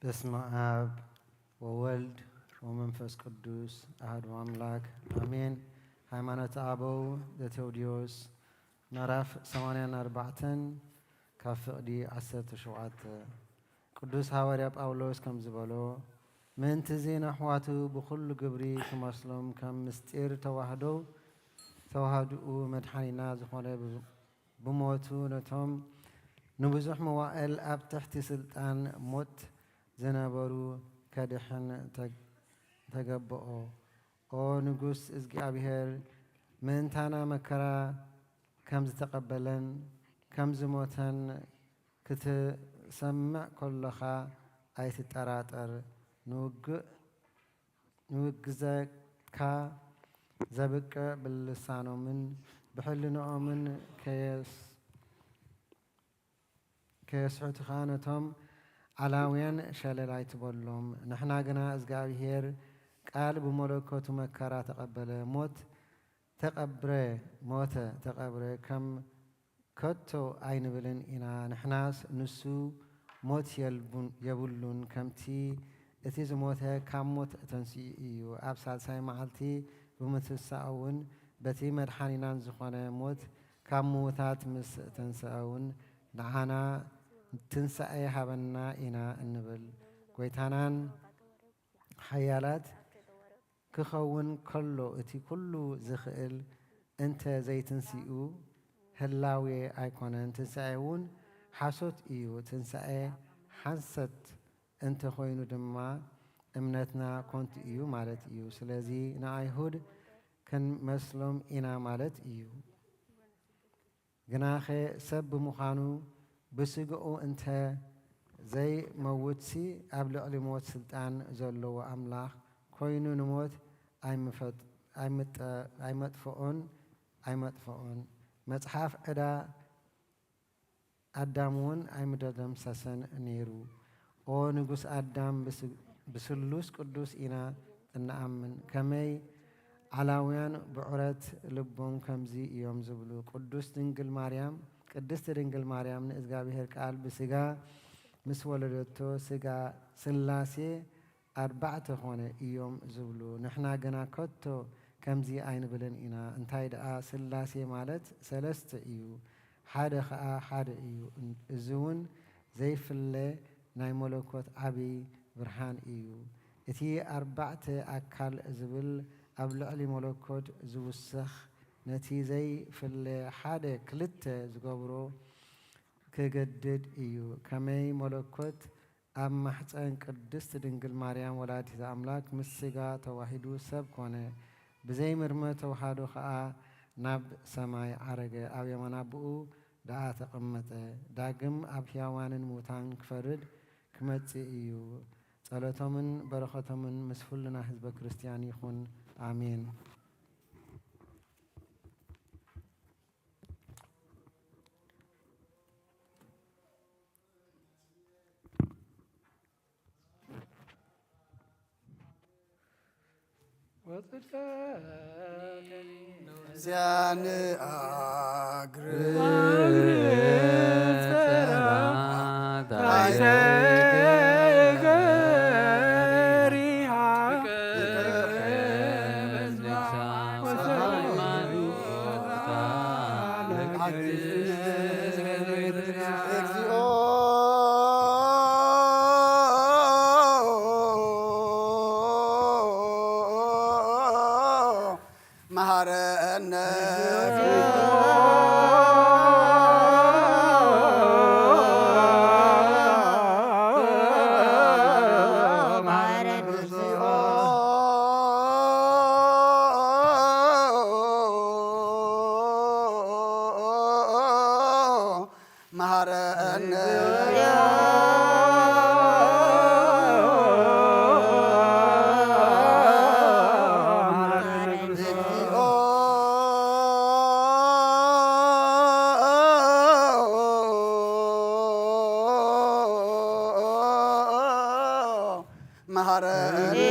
በስመ ኣብ ወወልድ ወመንፈስ ቅዱስ ኣሐዱ ኣምላክ ኣሜን። ሃይማኖተ ኣበው ዘቴዎድዮስ ምዕራፍ ሰማንያን ኣርባዕተን ካብ ፍቕዲ ዓሰርተ ሸውዓተ። ቅዱስ ሃዋርያ ጳውሎስ ከም ዝበሎ፣ ምእንቲ እዚ ንኣሕዋቱ ብኹሉ ግብሪ ክመስሎም ከም ምስጢር ተዋህዶ ተዋህድኡ መድሓኒና ዝኾነ ብ-፣ ብሞቱ ነቶም ንብዙሕ መዋእል ኣብ ትሕቲ ስልጣን ሞት ዝነበሩ ከድሕን ተግ-፣ ተገብኦ። ኦ ንጉስ እግዚኣብሔር፣ ምእንታና መከራ ከም ዝተቐበለን ከም ዝሞተን ክትሰምዕ ከሎኻ ኣይትጠራጠር። ንውግእ፣ ንውግዘካ ዘብቅዕ ብልሳኖምን ብሕልንኦምን ከየስ-፣ ከየስሕቱኻ ነቶም ዓላውያን ሸለል ኣይትበሎም። ንሕና ግና እግዚኣብሔር ቃል ብመለኮቱ መከራ ተቐበለ፣ ሞት ተቐብረ፣ ሞተ፣ ተቐብረ፣ ከም ከቶ ኣይንብልን ኢና። ንሕናስ ንሱ ሞት የልቡን-፣ የብሉን፣ ከምቲ እቲ ዝሞተ ካብ ሞት ተንሲኡ እዩ፣ ኣብ ሳልሳይ መዓልቲ ብምትንሳኡ እውን በቲ መድሓኒናን ዝኾነ ሞት ካብ ምዉታት ምስ ተንስአ እውን ንዓና ትንሳኤ ሃበና ኢና እንብል። ጐይታናን ሓያላት ክኸውን ከሎ፣ እቲ ኩሉ ዝኽእል እንተ ዘይትንሲኡ ህላዌ ኣይኮነን። ትንሳኤ እውን ሓሶት እዩ። ትንሳኤ ሓንሰት እንተ ኾይኑ ድማ እምነትና ኮንቱ እዩ ማለት እዩ። ስለዚ ንኣይሁድ ክንመስሎም ኢና ማለት እዩ። ግናኸ ሰብ ብምዃኑ ብስግኡ እንተ ዘይመውትሲ፣ ኣብ ልዕሊ ሞት ስልጣን ዘለዎ ኣምላኽ ኮይኑ ንሞት ኣይምፈጥ-፣ ኣይምጠ-፣ ኣይመጥፍኦን፣ ኣይመጥፍኦን። መጽሓፍ ዕዳ ኣዳም እውን ኣይምደምሰሰን ነይሩ። ኦ ንጉስ ኣዳም፣ ብስ-፣ ብስሉስ ቅዱስ ኢና እንኣምን። ከመይ ዓላውያን ብዑረት ልቦም ከምዚ እዮም ዝብሉ። ቅዱስ ድንግል ማርያም፣ ቅድስት ድንግል ማርያም ንእግዚኣብሔር ቃል ብስጋ ምስ ወለደቶ፣ ስጋ ስላሴ ኣርባዕተ ኾነ እዮም ዝብሉ። ንሕና ግና ከቶ ከምዚ ኣይንብልን ኢና። እንታይ ደኣ ስላሴ ማለት ሰለስተ እዩ፣ ሓደ ኸኣ ሓደ እዩ። እዚ እውን ዘይፍለ ናይ መለኮት ዓቢ ብርሃን እዩ። እቲ ኣርባዕተ ኣካል ዝብል ኣብ ልዕሊ መለኮት ዝውሰኽ፣ ነቲ ዘይፍለ ሓደ ክልተ ዝገብሮ ክገድድ እዩ። ከመይ መለኮት ኣብ ማሕፀን ቅድስት ድንግል ማርያም ወላዲተ ኣምላክ ምስ ስጋ ተዋሂዱ ሰብ ኮነ። ብዘይ ምርመ ተዋህዶ ከኣ ናብ ሰማይ ዓረገ፣ ኣብ የማን ኣቦኡ ደኣ ተቐመጠ። ዳግም ኣብ ሕያዋንን ምዉታን ክፈርድ ክመጽእ እዩ። ጸሎቶምን በረኸቶምን ምስ ኩልና ህዝበ ክርስትያን ይኹን። ኣሜን። ወጽድቀ እዚያን ኣግርዝ ፈራ ታይተ ገሪሃ መሃረነ መሃረነ መሃረነ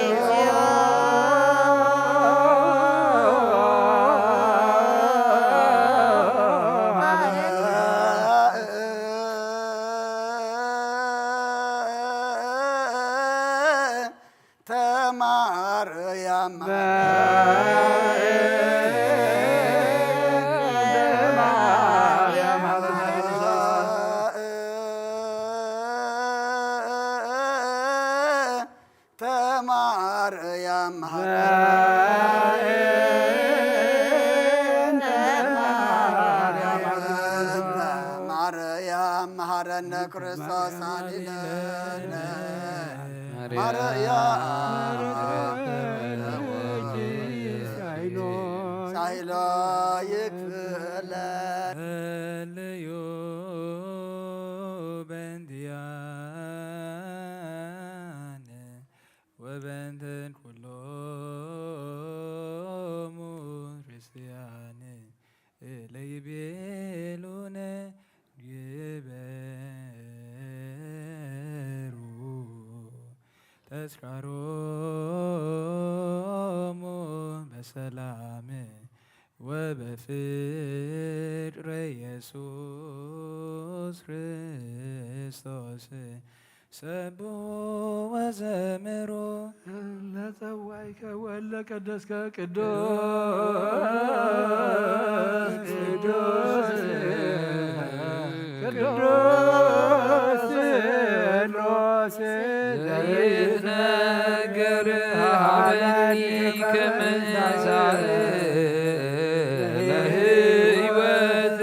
እነ ክርስቶስ ሳሊለነ ማርያም ሳይሎ ይክፍለ። ጸልዩ በእንቲአነ ወበእንተ ኩሎሙ ክርስቲያን እለ ይቤሉነ ግበሩ ተስካሮሙ በሰላም ወበፍቅረ ኢየሱስ ክርስቶስ ሰብሑ ወዘምሩ። ለጸዋይከ ወለ ቀደስከ ቅዱስ ቅዱስ ቅዱስ ስሉስ ዘይትነገር ሀበኒ ከመ ዛር ለህይወት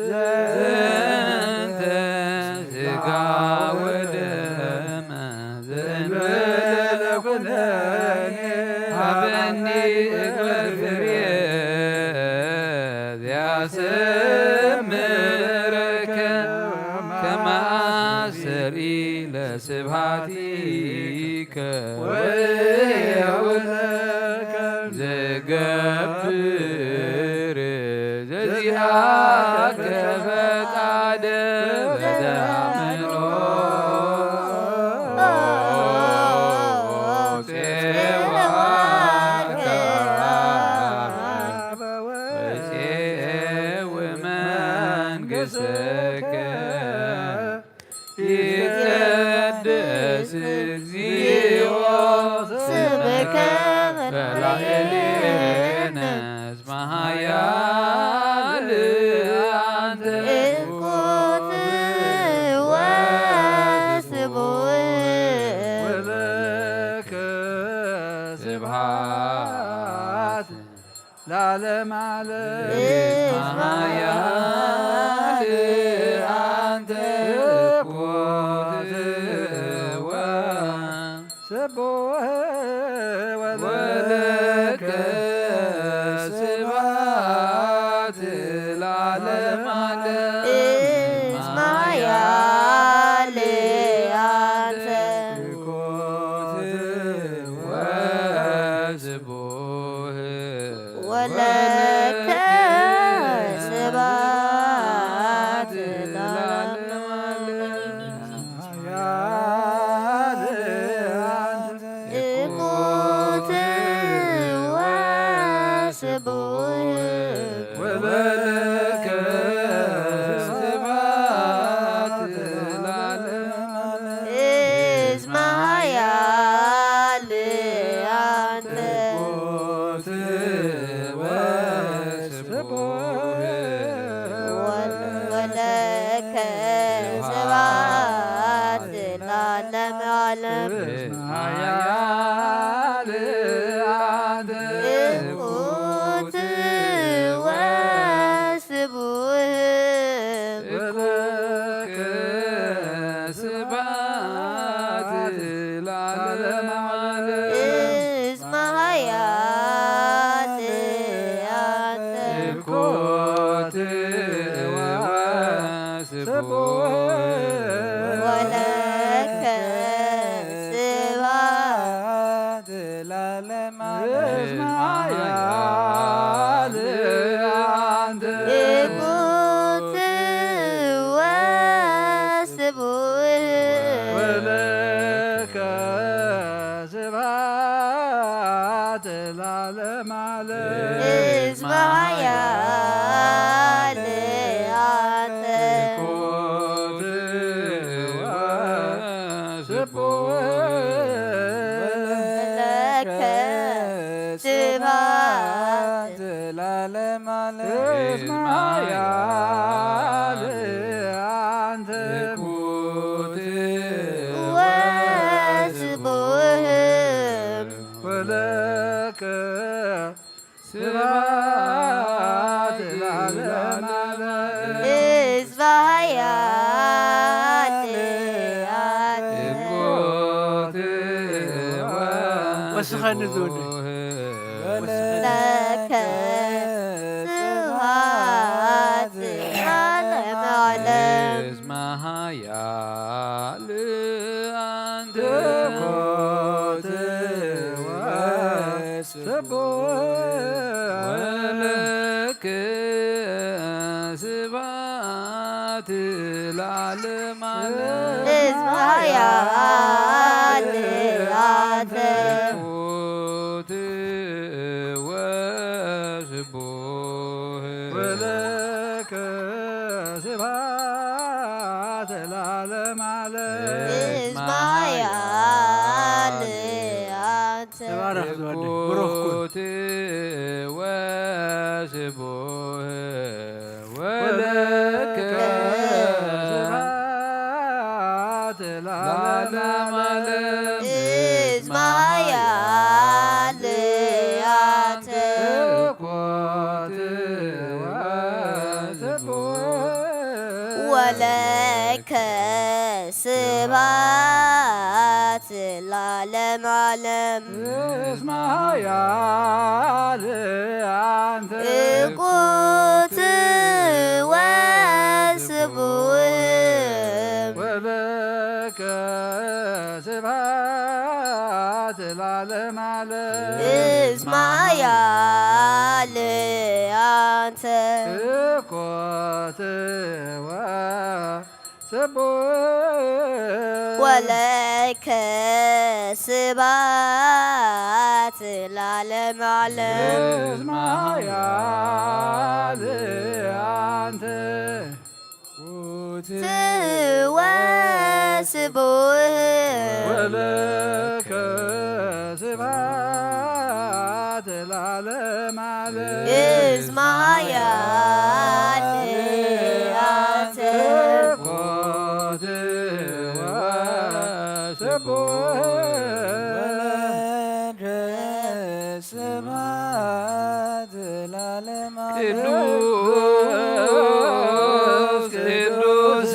ዘንተ ስጋ ወደመ ዘንበለ ኩነኔ ሀበኒ እግበር ፍሬ ዚያሰምረከ ከመ አሰሪ ለስብሐቲከ ወየውለከ ዘገብር ዘዚአከ ፈቃደ በዘአምኖ ጼዋከ ወጼው መንግሥትከ ይትቀደስ እግዚኦ ስምከ በላዕሌነ እስመ ኃያል አንተ። እኩት ወስቡሕ ወለከ ስብሐት ለዓለመ ዓለም። እስመ ኃያል አንተ እኩት ወ ስቡሕ ወለከ ስብሐት ለዓለመ ዓለም። እስመ ኃያል አንተ እኩት ወስቡሕ ወለከ ስብሐት ለዓለመ ዓለም። ኃያል አንተ እኩት ወስቡሕ ወለከ ስብሐት ለዓለመ ዓለም። እስመ ኃያል አንተ እኩት ወስቡሕ ወለከ ስብሐት ለዓለመ ዓለም። ኃያል አንተ እኩት ወስቡሕ ወለከ ስብሐት ለዓለመ ዓለም። እስመ ኃያል አንተ እኩት ወስቡሕ ወለከ ስብሐት ለዓለመ ዓለም። እስመ ኃያል አንተ እኩት ወስቡሕ ወለከ ስብሐት ለዓለመ ዓለም። እስመ ኃያል አንተ እኩት ወስቡሕ ወለከ ስብሐት ለዓለመ ዓለም። እስመ ኃያል አንተ እኩት ወስቡሕ ወለከ ስብሐት ለዓለመ ዓለም። እስመ ኃያል ለከ ስብሐት ለዓለመ ዓለም። እስመ ኃያል አንተ ትኩት ወስቡሕ ወለከ ስብሐት ለዓለመ ዓለም። እስመ ኃያል አንተ ትኩት ወስቡሕ ወለከ ስብሐት ለዓለመ ዓለም። እስመ ኃያል አንተ ተባረኽ ዘወደይ፣ ብሩኽ ኩን። ትኩት ወስቡሕ ወለከ ስብሐት ለዓለመ ዓለም። እስመ ኃያል አንተ ትኩት ወስቡሕ ወለከ ስብሐት ለዓለመ ዓለም። እስመ ኃያል አንተ ትኩት ወስቡሕ ወለከ ስብሐት ለዓለመ ዓለም። እስመ ኃያል አንተ ትኩት ወ ስቡሕ ወለከ ስብሐት ለዓለመ ዓለም። እስመ ኃያል አንተ ትኩት ወስቡሕ ወለከ ስብሐት ለዓለመ ዓለም። እስመ ኃያል አንተ ትኩት ወስቡሕ ወለከ ስብሐት ለዓለመ ዓለም። ቅዱስ ቅዱስ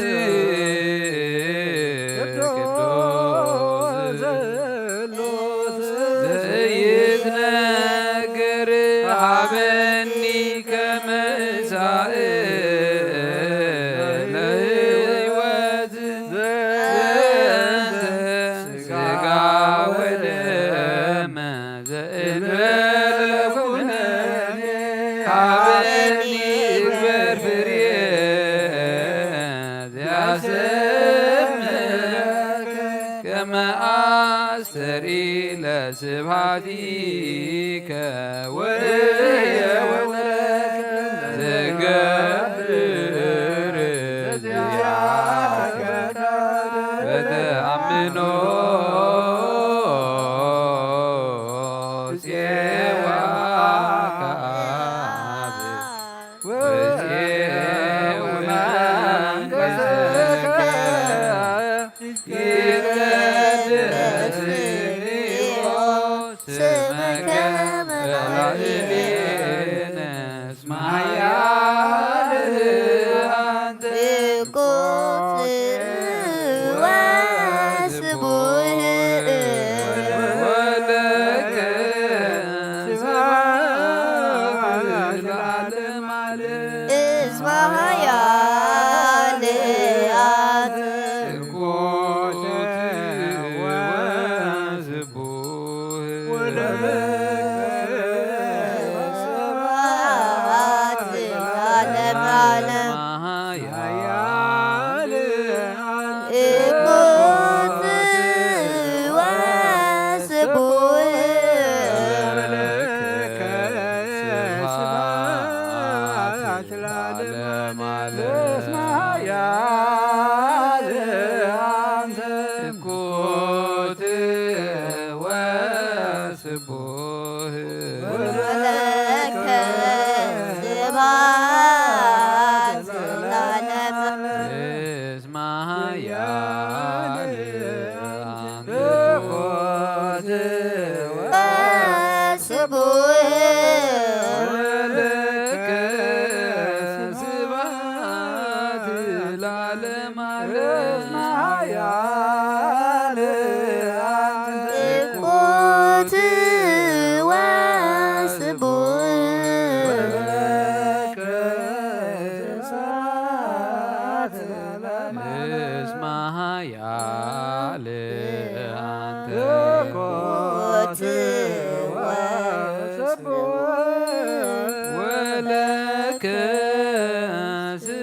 ቅዱስ ቅዱስ ዘይትነገር ሀበኒ ከመ ሳእለ ሕይወት ዘንተ ስጋ ወደመ ዘእንበለ ኩነኔ ሀበኒ ግበር ፍሬ ዘያሰምከ ከመ አስተሪ ለስብሐቲከ ወእየ ወለከ ዘገብር ዚአከ በተአምኖ ጼዋከ አብ ወዜወ መንግሥትከ ይትቀደስ ስምከ በላዕሌነ እስመ ኃያል አንተ ትኩት ወስቡሕ ወለከ ስብሐት ለዓለመ ዓለም። እስመ ኃያል አንተ ትኩት ወስቡሕ ወለከ ስብሐት ለዓለመ ዓለም። ኃያል ትኩት ወስቡሕ ወለከ ስብሐት ለዓለመ ዓለም። እስመ ኃያል አንተ ትኩት ወስቡሕ ወለከ ስብሐት ለዓለመ ዓለም። እስመ ኃያል አንተ ትኩት ወስቡሕ ወለከ ስብሐት ለዓለመ ዓለም። እስመ ኃያል አንተ ትኩት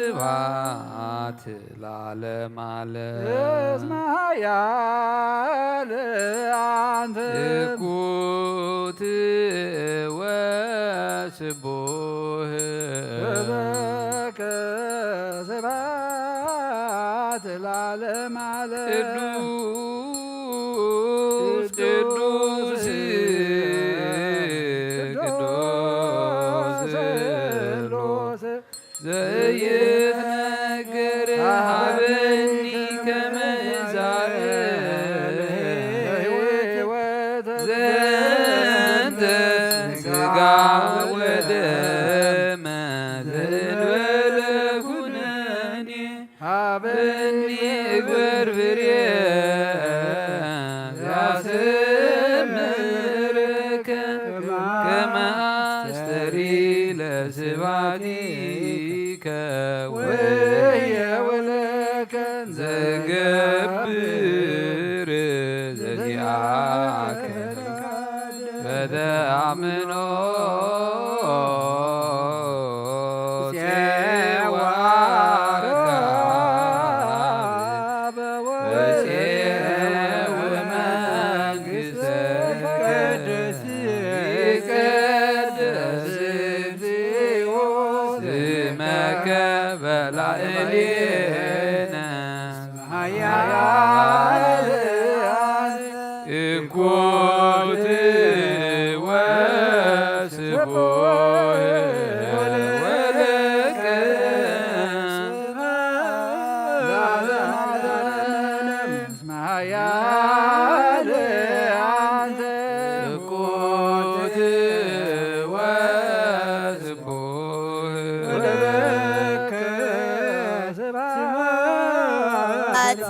ከስብሐት ለዓለመ ዓለም። እስመ ኃያል አንተ። እኩት ወስቡህ። ወለከ ስብሐት ለዓለመ ዓለም። ቅዱስ ቅዱስ ቅዱስ ስሉስ ዘይትነገር ሀበኒ ከመ ዛዕብ ዘንተ ሥጋ ወደመ ዘእንበለ ኩነኔ ሀበኒ እግበር ፍሬ ያሰምርከ ከመ አስተሪ ለስብሐቲከ ወየውለከ ዘገብር ዘዚአከ በተአምኖ ጼዋከ ወጼው መንግሥተ ይትቀደስ እግዚኦ ስመከ በላዕሌነ ኃያል እኩት ወስቡሕ ወለከ ኃያል አንተ እኩት ወስቡሕ ወለከ ስብሐት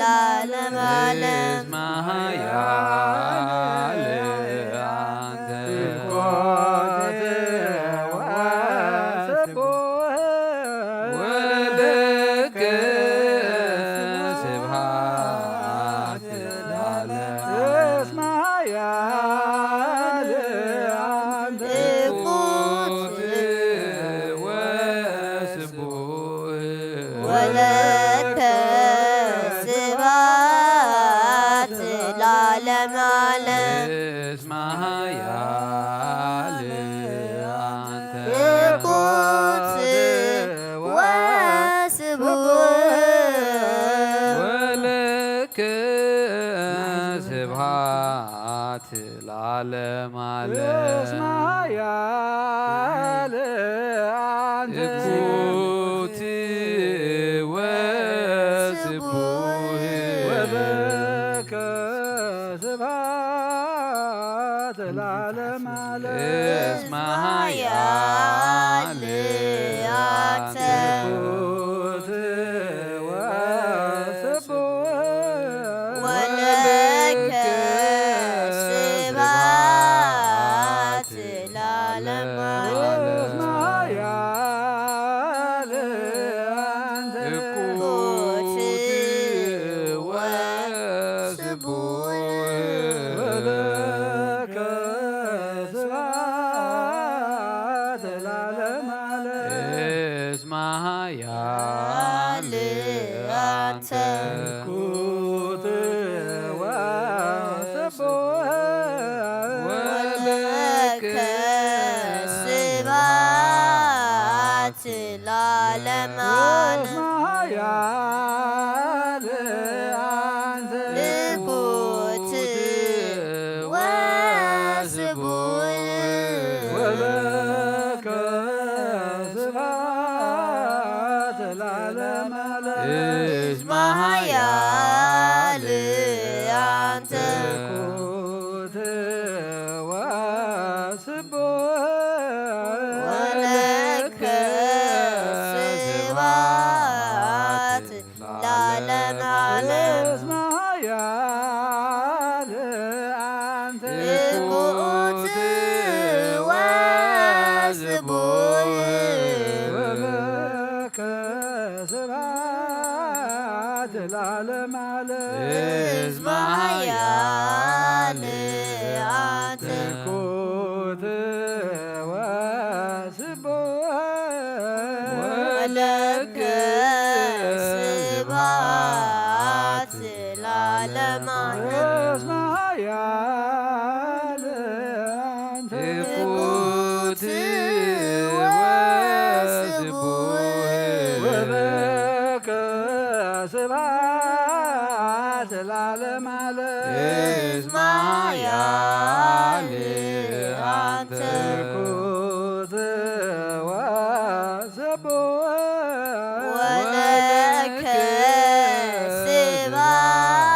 ለዓለመ ዓለም። እስመ ኃያል አንተ እኩት ወስቡሕ ወለከ ስብሐት ለዓለመ ዓለም። እስመ ኃያል አንተ እኩት ወስቡሕ ወለከ ስብሐት ለዓለመ ዓለም። እስመ ኃያል አንተ እኩት ወስቡሕ ወለከ ስብሐት ለዓለመ ዓለም። እስመ ኃያል አንተ እኩት ወስቡሕ ወለከ ስብሐት ለዓለመ ዓለም። እስመ ኃያል አንተ እኩት ወስቡሕ ወለከ ስብሐት ለዓለመ ዓለም። እስመ ኃያል አንተ እኩት ወስቡሕ ወለከ ስብሐት ለዓለመ ዓለም። እስመ ኃያል አንተ እኩት ወስቡሕ ወለከ ስብሐት ለዓለመ ዓለም። እስመ ኃያል አንተ እኩት ወስቡሕ ወለከ ስብሐት ለዓለመ ዓለም። እስመ ኃያል አንተ እኩት ወስቡሕ ወለከ ስብሐት ለዓለመ ዓለም። እስመ ኃያል አንተ እኩት ወስቡሕ ወለከ ስብሐት ለዓለመ ዓለም። እስመ ኃያል አንተ እኩት ወስቡሕ ወለከ ስብሐት ለዓለመ ዓለም። እስመ ኃያል አንተ ትኩት ወስቡሕ። ወለከ ስብሐት ለዓለመ ዓለም። እስመ ኃያል አንተ ትኩት ወስቡሕ። ወለከ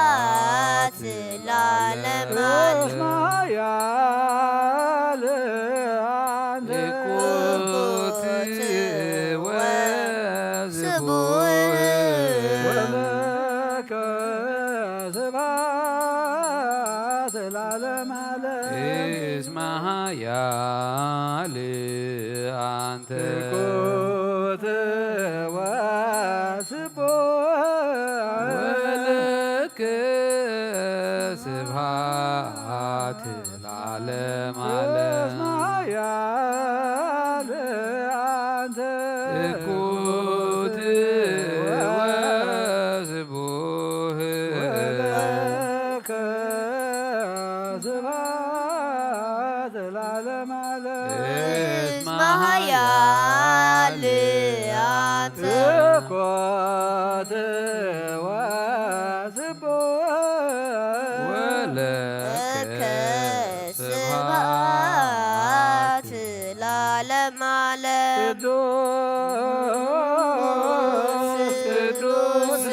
ስብሐት ለዓለመ ዓለም። እስመ ኃያል አንተ ትኩት ወስቡሕ። ወለከ ስብሐት ለዓለመ ዓለም። እስመ ኃያል አንተ ትኩት ወስቡሕ። ወለከ ስብሐት ለዓለመ ዓለም። እስመ ኃያል አንተ ትኩት ወስቡሕ። ወለከ ስብሐት ለዓለመ ዓለም። እስመ ኃያል አንተ ትኩት ወስቡሕ። ወለከ ስብሐት ለዓለመ ዓለም። ቅዱስ ቅዱስ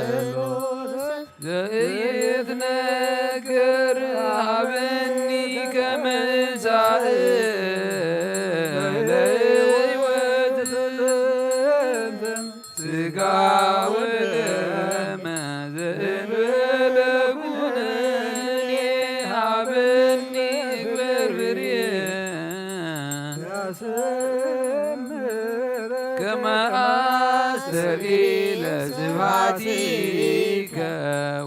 ቅዱስ ዘኢትነገር ሀበኒ ከመ ዛእ ለሕይወት ሥጋ ወደም ዘእንበለ ኩነኔ ሀበኒ ግበር ብርየ። ከመ አስተርኢ ለስብሐቲከ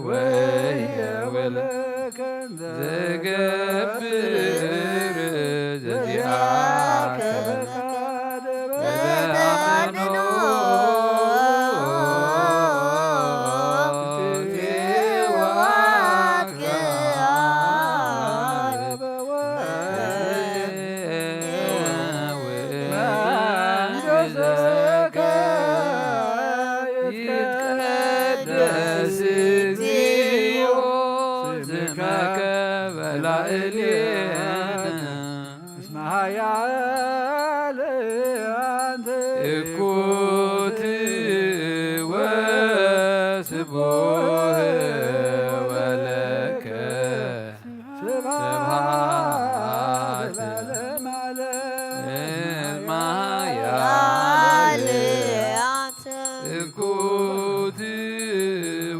ወየወለ ዘገብር ዘዚአከ በተአምኖ ይትቀደስ እግዚኦ ስምከ በላዕሌነ። እስመ ኃያል አንተ ትኩት ወስቡሕ ወለከ ስብሐት ለዓለመ ዓለም። እስመ ኃያል አንተ ትኩት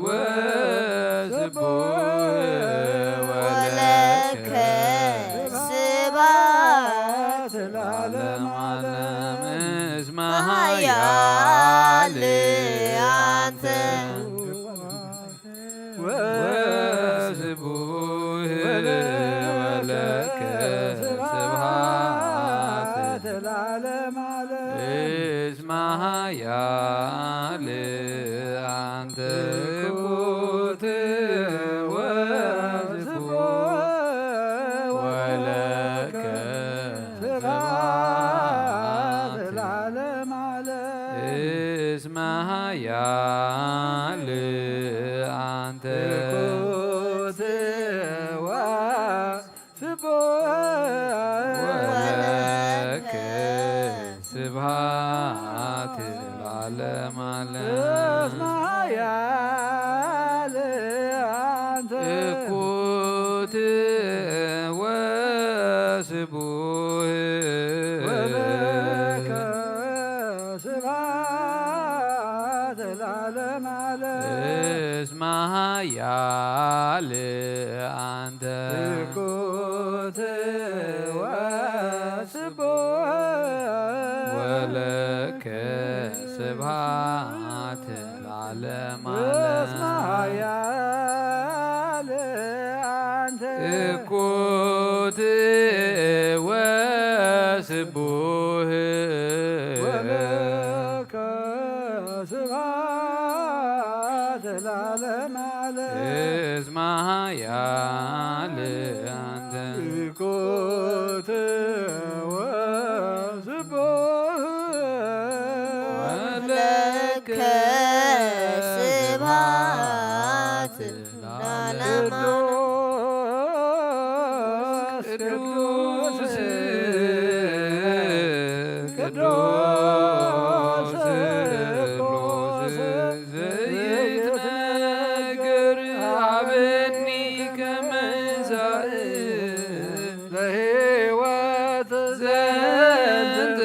ወስቡሕ ወለከ ስብሐት ለዓለመ ዓለም። እስመ ኃያል አንተ ወስቡሕ ወለከ ስብሐት ለዓለመ ዓለም። እስመ ኃያል አንተ ትኩት ወስቡሕ ወለከ ስብሐት ለዓለመ ዓለም። እስመ ኃያል አንተ ትኩት ወስቡሕ ወለከ ስብሐት ለዓለመ ዓለም። እስመ ኃያል አንተ ትኩት ወስቡሕ ወለከ ስብሐት ለዓለመ ዓለም። እስመ ኃያል አንተ ትኩት ወስቡሕ ወለከ ስብሐት ለዓለመ ዓለም። እስመ ኃያል አንተ ትኩት ወስቡህ ወለከ ስብሐት ለዓለመ ዓለም። እስመ ኃያል አንተ። ስብኮት ወስቡህ ወለከ ስብሐት ለዓለመ ዓለም። ቅዱስ ቅዱስ ቅዱስ ዘይትነገር ሀበኒ ከመ ዛእ ለሕይወት ዘንተ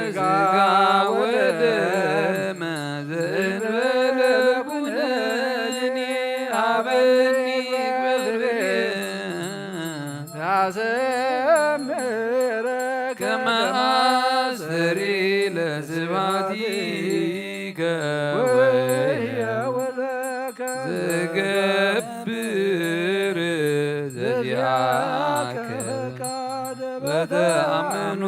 ሥጋ ወደም ዘእንበለ ኩነኔ ሀበኒ በልቤ ያዘምረከ ከመ አስተሪ ለስብሐቲከ ወየ ወለከ ዘገብር ዘዚአከ በተአምኖ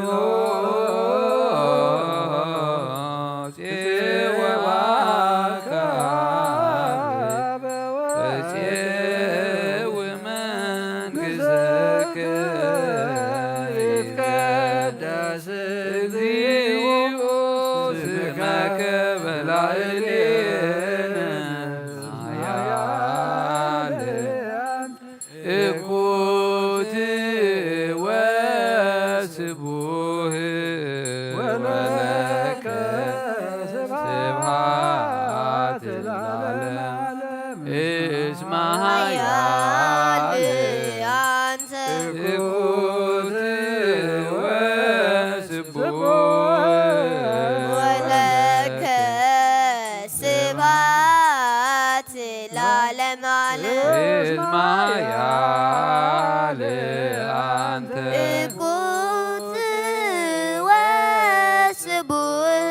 ጼወዋከ አብ ወጼው መንግሥትከ ይትቀደስ እግዚኦ ስምከ በላዕሌነ ኃያል እኩት ወስቡህ ወለከ ስብሐት ለዓለም። እስመ ኃያል አንተ እኩት ወስቡህ ወለከ ስብሐት ለዓለመ ዓለም። እስመ ኃያል አንተ እኩት ወስቡህ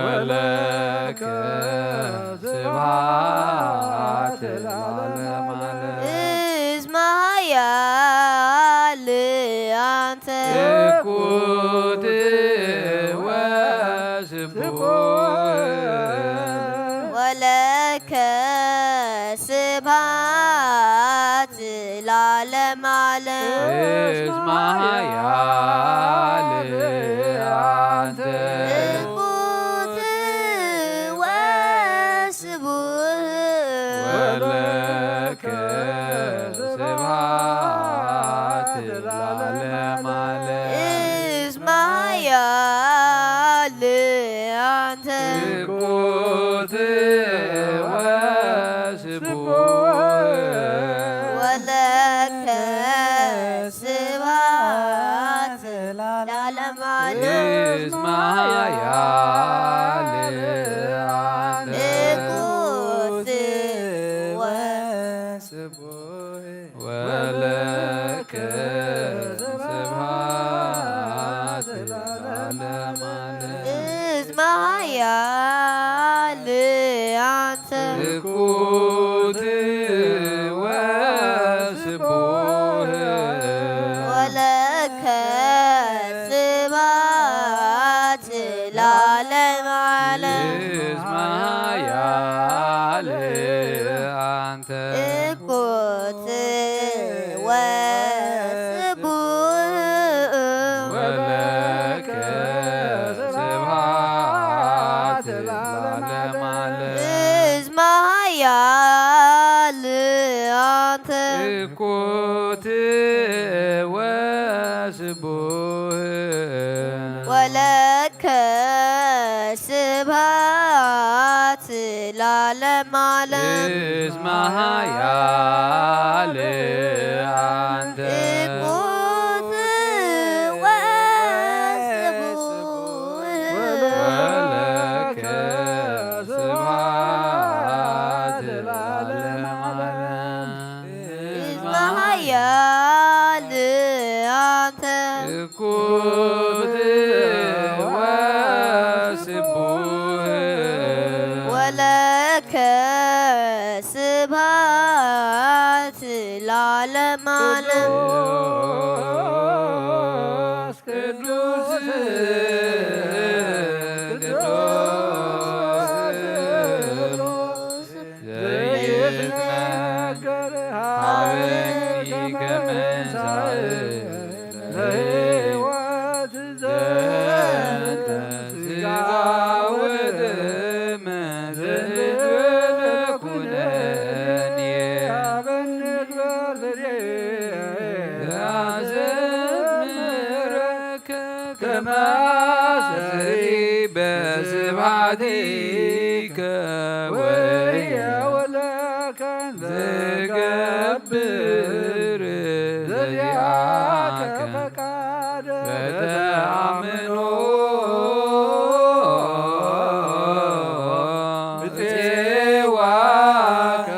ወለከ ስብሐት ለዓለመ ዓለም። እስመ ኃያል አንተ እኩት ወስቡህ ወለከ ስብሐት ለዓለመ ዓለም። እስመ ኃያል አንተ እኩት ወስቡህ ወለከ ስብሐት ለዓለመ ዓለም። እስመ ኃያል አንተ እኩት ወስቡህ ወለከ ስብሐት ለዓለመ ዓለም። እስመ ኃያል አንተ እኩት ወስቡህ ወለከ ስብሐት ለዓለመ ዓለም። እስመ ኃያል አንተ እኩት ወስቡህ ወለከ ስብሐት ለዓለመ ዓለም። እስመ ኃያል አንተ እኩት ወስቡህ ወለከ ስብሐት ለዓለመ ዓለም። እስመ ኃያል አንተ እኩት ወስቡህ ወለከ ስብሐት ለዓለመ ዓለም። እስመ ኃያል አንተ እኩት ወስቡህ ወለከ ስብሐት ለዓለመ ዓለም። እስመ ኃያል አንተ እኩት ወስቡህ ወለከ ስብሐት ለዓለመ ዓለም። ማሰሪ በስብሐቲከ ወየ ወለከ ዘገብር ዘዚአከ ፈቃደ በተአምኖ ጽዋከ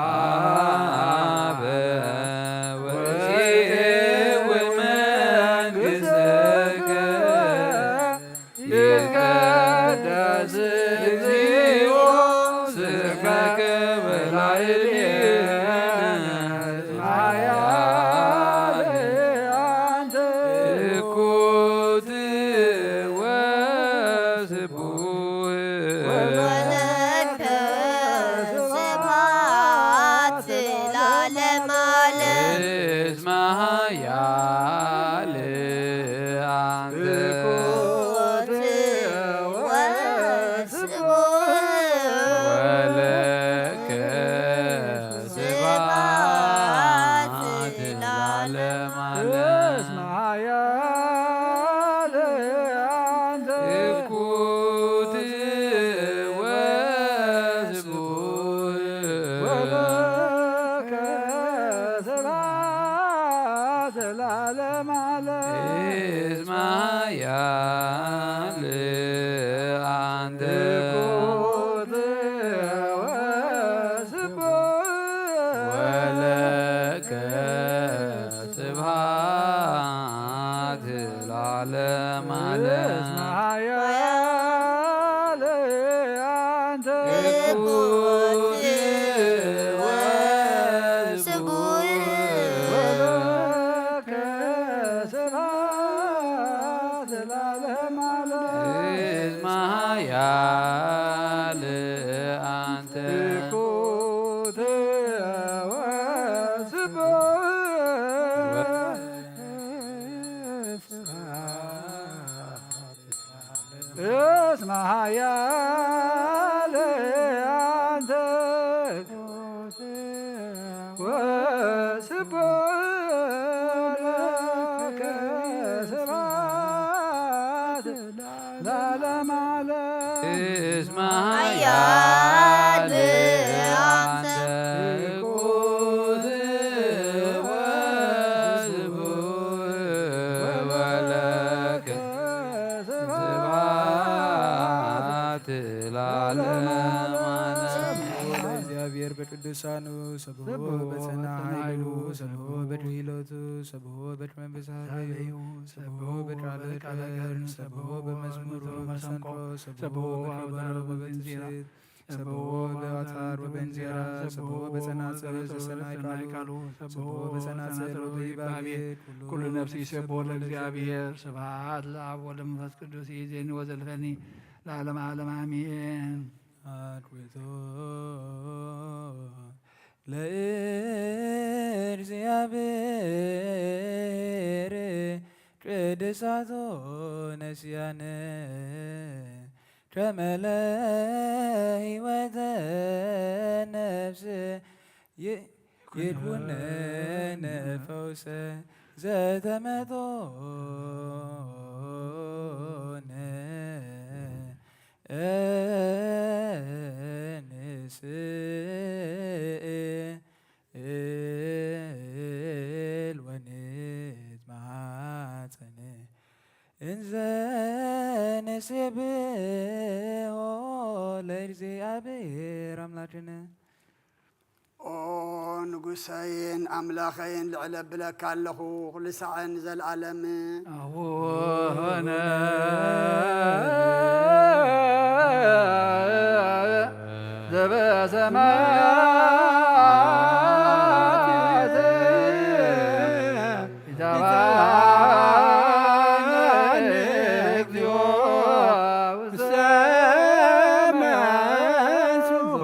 አበ ወርኤ ወመንግሥትከ ይትቀደስ እግዚኦ ስምከ በላዕሌነ እስመ ኃያል አንተ እኩት ወስቡሕ ወለከ ስብሐት ለዓለመ ዓለም። እስመ ኃያል አንተ እኩት ወስቡሕ ወለከ ስብሐት ለዓለመ ዓለም። እስመ ኃያል አንተ እኩት ወስቡሕ ወለከ ስብሐት ለዓለመ ዓለም። እስመ ኃያል አንተ እኩት ወስቡሕ ወለከ ስብሐት ለዓለመ ዓለም። እስመ ኃያል አንተ እኩት ወስቡሕ ወለከ ስብሐት ለዓለመ ዓለም። እስመ ኃያል አንተ እኩት ወስቡሕ እስመ ኃያል አንተ ወስቡሕ ለከ ስብሐት ለዓለመ ዓለም። እስመ ኃያል አንተ እኩት ወስቡሕ ወለከ ስብሐት ለዓለመ ዓለም። ስብሖ ለእግዚአብሔር በቅዱሳኑ፣ ስብሖ በጸና ኃይሉ፣ ስብሖ በድሂሎቱ፣ ስብሖ በድመንፈሳዊሁ፣ ስብሖ በቃለ ከርን፣ ስብሖ በመዝሙር ወመሰንቆ፣ ስብሖ በከበሮ ወበትስብእት፣ ስብሖ በአውታር ወበእንዚራ፣ ስብሖ በጸናጽል ዘሰናይ ቃሉ፣ ስብሖ በጸናጽል ወበይባቤ ኩሉ ነፍስ ይሴብሖ ለእግዚአብሔር። ስብሐት ለአብ ወለመንፈስ ቅዱስ ይእዜኒ ወዘልፈኒ ለዓለመ ዓለም አሜን። አድብቶ ለእግዚአብሔር ቅድሳቶ ነስያነ ከመ ለህይወተ ነፍስ ይ-፣ ይኩነነ ፈውሰ ዘተመጦነ እንስእ እል ወንትማጸን እንዘ ንሴብሖ ለእግዚአብሔር አምላክነ። ኦ ንጉሰይን ኣምላኸይን ልዕል ኣብለካ ኣለኹ፣ ኩሉ ሳዕን ዘልኣለም። ኣቡነ ዘበሰማያት ኢታብአነ እግዚኦ ውስተ መንሱት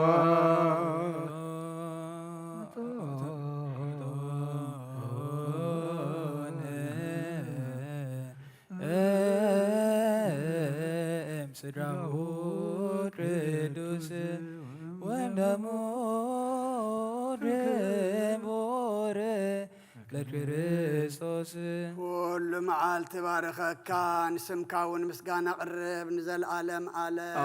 እም ስጋሁ ቅዱስ ወደሙ ክቡር ክርስቶስ። ኩሉ መዓልቲ ባርኸካ፣ ንስምካ እውን ምስጋና ቅርብ ንዘለዓለም ዓለም።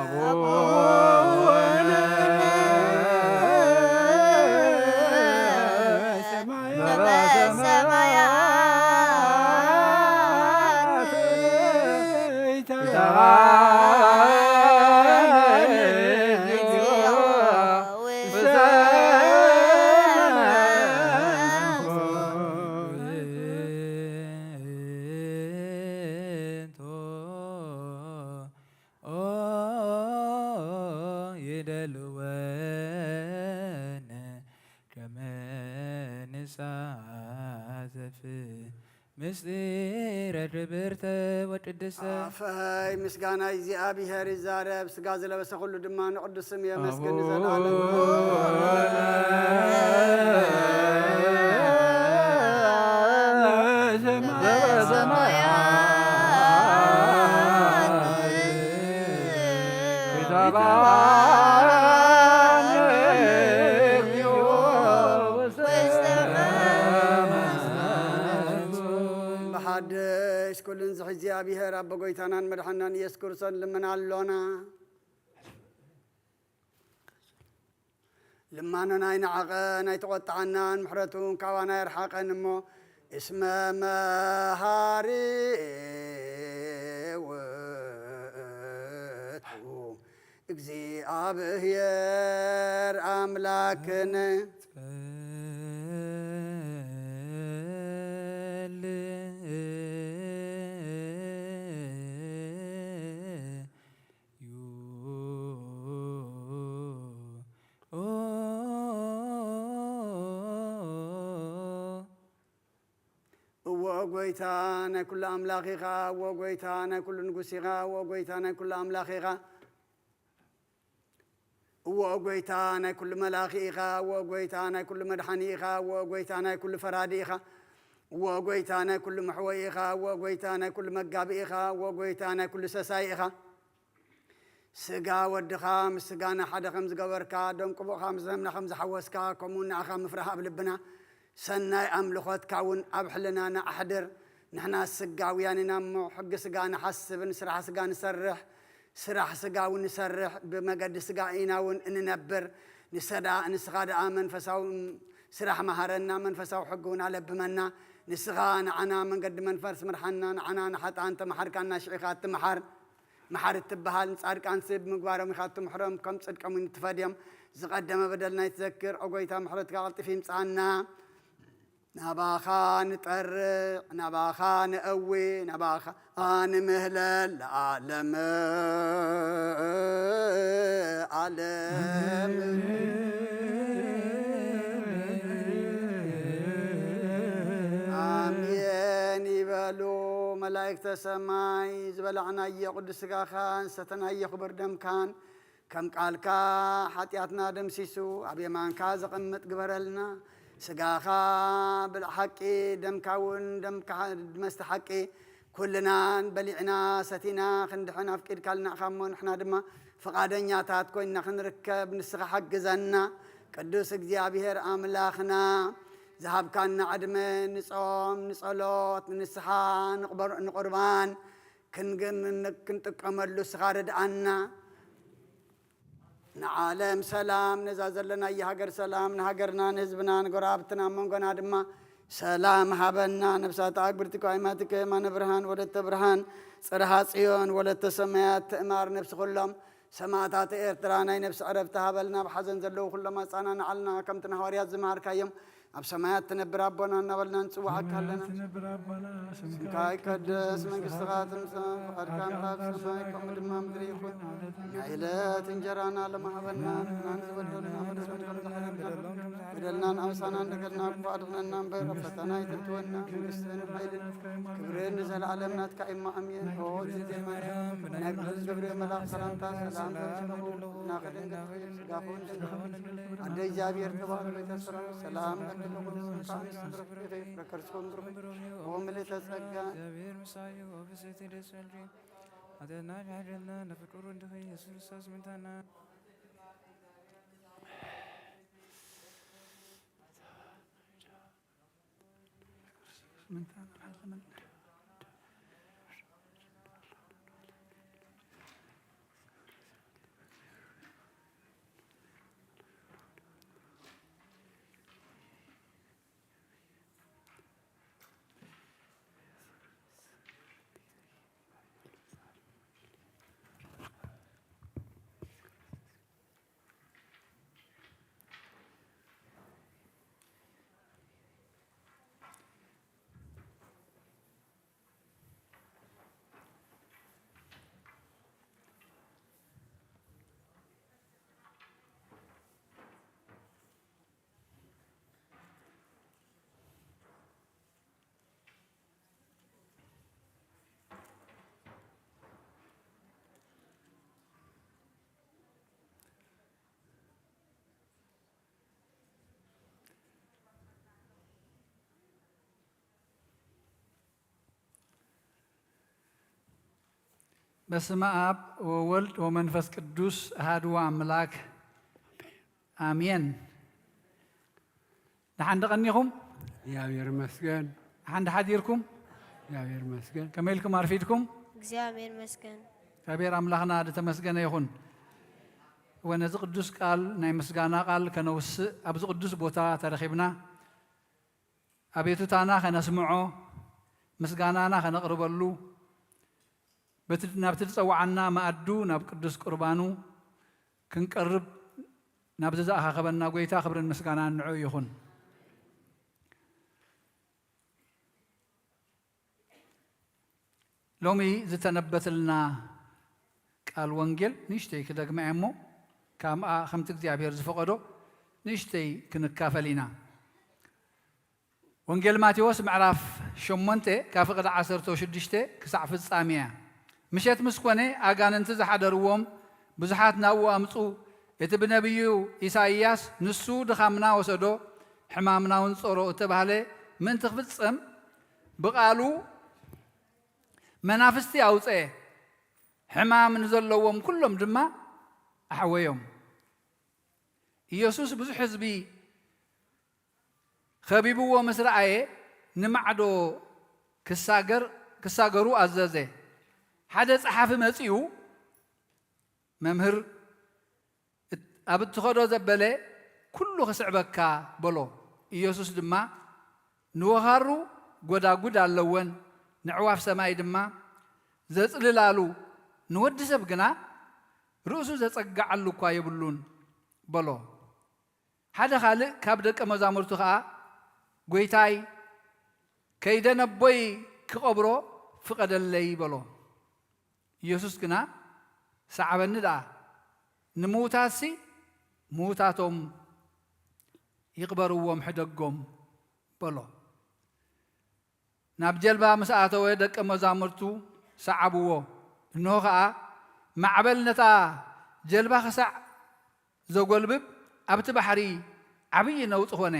ይደልወነ ከመ ንሳተፍ ምስጢረ ክብርተ ወቅድስተ። ኣፈይ ምስጋና እግዚኣብሔር ይዛረብ፣ ስጋ ዝለበሰ ኩሉ ድማ ንቅዱስ ስም የመስግን ንዘለዓለም። ብሓድሽ ኩሉን ዝሕዚ እግዚኣብሔር ኣቦ ጎይታናን መድሓናን ኢየሱስ ክርስቶስ ልምና ኣሎና። ልማኖና ኣይነዓቐን ኣይተቖጥዓናን፣ ምሕረቱ እውን ካባና ኣይርሓቐን እሞ፣ እስመ መሃሪ ውእቱ እግዚኣብሔር ኣምላክነ። እዎ ጎይታ ናይ ኩሉ ኣምላኽ ኢኻ፣ እዎ ጎይታ ናይ ኩሉ ንጉስ ኢኻ፣ እዎ ጎይታ ናይ ኩሉ ኣምላኽ ኢኻ። እዎ ጎይታ ናይ ኩሉ መላኺ ኢኻ፣ እዎ ጎይታ ናይ ኩሉ መድሓኒ ኢኻ፣ እዎ ጎይታ ናይ ኩሉ ፈራዲ ኢኻ፣ እዎ ጎይታ ናይ ኩሉ መሕወይ ኢኻ፣ እዎ ጎይታ ናይ ኩሉ መጋቢ ኢኻ፣ እዎ ጎይታ ናይ ኩሉ ሰሳይ ኢኻ። ስጋ ወድኻ ምስ ስጋና ሓደ ከም ዝገበርካ፣ ደም ቅቡእኻ ምስ ደምና ከም ዝሓወስካ፣ ከምኡ ንዓኻ ምፍራህ ኣብ ልብና፣ ሰናይ ኣምልኾትካ እውን ኣብ ሕልናና ኣሕድር። ንሕና ስጋውያን ኢና እሞ፣ ሕጊ ስጋ ንሓስብን ስራሕ ስጋ ንሰርሕ፣ ስራሕ ስጋ እውን ንሰርሕ፣ ብመገዲ ስጋ ኢና እውን እንነብር። ንሰዳ-፣ ንስኻ ደኣ መንፈሳዊ ስራሕ መሃረና፣ መንፈሳዊ ሕጊ እውን ኣለብመና። ንስኻ ንዓና መንገዲ መንፈስ ምርሓና፣ ንዓና ንሓጥኣን ተመሓርካና፣ ሽዒኻ እትመሓር። መሓሪ እትበሃል፣ ንጻድቃንሲ ብምግባሮም ኢኻ እትምሕሮም፣ ከም ጽድቆም እውን ትፈድዮም። ዝቐደመ በደልና ይትዘክር፣ ኦ ጐይታ፣ ምሕረትካ ቀልጢፉ ይምጽኣና። ናባኻ ንጠርዕ፣ ናባኻ ነእዊ፣ ናባኻ ንምህለል ለዓለመ ዓለም። ኣሜን ይበሉ መላእክተ ሰማይ። ዝበላዕናዮ ቅዱስ ሥጋኻን ዝሰተናዮ ክቡር ደምካን ከም ቃልካ ሓጢኣትና ደምሲሱ ኣብ የማንካ ዘቐምጥ ግበረልና። ሥጋኻ ብልዕ ሓቂ፣ ደምካ እውን ደምካ መስተ ሓቂ፣ ኩልና በሊዕና ሰቲና ክንድሕን ኣፍቂድካልና ኢኻ እሞ፣ ንሕና ድማ ፍቓደኛታት ኮይንና ክንርከብ ንስኻ ሓግዘና። ቅዱስ እግዚኣብሔር ኣምላኽና፣ ዝሃብካና ዕድመ ንጾም፣ ንጸሎት፣ ንንስሓ፣ ንቕበር-፣ ንቑርባን ክንግን-፣ ክንጥቀመሉ ንስኻ ርድኣና። ንዓለም ሰላም፣ ነዛ ዘለናያ ሃገር ሰላም፣ ንሃገርና፣ ንህዝብና፣ ንጎረባብትና፣ ኣብ መንጎና ድማ ሰላም ሃበና። ነፍሳት ኣግብርቲ ኳይማትከ የማነ ብርሃን፣ ወለተ ብርሃን፣ ጽርሃ ጽዮን፣ ወለተ ሰማያት፣ ትእማር ነፍሲ ኩሎም ሰማእታት ኤርትራ ናይ ነፍሲ ዕረፍቲ ሃበልና። ኣብ ሓዘን ዘለዉ ኩሎም ኣጻናንዓልና። ከምቲ ንሃዋርያት ዝመሃርካዮም፣ ኣብ ሰማያት ትነብር ኣቦና እናበልና ንጽውዓካ ኣለና። ሰማያት ትነብር ኣቦና፣ ስምካ ስምካ ይቀደስ፣ መንግስትኻ ትምጻእ፣ ፍቓድካ እምታ ኣብ ሰማይ ከምኡ ድማ ምድሪ ይኹን። ናይ ዕለት እንጀራና ሎሚ ሃበና፣ ንሕናን ዝበደሉና በደሎም ከም ዝሕረና፣ በደልናን ኣበሳናን ንገድና፣ ክፉእ ኣድሕነና እምበር፣ ኣብ ፈተና ኣይተእትወና፣ መንግስትን ሓይልን ክብርን ንዘለኣለም ናትካ እሞ፣ ኣሜን። ኦ እግዝእትየ ማርያም፣ ናይ ቅዱስ ገብርኤል መልኣክ ሰላምታ ሰላም እልኪ፣ ናኸ ደንግል ኮይንኪ፣ ስጋኺ እውን ድንግል እዩ። ኣደ እግዚኣብሔር ተባረኪ፣ ጌታ ሰላም ለኪ ኩሉ፣ ከአንስት ብሩክ ኢኺ፣ ፍሬ ከርሥኪ እውን ብሩክ እዩ። ኦ ምልዕተ ጸጋ፣ እግዚኣብሔር ምሳዩ፣ ኦ ብፅዕቲ ደስ በልኪ፣ ኃጢአትና ይምሓረልና፣ ለፍቁር ወልድኪ ኢየሱስ ክርስቶስ ምንታና። በስመ አብ ወወልድ ወመንፈስ ቅዱስ አሐዱ አምላክ አሜን። ደሓን ዶ ቀኒኹም? እግዚኣብሔር ይመስገን። ደሓን ዶ ሓዲርኩም? እግዚኣብሔር ይመስገን። ከመይ ኢልኩም ኣርፊድኩም? እግዚኣብሔር ይመስገን። እግዚኣብሔር ኣምላኽና ዝተመስገነ ይኹን። እወ፣ ነዚ ቅዱስ ቃል፣ ናይ ምስጋና ቃል ከነውስእ ኣብዚ ቅዱስ ቦታ ተረኺብና፣ ኣቤቱታና ከነስምዖ፣ ምስጋናና ከነቕርበሉ፣ በቲ፣ ናብቲ ዝጸውዓና መኣዱ፣ ናብ ቅዱስ ቁርባኑ ክንቀርብ፣ ናብዚ ዝኣኻኸበና ጐይታ ክብርን ምስጋናን ንዕኡ ይኹን። ሎሚ ዝተነበተልና ቃል ወንጌል ንእሽተይ ክደግማ እየ እሞ፣ ካብኣ ከምቲ እግዚኣብሔር ዝፈቐዶ ንእሽተይ ክንካፈል ኢና። ወንጌል ማቴዎስ ምዕራፍ ሸሞንተ ካብ ፍቕዲ ዓሰርተ ሽዱሽተ ክሳዕ ፍጻሜ እያ። ምሸት ምስ ኮነ ኣጋንንቲ ዝሓደርዎም ብዙሓት ናብኡ ኣምጹ። እቲ ብነቢዩ ኢሳይያስ፣ "ንሱ ድኻምና ወሰዶ፣ ሕማምና እውን ጾሮ" እተባህለ ምእንቲ ክፍጸም፣ ብቓሉ መናፍስቲ ኣውጸአ፣ ሕማም ንዘለዎም ኩሎም ድማ ኣሕወዮም። ኢየሱስ ብዙሕ ህዝቢ ከቢብዎ ምስ ረኣየ፣ ንማዕዶ ክሳገር፣ ክሳገሩ ኣዘዘ። ሓደ ጸሓፊ መጺኡ፣ "መምህር፣ እት-፣ ኣብ እትኸዶ ዘበለ ኩሉ ክስዕበካ" በሎ። ኢየሱስ ድማ፣ "ንወኻሩ ጐዳጉድ ኣለወን፣ ነዕዋፍ ሰማይ ድማ ዘጽልላሉ፣ ንወዲ ሰብ ግና ርእሱ ዘጸግዓሉ እኳ የብሉን" በሎ። ሓደ ካልእ ካብ ደቀ መዛሙርቱ ኸኣ፣ "ጐይታይ፣ ከይደ ነቦይ ክቐብሮ ፍቐደለይ" በሎ። ኢየሱስ ግና፣ "ሰዓበኒ ደኣ፣ ንምዉታትሲ ምዉታቶም ይቕበርዎም ሕደጎም" በሎ። ናብ ጀልባ ምስ ኣተወ፣ ደቀ መዛሙርቱ ሰዓብዎ። እንሆ ኸኣ፣ ማዕበል ነታ ጀልባ ክሳዕ ዘጎልብብ፣ ኣብቲ ባሕሪ ዓብዪ ነውጺ ኾነ።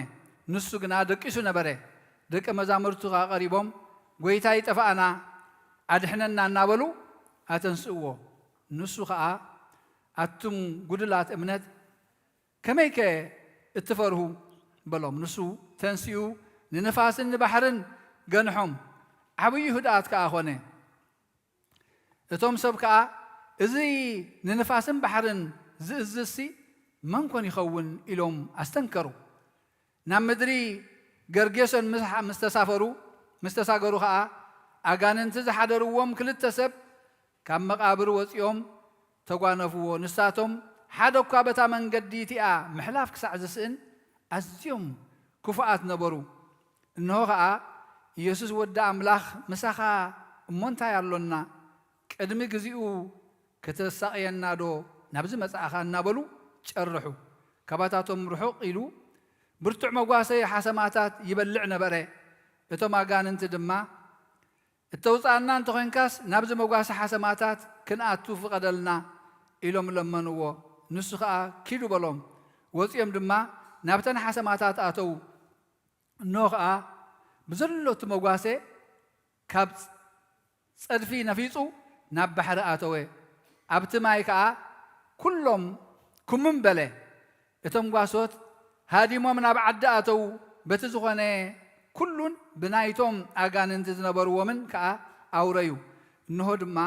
ንሱ ግና ደቂሱ ነበረ። ደቀ መዛሙርቱ ኸኣ ቀሪቦም፣ "ጐይታ፣ ይጠፍኣና፣ ኣድሕነና" እናበሉ ኣተንስእዎ። ንሱ ኸኣ፣ "ኣቱም ጉዱላት እምነት፣ ከመይከ እትፈርሁ?" በሎም። ንሱ ተንሲኡ፣ ንንፋስን ንባሕርን ገንሖም፣ ዓብዪ ህድኣት ከኣ ኾነ። እቶም ሰብ ከኣ፣ "እዚ ንንፋስን ባሕርን ዝእዝዝሲ መን ኮን ይኸውን?" ኢሎም ኣስተንከሩ። ናብ ምድሪ ገርጌሶን ምስ፣ ምስ ተሳፈሩ፣ ምስ ተሳገሩ ኸኣ፣ ኣጋንንቲ ዝሓደርዎም ክልተ ሰብ ካብ መቓብር ወጺኦም ተጓነፍዎ። ንሳቶም ሓደ እኳ በታ መንገዲ እቲኣ ምሕላፍ ክሳዕ ዝስእን ኣዝዮም ክፉኣት ነበሩ። እንሆ ኸኣ፣ "ኢየሱስ ወዲ ኣምላኽ ምሳኻ እሞ እንታይ ኣሎና? ቅድሚ ግዜኡ ከተሳቕየናዶ ናብዚ መጻእኻ?" እናበሉ ጨርሑ። ካባታቶም ርሑቕ ኢሉ ብርቱዕ መጓሰ ሓሰማታት ይበልዕ ነበረ። እቶም ኣጋንንቲ ድማ፣ "እተውጽኣና እንተ ኾይንካስ፣ ናብዚ መጓሰ ሓሰማታት ክንኣቱ ፍቐደልና" ኢሎም ለመንዎ። ንሱ ኸኣ፣ "ኪዱ" በሎም። ወጺኦም ድማ ናብተን ሓሰማታት ኣተዉ። እንሆ ኸኣ፣ ብዘሎ እቲ መጓሰ ካብ ጸድፊ ነፊጹ ናብ ባሕሪ ኣተወ። ኣብቲ ማይ ከኣ ኩሎም ክምም በለ። እቶም ጓሶት ሃዲሞም ናብ ዓዲ ኣተዉ። በቲ ዝኾነ ኩሉን ብናይቶም ኣጋንንቲ ዝነበርዎምን ከኣ ኣውረዩ። እንሆ ድማ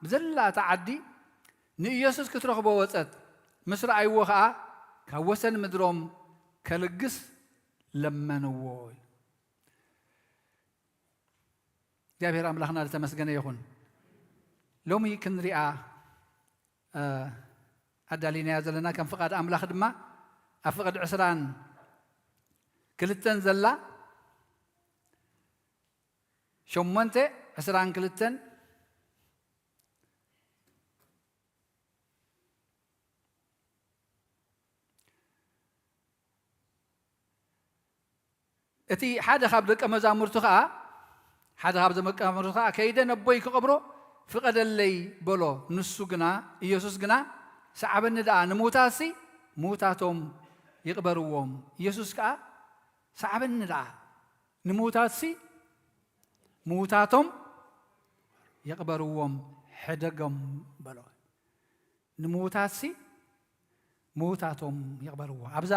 ብዘላ እታ ዓዲ ንኢየሱስ ክትረኽቦ ወጸት። ምስ ረኣይዎ ከኣ ካብ ወሰን ምድሮም ከልግስ ለመንዎ። እግዚኣብሔር ኣምላኽና ዝተመስገነ ይኹን። ሎሚ ክንሪኣ ኣዳሊናያ ዘለና ከም ፍቓድ ኣምላኽ ድማ ኣብ ፍቕድ ዕስራን ክልተን ዘላ ሸሞንተ ዕስራን ክልተን እቲ ሓደ ካብ ደቀ መዛሙርቱ ኸዓ ሓደ ካብ ደቀ መዛሙርቱ ኸዓ ከይደ ነቦይ ክቐብሮ ፍቐደለይ በሎ። ንሱ ግና ኢየሱስ ግና ሰዓበኒ ደኣ፣ ንምውታትሲ ምውታቶም ይቕበርዎም። ኢየሱስ ከኣ ሰዓበኒ ደኣ፣ ንምውታትሲ ምውታቶም ይቕበርዎም፣ ሕደጎም በሎ። ንምውታትሲ ምውታቶም ይቕበርዎ። ኣብዛ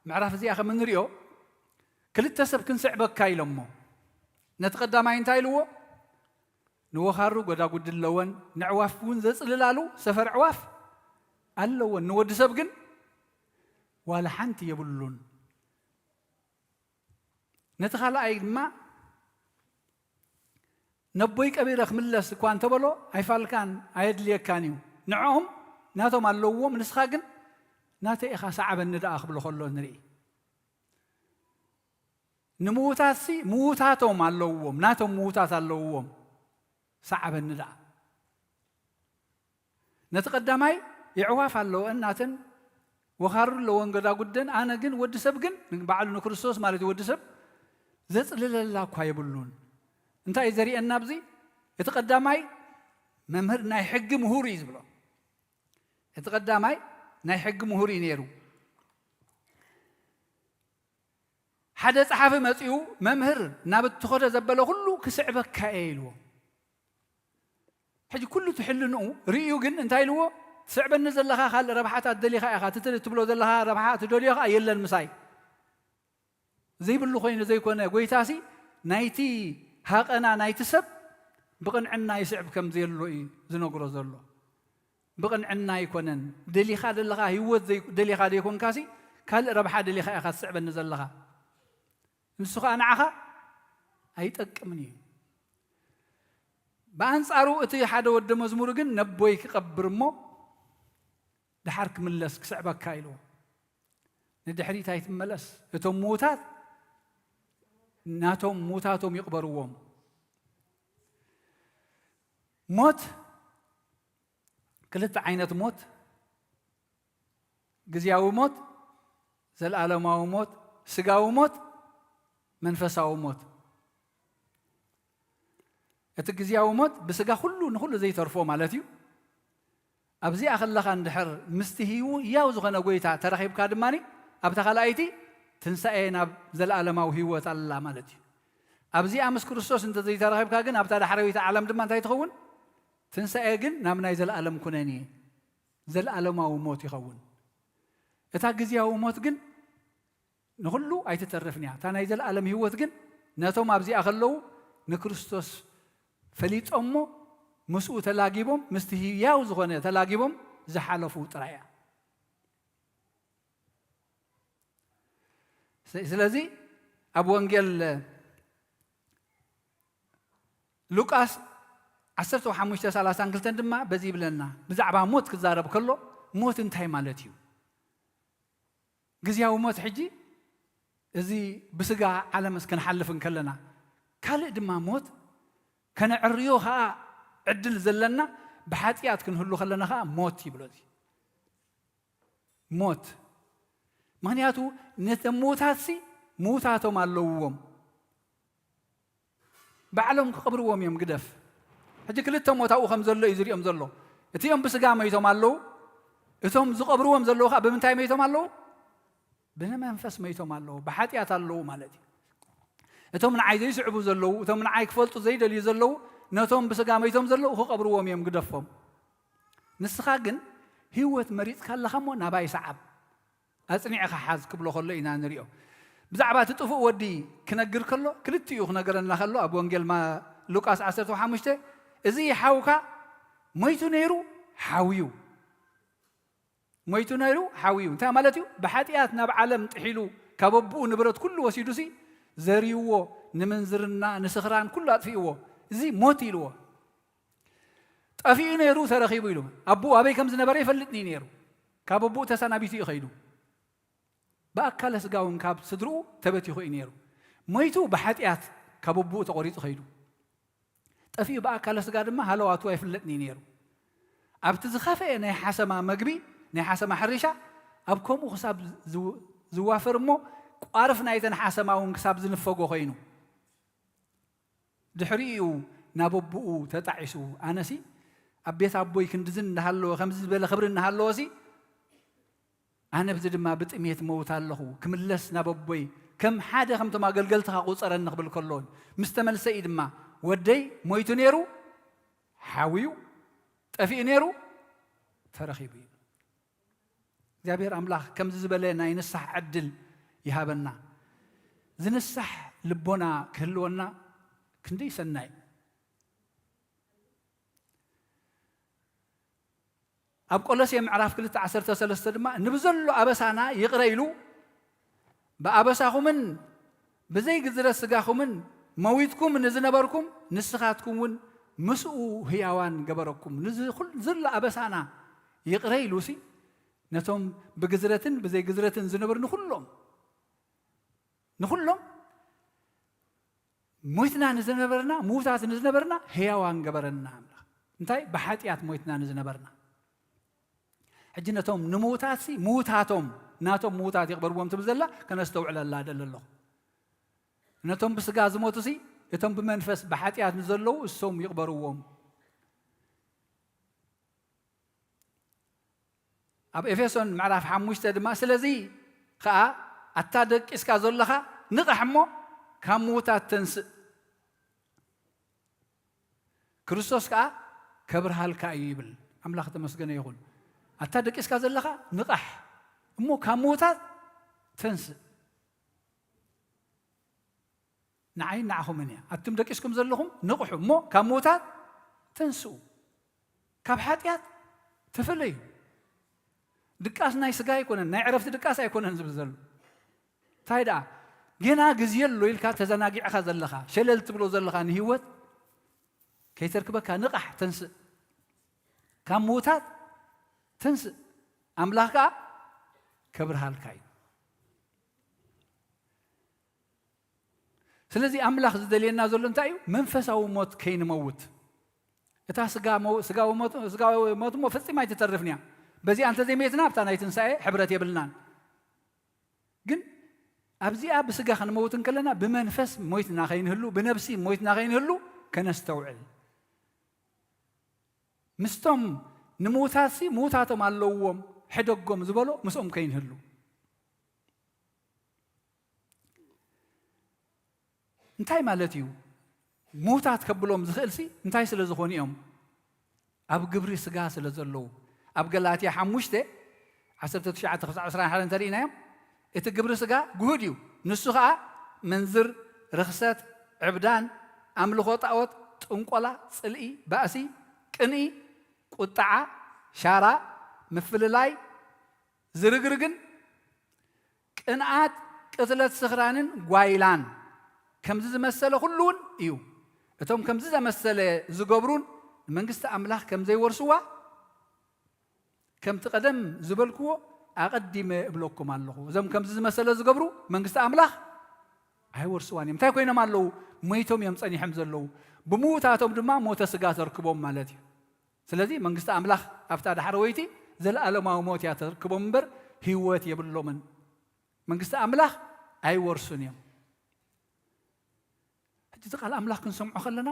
ምዕራፍ እዚኣ ከም እንሪኦ ክልተ ሰብ ክንስዕበካ ኢሎሞ። ነቲ ቀዳማይ እንታይ ኢልዎ? ንወኻሩ ጎዳጉዲ ኣለወን፣ ንዕዋፍ እውን ዘጽልላሉ ሰፈር ዕዋፍ ኣለወን፣ ንወዲ ሰብ ግን ዋላ ሓንቲ የብሉን። ነቲ ካልኣይ ድማ ነቦይ ቀቢረ ክምለስ እኳ እንተበሎ ኣይፋልካን ኣየድልየካን እዩ። ንዕኦም ናቶም ኣለውዎም፣ ንስኻ ግን ናተይ ኢኻ፣ ሰዓበኒ ደኣ ክብሎ ከሎ ንርኢ። ንምውታትሲ ምውታቶም ኣለውዎም፣ ናቶም ምውታት ኣለውዎም፣ ሰዓበኒ ደኣ። ነቲ ቀዳማይ የዕዋፍ ኣለወን ናተን ወኻሩ ኣለወን ገዳጉደን፣ ኣነ ግን ወዲ ሰብ ግን፣ ባዕሉ ንክርስቶስ ማለት እዩ፣ ወዲ ሰብ ዘጽልለላ እኳ የብሉን። እንታይ እዩ ዘርእየና ኣብዚ? እቲ ቀዳማይ መምህር ናይ ሕጊ ምሁር እዩ ዝብሎ። እቲ ቀዳማይ ናይ ሕጊ ምሁር እዩ ነይሩ። ሓደ ጸሓፊ መጺኡ፣ "መምህር፣ ናብ እትኸዶ ዘበለ ኩሉ ክስዕበካ እየ" ኢልዎ። ሕጂ ኩሉ እቲ ሕልንኡ ርእዩ ግን እንታይ ኢልዎ? "ትስዕበኒ ዘለኻ ካልእ ረብሓታት ደሊኻ ኢኻ፣ እቲ ትብሎ ዘለኻ ረብሓ ትደልዮ ኸኣ የለን ምሳይ" ዘይብሉ ኮይኑ ዘይኮነ፣ ጎይታሲ ናይቲ ሃቐና ናይቲ ሰብ ብቕንዕና ይስዕብ ከም ዘየሎ እዩ ዝነግሮ ዘሎ። ብቕንዕና ኣይኮነን። ደሊኻ ዘለኻ ህይወት ዘይ-፣ ደሊኻ ዘይኮንካሲ ካልእ ረብሓ ደሊኻ ኢኻ ትስዕበኒ ዘለኻ። ንሱ ኸኣ ንዓኻ ኣይጠቅምን እዩ። ብኣንጻሩ እቲ ሓደ ወዲ መዝሙር ግን ነቦይ ክቐብር እሞ ደሓር ክምለስ ክስዕበካ ኢልዎ። ንድሕሪት ኣይትመለስ። እቶም ምዉታት ናቶም ምዉታቶም ይቕበርዎም። ሞት ክልተ ዓይነት ሞት፣ ግዝያዊ ሞት፣ ዘለኣለማዊ ሞት፣ ስጋዊ ሞት፣ መንፈሳዊ ሞት። እቲ ግዝያዊ ሞት ብስጋ ኩሉ ንኹሉ ዘይተርፎ ማለት እዩ። ኣብዚኣ ከለኻ እንድሕር ምስቲ ህይው-፣ ህያው ዝኾነ ጎይታ ተራኺብካ ድማ ኣብታ ካልኣይቲ ትንሳኤ ናብ ዘለኣለማዊ ህይወት ኣላ ማለት እዩ። ኣብዚኣ ምስ ክርስቶስ እንተ ዘይተራኺብካ ግን ኣብታ ዳሕረዊታ ዓለም ድማ እንታይ ትኸውን? ትንሳኤ ግን ናብ ናይ ዘለኣለም ኩነኔ፣ ዘለኣለማዊ ሞት ይኸውን። እታ ግዝያዊ ሞት ግን ንኹሉ ኣይትተርፍን እያ። እታ ናይ ዘለኣለም ህይወት ግን ነቶም ኣብዚኣ ከለዉ ንክርስቶስ ፈሊጦሞ ምስኡ ተላጊቦም፣ ምስቲ ህያው ዝኾነ ተላጊቦም ዝሓለፉ ጥራይ እያ። ስ-፣ ስለዚ ኣብ ወንጌል ሉቃስ ዓሰርተ ሓሙሽተ ሰላሳን ክልተን ድማ በዚ ይብለና፣ ብዛዕባ ሞት ክዛረብ ከሎ፣ ሞት እንታይ ማለት እዩ? ግዝያዊ ሞት ሕጂ እዚ ብስጋ ዓለምስ ክንሓልፍ እንከለና፣ ካልእ ድማ ሞት ከነዕርዮ ኸኣ ዕድል ዘለና፣ ብሓጢኣት ክንህሉ ከለና ኸኣ ሞት ይብሎ እዚ። ሞት። ምኽንያቱ ነቶም ምዉታትሲ ምዉታቶም ኣለውዎም። ባዕሎም ክቐብርዎም እዮም ግደፍ። ሕጂ ክልተ ሞት ኣብኡ ከም ዘሎ እዩ ዝሪኦም ዘሎ። እቲኦም ብስጋ መይቶም ኣለዉ፣ እቶም ዝቐብርዎም ዘለዉ ኸዓ ብምንታይ መይቶም ኣለዉ? ብመንፈስ መይቶም ኣለዉ፣ ብሓጢኣት ኣለዉ ማለት እዩ። እቶም ንዓይ ዘይስዕቡ ዘለዉ፣ እቶም ንዓይ ክፈልጡ ዘይደልዩ ዘለዉ፣ ነቶም ብስጋ መይቶም ዘለዉ ክቐብርዎም እዮም ግደፎም። ንስኻ ግን ህይወት መሪጽካ ኣለኻ እሞ ናባይ ሰዓብ፣ ኣጽኒዕኻ ሓዝ ክብሎ ከሎ ኢና ንሪኦ። ብዛዕባ እቲ ጥፉእ ወዲ ክነግር ከሎ፣ ክልቲኡ ክነገረና ከሎ፣ ኣብ ወንጌል ማ-፣ ሉቃስ ዓሰርተ ሓሙሽተ፣ "እዚ ሓውካ ሞይቱ ነይሩ፣ ሓውዩ፣ ሞይቱ ነይሩ፣ ሓውዩ." እንታይ ማለት እዩ? ብሓጢኣት ናብ ዓለም ጥሒሉ፣ ካብ ኣቦኡ ንብረት ኩሉ ወሲዱሲ፣ ዘርይዎ፣ ንምንዝርና፣ ንስኽራን ኩሉ ኣጥፊእዎ። እዚ ሞት ኢልዎ። "ጠፊኡ ነይሩ፣ ተረኺቡ" ኢሉ። ኣቦኡ ኣበይ ከም ዝነበረ ይፈልጥኒ ነይሩ። ካብ ኣቦኡ ተሰናቢቱ እዩ ኸይዱ። ብኣካለ ስጋ እውን ካብ ስድርኡ ተበቲኹ እዩ ነይሩ። ሞይቱ ብሓጢኣት ካብ ኣቦኡ ተቖሪጹ ኸይዱ። ጠፊኡ ብኣካለ ስጋ ድማ ሃለዋቱ ኣይፍለጥን እዩ ነይሩ። ኣብቲ ዝኸፍአ ናይ ሓሰማ መግቢ፣ ናይ ሓሰማ ሕርሻ፣ ኣብ ከምኡ ክሳብ ዝው-፣ ዝዋፈር እሞ፣ ቋርፍ ናይተን ሓሰማ እውን ክሳብ ዝንፈጎ ኾይኑ። ድሕሪኡ ናብ ኣቦኡ ተጣዒሱ፣ ኣነሲ ኣብ ቤት ኣቦይ ክንድዚ እናሃለወ፣ ከምዚ ዝበለ ክብሪ እናሃለወሲ፣ ኣነ ብዚ ድማ ብጥሜት መውት ኣለኹ፣ ክምለስ ናብ ኣቦይ፣ ከም ሓደ ከምቶም ኣገልገልትኻ ቁጸረኒ ክብል ከሎ፣ ምስ ተመልሰ እዩ ድማ፣ "ወደይ ሞይቱ ነይሩ፣ ሓውዩ፣ ጠፊኡ ነይሩ፣ ተረኺቡ" እዩ። እግዚኣብሔር ኣምላኽ ከምዚ ዝበለ ናይ ንስሓ ዕድል ይሃበና። ዝንሳሕ ልቦና ክህልወና ክንደይ ሰናይ። ኣብ ቆሎሴ ምዕራፍ ክልተ ዓሰርተ ሰለስተ ድማ፣ "ንብዘሎ ኣበሳና ይቕረ ኢሉ፣ ብኣበሳኹምን ብዘይ ግዝረት ስጋኹምን መዊትኩም ንዝነበርኩም፣ ንስኻትኩም እውን ምስኡ ህያዋን ገበረኩም።" ንዚ ኩል-፣ ዘሎ ኣበሳና ይቕረ ኢሉሲ፣ ነቶም ብግዝረትን ብዘይ ግዝረትን ዝነበሩ ንኹሎም፣ ንኹሎም ሞይትና ንዝነበርና፣ ምዉታት ንዝነበርና ህያዋን ገበረና ኣምላኽ። እንታይ? ብሓጢኣት ሞይትና ንዝነበርና። ሕጂ ነቶም ንምዉታትሲ፣ ምዉታቶም፣ ናቶም ምዉታት ይቕበርዎም ትብል ዘላ ከነስተውዕለላ እደሊ ኣለኹ። ነቶም ብስጋ ዝሞቱሲ፣ እቶም ብመንፈስ ብሓጢኣት ንዘለዉ እሶም ይቕበርዎም። ኣብ ኤፌሶን ምዕራፍ ሓሙሽተ ድማ፣ "ስለዚ ኸኣ ኣታ ደቂስካ ዘለኻ ንቕሕ እሞ ካብ ምዉታት ተንስእ፣ ክርስቶስ ከኣ ከብርሃልካ እዩ" ይብል። ኣምላኽ ተመስገነ ይኹን። ኣታ ደቂስካ ዘለኻ ንቕሕ እሞ ካብ ምዉታት ተንስእ። ንዓይ ንዓኹምን እያ። ኣቱም ደቂስኩም ዘለኹም ንቕሑ እሞ ካብ ምዉታት ተንስኡ። ካብ ሓጢኣት ተፈለዩ። ድቃስ ናይ ስጋ ኣይኮነን፣ ናይ ዕረፍቲ ድቃስ ኣይኮነን ዝብል ዘሎ። እንታይ ደኣ፣ ገና ግዜ ኣሎ ኢልካ ተዘናጊዕኻ ዘለኻ፣ ሸለል ትብሎ ዘለኻ ንህይወት ከይተርክበካ ንቓሕ፣ ተንስእ። ካብ ምዉታት ተንስእ። ኣምላኽ ከኣ ከብርሃልካ እዩ። ስለዚ ኣምላኽ ዝደልየና ዘሎ እንታይ እዩ? መንፈሳዊ ሞት ከይንመውት። እታ ስጋ ሞ-፣ ስጋዊ ሞት፣ ስጋዊ ሞት እሞ ፈጺማ ኣይትተርፍን እያ። በዚኣ እንተዘይሜትና ኣብታ ናይ ትንሳኤ ሕብረት የብልናን። ግን ኣብዚኣ ብስጋ ክንመውት እንከለና ብመንፈስ ሞይትና ከይንህሉ፣ ብነብሲ ሞይትና ከይንህሉ ከነስተውዕል። ምስቶም ንምዉታትሲ ምዉታቶም ኣለውዎም፣ ሕደጎም ዝበሎ ምስኦም ከይንህሉ። እንታይ ማለት እዩ? ምዉታት ከብሎም ዝኽእልሲ እንታይ ስለ ዝኾኑ እዮም? ኣብ ግብሪ ስጋ ስለ ዘለዉ። ኣብ ገላትያ ሓሙሽተ፣ ዓሰርተ ትሽዓተ ክሳብ ዕስራን ሓደን እንተሪእናዮም፣ እቲ ግብሪ ስጋ ግሁድ እዩ። ንሱ ኸኣ ምንዝር፣ ርኽሰት፣ ዕብዳን፣ ኣምልኾ ጣዖት፣ ጥንቆላ፣ ጽልኢ፣ ባእሲ፣ ቅንኢ፣ ቁጥዓ፣ ሻራ፣ ምፍልላይ፣ ዝርግርግን፣ ቅንኣት፣ ቅትለት፣ ስኽራንን ጓይላን፣ ከምዚ ዝመሰለ ኩሉ እውን እዩ። እቶም ከምዚ ዘመሰለ ዝገብሩን ንመንግስቲ ኣምላኽ ከም ዘይወርስዋ፣ ከምቲ ቀደም ዝበልክዎ ኣቐዲመ እብለኩም ኣለኹ። እዞም ከምዚ ዝመሰለ ዝገብሩ መንግስቲ ኣምላኽ ኣይወርስዋን እዮም። እንታይ ኮይኖም ኣለዉ? ሞይቶም እዮም ጸኒሖም ዘለዉ። ብምዉታቶም ድማ ሞተ ስጋ ተርክቦም ማለት እዩ። ስለዚ መንግስቲ ኣምላኽ ኣብታ ዳሕረወይቲ ዘለኣለማዊ ሞት እያ ተርክቦም እምበር ህይወት የብሎምን። መንግስቲ ኣምላኽ ኣይወርሱን እዮም። ሕጂ እቲ ቃል ኣምላኽ ክንሰምዖ ከለና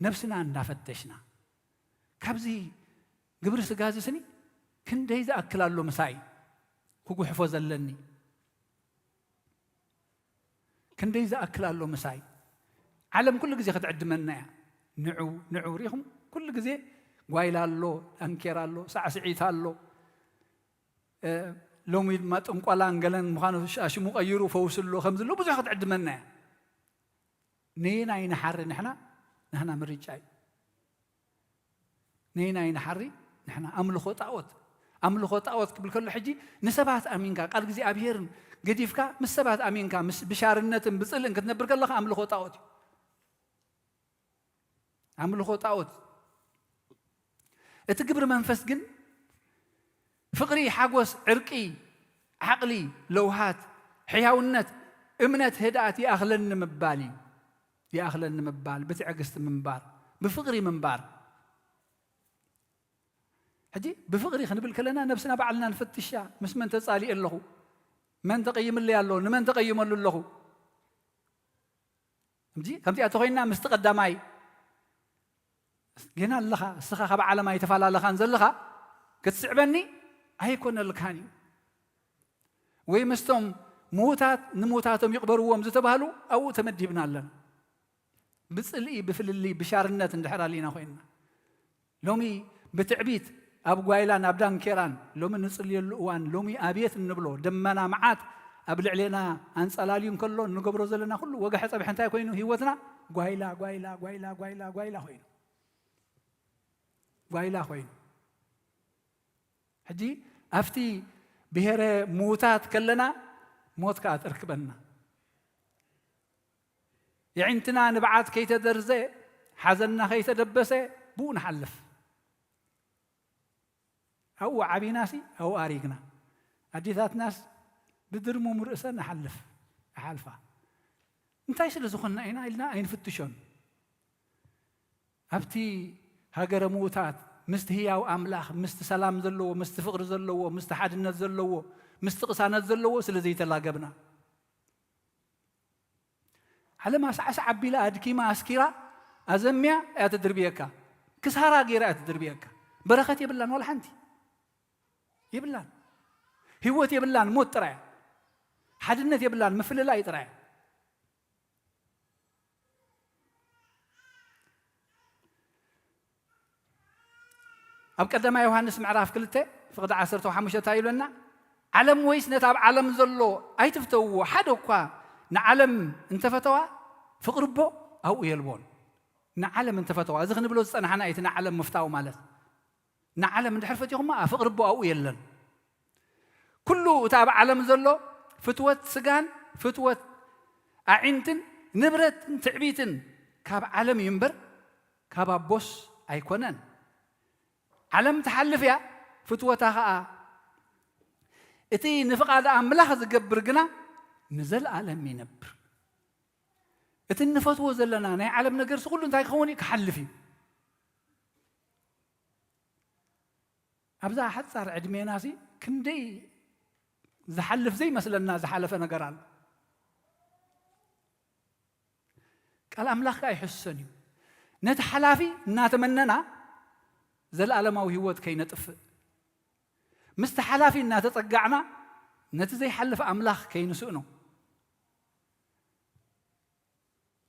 ነብስና እንዳፈተሽና፣ ካብዚ ግብሪ ስጋ እዚ ስኒ ክንደይ ዝኣክል ኣሎ ምሳይ ክጉሕፎ ዘለኒ? ክንደይ ዝኣክል ኣሎ ምሳይ? ዓለም ኩሉ ግዜ ክትዕድመና እያ። ንዑ፣ ንዑ፣ ሪኢኹም? ኩሉ ግዜ ጓይላ ኣሎ፣ ዳንኬራ ኣሎ፣ ሳዕስዒት ኣሎ። እ፣ ሎሚ ድማ ጥንቆላን ገለን ምዃኑ ኣሽሙ ቀይሩ ፈውሲ ኣሎ ከም ዘሎ ብዙሕ ክትዕድመና እያ። ነየናይ ንሓሪ ንሕና? ናህና ምርጫ እዩ። ነየናይ ንሓሪ ንሕና? ኣምልኾ ጣዖት። ኣምልኾ ጣዖት ክብል ከሎ ሕጂ ንሰባት ኣሚንካ ቃል እግዚኣብሄርን ገዲፍካ ምስ ሰባት ኣሚንካ ምስ ብሻርነትን ብጽልእን ክትነብር ከለኻ ኣምልኾ ጣዖት እዩ። ኣምልኾ ጣዖት። እቲ ግብሪ መንፈስ ግን ፍቕሪ፣ ሓጎስ፣ ዕርቂ፣ ዓቕሊ፣ ለውሃት፣ ሕያውነት፣ እምነት፣ ህድኣት ይኣኽለኒ ምባል እዩ። ይኣኽለኒ ምባል፣ ብትዕግስቲ ምንባር፣ ብፍቕሪ ምንባር። ሕጂ ብፍቕሪ ክንብል ከለና ነብስና ባዕልና ንፈትሻ። ምስ መን ተጻሊኤ ኣለኹ? መን ተቐይምለይ ኣሎ? ንመን ተቐይመሉ ኣለኹ? እምጂ ከምዚኣ ተኾይንና ምስቲ ቀዳማይ ጌና ኣለኻ፣ እስኻ ካብ ዓለም ኣይተፈላለኻን ዘለኻ ክትስዕበኒ ኣይኮነልካን እዩ። ወይ ምስቶም ምዉታት ንምዉታቶም ይቕበርዎም ዝተባህሉ ኣብኡ ተመዲብና ኣለና። ብጽልኢ፣ ብፍልልይ፣ ብሻርነት እንድሕር ኣሊና ኮይንና፣ ሎሚ ብትዕቢት ኣብ ጓይላን ኣብ ዳንኬራን ሎሚ ንጽልየሉ እዋን፣ ሎሚ ኣብየት እንብሎ ደመና መዓት ኣብ ልዕሌና ኣንጸላልዩ እንከሎ፣ እንገብሮ ዘለና ኩሉ ወጋሒ ጸብሒ እንታይ ኮይኑ? ህይወትና ጓይላ፣ ጓይላ፣ ጓይላ፣ ጓይላ፣ ጓይላ ኮይኑ። ጓይላ ኮይኑ። ሕጂ ኣብቲ ብሄረ ምዉታት ከለና ሞት ከኣ ተርክበና። የዒንትና ንብዓት ከይተደርዘ፣ ሓዘንና ከይተደበሰ፣ ብኡ ንሓልፍ። ኣብኡ ዓቢናሲ፣ ኣብኡ ኣሪግና። ኣዴታትናስ ብድርሙም ርእሰን እሓልፍ፣ እሓልፋ። እንታይ ስለ ዝኾንና ኢና ኢልና ኣይንፍትሾን። ኣብቲ ሃገረ ምዉታት፣ ምስቲ ህያው ኣምላኽ፣ ምስቲ ሰላም ዘለዎ፣ ምስቲ ፍቕሪ ዘለዎ፣ ምስቲ ሓድነት ዘለዎ፣ ምስቲ ቅሳነት ዘለዎ ስለ ዘይተላገብና። ዓለም ኣሳዕሳዕ ኣቢላ፣ ኣድኪማ፣ ኣስኪራ፣ ኣዘምያ እያ ትድርብየካ። ክሳራ ገይራ እያ ትድርብየካ። በረኸት የብላን፣ ዋላ ሓንቲ የብላን። ህይወት የብላን፣ ሞት ጥራይ እያ። ሓድነት የብላን፣ ምፍልላይ ጥራይ እያ። ኣብ ቀዳማይ ዮሃንስ ምዕራፍ ክልተ ፍቕዲ ዓሰርተ ሓሙሽተ እንታይ ይብለና? ዓለም ወይስ ነቲ ኣብ ዓለም ዘሎ ኣይትፍተውዎ። ሓደ እኳ ንዓለም እንተፈተዋ፣ ፍቕሪ ኣቦ ኣብኡ የልቦን። ንዓለም እንተፈተዋ፣ እዚ ክንብሎ ዝጸናሕና እቲ ንዓለም ምፍታው ማለት። ንዓለም እንድሕር ፈቲኹማ፣ ፍቕሪ ኣቦ ኣብኡ የለን። ኩሉ እቲ ኣብ ዓለም ዘሎ ፍትወት ስጋን ፍትወት ኣዒንትን ንብረትን ትዕቢትን ካብ ዓለም እዩ እምበር፣ ካብ ኣቦስ ኣይኮነን። ዓለም ትሓልፍ እያ፣ ፍትወታ ኸኣ። እቲ ንፍቓድ ኣምላኽ ዝገብር ግና ንዘለኣለም ይነብር። እቲ እንፈትዎ ዘለና ናይ ዓለም ነገርሲ ኩሉ እንታይ ክኸውን እዩ? ክሓልፍ እዩ። ኣብዛ ሓጻር ዕድሜናሲ ክንደይ ዝሓልፍ ዘይመስለና ዝሓለፈ ነገር ኣሎ። ቃል ኣምላኽ ከኣ ኣይሕስን እዩ። ነቲ ሓላፊ እናተመነና ዘለኣለማዊ ህይወት ከይነጥፍእ፣ ምስቲ ሓላፊ እናተጸጋዕና ነቲ ዘይሓልፍ ኣምላኽ ከይንስእኖ።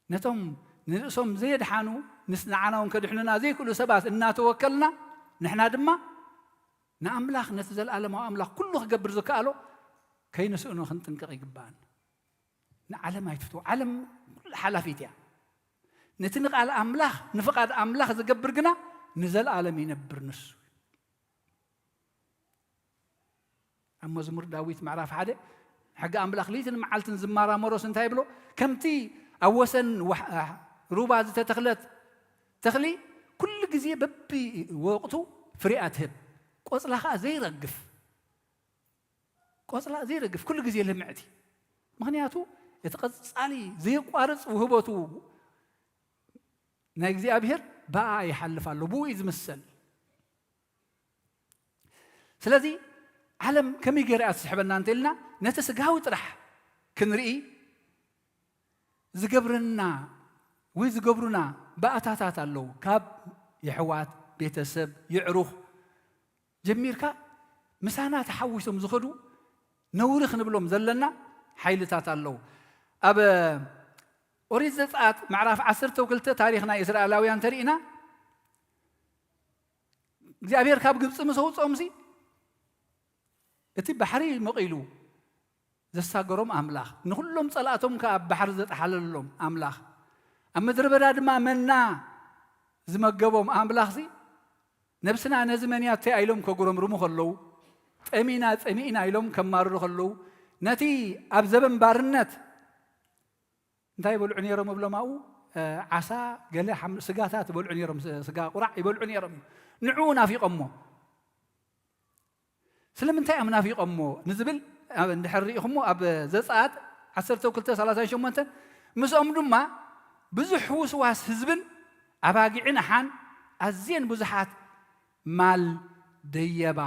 ነቶም ንርእሶም ዘየድሓኑ፣ ንስ-፣ ንዓና እውን ከድሕኑና ዘይክእሉ ሰባት እናተወከልና፣ ንሕና ድማ ንኣምላኽ፣ ነቲ ዘለኣለማዊ ኣምላኽ ኩሉ ክገብር ዝከኣሎ ከይንስእኖ ክንጥንቀቕ ይግብኣና። ንዓለም ኣይትፍትዎ። ዓለም ኩሉ ሓላፊት እያ። ነቲ ንቓል ኣምላኽ፣ ንፍቓድ ኣምላኽ ዝገብር ግና ንዘለኣለም ይነብር ንሱ። ኣብ መዝሙር ዳዊት ምዕራፍ ሓደ፣ ሕጊ ኣምላኽ ለይትን መዓልትን ዝመራመሮስ እንታይ ይብሎ? ከምቲ ኣብ ወሰን ዋሕ-፣ ሩባ ዝተተኽለት ተኽሊ ኩሉ ግዜ በቢ ወቕቱ ፍሬኣ ትህብ፣ ቆጽላ ኸኣ ዘይረግፍ፣ ቆጽላ ዘይረግፍ፣ ኩሉ ግዜ ልምዕቲ። ምኽንያቱ እቲ ቀጻሊ ዘየቋርጽ ውህበቱ ናይ እግዚኣብሔር ብኣ ይሓልፍ ኣሎ፣ ብኡ እዩ ዝምሰል። ስለዚ ዓለም ከመይ ገይራ እያ ትስሕበና እንተ ኢልና፣ ነቲ ስጋዊ ጥራሕ ክንርኢ ዝገብረና ወይ ዝገብሩና ባእታታት ኣለዉ። ካብ የሕዋት፣ ቤተሰብ፣ የዕሩኽ ጀሚርካ ምሳና ተሓዊሶም ዝኸዱ ነውሪ ክንብሎም ዘለና ሓይልታት ኣለዉ። ኣብ ኦሪት ዘጸኣት ምዕራፍ ዓሰርተ ክልተ ታሪኽ ናይ እስራኤላውያን ተሪእና፣ እግዚኣብሔር ካብ ግብጺ ምስ ኣውጽኦምሲ፣ እቲ ባሕሪ መቒሉ ዘሳገሮም ኣምላኽ፣ ንኹሎም ጸላእቶም ከኣ ኣብ ባሕሪ ዘጠሓለሎም ኣምላኽ፣ ኣብ ምድረ በዳ ድማ መና ዝመገቦም ኣምላኽሲ፣ ነብስና ነዚ መን እያ እተያ ኢሎም ከጉረምርሙ ከለዉ፣ ጠሚና ጸሚእና ኢሎም ከማርሩ ከለዉ፣ ነቲ ኣብ ዘበን ባርነት እንታይ ይበልዑ ነይሮም እብሎም ኣብኡ? እ፣ ዓሳ፣ ገለ ሓም-፣ ስጋታት ይበልዑ ነይሮም፣ ስ-፣ ስጋ ቁራዕ ይበልዑ ነይሮም እዩ። ንዕኡ ናፊቖሞ። ስለምንታይ እዮም ናፊቖሞ ንዝብል፣ ኣብ፣ እንድሕር ርኢኹሞ፣ ኣብ ዘጸኣት ዓሰርተ ክልተ ሰላሳ ሸሞንተ፣ ምስኦም ድማ ብዙሕ ውስዋስ ህዝብን ኣባጊዕን ኣሓን ኣዝየን ብዙሓት ማል ደየባ።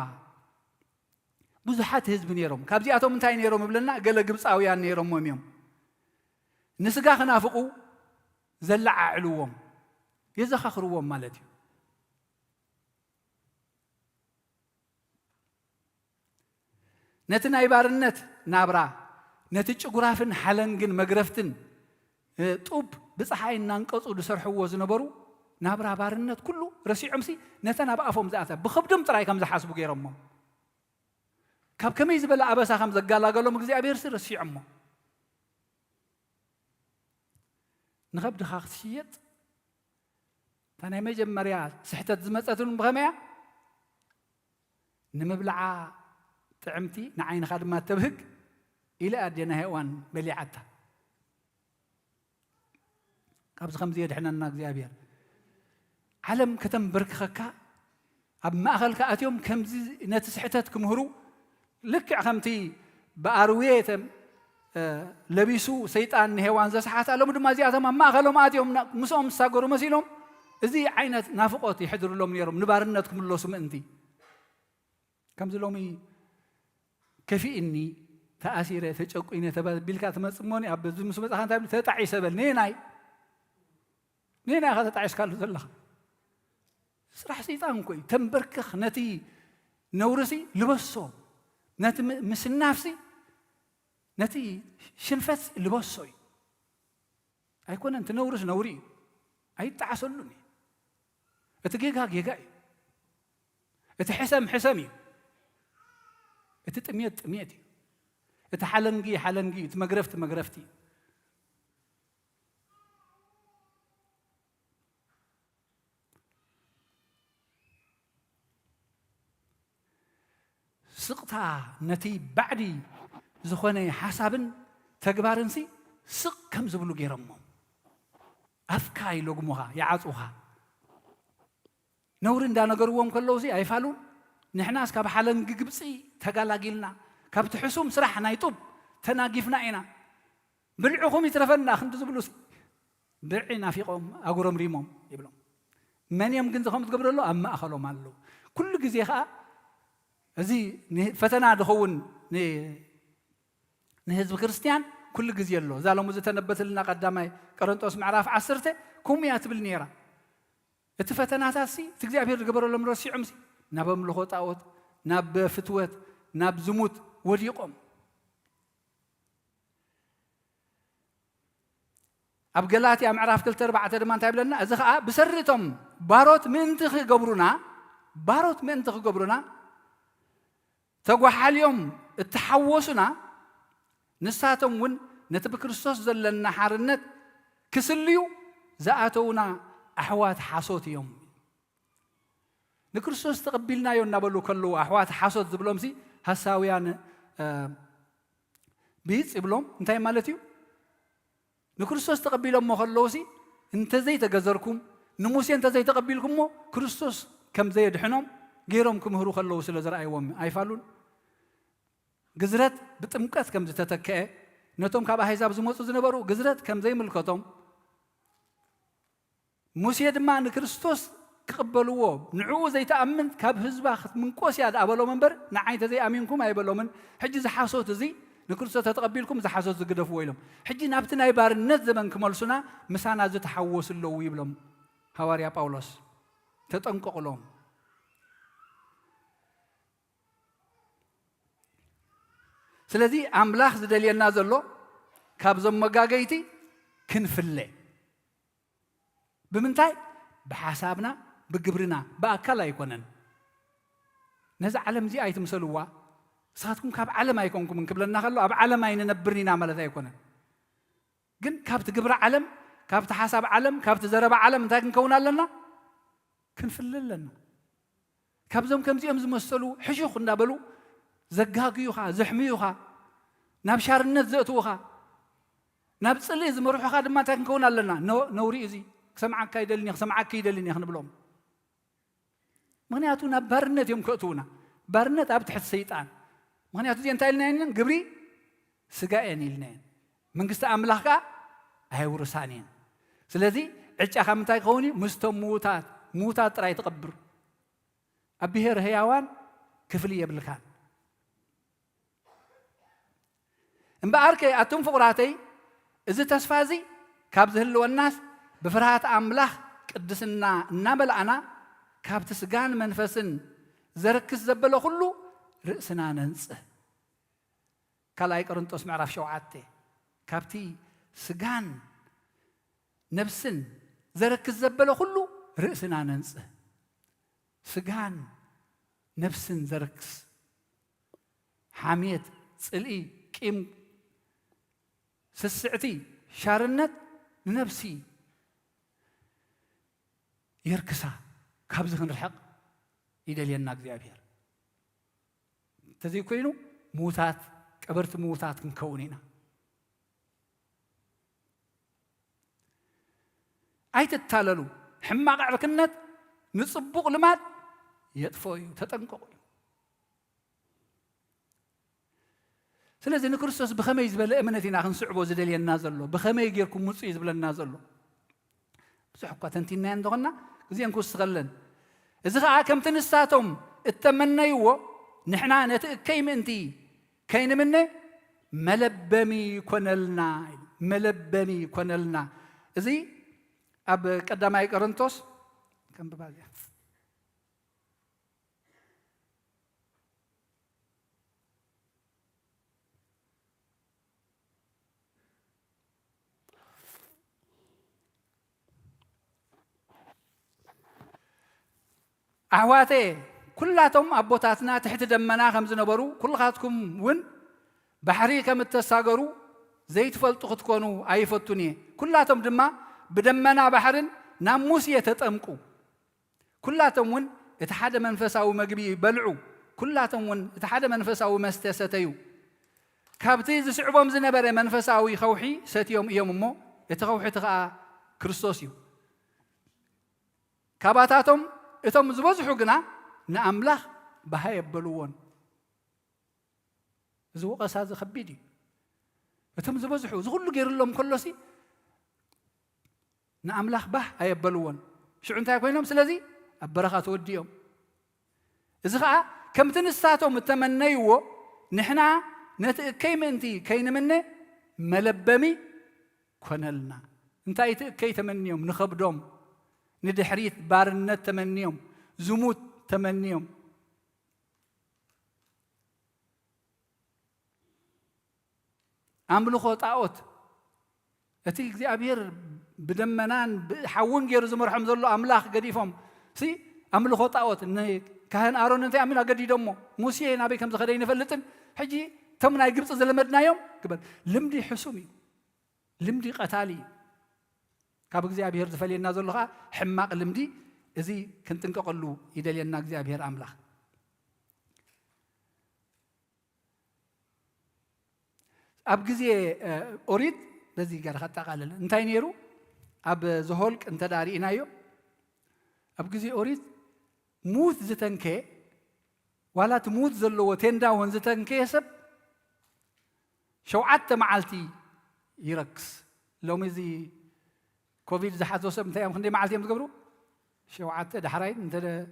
ብዙሓት ህዝቢ ነይሮም። ካብዚኣቶም እንታይ ነይሮም እብለና? ገለ ግብፃውያን ነይሮምዎም እዮም። ንስጋ ክናፍቑ ዘለዓዕልዎም፣ የዘኻኽርዎም ማለት እዩ። ነቲ ናይ ባርነት ናብራ፣ ነቲ ጭጉራፍን ሓለንግን መግረፍትን፣ እ፣ ጡብ ብፀሓይ እናንቀፁ ዝሰርሕዎ ዝነበሩ ናብራ ባርነት ኩሉ ረሲዖምሲ፣ ነተን ኣብ ኣፎም ዝኣተ ብኸብዶም ጥራይ ከም ዝሓስቡ ገይሮሞ። ካብ ከመይ ዝበለ ኣበሳ ከም ዘጋላገሎም እግዚኣብሔር ሲ ረሲዖሞ። ንኸብድኻ ክትሽየጥ፣ እታ ናይ መጀመርያ ስሕተት ዝመጸትሉ ብኸመይ እያ? ንምብልዓ ጥዕምቲ፣ ንዓይንኻ ድማ ተብህግ ኢለ ኣዴና ሄዋን በሊዓታ። ካብዚ ከምዚ የድሕነና እግዚኣብሔር። ዓለም ከተንበርክኸካ፣ ኣብ ማእኸልካ ኣትዮም ከምዚ ነቲ ስሕተት ክምህሩ፣ ልክዕ ከምቲ ብኣርዌ ተም-፣ እ፣ ለቢሱ ሰይጣን ንሄዋን ዘስሓታ፣ ሎሚ ድማ እዚኣቶም ኣብ ማእኸሎም ኣትዮም ና-፣ ምስኦም ዝሳገሩ መሲሎም፣ እዚ ዓይነት ናፍቖት የሕድርሎም ነይሮም፣ ንባርነት ክምለሱ ምእንቲ። ከምዚ ሎሚ ከፊእኒ፣ ተኣሲረ፣ ተጨቁነ ተባቢልካ ትመጽእ እሞኒ፣ ኣብ በዚ ምስ መጻኻ እንታይ ብል? ተጣዒሰ በል። ነየናይ? ነየናይ ኢኻ ተጣዒስካሉ ዘለኻ? ስራሕ ሰይጣን እኮ እዩ። ተንበርክኽ፣ ነቲ ነውርሲ ልበሶ፣ ነቲ ም-፣ ምስናፍሲ፣ ነቲ ሽንፈት ልበሶ እዩ። ኣይኮነን፣ እቲ ነውርስ ነውሪ እዩ። ኣይጠዓሰሉን እዩ። እቲ ጌጋ ጌጋ እዩ። እቲ ሕሰም ሕሰም እዩ። እቲ ጥሜት ጥሜት እዩ። እቲ ሓለንጊ ሓለንጊ እዩ። እቲ መግረፍቲ መግረፍቲ እዩ። ስቕታ ነቲ ባዕዲ ዝኾነ ሓሳብን ተግባርንሲ ስቕ ከም ዝብሉ ገይሮሞ። ኣፍካ ይለጉሙኻ፣ ይዓጹኻ። ነውሪ እንዳነገርዎም ከለውሲ ኣይፋሉን። ንሕናስ ካብ ሓለንጊ ግብጺ ተጋላጊልና፣ ካብቲ ሕሱም ስራሕ ናይ ጡብ ተናጊፍና ኢና። ብልዕኹም ይትረፈና ክንዲ ዝብሉሲ፣ ብልዒ ናፊቖም ኣጉረምሪሞም ይብሎም። መን እዮም ግን ከምኡ ዝገብሩ ኣለዉ? ኣብ ማእኸሎም ኣለዉ። ኩሉ ግዜ ኸኣ እዚ ን-፣ ፈተና ዝኸውን ን-፣ ንህዝቢ ክርስትያን ኩሉ ግዜ ኣሎ። እዛ ሎሚ ዝተነበተልና ቀዳማይ ቆሮንጦስ ምዕራፍ ዓሰርተ ከምኡ እያ ትብል ነይራ። እቲ ፈተናታትሲ፣ እቲ እግዚኣብሔር ዝገበረሎም ረሲዖምሲ፣ ናብ ኣምልኾ ጣኦት፣ ናብ ፍትወት፣ ናብ ዝሙት ወዲቖም። ኣብ ገላትያ ምዕራፍ ክልተ ኣርባዕተ ድማ እንታይ ይብለና? እዚ ኸኣ ብሰሪ እቶም ባሮት ምእንቲ ክገብሩና፣ ባሮት ምእንቲ ክገብሩና፣ ተጓሓልዮም እተሓወሱና፣ ንሳቶም እውን ነቲ ብክርስቶስ ዘለና ሓርነት ክስልዩ ዝኣተዉና ኣሕዋት ሓሶት እዮም። ንክርስቶስ ተቐቢልናዮ እናበሉ ከለዉ ኣሕዋት ሓሶት ዝብሎምሲ ሃሳውያን፣ እ፣ ብይጽ ይብሎም። እንታይ ማለት እዩ? ንክርስቶስ ተቐቢሎሞ ከለዉሲ እንተዘይተገዘርኩም፣ ንሙሴ እንተዘይተቐቢልኩሞ ክርስቶስ ከም ዘየድሕኖም ገይሮም ክምህሩ ከለዉ ስለ ዝረኣይዎም ኣይፋሉን። ግዝረት ብጥምቀት ከም ዝተተክአ፣ ነቶም ካብ ኣህዛብ ዝመጹ ዝነበሩ ግዝረት ከም ዘይምልከቶም፣ ሙሴ ድማ ንክርስቶስ ክቕበልዎ፣ ንዕኡ ዘይትኣምን ካብ ህዝባ ክትምንቆስ እያ ዝኣበሎም እምበር፣ ንዓይ እንተዘይኣሚንኩም ኣይበሎምን። ሕጂ እዚ ሓሶት እዚ ንክርስቶስ ተተቐቢልኩም እዚ ሓሶት ዝግደፍዎ ኢሎም። ሕጂ ናብቲ ናይ ባርነት ዘመን ክመልሱና ምሳና ዝተሓወሱ ኣለዉ ይብሎም ሃዋርያ ጳውሎስ። ተጠንቀቑሎም። ስለዚ ኣምላኽ ዝደልየና ዘሎ ካብዞም መጋገይቲ ክንፍለ። ብምንታይ? ብሓሳብና፣ ብግብርና፣ ብኣካል ኣይኮነን። ነዛ ዓለም እዚኣ ኣይትምሰልዋ። ንስኻትኩም ካብ ዓለም ኣይኮንኩምን ክብለና ከሎ ኣብ ዓለም ኣይንነብርን ኢና ማለት ኣይኮነን። ግን ካብቲ ግብሪ ዓለም፣ ካብቲ ሓሳብ ዓለም፣ ካብቲ ዘረባ ዓለም እንታይ ክንከውን ኣለና? ክንፍለ ኣለና። ካብዞም ከምዚኦም ዝመሰሉ ሕሹኽ እንዳበሉ ዘጋግዩኻ፣ ዘሕምዩኻ፣ ናብ ሻርነት ዘእትዉኻ፣ ናብ ጽልኢ ዝመርሑኻ ድማ እንታይ ክንከውን ኣለና? ነ-፣ ነውሪ እዚ ክሰምዓካ ይደልን እየ፣ ክሰምዓኪ ይደልን እየ ክንብሎም። ምኽንያቱ ናብ ባርነት እዮም ከእትዉና። ባርነት ኣብ ትሕቲ ሰይጣን። ምኽንያቱ እዚአን እንታይ ኢልናየን? ግብሪ ስጋ እየን ኢልናየን። መንግስቲ ኣምላኽ ከኣ ኣይውርሳን እየን። ስለዚ ዕጫኻ ምንታይ ክኸውን እዩ? ምስቶም ምዉታት፣ ምዉታት ጥራይ ትቐብር። ኣብ ብሔር ህያዋን ክፍሊ የብልካን። እምበኣርከ ኣቱም ፍቑራተይ፣ እዚ ተስፋ እዚ ካብ ዝህልወናስ ብፍርሃት ኣምላኽ ቅድስና እናመልኣና ካብቲ ስጋን መንፈስን ዘርክስ ዘበለ ኩሉ ርእስና ነንጽህ። ካልኣይ ቆሮንጦስ ምዕራፍ ሸውዓተ፣ ካብቲ ስጋን ነብስን ዘረክስ ዘበለ ኩሉ ርእስና ነንጽህ። ስጋን ነብስን ዘረክስ፣ ሓሜት፣ ጽልኢ፣ ቂም፣ ስስዕቲ፣ ሻርነት ንነብሲ የርክሳ። ካብዚ ክንርሕቕ ይደልየና እግዚኣብሔር። እንተዘይኮይኑ ምዉታት፣ ቀበርቲ ምዉታት ክንከውን ኢና። ኣይትታለሉ። ሕማቕ ዕርክነት ንጽቡቕ ልማድ የጥፍኦ እዩ። ተጠንቀቑ እዩ። ስለዚ ንክርስቶስ ብኸመይ ዝበለ እምነት ኢና ክንስዕቦ ዝደልየና ዘሎ? ብኸመይ ጌርኩም ምጹ እዩ ዝብለና ዘሎ? ብዙሕ እኳ ተንቲናዮ እንተኾንና፣ ግዜ እንክውስኸለን። እዚ ኸኣ ከምቲ ንሳቶም እተመነይዎ፣ ንሕና ነቲ እከይ ምእንቲ ከይንምነ መለበሚ ኮነልና፣ መለበሚ ኮነልና። እዚ ኣብ ቀዳማይ ቆሮንቶስ፣ ከንብባ እዚኣ። ኣሕዋተየ፣ ኩላቶም ኣቦታትና ትሕቲ ደመና ከም ዝነበሩ፣ ኩልኻትኩም እውን ባሕሪ ከም እተሳገሩ ዘይትፈልጡ ክትኮኑ ኣይፈቱን እየ። ኩላቶም ድማ ብደመና ባሕርን ናብ ሙሴ ተጠምቁ። ኩላቶም እውን እቲ ሓደ መንፈሳዊ መግቢ በልዑ። ኩላቶም እውን እቲ ሓደ መንፈሳዊ መስተ ሰተዩ። ካብቲ ዝስዕቦም ዝነበረ መንፈሳዊ ኸውሒ ሰትዮም እዮም እሞ፣ እቲ ኸውሒ እቲ ኸኣ ክርስቶስ እዩ። ካባታቶም እቶም ዝበዝሑ ግና ንኣምላኽ ባህ ኣየበልዎን። እዚ ወቐሳ እዚ ከቢድ እዩ። እቶም ዝበዝሑ፣ እዚ ኩሉ ገይርሎም ከሎሲ ንኣምላኽ ባህ ኣየበልዎን። ሽዑ እንታይ ኮይኖም? ስለዚ ኣብ በረኻ ተወዲኦም። እዚ ኸኣ ከምቲ ንሳቶም እተመነይዎ፣ ንሕና ነቲ እከይ ምእንቲ ከይንምነ መለበሚ ኮነልና። እንታይ እቲ እከይ ተመንዮም? ንኸብዶም፣ ንድሕሪት ባርነት ተመንዮም፣ ዝሙት ተመንዮም። ኣምልኾ ጣኦት፣ እቲ እግዚኣብሔር ብደመናን ብሓውን ገይሩ ዝመርሖም ዘሎ ኣምላኽ ገዲፎም፣ ሲ ኣምልኾ ጣኦት፣ ንካህን ኣሮን እንታይ ኣሚን ኣገዲዶሞ፣ ሙሴ ናበይ ከም ዝኸደ ኣይንፈልጥን። ሕጂ እቶም ናይ ግብፂ ዝለመድናዮም ግበር። ልምዲ ሕሱም እዩ። ልምዲ ቀታሊ እዩ። ካብ እግዚኣብሔር ዝፈልየና ዘሎ ኸዓ ሕማቕ ልምዲ፣ እዚ ክንጥንቀቐሉ ይደልየና እግዚኣብሔር ኣምላኽ። ኣብ ግዜ፣ እ፣ ኦሪት በዚ ጋር ከጠቓልል እንታይ ነይሩ? ኣብ ዘሆልቅ እንተ ደኣ ርኢናዮ፣ ኣብ ግዜ ኦሪት ሙት ዝተንከየ፣ ዋላ እቲ ሙት ዘለዎ ቴንዳ እውን ዝተንከየ ሰብ ሸውዓተ መዓልቲ ይረክስ። ሎሚ እዚ ኮቪድ ዝሓዞ ሰብ እንታይ እዮም፣ ክንደይ መዓልቲ እዮም ዝገብሩ? ሸውዓተ። ዳሕራይ እንተ ደ-፣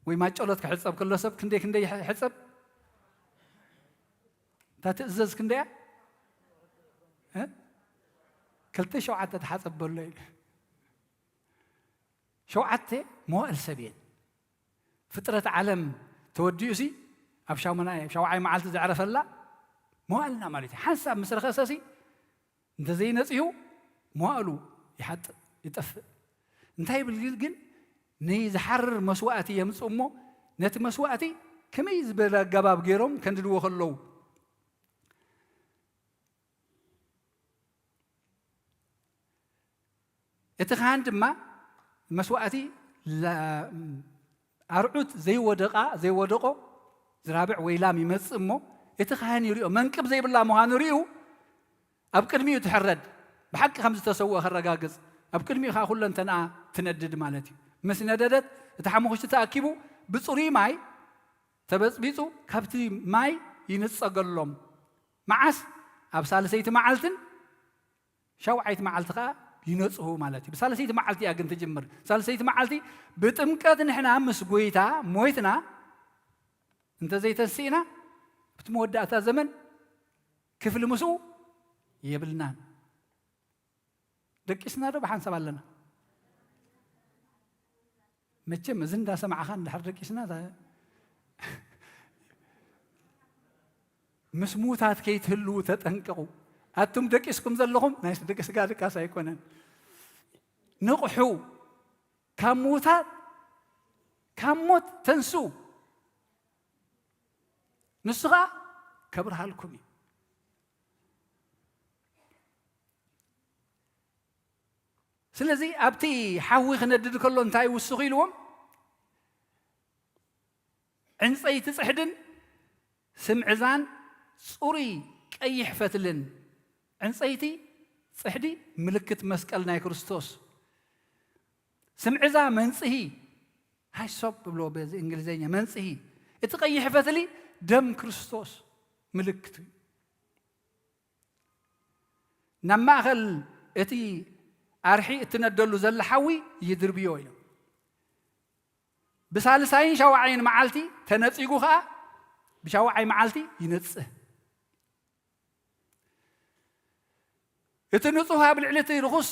ወይ ማጨሎት ክሕጸብ ከሎ ሰብ ክንደይ ክንደይ ይሕ-፣ ይሕጸብ? እታ ትእዘዝ ክንደያ? እ? ክልተ ሸውዓተ ተሓጸብ በሎ ኢሉ። ሸውዓተ መዋእል ሰብ እየን። ፍጥረት ዓለም ተወዲኡሲ ኣብ ሻሙናይ፣ ሻውዓይ መዓልቲ ዘዕረፈላ መዋእልና ማለት እዩ። ሓንሳብ ምስ ረኸሰሲ እንተዘይነጺሁ መዋእሉ ይሓጥእ፣ ይጠፍእ። እንታይ ይብል ግን? ንዝሓርር መስዋእቲ የምጽእ እሞ ነቲ መስዋእቲ ከመይ ዝበለ ኣገባብ ገይሮም ከንድድዎ ከለዉ፣ እቲ ካህን ድማ መስዋእቲ ላ-፣ ኣርዑት ዘይወደቓ፣ ዘይወደቖ ዝራብዕ ወይ ላም ይመጽእ እሞ፣ እቲ ካህን ይሪኦ፣ መንቅብ ዘይብላ ምዃኑ ሪኡ፣ ኣብ ቅድሚኡ ትሕረድ፣ ብሓቂ ከም ዝተሰውአ ከረጋግጽ፣ ኣብ ቅድሚኡ ኸኣ ኩለንተንኣ ትነድድ ማለት እዩ። ምስ ነደደት፣ እቲ ሓሙኽሽቲ ተኣኪቡ ብጽሩይ ማይ ተበጽቢጹ፣ ካብቲ ማይ ይንጸገሎም። መዓስ? ኣብ ሳልሰይቲ መዓልትን ሻውዓይቲ መዓልቲ ኸኣ ይነጽሁ ማለት እዩ። ብሳልሰይቲ መዓልቲ እያ ግን ትጅምር። ሳልሰይቲ መዓልቲ ብጥምቀት ንሕና ምስ ጐይታ ሞይትና እንተ ዘይተንሲእና፣ ኣብቲ መወዳእታ ዘመን ክፍሊ ምስኡ የብልናን። ደቂስና ዶ ብሓንሳብ ኣለና? መቸም እዚ እንዳሰማዕኻ እንድሕር ደቂስና፣ እታ ምስ ምዉታት ከይትህልዉ ተጠንቀቑ። ኣቱም ደቂስኩም ዘለኹም፣ ናይ ደቂ ስጋ ድቃስ ኣይኮነን። ንቕሑ፣ ካብ ምዉታት፣ ካብ ሞት ተንስኡ። ንሱ ኸኣ ከብርሃልኩም እዩ። ስለዚ ኣብቲ ሓዊ ክነድድ ከሎ እንታይ ይውስኹ ኢልዎም? ዕንጸይቲ ጽሕድን ስምዕዛን ጽሩይ ቀይሕ ፈትልን። ዕንጸይቲ ጽሕዲ ምልክት መስቀል ናይ ክርስቶስ። ስምዕዛ መንጽሂ፣ ሃይሶፕ ብሎ በዚ እንግሊዘኛ መንጽሂ። እቲ ቀይሕ ፈትሊ ደም ክርስቶስ ምልክት እዩ። ናብ ማእከል እቲ ኣርሒ እትነደሉ ዘላ ሓዊ ይድርብዮ ኢሎም። ብሳልሳይን ሻውዓይን መዓልቲ ተነጺጉ ኸኣ ብሻውዓይ መዓልቲ ይነጽህ። እቲ ንጹህ ኣብ ልዕሊ እቲ ርኹስ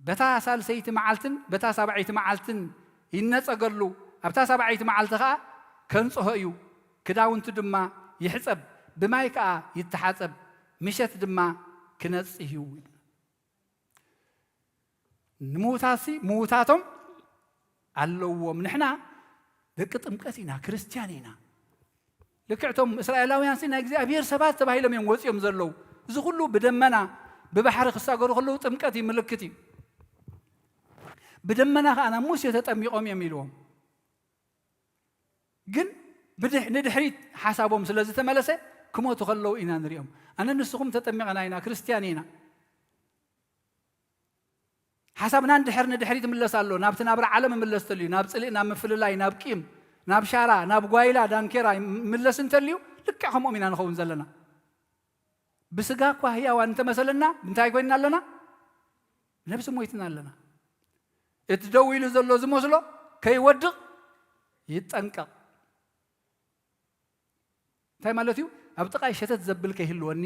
በታ ሳልሰይቲ መዓልትን በታ ሳብዐይቲ መዓልትን ይነጸገሉ፣ ኣብታ ሳብዐይቲ መዓልቲ ኸኣ ከንጽሆ እዩ፣ ክዳውንቱ ድማ ይሕጸብ፣ ብማይ ከኣ ይተሓጸብ፣ ምሸት ድማ ክነጽህ እዩ። ንምዉታትሲ ምዉታቶም ኣለዎም። ንሕና ደቂ ጥምቀት ኢና፣ ክርስትያን ኢና። ልክዕ እቶም እስራኤላውያንሲ ናይ እግዚኣብሔር ሰባት ተባሂሎም እዮም ወጺኦም ዘለዉ። እዚ ኩሉ ብደመና ብባሕሪ ክሳገሩ ከለዉ ጥምቀት እዩ፣ ምልክት እዩ። ብደመና ከኣ ናብ ሙሴ ተጠሚቖም እዮም ኢልዎም። ግን ብድሕ-፣ ንድሕሪት ሓሳቦም ስለ ዝተመለሰ ክሞቱ ከለዉ ኢና ንሪኦም። ኣነ ንስኹም ተጠሚቐና ኢና፣ ክርስትያን ኢና። ሓሳብና እንድሕር ንድሕሪት ይምለስ ኣሎ፣ ናብቲ ናብራ ዓለም ይምለስ ተልዩ፣ ናብ ጽልኢ፣ ናብ ምፍልላይ፣ ናብ ቂም፣ ናብ ሻራ፣ ናብ ጓይላ፣ ዳንኬራ ይምለስ እንተልዩ፣ ልክዕ ከምኦም ኢና ንኸውን ዘለና። ብስጋ እኳ ህያዋን እንተመሰለና፣ እንታይ ኮይንና ኣለና? ነብሲ ሞይትና ኣለና። እቲ ደው ኢሉ ዘሎ ዝመስሎ ከይወድቕ ይጠንቀቕ። እንታይ ማለት እዩ? ኣብ ጥቓይ ሸተት ዘብል ከይህልወኒ፣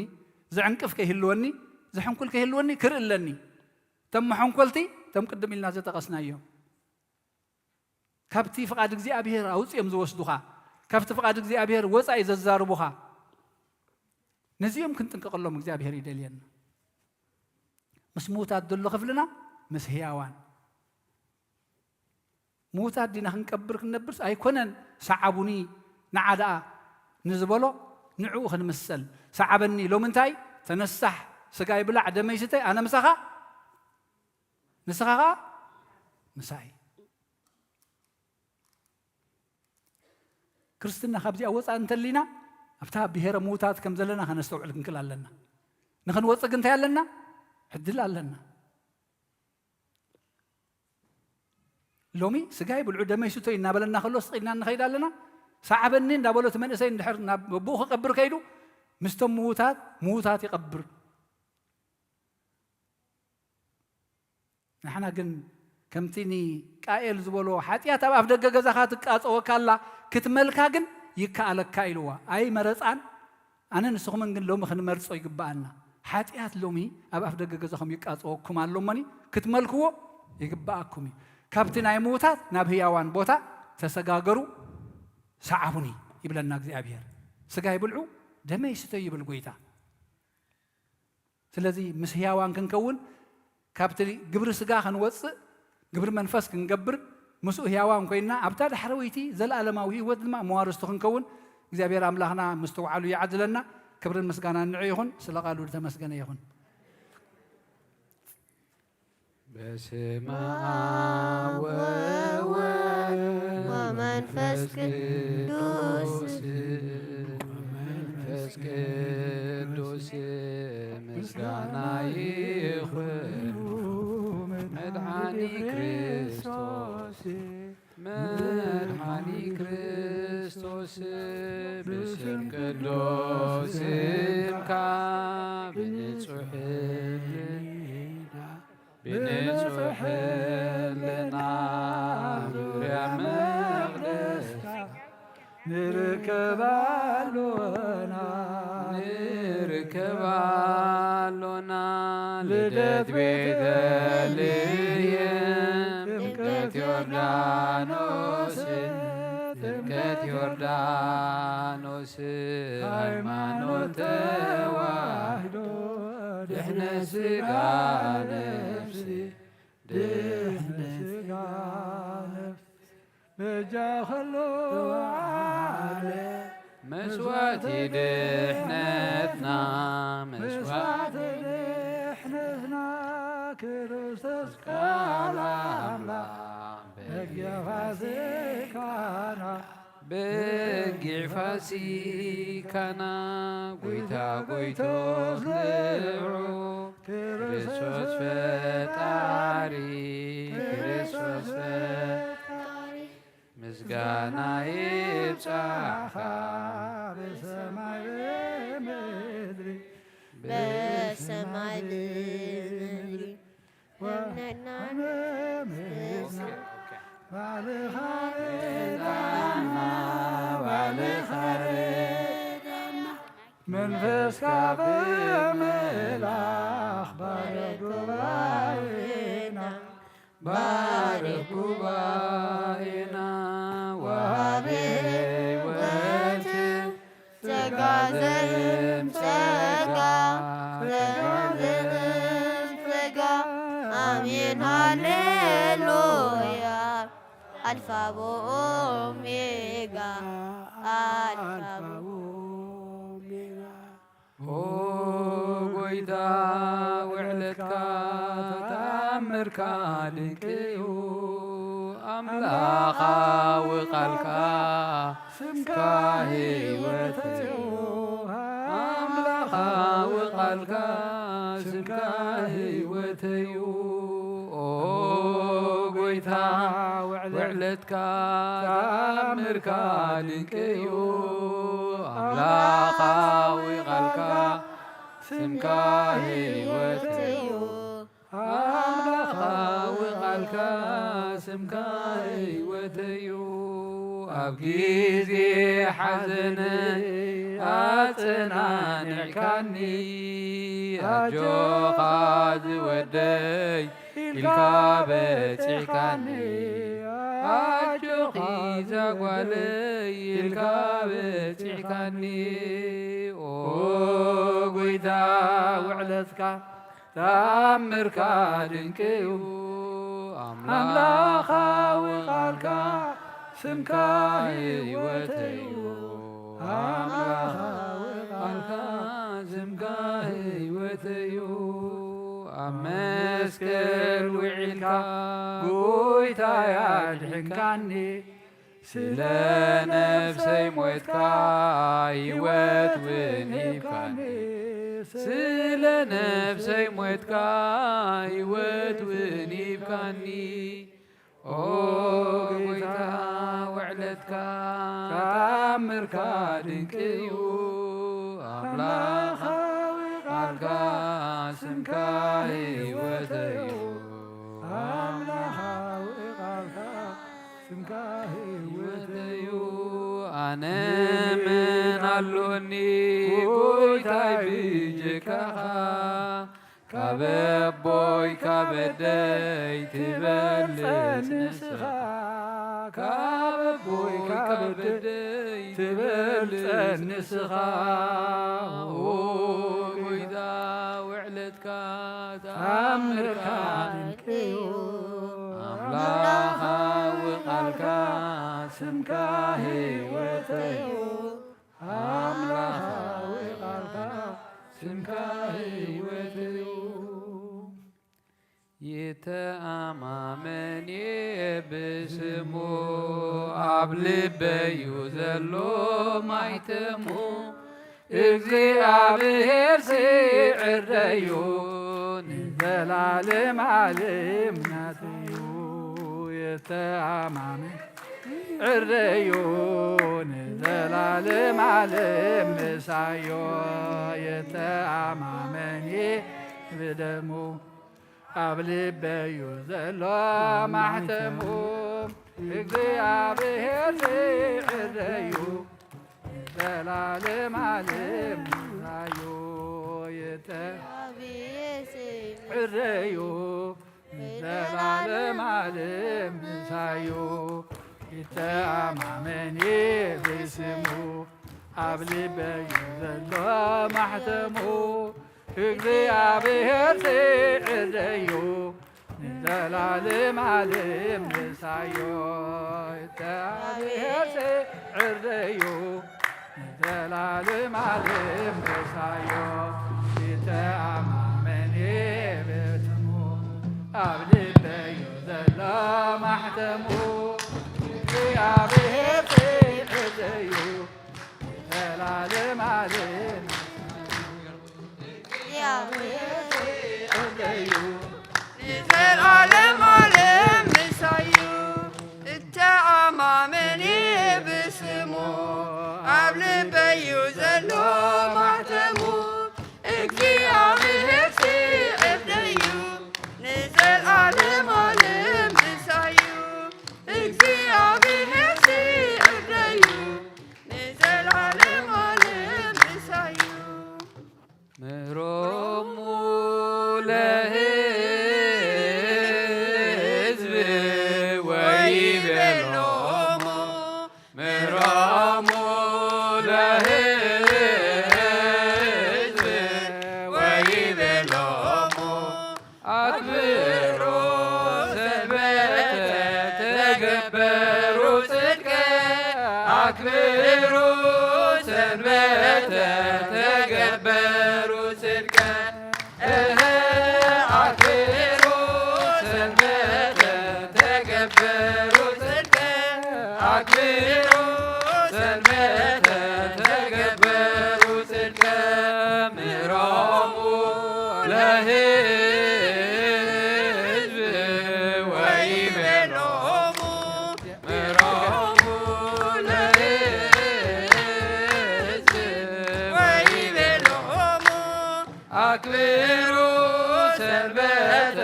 ዝዕንቅፍ ከይህልወኒ፣ ዝሕንኩል ከይህልወኒ ክርኢ ኣለኒ። እቶም መሐንኮልቲ፣ እቶም ቅድም ኢልና ዝጠቐስናዮም። ካብቲ ፍቓድ እግዚኣብሔር ኣውጺኦም ዝወስዱኻ፣ ካብቲ ፍቓድ እግዚኣብሔር ወጻኢ ዘዛርቡኻ፣ ነዚኦም ክንጥንቀቐሎም እግዚኣብሔር ይደልየና። ምስ ምዉታት ዘሎ ክፍልና ምስ ህያዋን። ምዉታት ዲና ክንቀብር ክንነብርስ ኣይኮነን። ሰዓቡኒ፣ ንዓ ደኣ ንዝበሎ ንዕኡ ክንምሰል። ሰዓበኒ፣ ሎሚ እንታይ? ተነሳሕ፣ ስጋይ ብላዕ፣ ደመይ ስተ፣ ኣነ ምሳኻ፣ ንስኻ ኸኣ ምሳይ። ክርስትና ካብዚኣ ወጻእ እንተሊና፣ ኣብታ ብሔረ ምዉታት ከም ዘለና ከነስተውዕል ክንክል ኣለና። ንኽንወጽእ ግን እንታይ ኣለና? ዕድል ኣለና። ሎሚ ስጋይ ብልዑ ደመይ ስቶይ እናበለና ከሎ ስቕ ኢልና ንኸይድ ኣለና። ሰዓበኒ እንዳበሎ እቲ መንእሰይ እንድሕር ናብ ኣቦኡ ክቐብር ከይዱ፣ ምስቶም ምዉታት፣ ምዉታት ይቐብር። ንሕና ግን ከምቲ ንቃኤል ዝበሎ፣ ሓጢኣት ኣብ ኣፍ ደገ ገዛኻ ትቃጸወካ ኣላ፣ ክትመልካ ግን ይከኣለካ ኢልዋ። ኣይመረጻን፣ ኣነ ንስኹምን ግን ሎሚ ክንመርጾ ይግብኣና። ሓጢኣት ሎሚ ኣብ ኣፍ ደገ ገዛኹም ይቃጸወኩም ኣሎ እሞኒ፣ ክትመልክዎ ይግብኣኩም እዩ። ካብቲ ናይ ምዉታት ናብ ህያዋን ቦታ ተሰጋገሩ፣ ሰዓቡኒ ይብለና እግዚኣብሔር። ስጋይ ብልዑ፣ ደመይ ስተዩ ይብል ጐይታ። ስለዚ ምስ ህያዋን ክንከውን፣ ካብቲ ግብሪ ስጋ ክንወጽእ፣ ግብሪ መንፈስ ክንገብር፣ ምስኡ ህያዋን ኮይንና ኣብታ ዳሕረወይቲ ዘለኣለማዊ ህይወት ድማ መዋርስቱ ክንከውን እግዚኣብሔር ኣምላኽና ምስትውዓሉ ይዓድለና። ክብርን ምስጋናን ንዑ ይኹን። ስለ ቃሉ ዝተመስገነ ይኹን። በስመ አብ ወወልድ ወመንፈስ ቅዱስ። ወመንፈስ ቅዱስ ምስጋና ይኹን መድኃኒ ክርስቶስ። መድኃኒ ክርስቶስ ብስም ቅዱስ ስምካ ብንጹሕ ብንጹሕ ህልና ዙርያ መቕደስካ ንርከብ ኣሎና። ንርከብ ኣሎና። ልደት ቤተልሔም ጥምቀት ዮርዳኖስ ጥምቀት ዮርዳኖስ ሃይማኖት ተዋህዶ ድሕነት ስጋ ነፍሲ ድሕነት ስጋ ነፍሲ በጃ ኸሎ ዓለም መስዋዕቲ ድሕነትና መስዋዕቲ ድሕነትና ክርስቶስ ቃል ኣምላኽ በጊዕ ፋሲካና በጊዕ ፋሲካና ጎይታ ጎይቶስ ንዑ ክርስቶስ ፈጣሪ ክርስቶስ ፈጣሪ ምስጋና ይብጻኻ ብሰማይ ብምድሪ በሰማይ ብምድሪ ወምነና ባልኻ ርዳና ባልኻ ርዳና መንፈስካ ብምልኣኽ ባርክ ጉባኤና ባርክ ጉባኤና ወሃቢ ሕይወት ጸጋ ዘእም ጸጋ ጸጋ ዘእም ጸጋ ኣሜን ሃሌሉያ ኣልፋ ወኦሜጋ ኣልፋ ወኦሜጋ ኦ ጎይታ ውዕለትካ ተኣምርካ ድንቅዩ ኣምላኻዊ ቃልካ ስምካ ህይወተዩ ኣምላኻዊ ቃልካ ስምካ ህይወተዩ ኦ ጎይታ ውዕለትካ ተኣምርካ ድንቅዩ ኣምላኻዊ ቃልካ ስምካ ህይወተዩ ኣምላኻዊ ቃልካ ስምካ ህይወተዩ ኣብ ግዜ ሓዘነይ ኣጸናንዕካኒ ኣጆኻ ዝወደይ ኢልካ በጺሕካኒ ኣጆኺ ዛጓለይ ኢልካ በጺሕካኒ ኦ ጎይታ ውዕለትካ ተኣምርካ ድንቅዩ ኣምላኻዊ ቃልካ ስምካ ህይወተዩ ኣምላኻዊ ቃልካ ስምካ ህይወተዩ ኣብ መስቀል ውዒልካ ጎይታያ ድሕንካኒ ስለ ነፍሰይ ሞትካ ህይወት ውን ሂብካኒ ስለ ነፍሰይ ሞትካ ህይወት ውን ሂብካኒ ኦ ጎይታ ውዕለትካ ተኣምርካ ድንቅዩ ኣምላኻዊ ቃልካ ስምካ ህይወተዩ ኣምላኻዊ ቃልካ ስምካ ህይወተዩ ኣነ ምን ኣሎኒ ጎይታይ ብጀካኻ ካብ ኣቦይ ካብ ኣደይ ትበልጽ ንስኻ ካብ ኣቦይ ካብ ኣደይ ትበልጽ ንስኻ ኦ ጎይታ ውዕለትካ ተኣምርካ ድንቅዩ ኣምላኻዊ ስምካ ህይወት እዩ፣ ኣምላኻዊ ቃልካ ስምካ ህይወት እዩ። ይተኣማመን እየ ብስሙ፣ ኣብ ልበዩ ዘሎ ማሕተሙ፣ እግዚኣብሔር ስዕረዩ፣ ንዘላለም ዓለም ናተዩ። ይተኣማመን ዕረዩ፣ ንዘላለም ዓለም ምሳዮ። ይተኣማመን እየ ብደሙ፣ ኣብ ልበዩ ዘሎ ማሕተሙ፣ እግዚኣብሔር ዝዕረዩ፣ ዘላለም ዓለም ምሳዩ። ይተ-፣ ዕረዩ፣ ዘላለም ዓለም ምሳዩ። ይተኣማመን እየ ብስሙ፣ ኣብ ልበዩ ዘሎ ማሕተሙ፣ እግዚኣብሔር ዝዕረዩ፣ ንዘላለም ዓለም ምሳዮ። እግዚኣብሔር ዝዕረዩ፣ ንዘላለም ዓለም ምሳዮ። ይተኣማመን እየ ብስሙ፣ ኣብ ልበዩ ዘሎ ማሕተሙ፣ እግዚኣብሔር ዝዕረዩ፣ ዘላለም ዓለም ንዘላለም ዓለም ምሳዩ። እተኣማመን እየ ብስሙ፣ ኣብ ልበዩ ዘሎ ማሕተሙ፣ እግዚኣብሔር ዝዕረዩ፣ ንዘላለም ዓለም ምሳዩ። እግዚኣብሔር ዝዕረዩ፣ ንዘላለም ዓለም ምሳዩ። ምህሮሙ ለህዝብ ወይቤሎሙ፣ ምህሮሙ ለህዝብ ወይቤሎሙ፣ ኣክብሩ ሰንበተ ተገበሩ ጽድቀ፣ ኣክብሩ ሰንበተ ተገበሩ ጽድቀ። እህ፣ ኣክብሩ ሰንበተ ተገበሩ ጽድቀ፣ ኣክብሩ ሰንበተ ተገበሩ ጽድቀ። ምህሮሙ ለህዝብ ወይቤሎሙ፣ ምህሮሙ ለህዝብ ወይቤሎሙ፣ ኣክብሩ ሰንበተ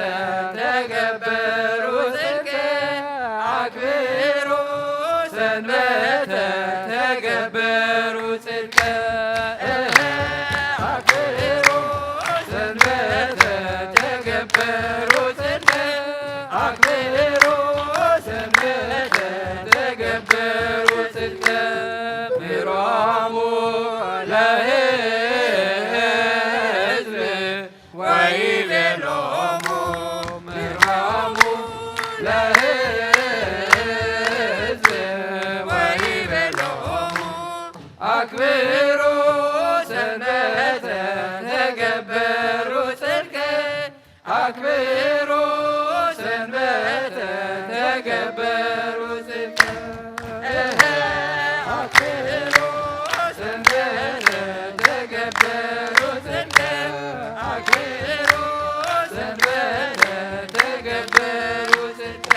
ተገበሩ ጽድቀ፣ ኣክብሩ ሰንበተ ተገበሩ ጽድቀ። እህ፣ ኣክብሩ ሰንበተ ተገበሩ ጽድቀ፣ ኣክብሩ ሰንበተ ተገበሩ ጽድቀ። ምህሮሙ ለህዝብ ወይቤሎሙ፣ ምህሮሙ ለህዝብ ወይቤሎሙ፣ ኣክብሩ ሰንበተ ተገበሩ ጽድቀ፣ ኣክብሩ ሰንበተ ተገበሩ ጽድቀ። እህ፣ ኣክብሩ ሰንበተ ተገበሩ ጽድቀ፣ ኣክብሩ ሰንበተ ተገበሩ ጽድቀ።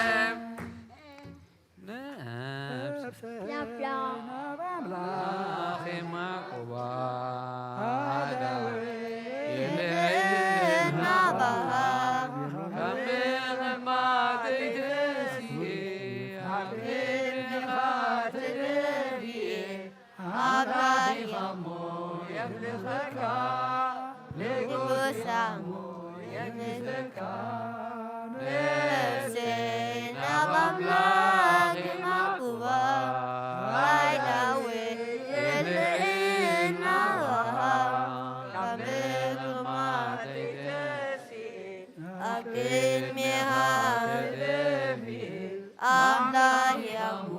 ነፍሰ ናብ ኣምላኽ የማቁባ ኣዳዊ የለየና ባሃ ካብ ምቕማጥ ይትሲ ኣብ ቅድሜኻ ተደፊኤ ኣምላኽ ኢኻ እሞ የምልኸካ ንጉስ እሞ የምልኸካ። ነፍሰይ ናብ ኣምላኽ የማጉባ፣ ኣእዳወይ የልዕላ፣ ካብ ምቕማጠይ ተሲኤ ኣብ ቅድሜኻ ተደፊኤ ኣምላኽ ኢኻ እሞ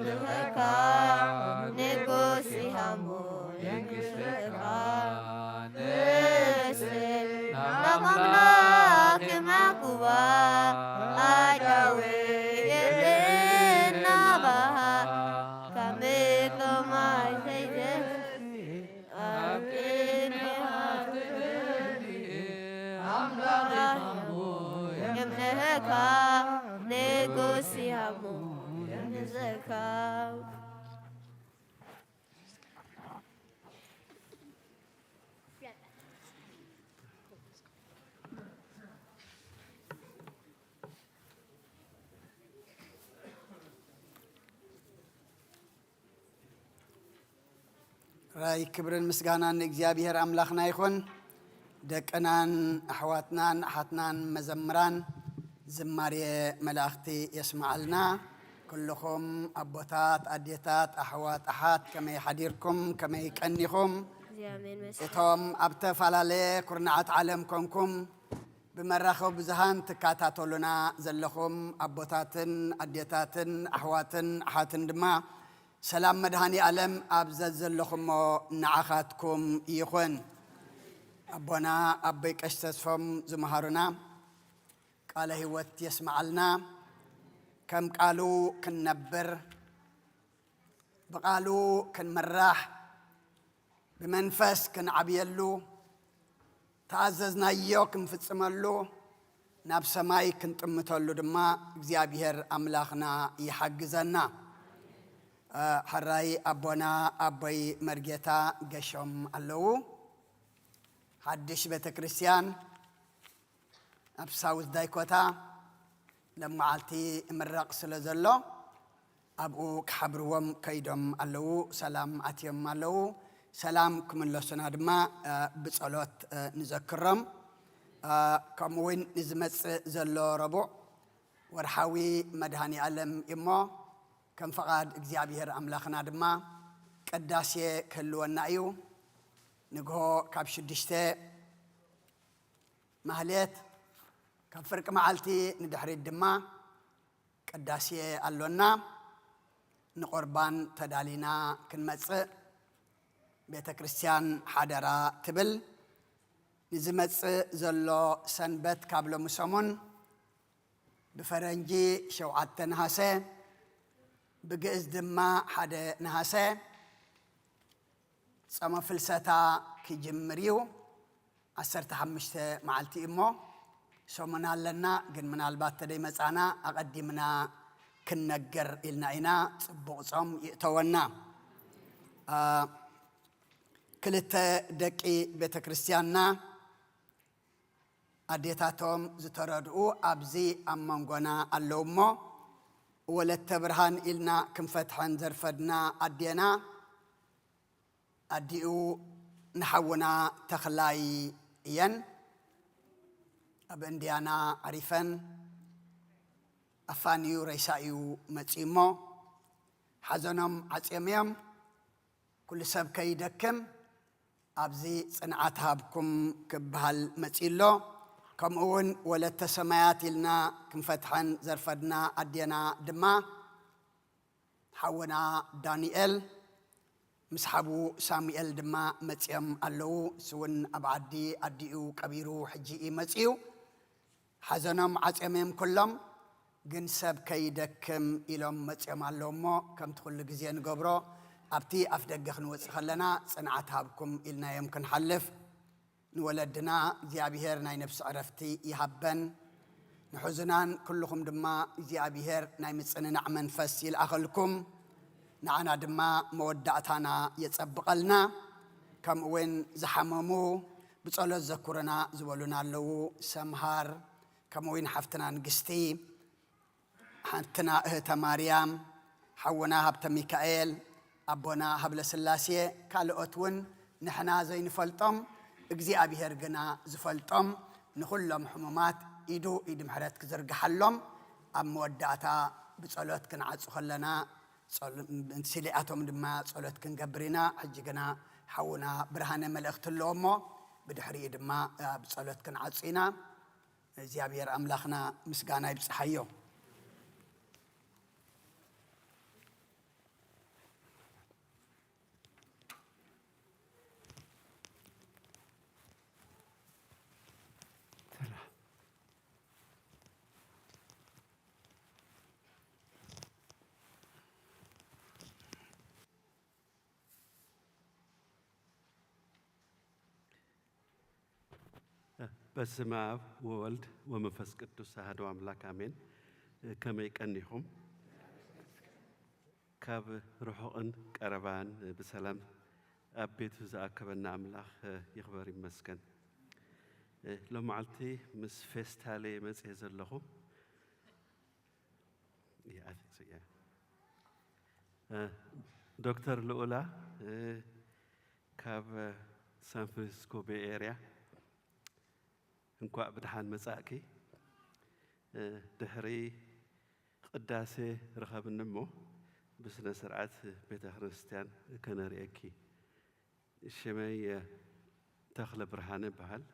ንበካ ንጉስ ይሃሞ የንግስካ ንስል ኣምላኽ የማኩባ ኣዳዌ የለና ባሃ ካብ ምድሮም ኣይተይዘስ ኣብ ቅድሜኻ ትደሊ ኣምላኽ ይሃሞ የምህካ ንጉስ ይሃሞ የምህካ። ራይ ክብርን ምስጋናን ንእግዚኣብሔር ኣምላኽና ይኹን። ደቅናን ኣሕዋትናን ኣሓትናን መዘምራን ዝማሬ መላእኽቲ የስምዓልና። ኩልኹም ኣቦታት፣ ኣዴታት፣ ኣሕዋት፣ ኣሓት ከመይ ሓዲርኩም? ከመይ ቀኒኹም? እግዚኣብሔር ይመስገን። እቶም ኣብ ተፈላለየ ኩርናዓት ዓለም ኮንኩም ብመራኸቢ ብዙሃን ትከታተሉና ዘለኹም ኣቦታትን ኣዴታትን ኣሕዋትን ኣሓትን ድማ ሰላም መድኃኔ ዓለም ኣብ ዘዘለኹሞ ንዓኻትኩም ይኹን። ኣቦና ኣቦይ ቀሺ ተስፎም ዝመሃሩና ቃለ ሕይወት የስምዓልና። ከም ቃሉ ክንነብር፣ ብቃሉ ክንምራሕ፣ ብመንፈስ ክንዓብየሉ፣ ተኣዘዝናዮ ክንፍጽመሉ፣ ናብ ሰማይ ክንጥምተሉ ድማ እግዚኣብሔር ኣምላኽና ይሓግዘና። እ፣ ሕራይ ኣቦና ኣቦይ መርጌታ ገሾም ኣለዉ። ሓድሽ ቤተ ክርስቲያን ኣብ ሳውዝ ዳይኮታ ሎም መዓልቲ እምረቕ ስለ ዘሎ፣ ኣብኡ ክሓብርዎም ከይዶም ኣለዉ። ሰላም ኣትዮም ኣለዉ። ሰላም ክምለሱና ድማ፣ እ፣ ብጸሎት፣ እ፣ ንዘክሮም። እ፣ ከምኡ እውን ንዝመጽእ ዘሎ ረቡዕ ወርሓዊ መድኃኔ ዓለም እሞ፣ ከም ፍቓድ እግዚኣብሔር ኣምላኽና ድማ ቅዳሴ ክህልወና እዩ። ንግሆ ካብ ሽዱሽተ ማህሌት፣ ካብ ፍርቂ መዓልቲ ንድሕሪት ድማ ቅዳሴ ኣሎና። ንቁርባን ተዳሊና ክንመጽእ ቤተ ክርስቲያን ሓደራ ትብል። ንዝመጽእ ዘሎ ሰንበት ካብ ሎሚ ሰሙን ብፈረንጂ ሸውዓተ ነሃሰ፣ ብግእዝ ድማ ሓደ ነሃሰ ጾመ ፍልሰታ ክጅምር እዩ። ዓሰርተ ሓሙሽተ መዓልቲ እሞ ሰሙን ኣለና፣ ግን ምናልባት ተደይመጻና ኣቐዲምና ክንነገር ኢልና ኢና። ጽቡቕ ጾም ይእተወና። አ፣ ክልተ ደቂ ቤተ ክርስቲያንና ኣዴታቶም ዝተረድኡ ኣብዚ ኣብ መንጎና ኣለዉ እሞ፣ ወለተ ብርሃን ኢልና ክንፈትሐን ዘርፈድና ኣዴና፣ ኣዲኡ ንሓውና ተኽላይ እየን። ኣብ እንዲያና ዓሪፈን ኣፋንዩ ሬሳ እዩ መጺኡ እሞ፣ ሓዘኖም ዓጽዮም እዮም። ኩሉ ሰብ ከይደክም ኣብዚ ጽንዓት ሃብኩም ክበሃል መጺኡ ኣሎ። ከምኡ እውን ወለተ ሰማያት ኢልና ክንፈትሐን ዘርፈድና ኣዴና ድማ ሓውና ዳንኤል ምስ ሓዉ ሳሙኤል ድማ መጺኦም ኣለዉ። እሱ እውን ኣብ ዓዲ ኣዲኡ ቀቢሩ ሕጂ እዩ መጺኡ። ሓዘኖም ዓጽዮም እዮም ኩሎም፣ ግን ሰብ ከይደክም ኢሎም መጺኦም ኣለዉ እሞ፣ ከምቲ ኩሉ ግዜ ንገብሮ፣ ኣብቲ ኣፍ ደገ ክንወጽእ ከለና፣ ጽንዓት ሃብኩም ኢልናዮም ክንሓልፍ። ንወለድና እግዚኣብሔር ናይ ነፍሲ ዕረፍቲ ይሃበን። ንሕዙናን ኩልኹም ድማ እግዚኣብሔር ናይ ምጽንናዕ መንፈስ ይልኣኸልኩም። ንዓና ድማ መወዳእታና የጸብቐልና። ከምኡ እውን ዝሓመሙ ብጸሎት ዘኩርና ዝበሉና ኣለዉ። ሰምሃር፣ ከምኡ እውን ሓፍትና ንግስቲ፣ ሓንትና እህተ ማርያም፣ ሓውና ሃብተ ሚካኤል፣ ኣቦና ሃብለ ስላሴ፣ ካልኦት እውን ንሕና ዘይንፈልጦም እግዚኣብሔር ግና ዝፈልጦም፣ ንኹሎም ሕሙማት ኢዱ ኢድ ምሕረት ክዝርግሓሎም፣ ኣብ መወዳእታ ብጸሎት ክንዓጹ ከለና፣ ጸሎ-፣ ስሊኣቶም ድማ ጸሎት ክንገብር ኢና። ሕጂ ግና ሓውና ብርሃነ መልእኽቲ ኣለዎ እሞ፣ ብድሕሪኡ ድማ ኣብ ጸሎት ክንዓጹ ኢና። እግዚኣብሔር ኣምላኽና ምስጋና ይብጽሓዮ። በስመ አብ ወወልድ ወመንፈስ ቅዱስ አሐዱ አምላክ አሜን። ከመይ ቀኒኹም? ካብ ርሑቕን ቀረባን ብሰላም ኣብ ቤቱ ዝኣከበና ኣምላኽ ይኽበር ይመስገን። ሎማዓልቲ ምስ ፌስታለይ መጽየ ዘለኹ። Yeah, I think so, yeah. ዶክተር ልኡላ ካብ ሳን ፍራንሲስኮ ቤይ ኤርያ፣ እንኳዕ ብደሓን መጻእኪ። ድሕሪ ቅዳሴ ርኸብኒ እሞ ብስነ ስርዓት ቤተ ክርስቲያን ከነርእየኪ። ሽመይ ተኽለ ብርሃነ ይበሃል።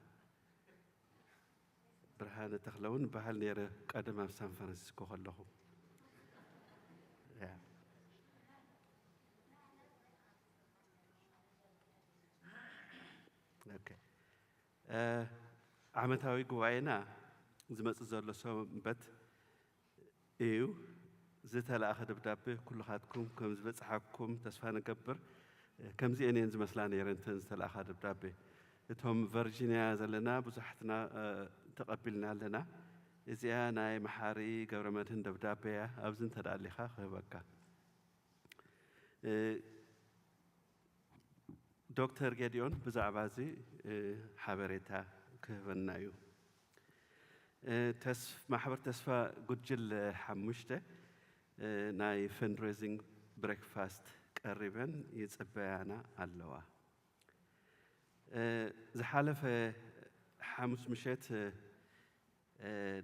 ብርሃነ ተኽለ እውን ይበሃል ነይረ ቀደም ኣብ ሳን ፍራንሲስኮ ከለኹ። ያ። ኦኬ። ዓመታዊ ጉባኤና ዝመጽእ ዘሎ ሰንበት እዩ። ዝተላእኸ ደብዳቤ ኩልኻትኩም ከም ዝበጽሓኩም ተስፋ ንገብር። ከምዚአን እየን ዝመስላ ነይረን እተን ዝተላእኻ ደብዳቤ። እቶም ቨርጂንያ ዘለና ብዙሓትና ተቐቢልና ኣለና። እዚኣ ናይ መሓሪ ገብረ መድህን ደብዳቤ እያ። ኣብዚ እንተ ደኣ ኣሊኻ ክህበካ። ዶክተር ጌዲዮን ብዛዕባ እዚ ሓበሬታ ክህበና እዩ። ማሕበር ተስፋ ጉጅለ ሓሙሽተ ናይ ፈንድሬዚንግ ብሬክፋስት ቀሪበን ይጽበያና ኣለዋ። ዝሓለፈ ሓሙስ ምሸት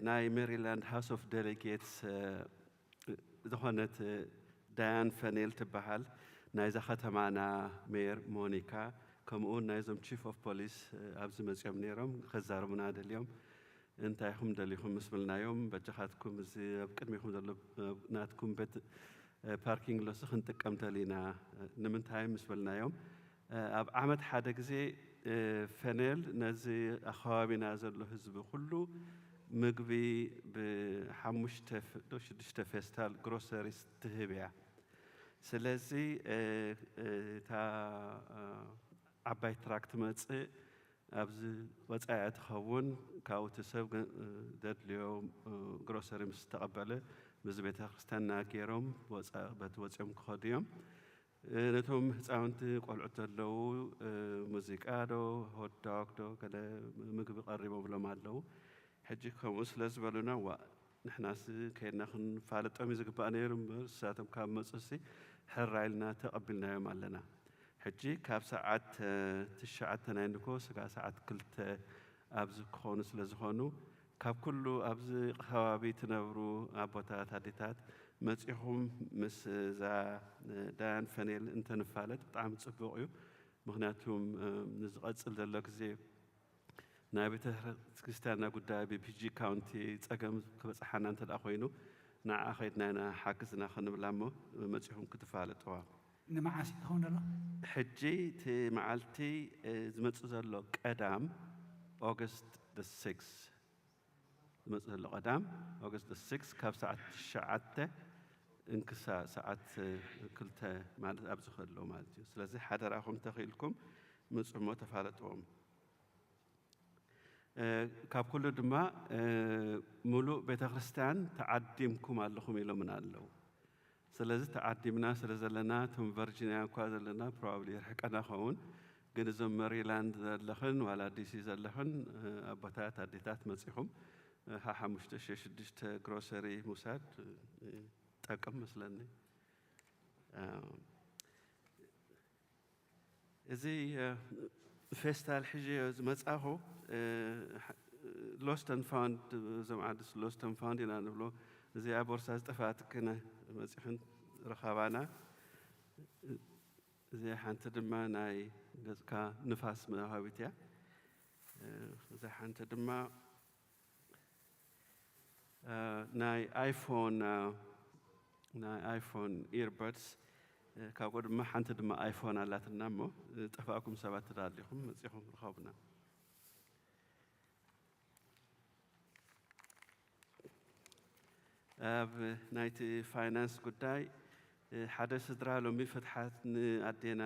ናይ ሜሪላንድ ሃውስ ኦፍ ዴሌጌትስ ዝኾነት ዳያን ፈኔል ትበሃል ናይዛ ከተማና ሜየር ሞኒካ፣ ከምኡውን ናይዞም ቺፍ ኦፍ ፖሊስ ኣብዚ መፅኦም ነይሮም ከዛርቡና ደልዮም። እንታይ ኢኹም ደሊኹም ምስ በልናዮም፣ በጃኻትኩም እዚ ኣብ ቅድሚኹም ዘሎ ናትኩም ቤት ፓርኪንግ ሎሲ ክንጥቀም ደሊና። ንምንታይ ምስ በልናዮም፣ ኣብ ዓመት ሓደ ግዜ ፈኔል ነዚ ኣኸባቢና ዘሎ ህዝቢ ኩሉ ምግቢ ብሓሙሽተ ዶ ሽዱሽተ ፌስታል ግሮሰሪስ ትህብ እያ። ስለዚ እታ ዓባይ ትራክ ትመጽእ ኣብዚ ወጻኢ ትኸውን። ካብኡ እቲ ሰብ ዘድልዮ ግሮሰሪ ምስ ተቐበለ ምስዚ ቤተ ክርስቲያንና ገይሮም በቲ ወጺኦም ክኸዱ እዮም። ነቶም ህፃውንቲ ቆልዑት ዘለዉ ሙዚቃ ዶ ሆትዶግ ዶ ገለ ምግቢ ቀሪቦምሎም ኣለዉ። ሕጂ ከምኡ ስለ ዝበሉና፣ ዋ ንሕናስ ከይድና ክንፋለጦም እዩ ዝግባእ ነይሩ እምበር፣ ንሳቶም ካብ መፁሲ ሕራይ ኢልና ተቐቢልናዮም ኣለና። ሕጂ ካብ ሰዓት ትሽዓተ ናይ ንግሆ ስጋዕ ሰዓት ክልተ ኣብዚ ክኾኑ ስለ ዝኾኑ፣ ካብ ኩሉ ኣብዚ ከባቢ ትነብሩ ኣቦታት ኣዴታት መፂኹም ምስ እዛ ዳያን ፈኔል እንተንፋለጥ ብጣዕሚ ፅቡቕ እዩ። ምኽንያቱም ንዝቐፅል ዘሎ ግዜ ናይ ቤተ ክርስቲያንና ጉዳይ ብፒጂ ካውንቲ ፀገም ክበፅሓና እንተ ደኣ ኮይኑ፣ ንዓ ከይድና ኢና ሓግዝና ክንብላ እሞ መፂኹም ክትፋለጥዋ። ንመዓስ እዩ ዝኸውን ዘሎ? ሕጂ እቲ መዓልቲ ዝመፅእ ዘሎ ቀዳም ኦገስት ስክስ ዝመፅእ ዘሎ ቀዳም ኦገስት ስክስ ካብ ሰዓት ትሽዓተ እንክሳ ሰዓት ክልተ ማለት ኣብዚ ከሎ ማለት እዩ። ስለዚ ሓደራኹም ተኽኢልኩም ምፁ እሞ ተፋለጥዎም። ካብ ኩሉ ድማ ሙሉእ ቤተ ክርስቲያን ተዓዲምኩም ኣለኹም ኢሎምና ኣለዉ። ስለዚ ተዓዲምና ስለ ዘለና እቶም ቨርጂንያ እኳ ዘለና ፕሮባብሊ ይርሕቀና ኸውን፣ ግን እዞም መሪላንድ ዘለኽን ዋላ ዲሲ ዘለኽን ኣቦታት ኣዴታት መፂኹም ሓሓሙሽተ ሽዱሽተ ግሮሰሪ ምውሳድ ጠቅም መስለኒ። እዚ ፌስታል ሒዘዮ ዝመጻኹ ሎስት ን ፋውንድ፣ እዞም ዓድስ ሎስት ን ፋውንድ ኢና ንብሎ። እዚኣ ቦርሳ ዝጠፋትክነ መጺኽን ረኻባና። እዚኣ ሓንቲ ድማ ናይ ገጽካ ንፋስ መውሃቢት እያ። እዛ ሓንቲ ድማ ናይ ኣይፎን ናይ ኣይፎን ኢርበድስ፣ ካብኡ ድማ ሓንቲ ድማ ኣይፎን ኣላትና እሞ ዝጠፋእኩም ሰባት ተዳሊኹም መፂኹም ርኸቡና። ኣብ ናይቲ ፋይናንስ ጉዳይ ሓደ ስድራ ሎሚ ፍትሓት ንኣዴና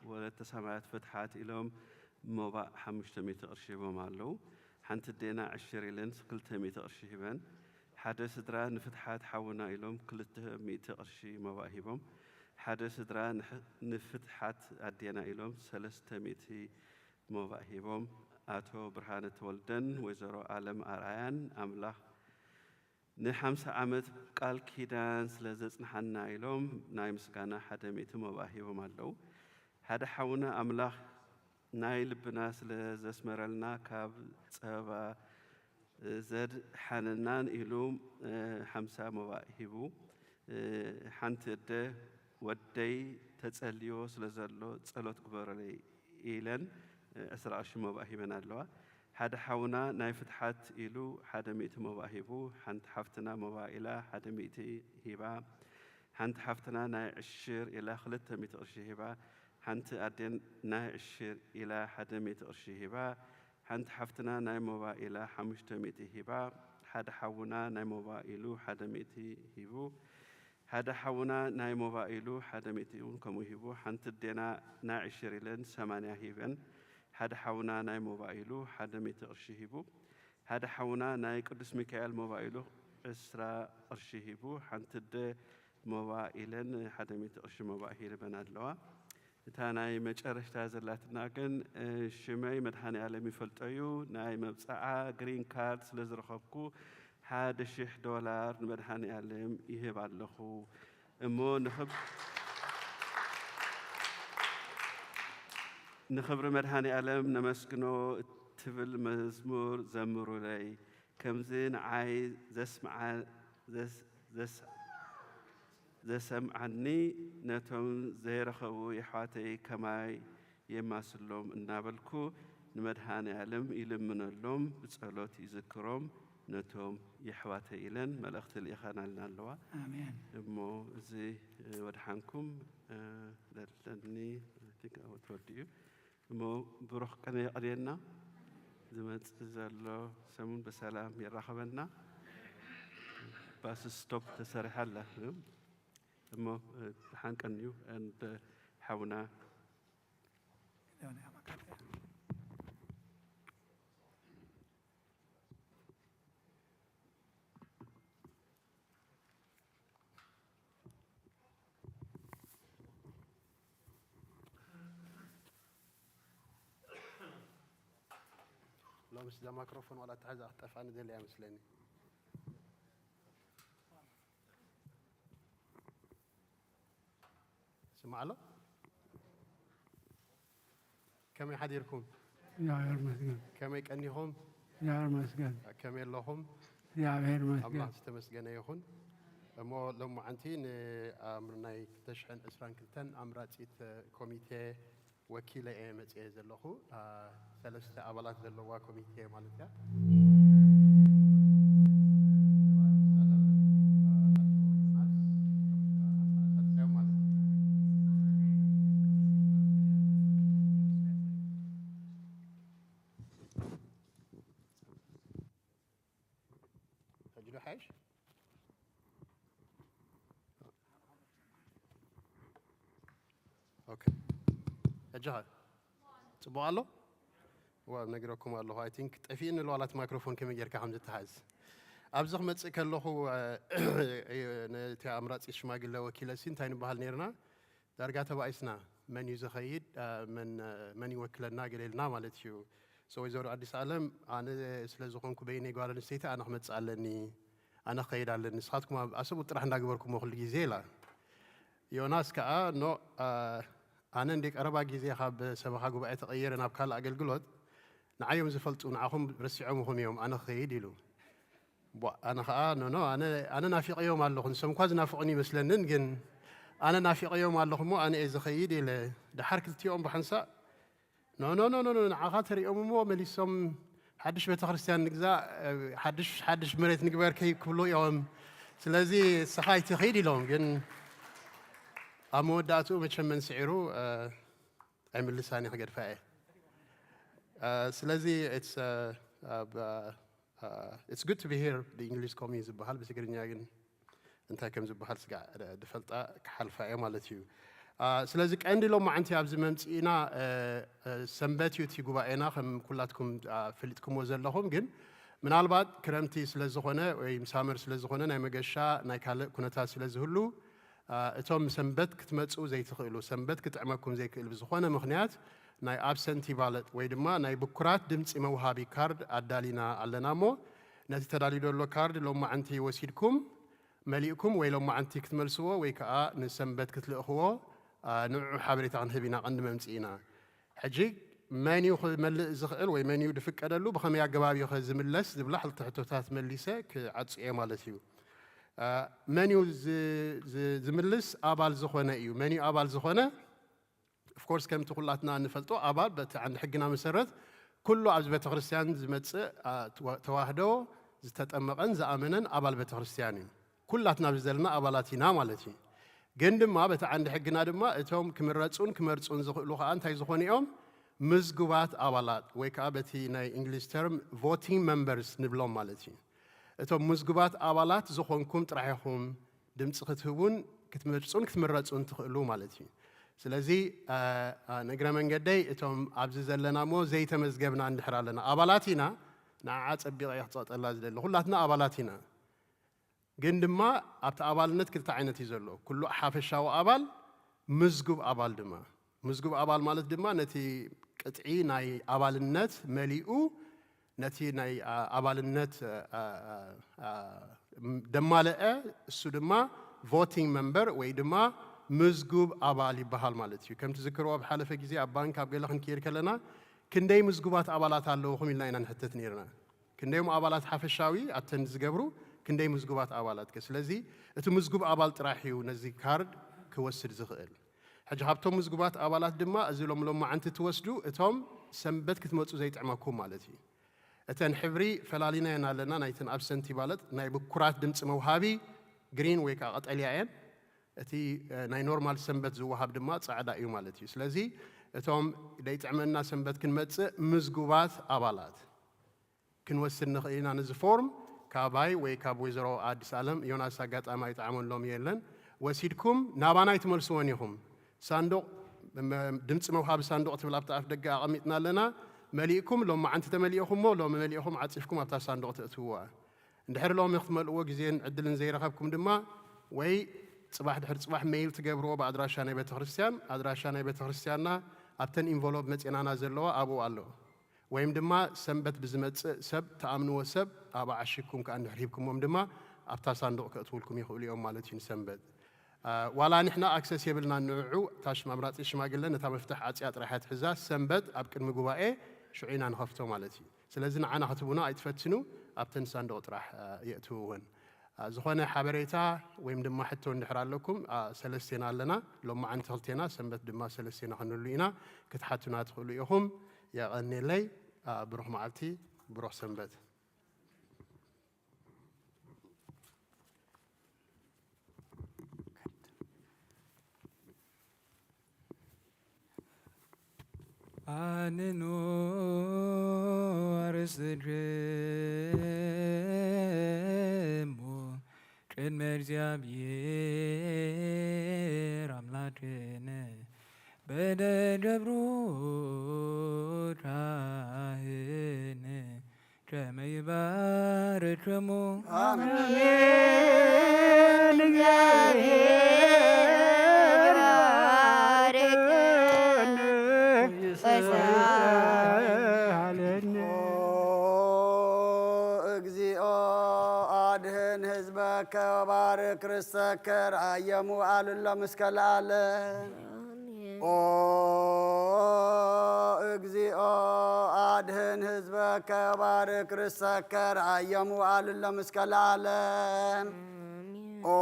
ወለተ ሰማያት ፍትሓት ኢሎም ሞባእ ሓሙሽተ ሚእቲ ቅርሺ ሂቦም ኣለዉ። ሓንቲ ኣዴና ዕሽር ኢለን ክልተ ሚእቲ ቅርሺ ሂበን። ሓደ ስድራ ንፍትሓት ሓውና ኢሎም ክልተ ሚእቲ ቅርሺ መባእ ሂቦም። ሓደ ስድራ ንሕ-፣ ንፍትሓት ኣዴና ኢሎም ሰለስተ ሚእቲ መባእ ሂቦም። ኣቶ ብርሃነ ተወልደን ወይዘሮ ኣለም ኣርኣያን ኣምላኽ ንሓምሳ ዓመት ቃል ኪዳን ስለ ዘጽንሓና ኢሎም ናይ ምስጋና ሓደ ሚእቲ መባእ ሂቦም ኣለዉ። ሓደ ሓውና ኣምላኽ ናይ ልብና ስለ ዘስመረልና ካብ ጸበባ ዘድሓነናን ኢሉ ሓምሳ መባእ ሂቡ። ሓንቲ ኣደ ወደይ ተጸልዮ ስለ ዘሎ ጸሎት ግበረለይ ኢለን ዕስራ ቅርሺ መባእ ሂበን ኣለዋ። ሓደ ሓውና ናይ ፍትሓት ኢሉ ሓደ ሚእቲ መባእ ሂቡ። ሓንቲ ሓፍትና መባእ ኢላ ሓደ ሚእቲ ሂባ። ሓንቲ ሓፍትና ናይ ዕሽር ኢላ ክልተ ሚእቲ ቅርሺ ሂባ። ሓንቲ ኣዴን ናይ ዕሽር ኢላ ሓደ ሚእቲ ቅርሺ ሂባ። ሓንቲ ሓፍትና ናይ መባእ ኢላ ሓሙሽተ ሚእቲ ሂባ። ሓደ ሓውና ናይ መባእ ኢሉ ሓደ ሚእቲ ሂቡ። ሓደ ሓውና ናይ መባእ ኢሉ ሓደ ሚእቲ እውን ከምኡ ሂቡ። ሓንቲ ኣዴና ናይ ዕሽር ኢለን ሰማንያ ሂበን። ሓደ ሓውና ናይ መባእ ኢሉ ሓደ ሚእቲ ቅርሺ ሂቡ። ሓደ ሓውና ናይ ቅዱስ ሚካኤል መባእ ኢሉ ዕስራ ቅርሺ ሂቡ። ሓንቲ ኣደ መባእ ኢለን ሓደ ሚእቲ ቅርሺ መባእ ሂበን ኣለዋ። እታ ናይ መጨረሽታ ዘላትና ግን፣ እ፣ ሽመይ መድሃኔ ኣለም ይፈልጦ እዩ። ናይ መብጽዓ ግሪን ካርድ ስለ ዝረኸብኩ ሓደ ሽሕ ዶላር ንመድሃኔ ኣለም ይህብ ኣለኹ። እሞ ንኽብ-፣ ንኽብሪ መድሃኔ ኣለም ነመስግኖ እትብል መዝሙር ዘምሩለይ። ከምዚ ንዓይ ዘስምዓ-፣ ዘስ-፣ ዘስ-፣ ዘሰምዓኒ ነቶም ዘይረኸቡ የሕዋተይ ከማይ የማስሎም እናበልኩ ንመድሃኔ ኣለም ይልምነሎም፣ ብጸሎት ይዝክሮም ነቶም የሕዋተይ ኢለን መልእኽቲ ልኢኸናልና ኣለዋ። ኣሜን። እሞ እዚ፣ እ፣ ወድሓንኩም፣ እ፣ ዘለኒ፣ I think፣ ኣዎ፣ ተወዲኡ። እሞ ብሩኽ ቅነ የቕንየልና። ዝመጽእ ዘሎ ሰሙን ብሰላም የራኽበና። ባስ ስቶፕ ተሰሪሓ ኣላ። እሞ፣ እ፣ ደሓን ቀንዩ፣ and፣ እ፣ ሓውና ሎምስ እዛ ማይክሮፎን ዋላ ኣተሓዛ ክትጠፍኣኒ ደልያ መስለኒ። ስማዕ ኣሎ? ከመይ ሓዲርኩም? እግዚኣብሔር ይመስገን። ከመይ ቀኒኹም? እግዚኣብሔር ይመስገን። ከመይ ኣለኹም? እግዚኣብሔር ይመስገን። ኣምላኽ ዝተመስገነ ይኹን። እሞ ሎማዓንቲ ን-፣ ኣም-፣ ናይ ክልተ ሽሕን ዕስራን ክልተን ኣምራጺት ኮሚቴ ወኪለ እየ መጽየ ዘለኹ። አ፣ ሰለስተ ኣባላት ዘለዋ ኮሚቴ ማለት እያ። ሕጂ ዶ ሓይሽ? ኦኬ። ሕጂ ኸ? ጽቡቕ ኣሎ? ዋ፣ ነግረኩም ኣለኹ። I think ጠፊእኒ ኣሎ ዋላት ማይክሮፎን ከመይ ጌርካ ከም ዝተሓዝ። ኣብዚ ክመጽእ ከለኹ፣ እ፣ ነቲ ኣምራጺ ሽማግለ ወኪለ ሲ እንታይ ንበሃል ኔርና? ዳርጋ ተባኢስና። መን እዩ ዝኸይድ? እ፣ መን፣ እ፣ መን ይወክለና? ገለ ኢልና ማለት እዩ። So ወይዘሮ ኣዲስ ኣለም፣ ኣነ ስለ ዝኾንኩ በይነይ ጓል ኣንስተይቲ ኣነ ክመጽእ ኣለኒ፣ ኣነ ክኸይድ ኣለኒ። ንስኻትኩም ኣብ ኣሰብኡት ጥራሕ እንዳገበርኩሞ ኩሉ ግዜ ኢላ። ዮናስ ከኣ፣ ኖ፣ እ፣ ኣነ እንደ ቀረባ ግዜ ካብ ሰበኻ ጉባኤ ተቐይረ ናብ ካልእ ኣገልግሎት፣ ንዓዮም ዝፈልጡ፣ ንዓኹም ረሲዖምኹም እዮም፣ ኣነ ክኸይድ ኢሉ። ቧ፣ ኣነ ኸኣ፣ ኖ፣ ኖ፣ ኣነ፣ ኣነ ናፊቐዮም ኣለኹ፣ ንሶም እኳ ዝናፍቑኒ ይመስለንን፣ ግን ኣነ ናፊቐዮም ኣለኹ እሞ ኣነ እየ ዝኸይድ ኢለ። ደሓር ክልቲኦም ብሓንሳእ፣ ኖ፣ ኖ፣ ኖ፣ ኖ፣ ኖ፣ ንዓኻ ተሪኦም እሞ መሊሶም ሓድሽ ቤተክርስትያን ንግዛእ፣ ሓድሽ፣ ሓድሽ መሬት ንግበር ከይ-፣ ክብሉ እዮም። ስለዚ ንስኻ ኣይትኸይድ ኢሎም፣ ግን ኣብ መወዳእትኡ መቸም መን ስዒሩ፣ እ፣ ኣይምልሳን እየ፣ ክገድፋ እየ። እ፣ ስለዚ it's፣ እ፣ ኣብ፣ እ፣ እ፣ it's good to be here፣ the English community ዝበሃል ብትግርኛ ግን እንታይ ከም ዝበሃል ስጋዕ፣ እ፣ ድፈልጣ ክሓልፋ እየ ማለት እዩ። ስለዚ ቀንዲ ሎማዓንቲ ኣብዚ መምፅኢና ሰንበት እዩ እቲ ጉባኤና፣ ከም ኩላትኩም ፈሊጥኩምዎ ዘለኹም። ግን ምናልባት ክረምቲ ስለዝኾነ ወይ ሳመር ስለዝኾነ ናይ መገሻ ናይ ካልእ ኩነታት ስለዝህሉ፣ እቶም ሰንበት ክትመፁ ዘይትኽእሉ፣ ሰንበት ክጥዕመኩም ዘይክእል ብዝኾነ ምኽንያት ናይ ኣብሰንቲ ባለት ወይ ድማ ናይ ብኩራት ድምፂ መውሃቢ ካርድ ኣዳሊና ኣለና እሞ፣ ነቲ ተዳልዩ ዘሎ ካርድ ሎማዓንቲ ወሲድኩም መሊእኩም ወይ ሎማዓንቲ ክትመልስዎ ወይ ከዓ ንሰንበት ክትልእኽዎ ንዑ ሓበሬታ ክንህብ ኢና ቀንዲ መምፅኢና። ሕጂ መን እዩ ክመልእ ዝኽእል ወይ መን እዩ ዝፍቀደሉ፣ ብኸመይ ኣገባብ እዩ ዝምለስ ዝብላ ክልተ ሕቶታት መሊሰ ክዓፅዮ ማለት እዩ። መን እዩ ዝምልስ? ኣባል ዝኾነ እዩ። መን እዩ ኣባል ዝኾነ? ኦፍኮርስ ከምቲ ኩላትና እንፈልጦ ኣባል በቲ ዓንዲ ሕግና መሰረት ኩሉ ኣብዚ ቤተክርስትያን ዝመፅእ ተዋህዶ ዝተጠመቐን ዝኣመነን ኣባል ቤተክርስትያን እዩ። ኩላትና ኣብዚ ዘለና ኣባላት ኢና ማለት እዩ። ግን ድማ በቲ ዓንዲ ሕግና ድማ እቶም ክምረፁን ክመርፁን ዝኽእሉ ከዓ እንታይ ዝኾኑ እዮም? ምዝጉባት ኣባላት ወይ ከዓ በቲ ናይ እንግሊዝ ተርም ቮቲንግ መምበርስ ንብሎም ማለት እዩ። እቶም ምዝጉባት ኣባላት ዝኾንኩም ጥራሕ ኢኹም ድምፂ ክትህቡን ክትመርፁን ክትምረፁን ትኽእሉ ማለት እዩ። ስለዚ ንእግረ መንገደይ እቶም ኣብዚ ዘለና እሞ ዘይተመዝገብና እንድሕር ኣለና፣ ኣባላት ኢና። ንዓ ፀቢቐ እየ ክፀቕጠላ ዝደሊ። ኩላትና ኣባላት ኢና። ግን ድማ ኣብቲ ኣባልነት ክልተ ዓይነት እዩ ዘሎ። ኩሉ ሓፈሻዊ ኣባል፣ ምዝጉብ ኣባል ድማ። ምዝጉብ ኣባል ማለት ድማ ነቲ ቅጥዒ ናይ ኣባልነት መሊኡ ነቲ ናይ ኣባልነት ደማለአ፣ እሱ ድማ ቮቲንግ መምበር ወይ ድማ ምዝጉብ ኣባል ይበሃል ማለት እዩ። ከምቲ ዝክርዎ ኣብ ሓለፈ ግዜ ኣብ ባንክ ኣብ ገለ ክንከይድ ከለና ክንደይ ምዝጉባት ኣባላት ኣለውኹም ኢልና ኢና ንሕተት ነይርና። ክንደዮም ኣባላት ሓፈሻዊ ኣብተን ዝገብሩ ክንደይ ምዝጉባት ኣባላት ከ? ስለዚ እቲ ምዝጉብ ኣባል ጥራሕ እዩ ነዚ ካርድ ክወስድ ዝኽእል። ሕጂ ካብቶም ምዝጉባት ኣባላት ድማ እዚ ሎም ሎማዓንቲ ትወስዱ እቶም ሰንበት ክትመፁ ዘይጥዕመኩም ማለት እዩ። እተን ሕብሪ ፈላሊናየን ኣለና፣ ናይተን ኣብሰንቲ ባለት ናይ ብኩራት ድምፂ መውሃቢ ግሪን ወይ ከዓ ቀጠልያ እየን። እቲ ናይ ኖርማል ሰንበት ዝወሃብ ድማ ፃዕዳ እዩ ማለት እዩ። ስለዚ እቶም ደይጥዕመና ሰንበት ክንመፅእ ምዝጉባት ኣባላት ክንወስድ ንኽእል ኢና። ነዚ ፎርም ካባይ ወይ ካብ ወይዘሮ ኣዲስ ኣለም ዮናስ ኣጋጣሚ ኣይጠዓመሎም የለን ወሲድኩም ናባና ኣይትመልስዎን ኢኹም። ሳንዱቕ ድምፂ መውሃቢ ሳንዱቕ ትብል ኣብቲ ኣፍ ደገ ኣቐሚጥና ኣለና። መሊእኩም ሎማዓንቲ ተመሊእኹሞ ሎሚ መሊእኹም ዓፂፍኩም ኣብታ ሳንዱቕ ተእትውዋ። እንድሕር ሎሚ ክትመልእዎ ግዜን ዕድልን ዘይረኸብኩም ድማ ወይ ፅባሕ ድሕሪ ፅባሕ ሜይል ትገብርዎ ብኣድራሻ ናይ ቤተክርስትያን። ኣድራሻ ናይ ቤተክርስትያንና ኣብተን ኢንቨሎፕ መፅናና ዘለዋ ኣብኡ ኣሎ። ወይም ድማ ሰንበት ብዝመፅእ ሰብ ትኣምንዎ ሰብ ኣብኣ ዓሺግኩም ከዓ እንድሕር ሂብኩሞም ድማ ኣብታ ሳንዱቕ ከእትውልኩም ይኽእሉ እዮም ማለት እዩ። ንሰንበት ዋላ ንሕና ኣክሰስ የብልናን ንዕዑ፣ እታ ኣምራጺት ሽማግለ ነታ መፍትሕ ዓጽያ ጥራሕ እያ ትሕዛ። ሰንበት ኣብ ቅድሚ ጉባኤ ሽዑ ኢና ንኸፍቶ ማለት እዩ። ስለዚ ንዓና ክትቡና ኣይትፈትኑ፣ ኣብተን ሳንዱቕ ጥራሕ የእትውወን። ዝኾነ ሓበሬታ ወይም ድማ ሕቶ እንድሕር ኣለኩም፣ ሰለስቴና ኣለና። ሎማዓንቲ ክልቴና፣ ሰንበት ድማ ሰለስቴና ክንህሉ ኢና። ክትሓቱና ትኽእሉ ኢኹም። የቐንየለይ። ብሩኽ መዓልቲ፣ ብሩኽ ሰንበት። ኣንኑ ኣርስድክሙ ቅድመ እግዚኣብሔር ኣምላክነ በደገብሩ ካህን ከመ ይባርክሙ። ኣሜን። እግዚኦ አድህን ህዝበከ ወባርክ ርሰከ ረአየሙ አልሎም እስከ ለዓለም። ኦ እግዚኦ አድህን ህዝበከ ባርክ ርሰከ ረአየሙ አልሎም እስከ ለዓለም። ኦ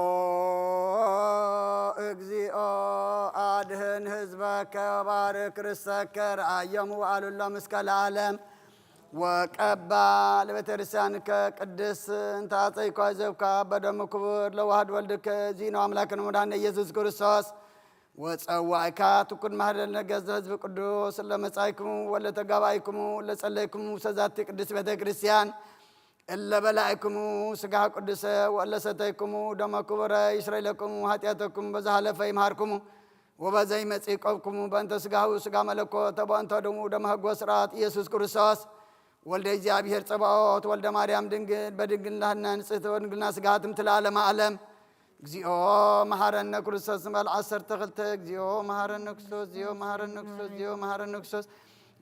እግዚኦ አድህን ህዝበከ ባርክ ርሰከ ረአየሙ አልሎም እስከ ለዓለም። ወቀባ ለቤተክርስቲያንከ ቅድስት እንተ አጸይኳ ዘብካ በደሙ ክቡር ለዋህድ ወልድከ ዚኖ አምላክን መድኃኒነ ኢየሱስ ክርስቶስ ወጸዋዕካ ትኩን ማህደር ነገስት ህዝብ ቅዱስ ለመጻይክሙ ወለተጋባይክሙ ለጸለይክሙ ሰዛቲ ቅድስት ቤተ ክርስቲያን እለ በላዕክሙ ስጋ ቅዱሰ ወእለ ሰተይክሙ ደመ ክቡረ ይስረይለክሙ ኃጢአተኩም በዛ ሀለፈ ይምሃርክሙ ወበዘይ መጺእ ቆብኩሙ በእንተ ስጋሁ ስጋ መለኮት፣ በእንተ ደሙ ደመ ህጎ ስርዓት ኢየሱስ ክርስቶስ፣ ወልደ እግዚኣብሔር ጸባኦት፣ ወልደ ማርያም ድንግል፣ በድንግልና ንጽሕት፣ በድንግልና ስጋ ትምትል ዓለመ ዓለም። እግዚኦ መሐረነ ክርስቶስ ንበል ዓሰርተ ክልተ። እግዚኦ መሐረነ ክርስቶስ፣ እግዚኦ መሐረነ ክርስቶስ፣ እግዚኦ መሐረነ ክርስቶስ፣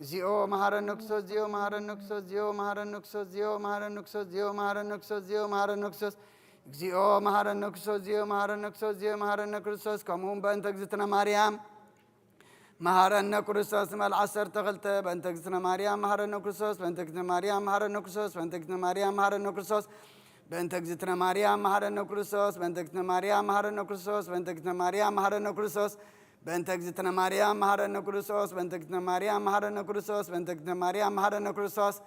እግዚኦ መሐረነ ክርስቶስ፣ እግዚኦ መሐረነ ክርስቶስ፣ እግዚኦ መሐረነ ክርስቶስ፣ እግዚኦ መሐረነ ክርስቶስ፣ እግዚኦ መሐረነ ክርስቶስ፣ እግዚኦ መሐረነ ክርስቶስ፣ እግዚኦ መሐረነ ክርስቶስ፣ እግዚኦ መሐረነ ክርስቶስ። ከምኡ እውን በእንተ እግዝእትነ ማርያም መሐረነ ክርስቶስ ንበል ዓሰርተ ክልተ። በእንተ እግዝእትነ ማርያም መሐረነ ክርስቶስ፣ በእንተ እግዝእትነ ማርያም መሐረነ ክርስቶስ፣ በእንተ እግዝእትነ ማርያም መሐረነ ክርስቶስ፣ በእንተ እግዝእትነ ማርያም መሐረነ ክርስቶስ፣ በእንተ እግዝእትነ ማርያም መሐረነ ክርስቶስ፣ በእንተ እግዝእትነ ማርያም መሐረነ ክርስቶስ፣ በእንተ እግዝእትነ ማርያም መሐረነ ክርስቶስ፣ በእንተ እግዝእትነ ማርያም መሐረነ ክርስቶስ፣ በእንተ እግዝእትነ ማርያም መሐረነ ክርስቶስ፣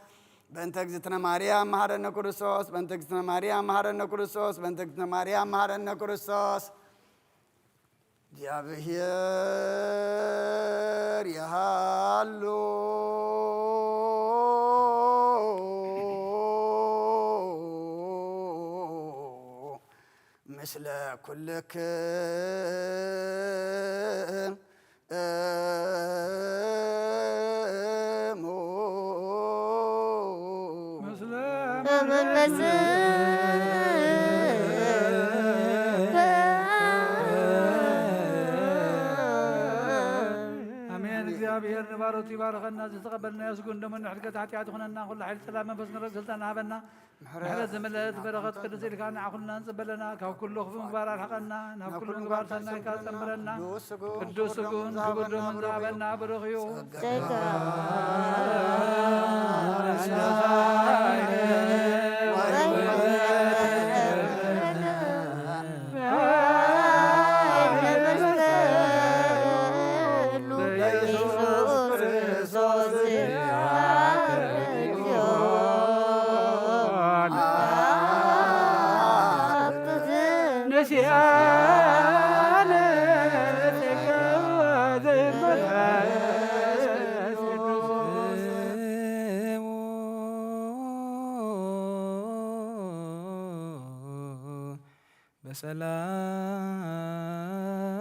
በእንተ እግዝእትነ ማርያም መሐረነ ክርስቶስ፣ በእንተ እግዝእትነ ማርያም መሐረነ ክርስቶስ፣ በእንተ እግዝእትነ ማርያም መሐረነ ክርስቶስ። እግዚኣብሔር ይሃሉ ምስለ ኩልክም እሙ። ምስለ ኣሜን። እግዚኣብሔር ንባሮቱ ይባርኸና። ዝተቐበልናዮ ስጉን ደሙን ንሕድገት ሓጢኣት ይኹነና። ኩሉ ሓይሊ ጸላም መንፈስ ንረግ ስልጣን ሃበና። ምሕረት ዝመልአት በረኸት ቅድስ ኢልካ ንዓኹልና ንጽበለና። ካብ ኩሉ ክፉእ ምግባር ኣርሕቐና። ናብ ኩሉ ምግባር ሰናይካ ጸምረና። ቅዱስ ስጉን ክቡር ደሙን ዝሃበና ብሩኽ እዩ። ጸጋ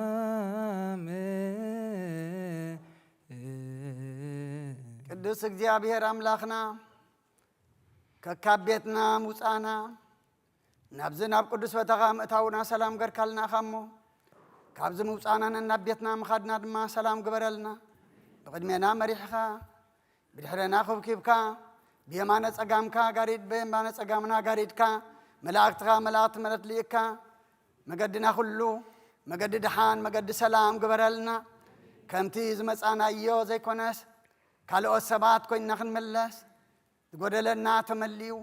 በሰላም። ቅዱስ እግዚኣብሔር ኣምላኽና፣ ከካብ ቤትና ምውጻእና፣ ናብዚ ናብ ቅዱስ ቦታኻ ምእታውና ሰላም ገርካልና ኢኻ እሞ፣ ካብዚ ምውጻእና ናብ ቤትና ምኻድና ድማ ሰላም ግበረልና። ብቕድሜና መሪሕኻ፣ ብድሕረና ኩብኪብካ፣ ብየማነ ጸጋምካ ጋሪድ፣ ብየማነ ጸጋምና ጋሪድካ፣ መላእክትኻ መላእክቲ ምሕረት ልኢካ፣ መገድና ኩሉ መገዲ ድሓን፣ መገዲ ሰላም ግበረልና። ከምቲ ዝመጻናዮ ዘይኮነስ፣ ካልኦት ሰባት ኮይንና ክንምለስ፣ ዝጎደለና ተመሊኡ፣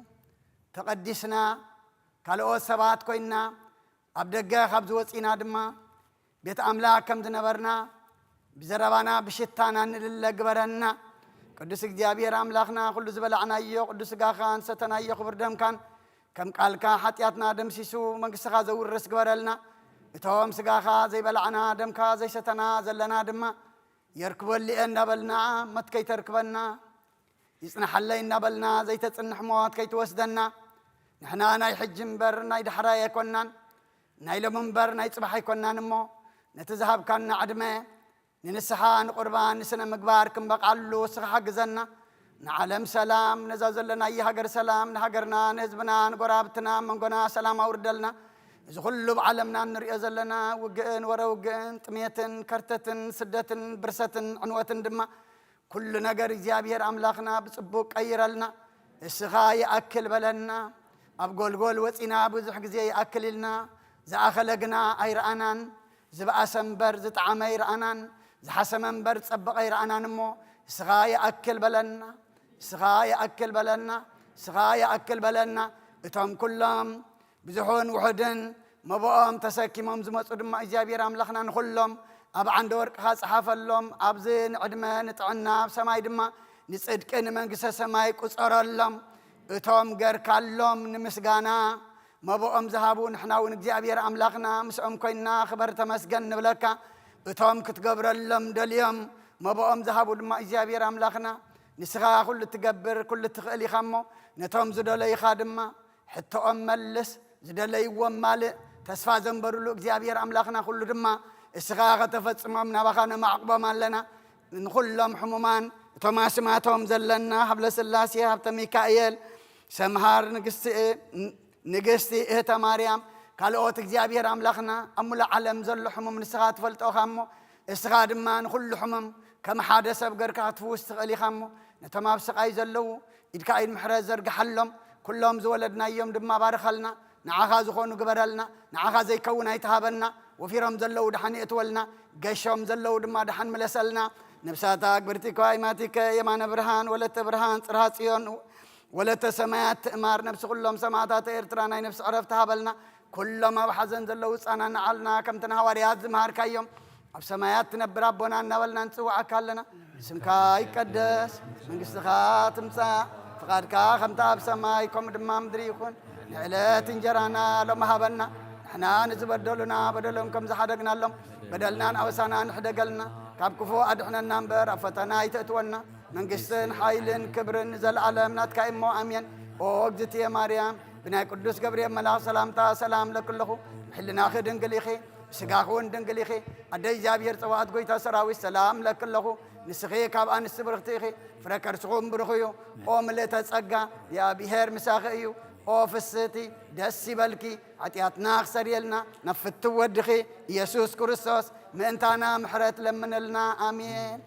ተቐዲስና፣ ካልኦት ሰባት ኮይንና፣ ኣብ ደገ ካብ ዝወጺና ድማ፣ ቤት ኣምላኽ ከም ዝነበርና፣ ብዘረባና ብሽታና ንልለ ግበረና። ቅዱስ እግዚኣብሔር ኣምላኽና፣ ኩሉ ዝበላዕናዮ ቅዱስ ስጋኻን ዝሰተናዮ ክቡር ደምካን፣ ከም ቃልካ ሓጢኣትና ደምሲሱ መንግስትኻ ዘውርስ ግበረልና። እቶም ስጋኻ ዘይበላዕና፣ ደምካ ዘይሰተና ዘለና ድማ፣ የርክበሊኤ እንዳበልና ሞት ከይተርክበና፣ ይጽናሓለይ እናበልና ዘይተጽንሕ ሞት ከይትወስደና። ንሕና ናይ ሕጂ እምበር ናይ ዳሕራይ ኣይኮናን፣ ናይ ሎሚ እምበር ናይ ጽባሕ ኣይኮናን እሞ፣ ነቲ ዝሃብካና ዕድመ ንንስሓ፣ ንቁርባን፣ ንስነ ምግባር ክንበቃሉ ንስኻ ሓግዘና። ንዓለም ሰላም፣ ነዛ ዘለናያ ሃገር ሰላም፣ ንሃገርና፣ ንህዝብና፣ ንጎራብትና፣ መንጎና ሰላም ኣውርደልና። እዚ ኩሉ ኣብ ዓለምና እንሪኦ ዘለና ውግእን ወረ ውግእን፣ ጥሜትን ከርተትን ስደትን ብርሰትን ዕንወትን ድማ ኩሉ ነገር እግዚኣብሔር ኣምላኽና ብጽቡቕ ቀይረልና። እስኻ ይኣክል በለና። ኣብ ጎልጎል ወጺና ብዙሕ ግዜ ይኣክል ኢልና፣ ዝኣኸለ ግና ኣይረኣናን። ዝበኣሰ እምበር ዝጠዓመ ኣይረኣናን፣ ዝሓሰመ እምበር ዝጸበቐ ኣይረኣናን እሞ፣ እስኻ ይኣክል በለና፣ እስኻ ይኣክል በለና፣ እስኻ ይኣክል በለና። እቶም ኩሎም ብዙሑን ውሑድን መብኦም ተሰኪሞም ዝመጹ ድማ እግዚኣብሔር ኣምላኽና ንኹሎም ኣብ ዓንደ ወርቅኻ ጸሓፈሎም። ኣብዚ ንዕድመ ንጥዕና ኣብ ሰማይ ድማ ንጽድቂ ንመንግስተ ሰማይ ቁጸረሎም። እቶም ገርካሎም ንምስጋና መብኦም ዝሃቡ ንሕና እውን እግዚኣብሔር ኣምላኽና ምስኦም ኮይንና ክበር ተመስገን ንብለካ። እቶም ክትገብረሎም ደልዮም መብኦም ዝሃቡ ድማ እግዚኣብሔር ኣምላኽና ንስኻ ኩሉ ትገብር ኩሉ ትኽእል ኢኻ እሞ ነቶም ዝደለዩኻ ድማ ሕቶኦም መልስ፣ ዝደለይዎም ማልእ፣ ተስፋ ዘንበሩሉ እግዚኣብሔር ኣምላኽና ኩሉ ድማ እስኻ ከተፈጽሞም ናባኻ ነማዕቕቦም ኣለና። ንኹሎም ሕሙማን እቶም ኣስማቶም ዘለና ሃብለ ስላሴ፣ ሃብተ ሚካኤል፣ ሰምሃር፣ ንግስቲ ንግስቲ እህተ ማርያም፣ ካልኦት እግዚኣብሔር ኣምላኽና ኣብ ሙሉእ ዓለም ዘሎ ሕሙም ንስኻ ትፈልጦ ኢኻ እሞ፣ እስኻ ድማ ንኹሉ ሕሙም ከም ሓደ ሰብ ገርካ ክትፍውስ ትኽእል ኢኻ እሞ፣ ነቶም ኣብ ስቓይ ዘለዉ ኢድካ ኢድ ምሕረት ዘርግሓሎም፣ ኩሎም ዝወለድናዮም ድማ ባርኸልና፣ ንዓኻ ዝኾኑ ግበረልና፣ ንዓኻ ዘይከውን ኣይትሃበና፣ ወፊሮም ዘለዉ ደሓን የእትወልና፣ ገሾም ዘለዉ ድማ ደሓን ምለሰልና። ነብሳታ ኣግብርቲ ከዋይማቲከ የማነ ብርሃን ወለተ ብርሃን ጽርሃ ጽዮን ወለተ ሰማያት ትእማር። ነብሲ ኩሎም ሰማዕታት ኤርትራ ናይ ነብሲ ዕረፍቲ ሃበልና። ኩሎም ኣብ ሓዘን ዘለዉ ጻናንዓልና፣ ከምቲ ንሃዋርያት ዝመሃርካዮም ኣብ ሰማያት ትነብር ኣቦና እናበልና ንጽውዓካ ኣለና። ስምካ ይቀደስ፣ መንግስትኻ ትምጻእ፣ ፍቓድካ ከምታ ኣብ ሰማይ ከምኡ ድማ ምድሪ ይኹን። ንዕለት እንጀራና ሎም ሃበና። ንሕና ንዝበደሉና በደሎም ከም ዝሓደግናሎም በደልናን ኣበሳናን ሕደገልና፣ ካብ ክፉእ ኣድሕነና እምበር ኣብ ፈተና ኣይተእትወና። መንግስትን ሓይልን ክብርን ንዘለኣለም ናትካ እሞ ኣሜን። ኦ እግዝእትየ ማርያም፣ ብናይ ቅዱስ ገብርኤል መልኣኽ ሰላምታ ሰላም ለክለኹ። ብሕልናኺ ድንግል ኢኺ፣ ብስጋኺ እውን ድንግል ኢኺ። ኣደ እግዚኣብሔር ጸባኦት ጎይታ ሰራዊት ሰላም ለክለኹ። ንስኺ ካብ ኣንስቲ ብርኽቲ ኢኺ፣ ፍረ ከርስኹም ብሩኽ እዩ። ኦ ምልእተ ጸጋ፣ እግዚኣብሔር ምሳኺ እዩ። ኦ ፍስህቲ፣ ደስ ይበልኪ፣ ሓጢኣትና ክሰርየልና ናብ ፍትው ወድኺ ኢየሱስ ክርስቶስ ምእንታና ምሕረት ለምንልና። ኣሜን።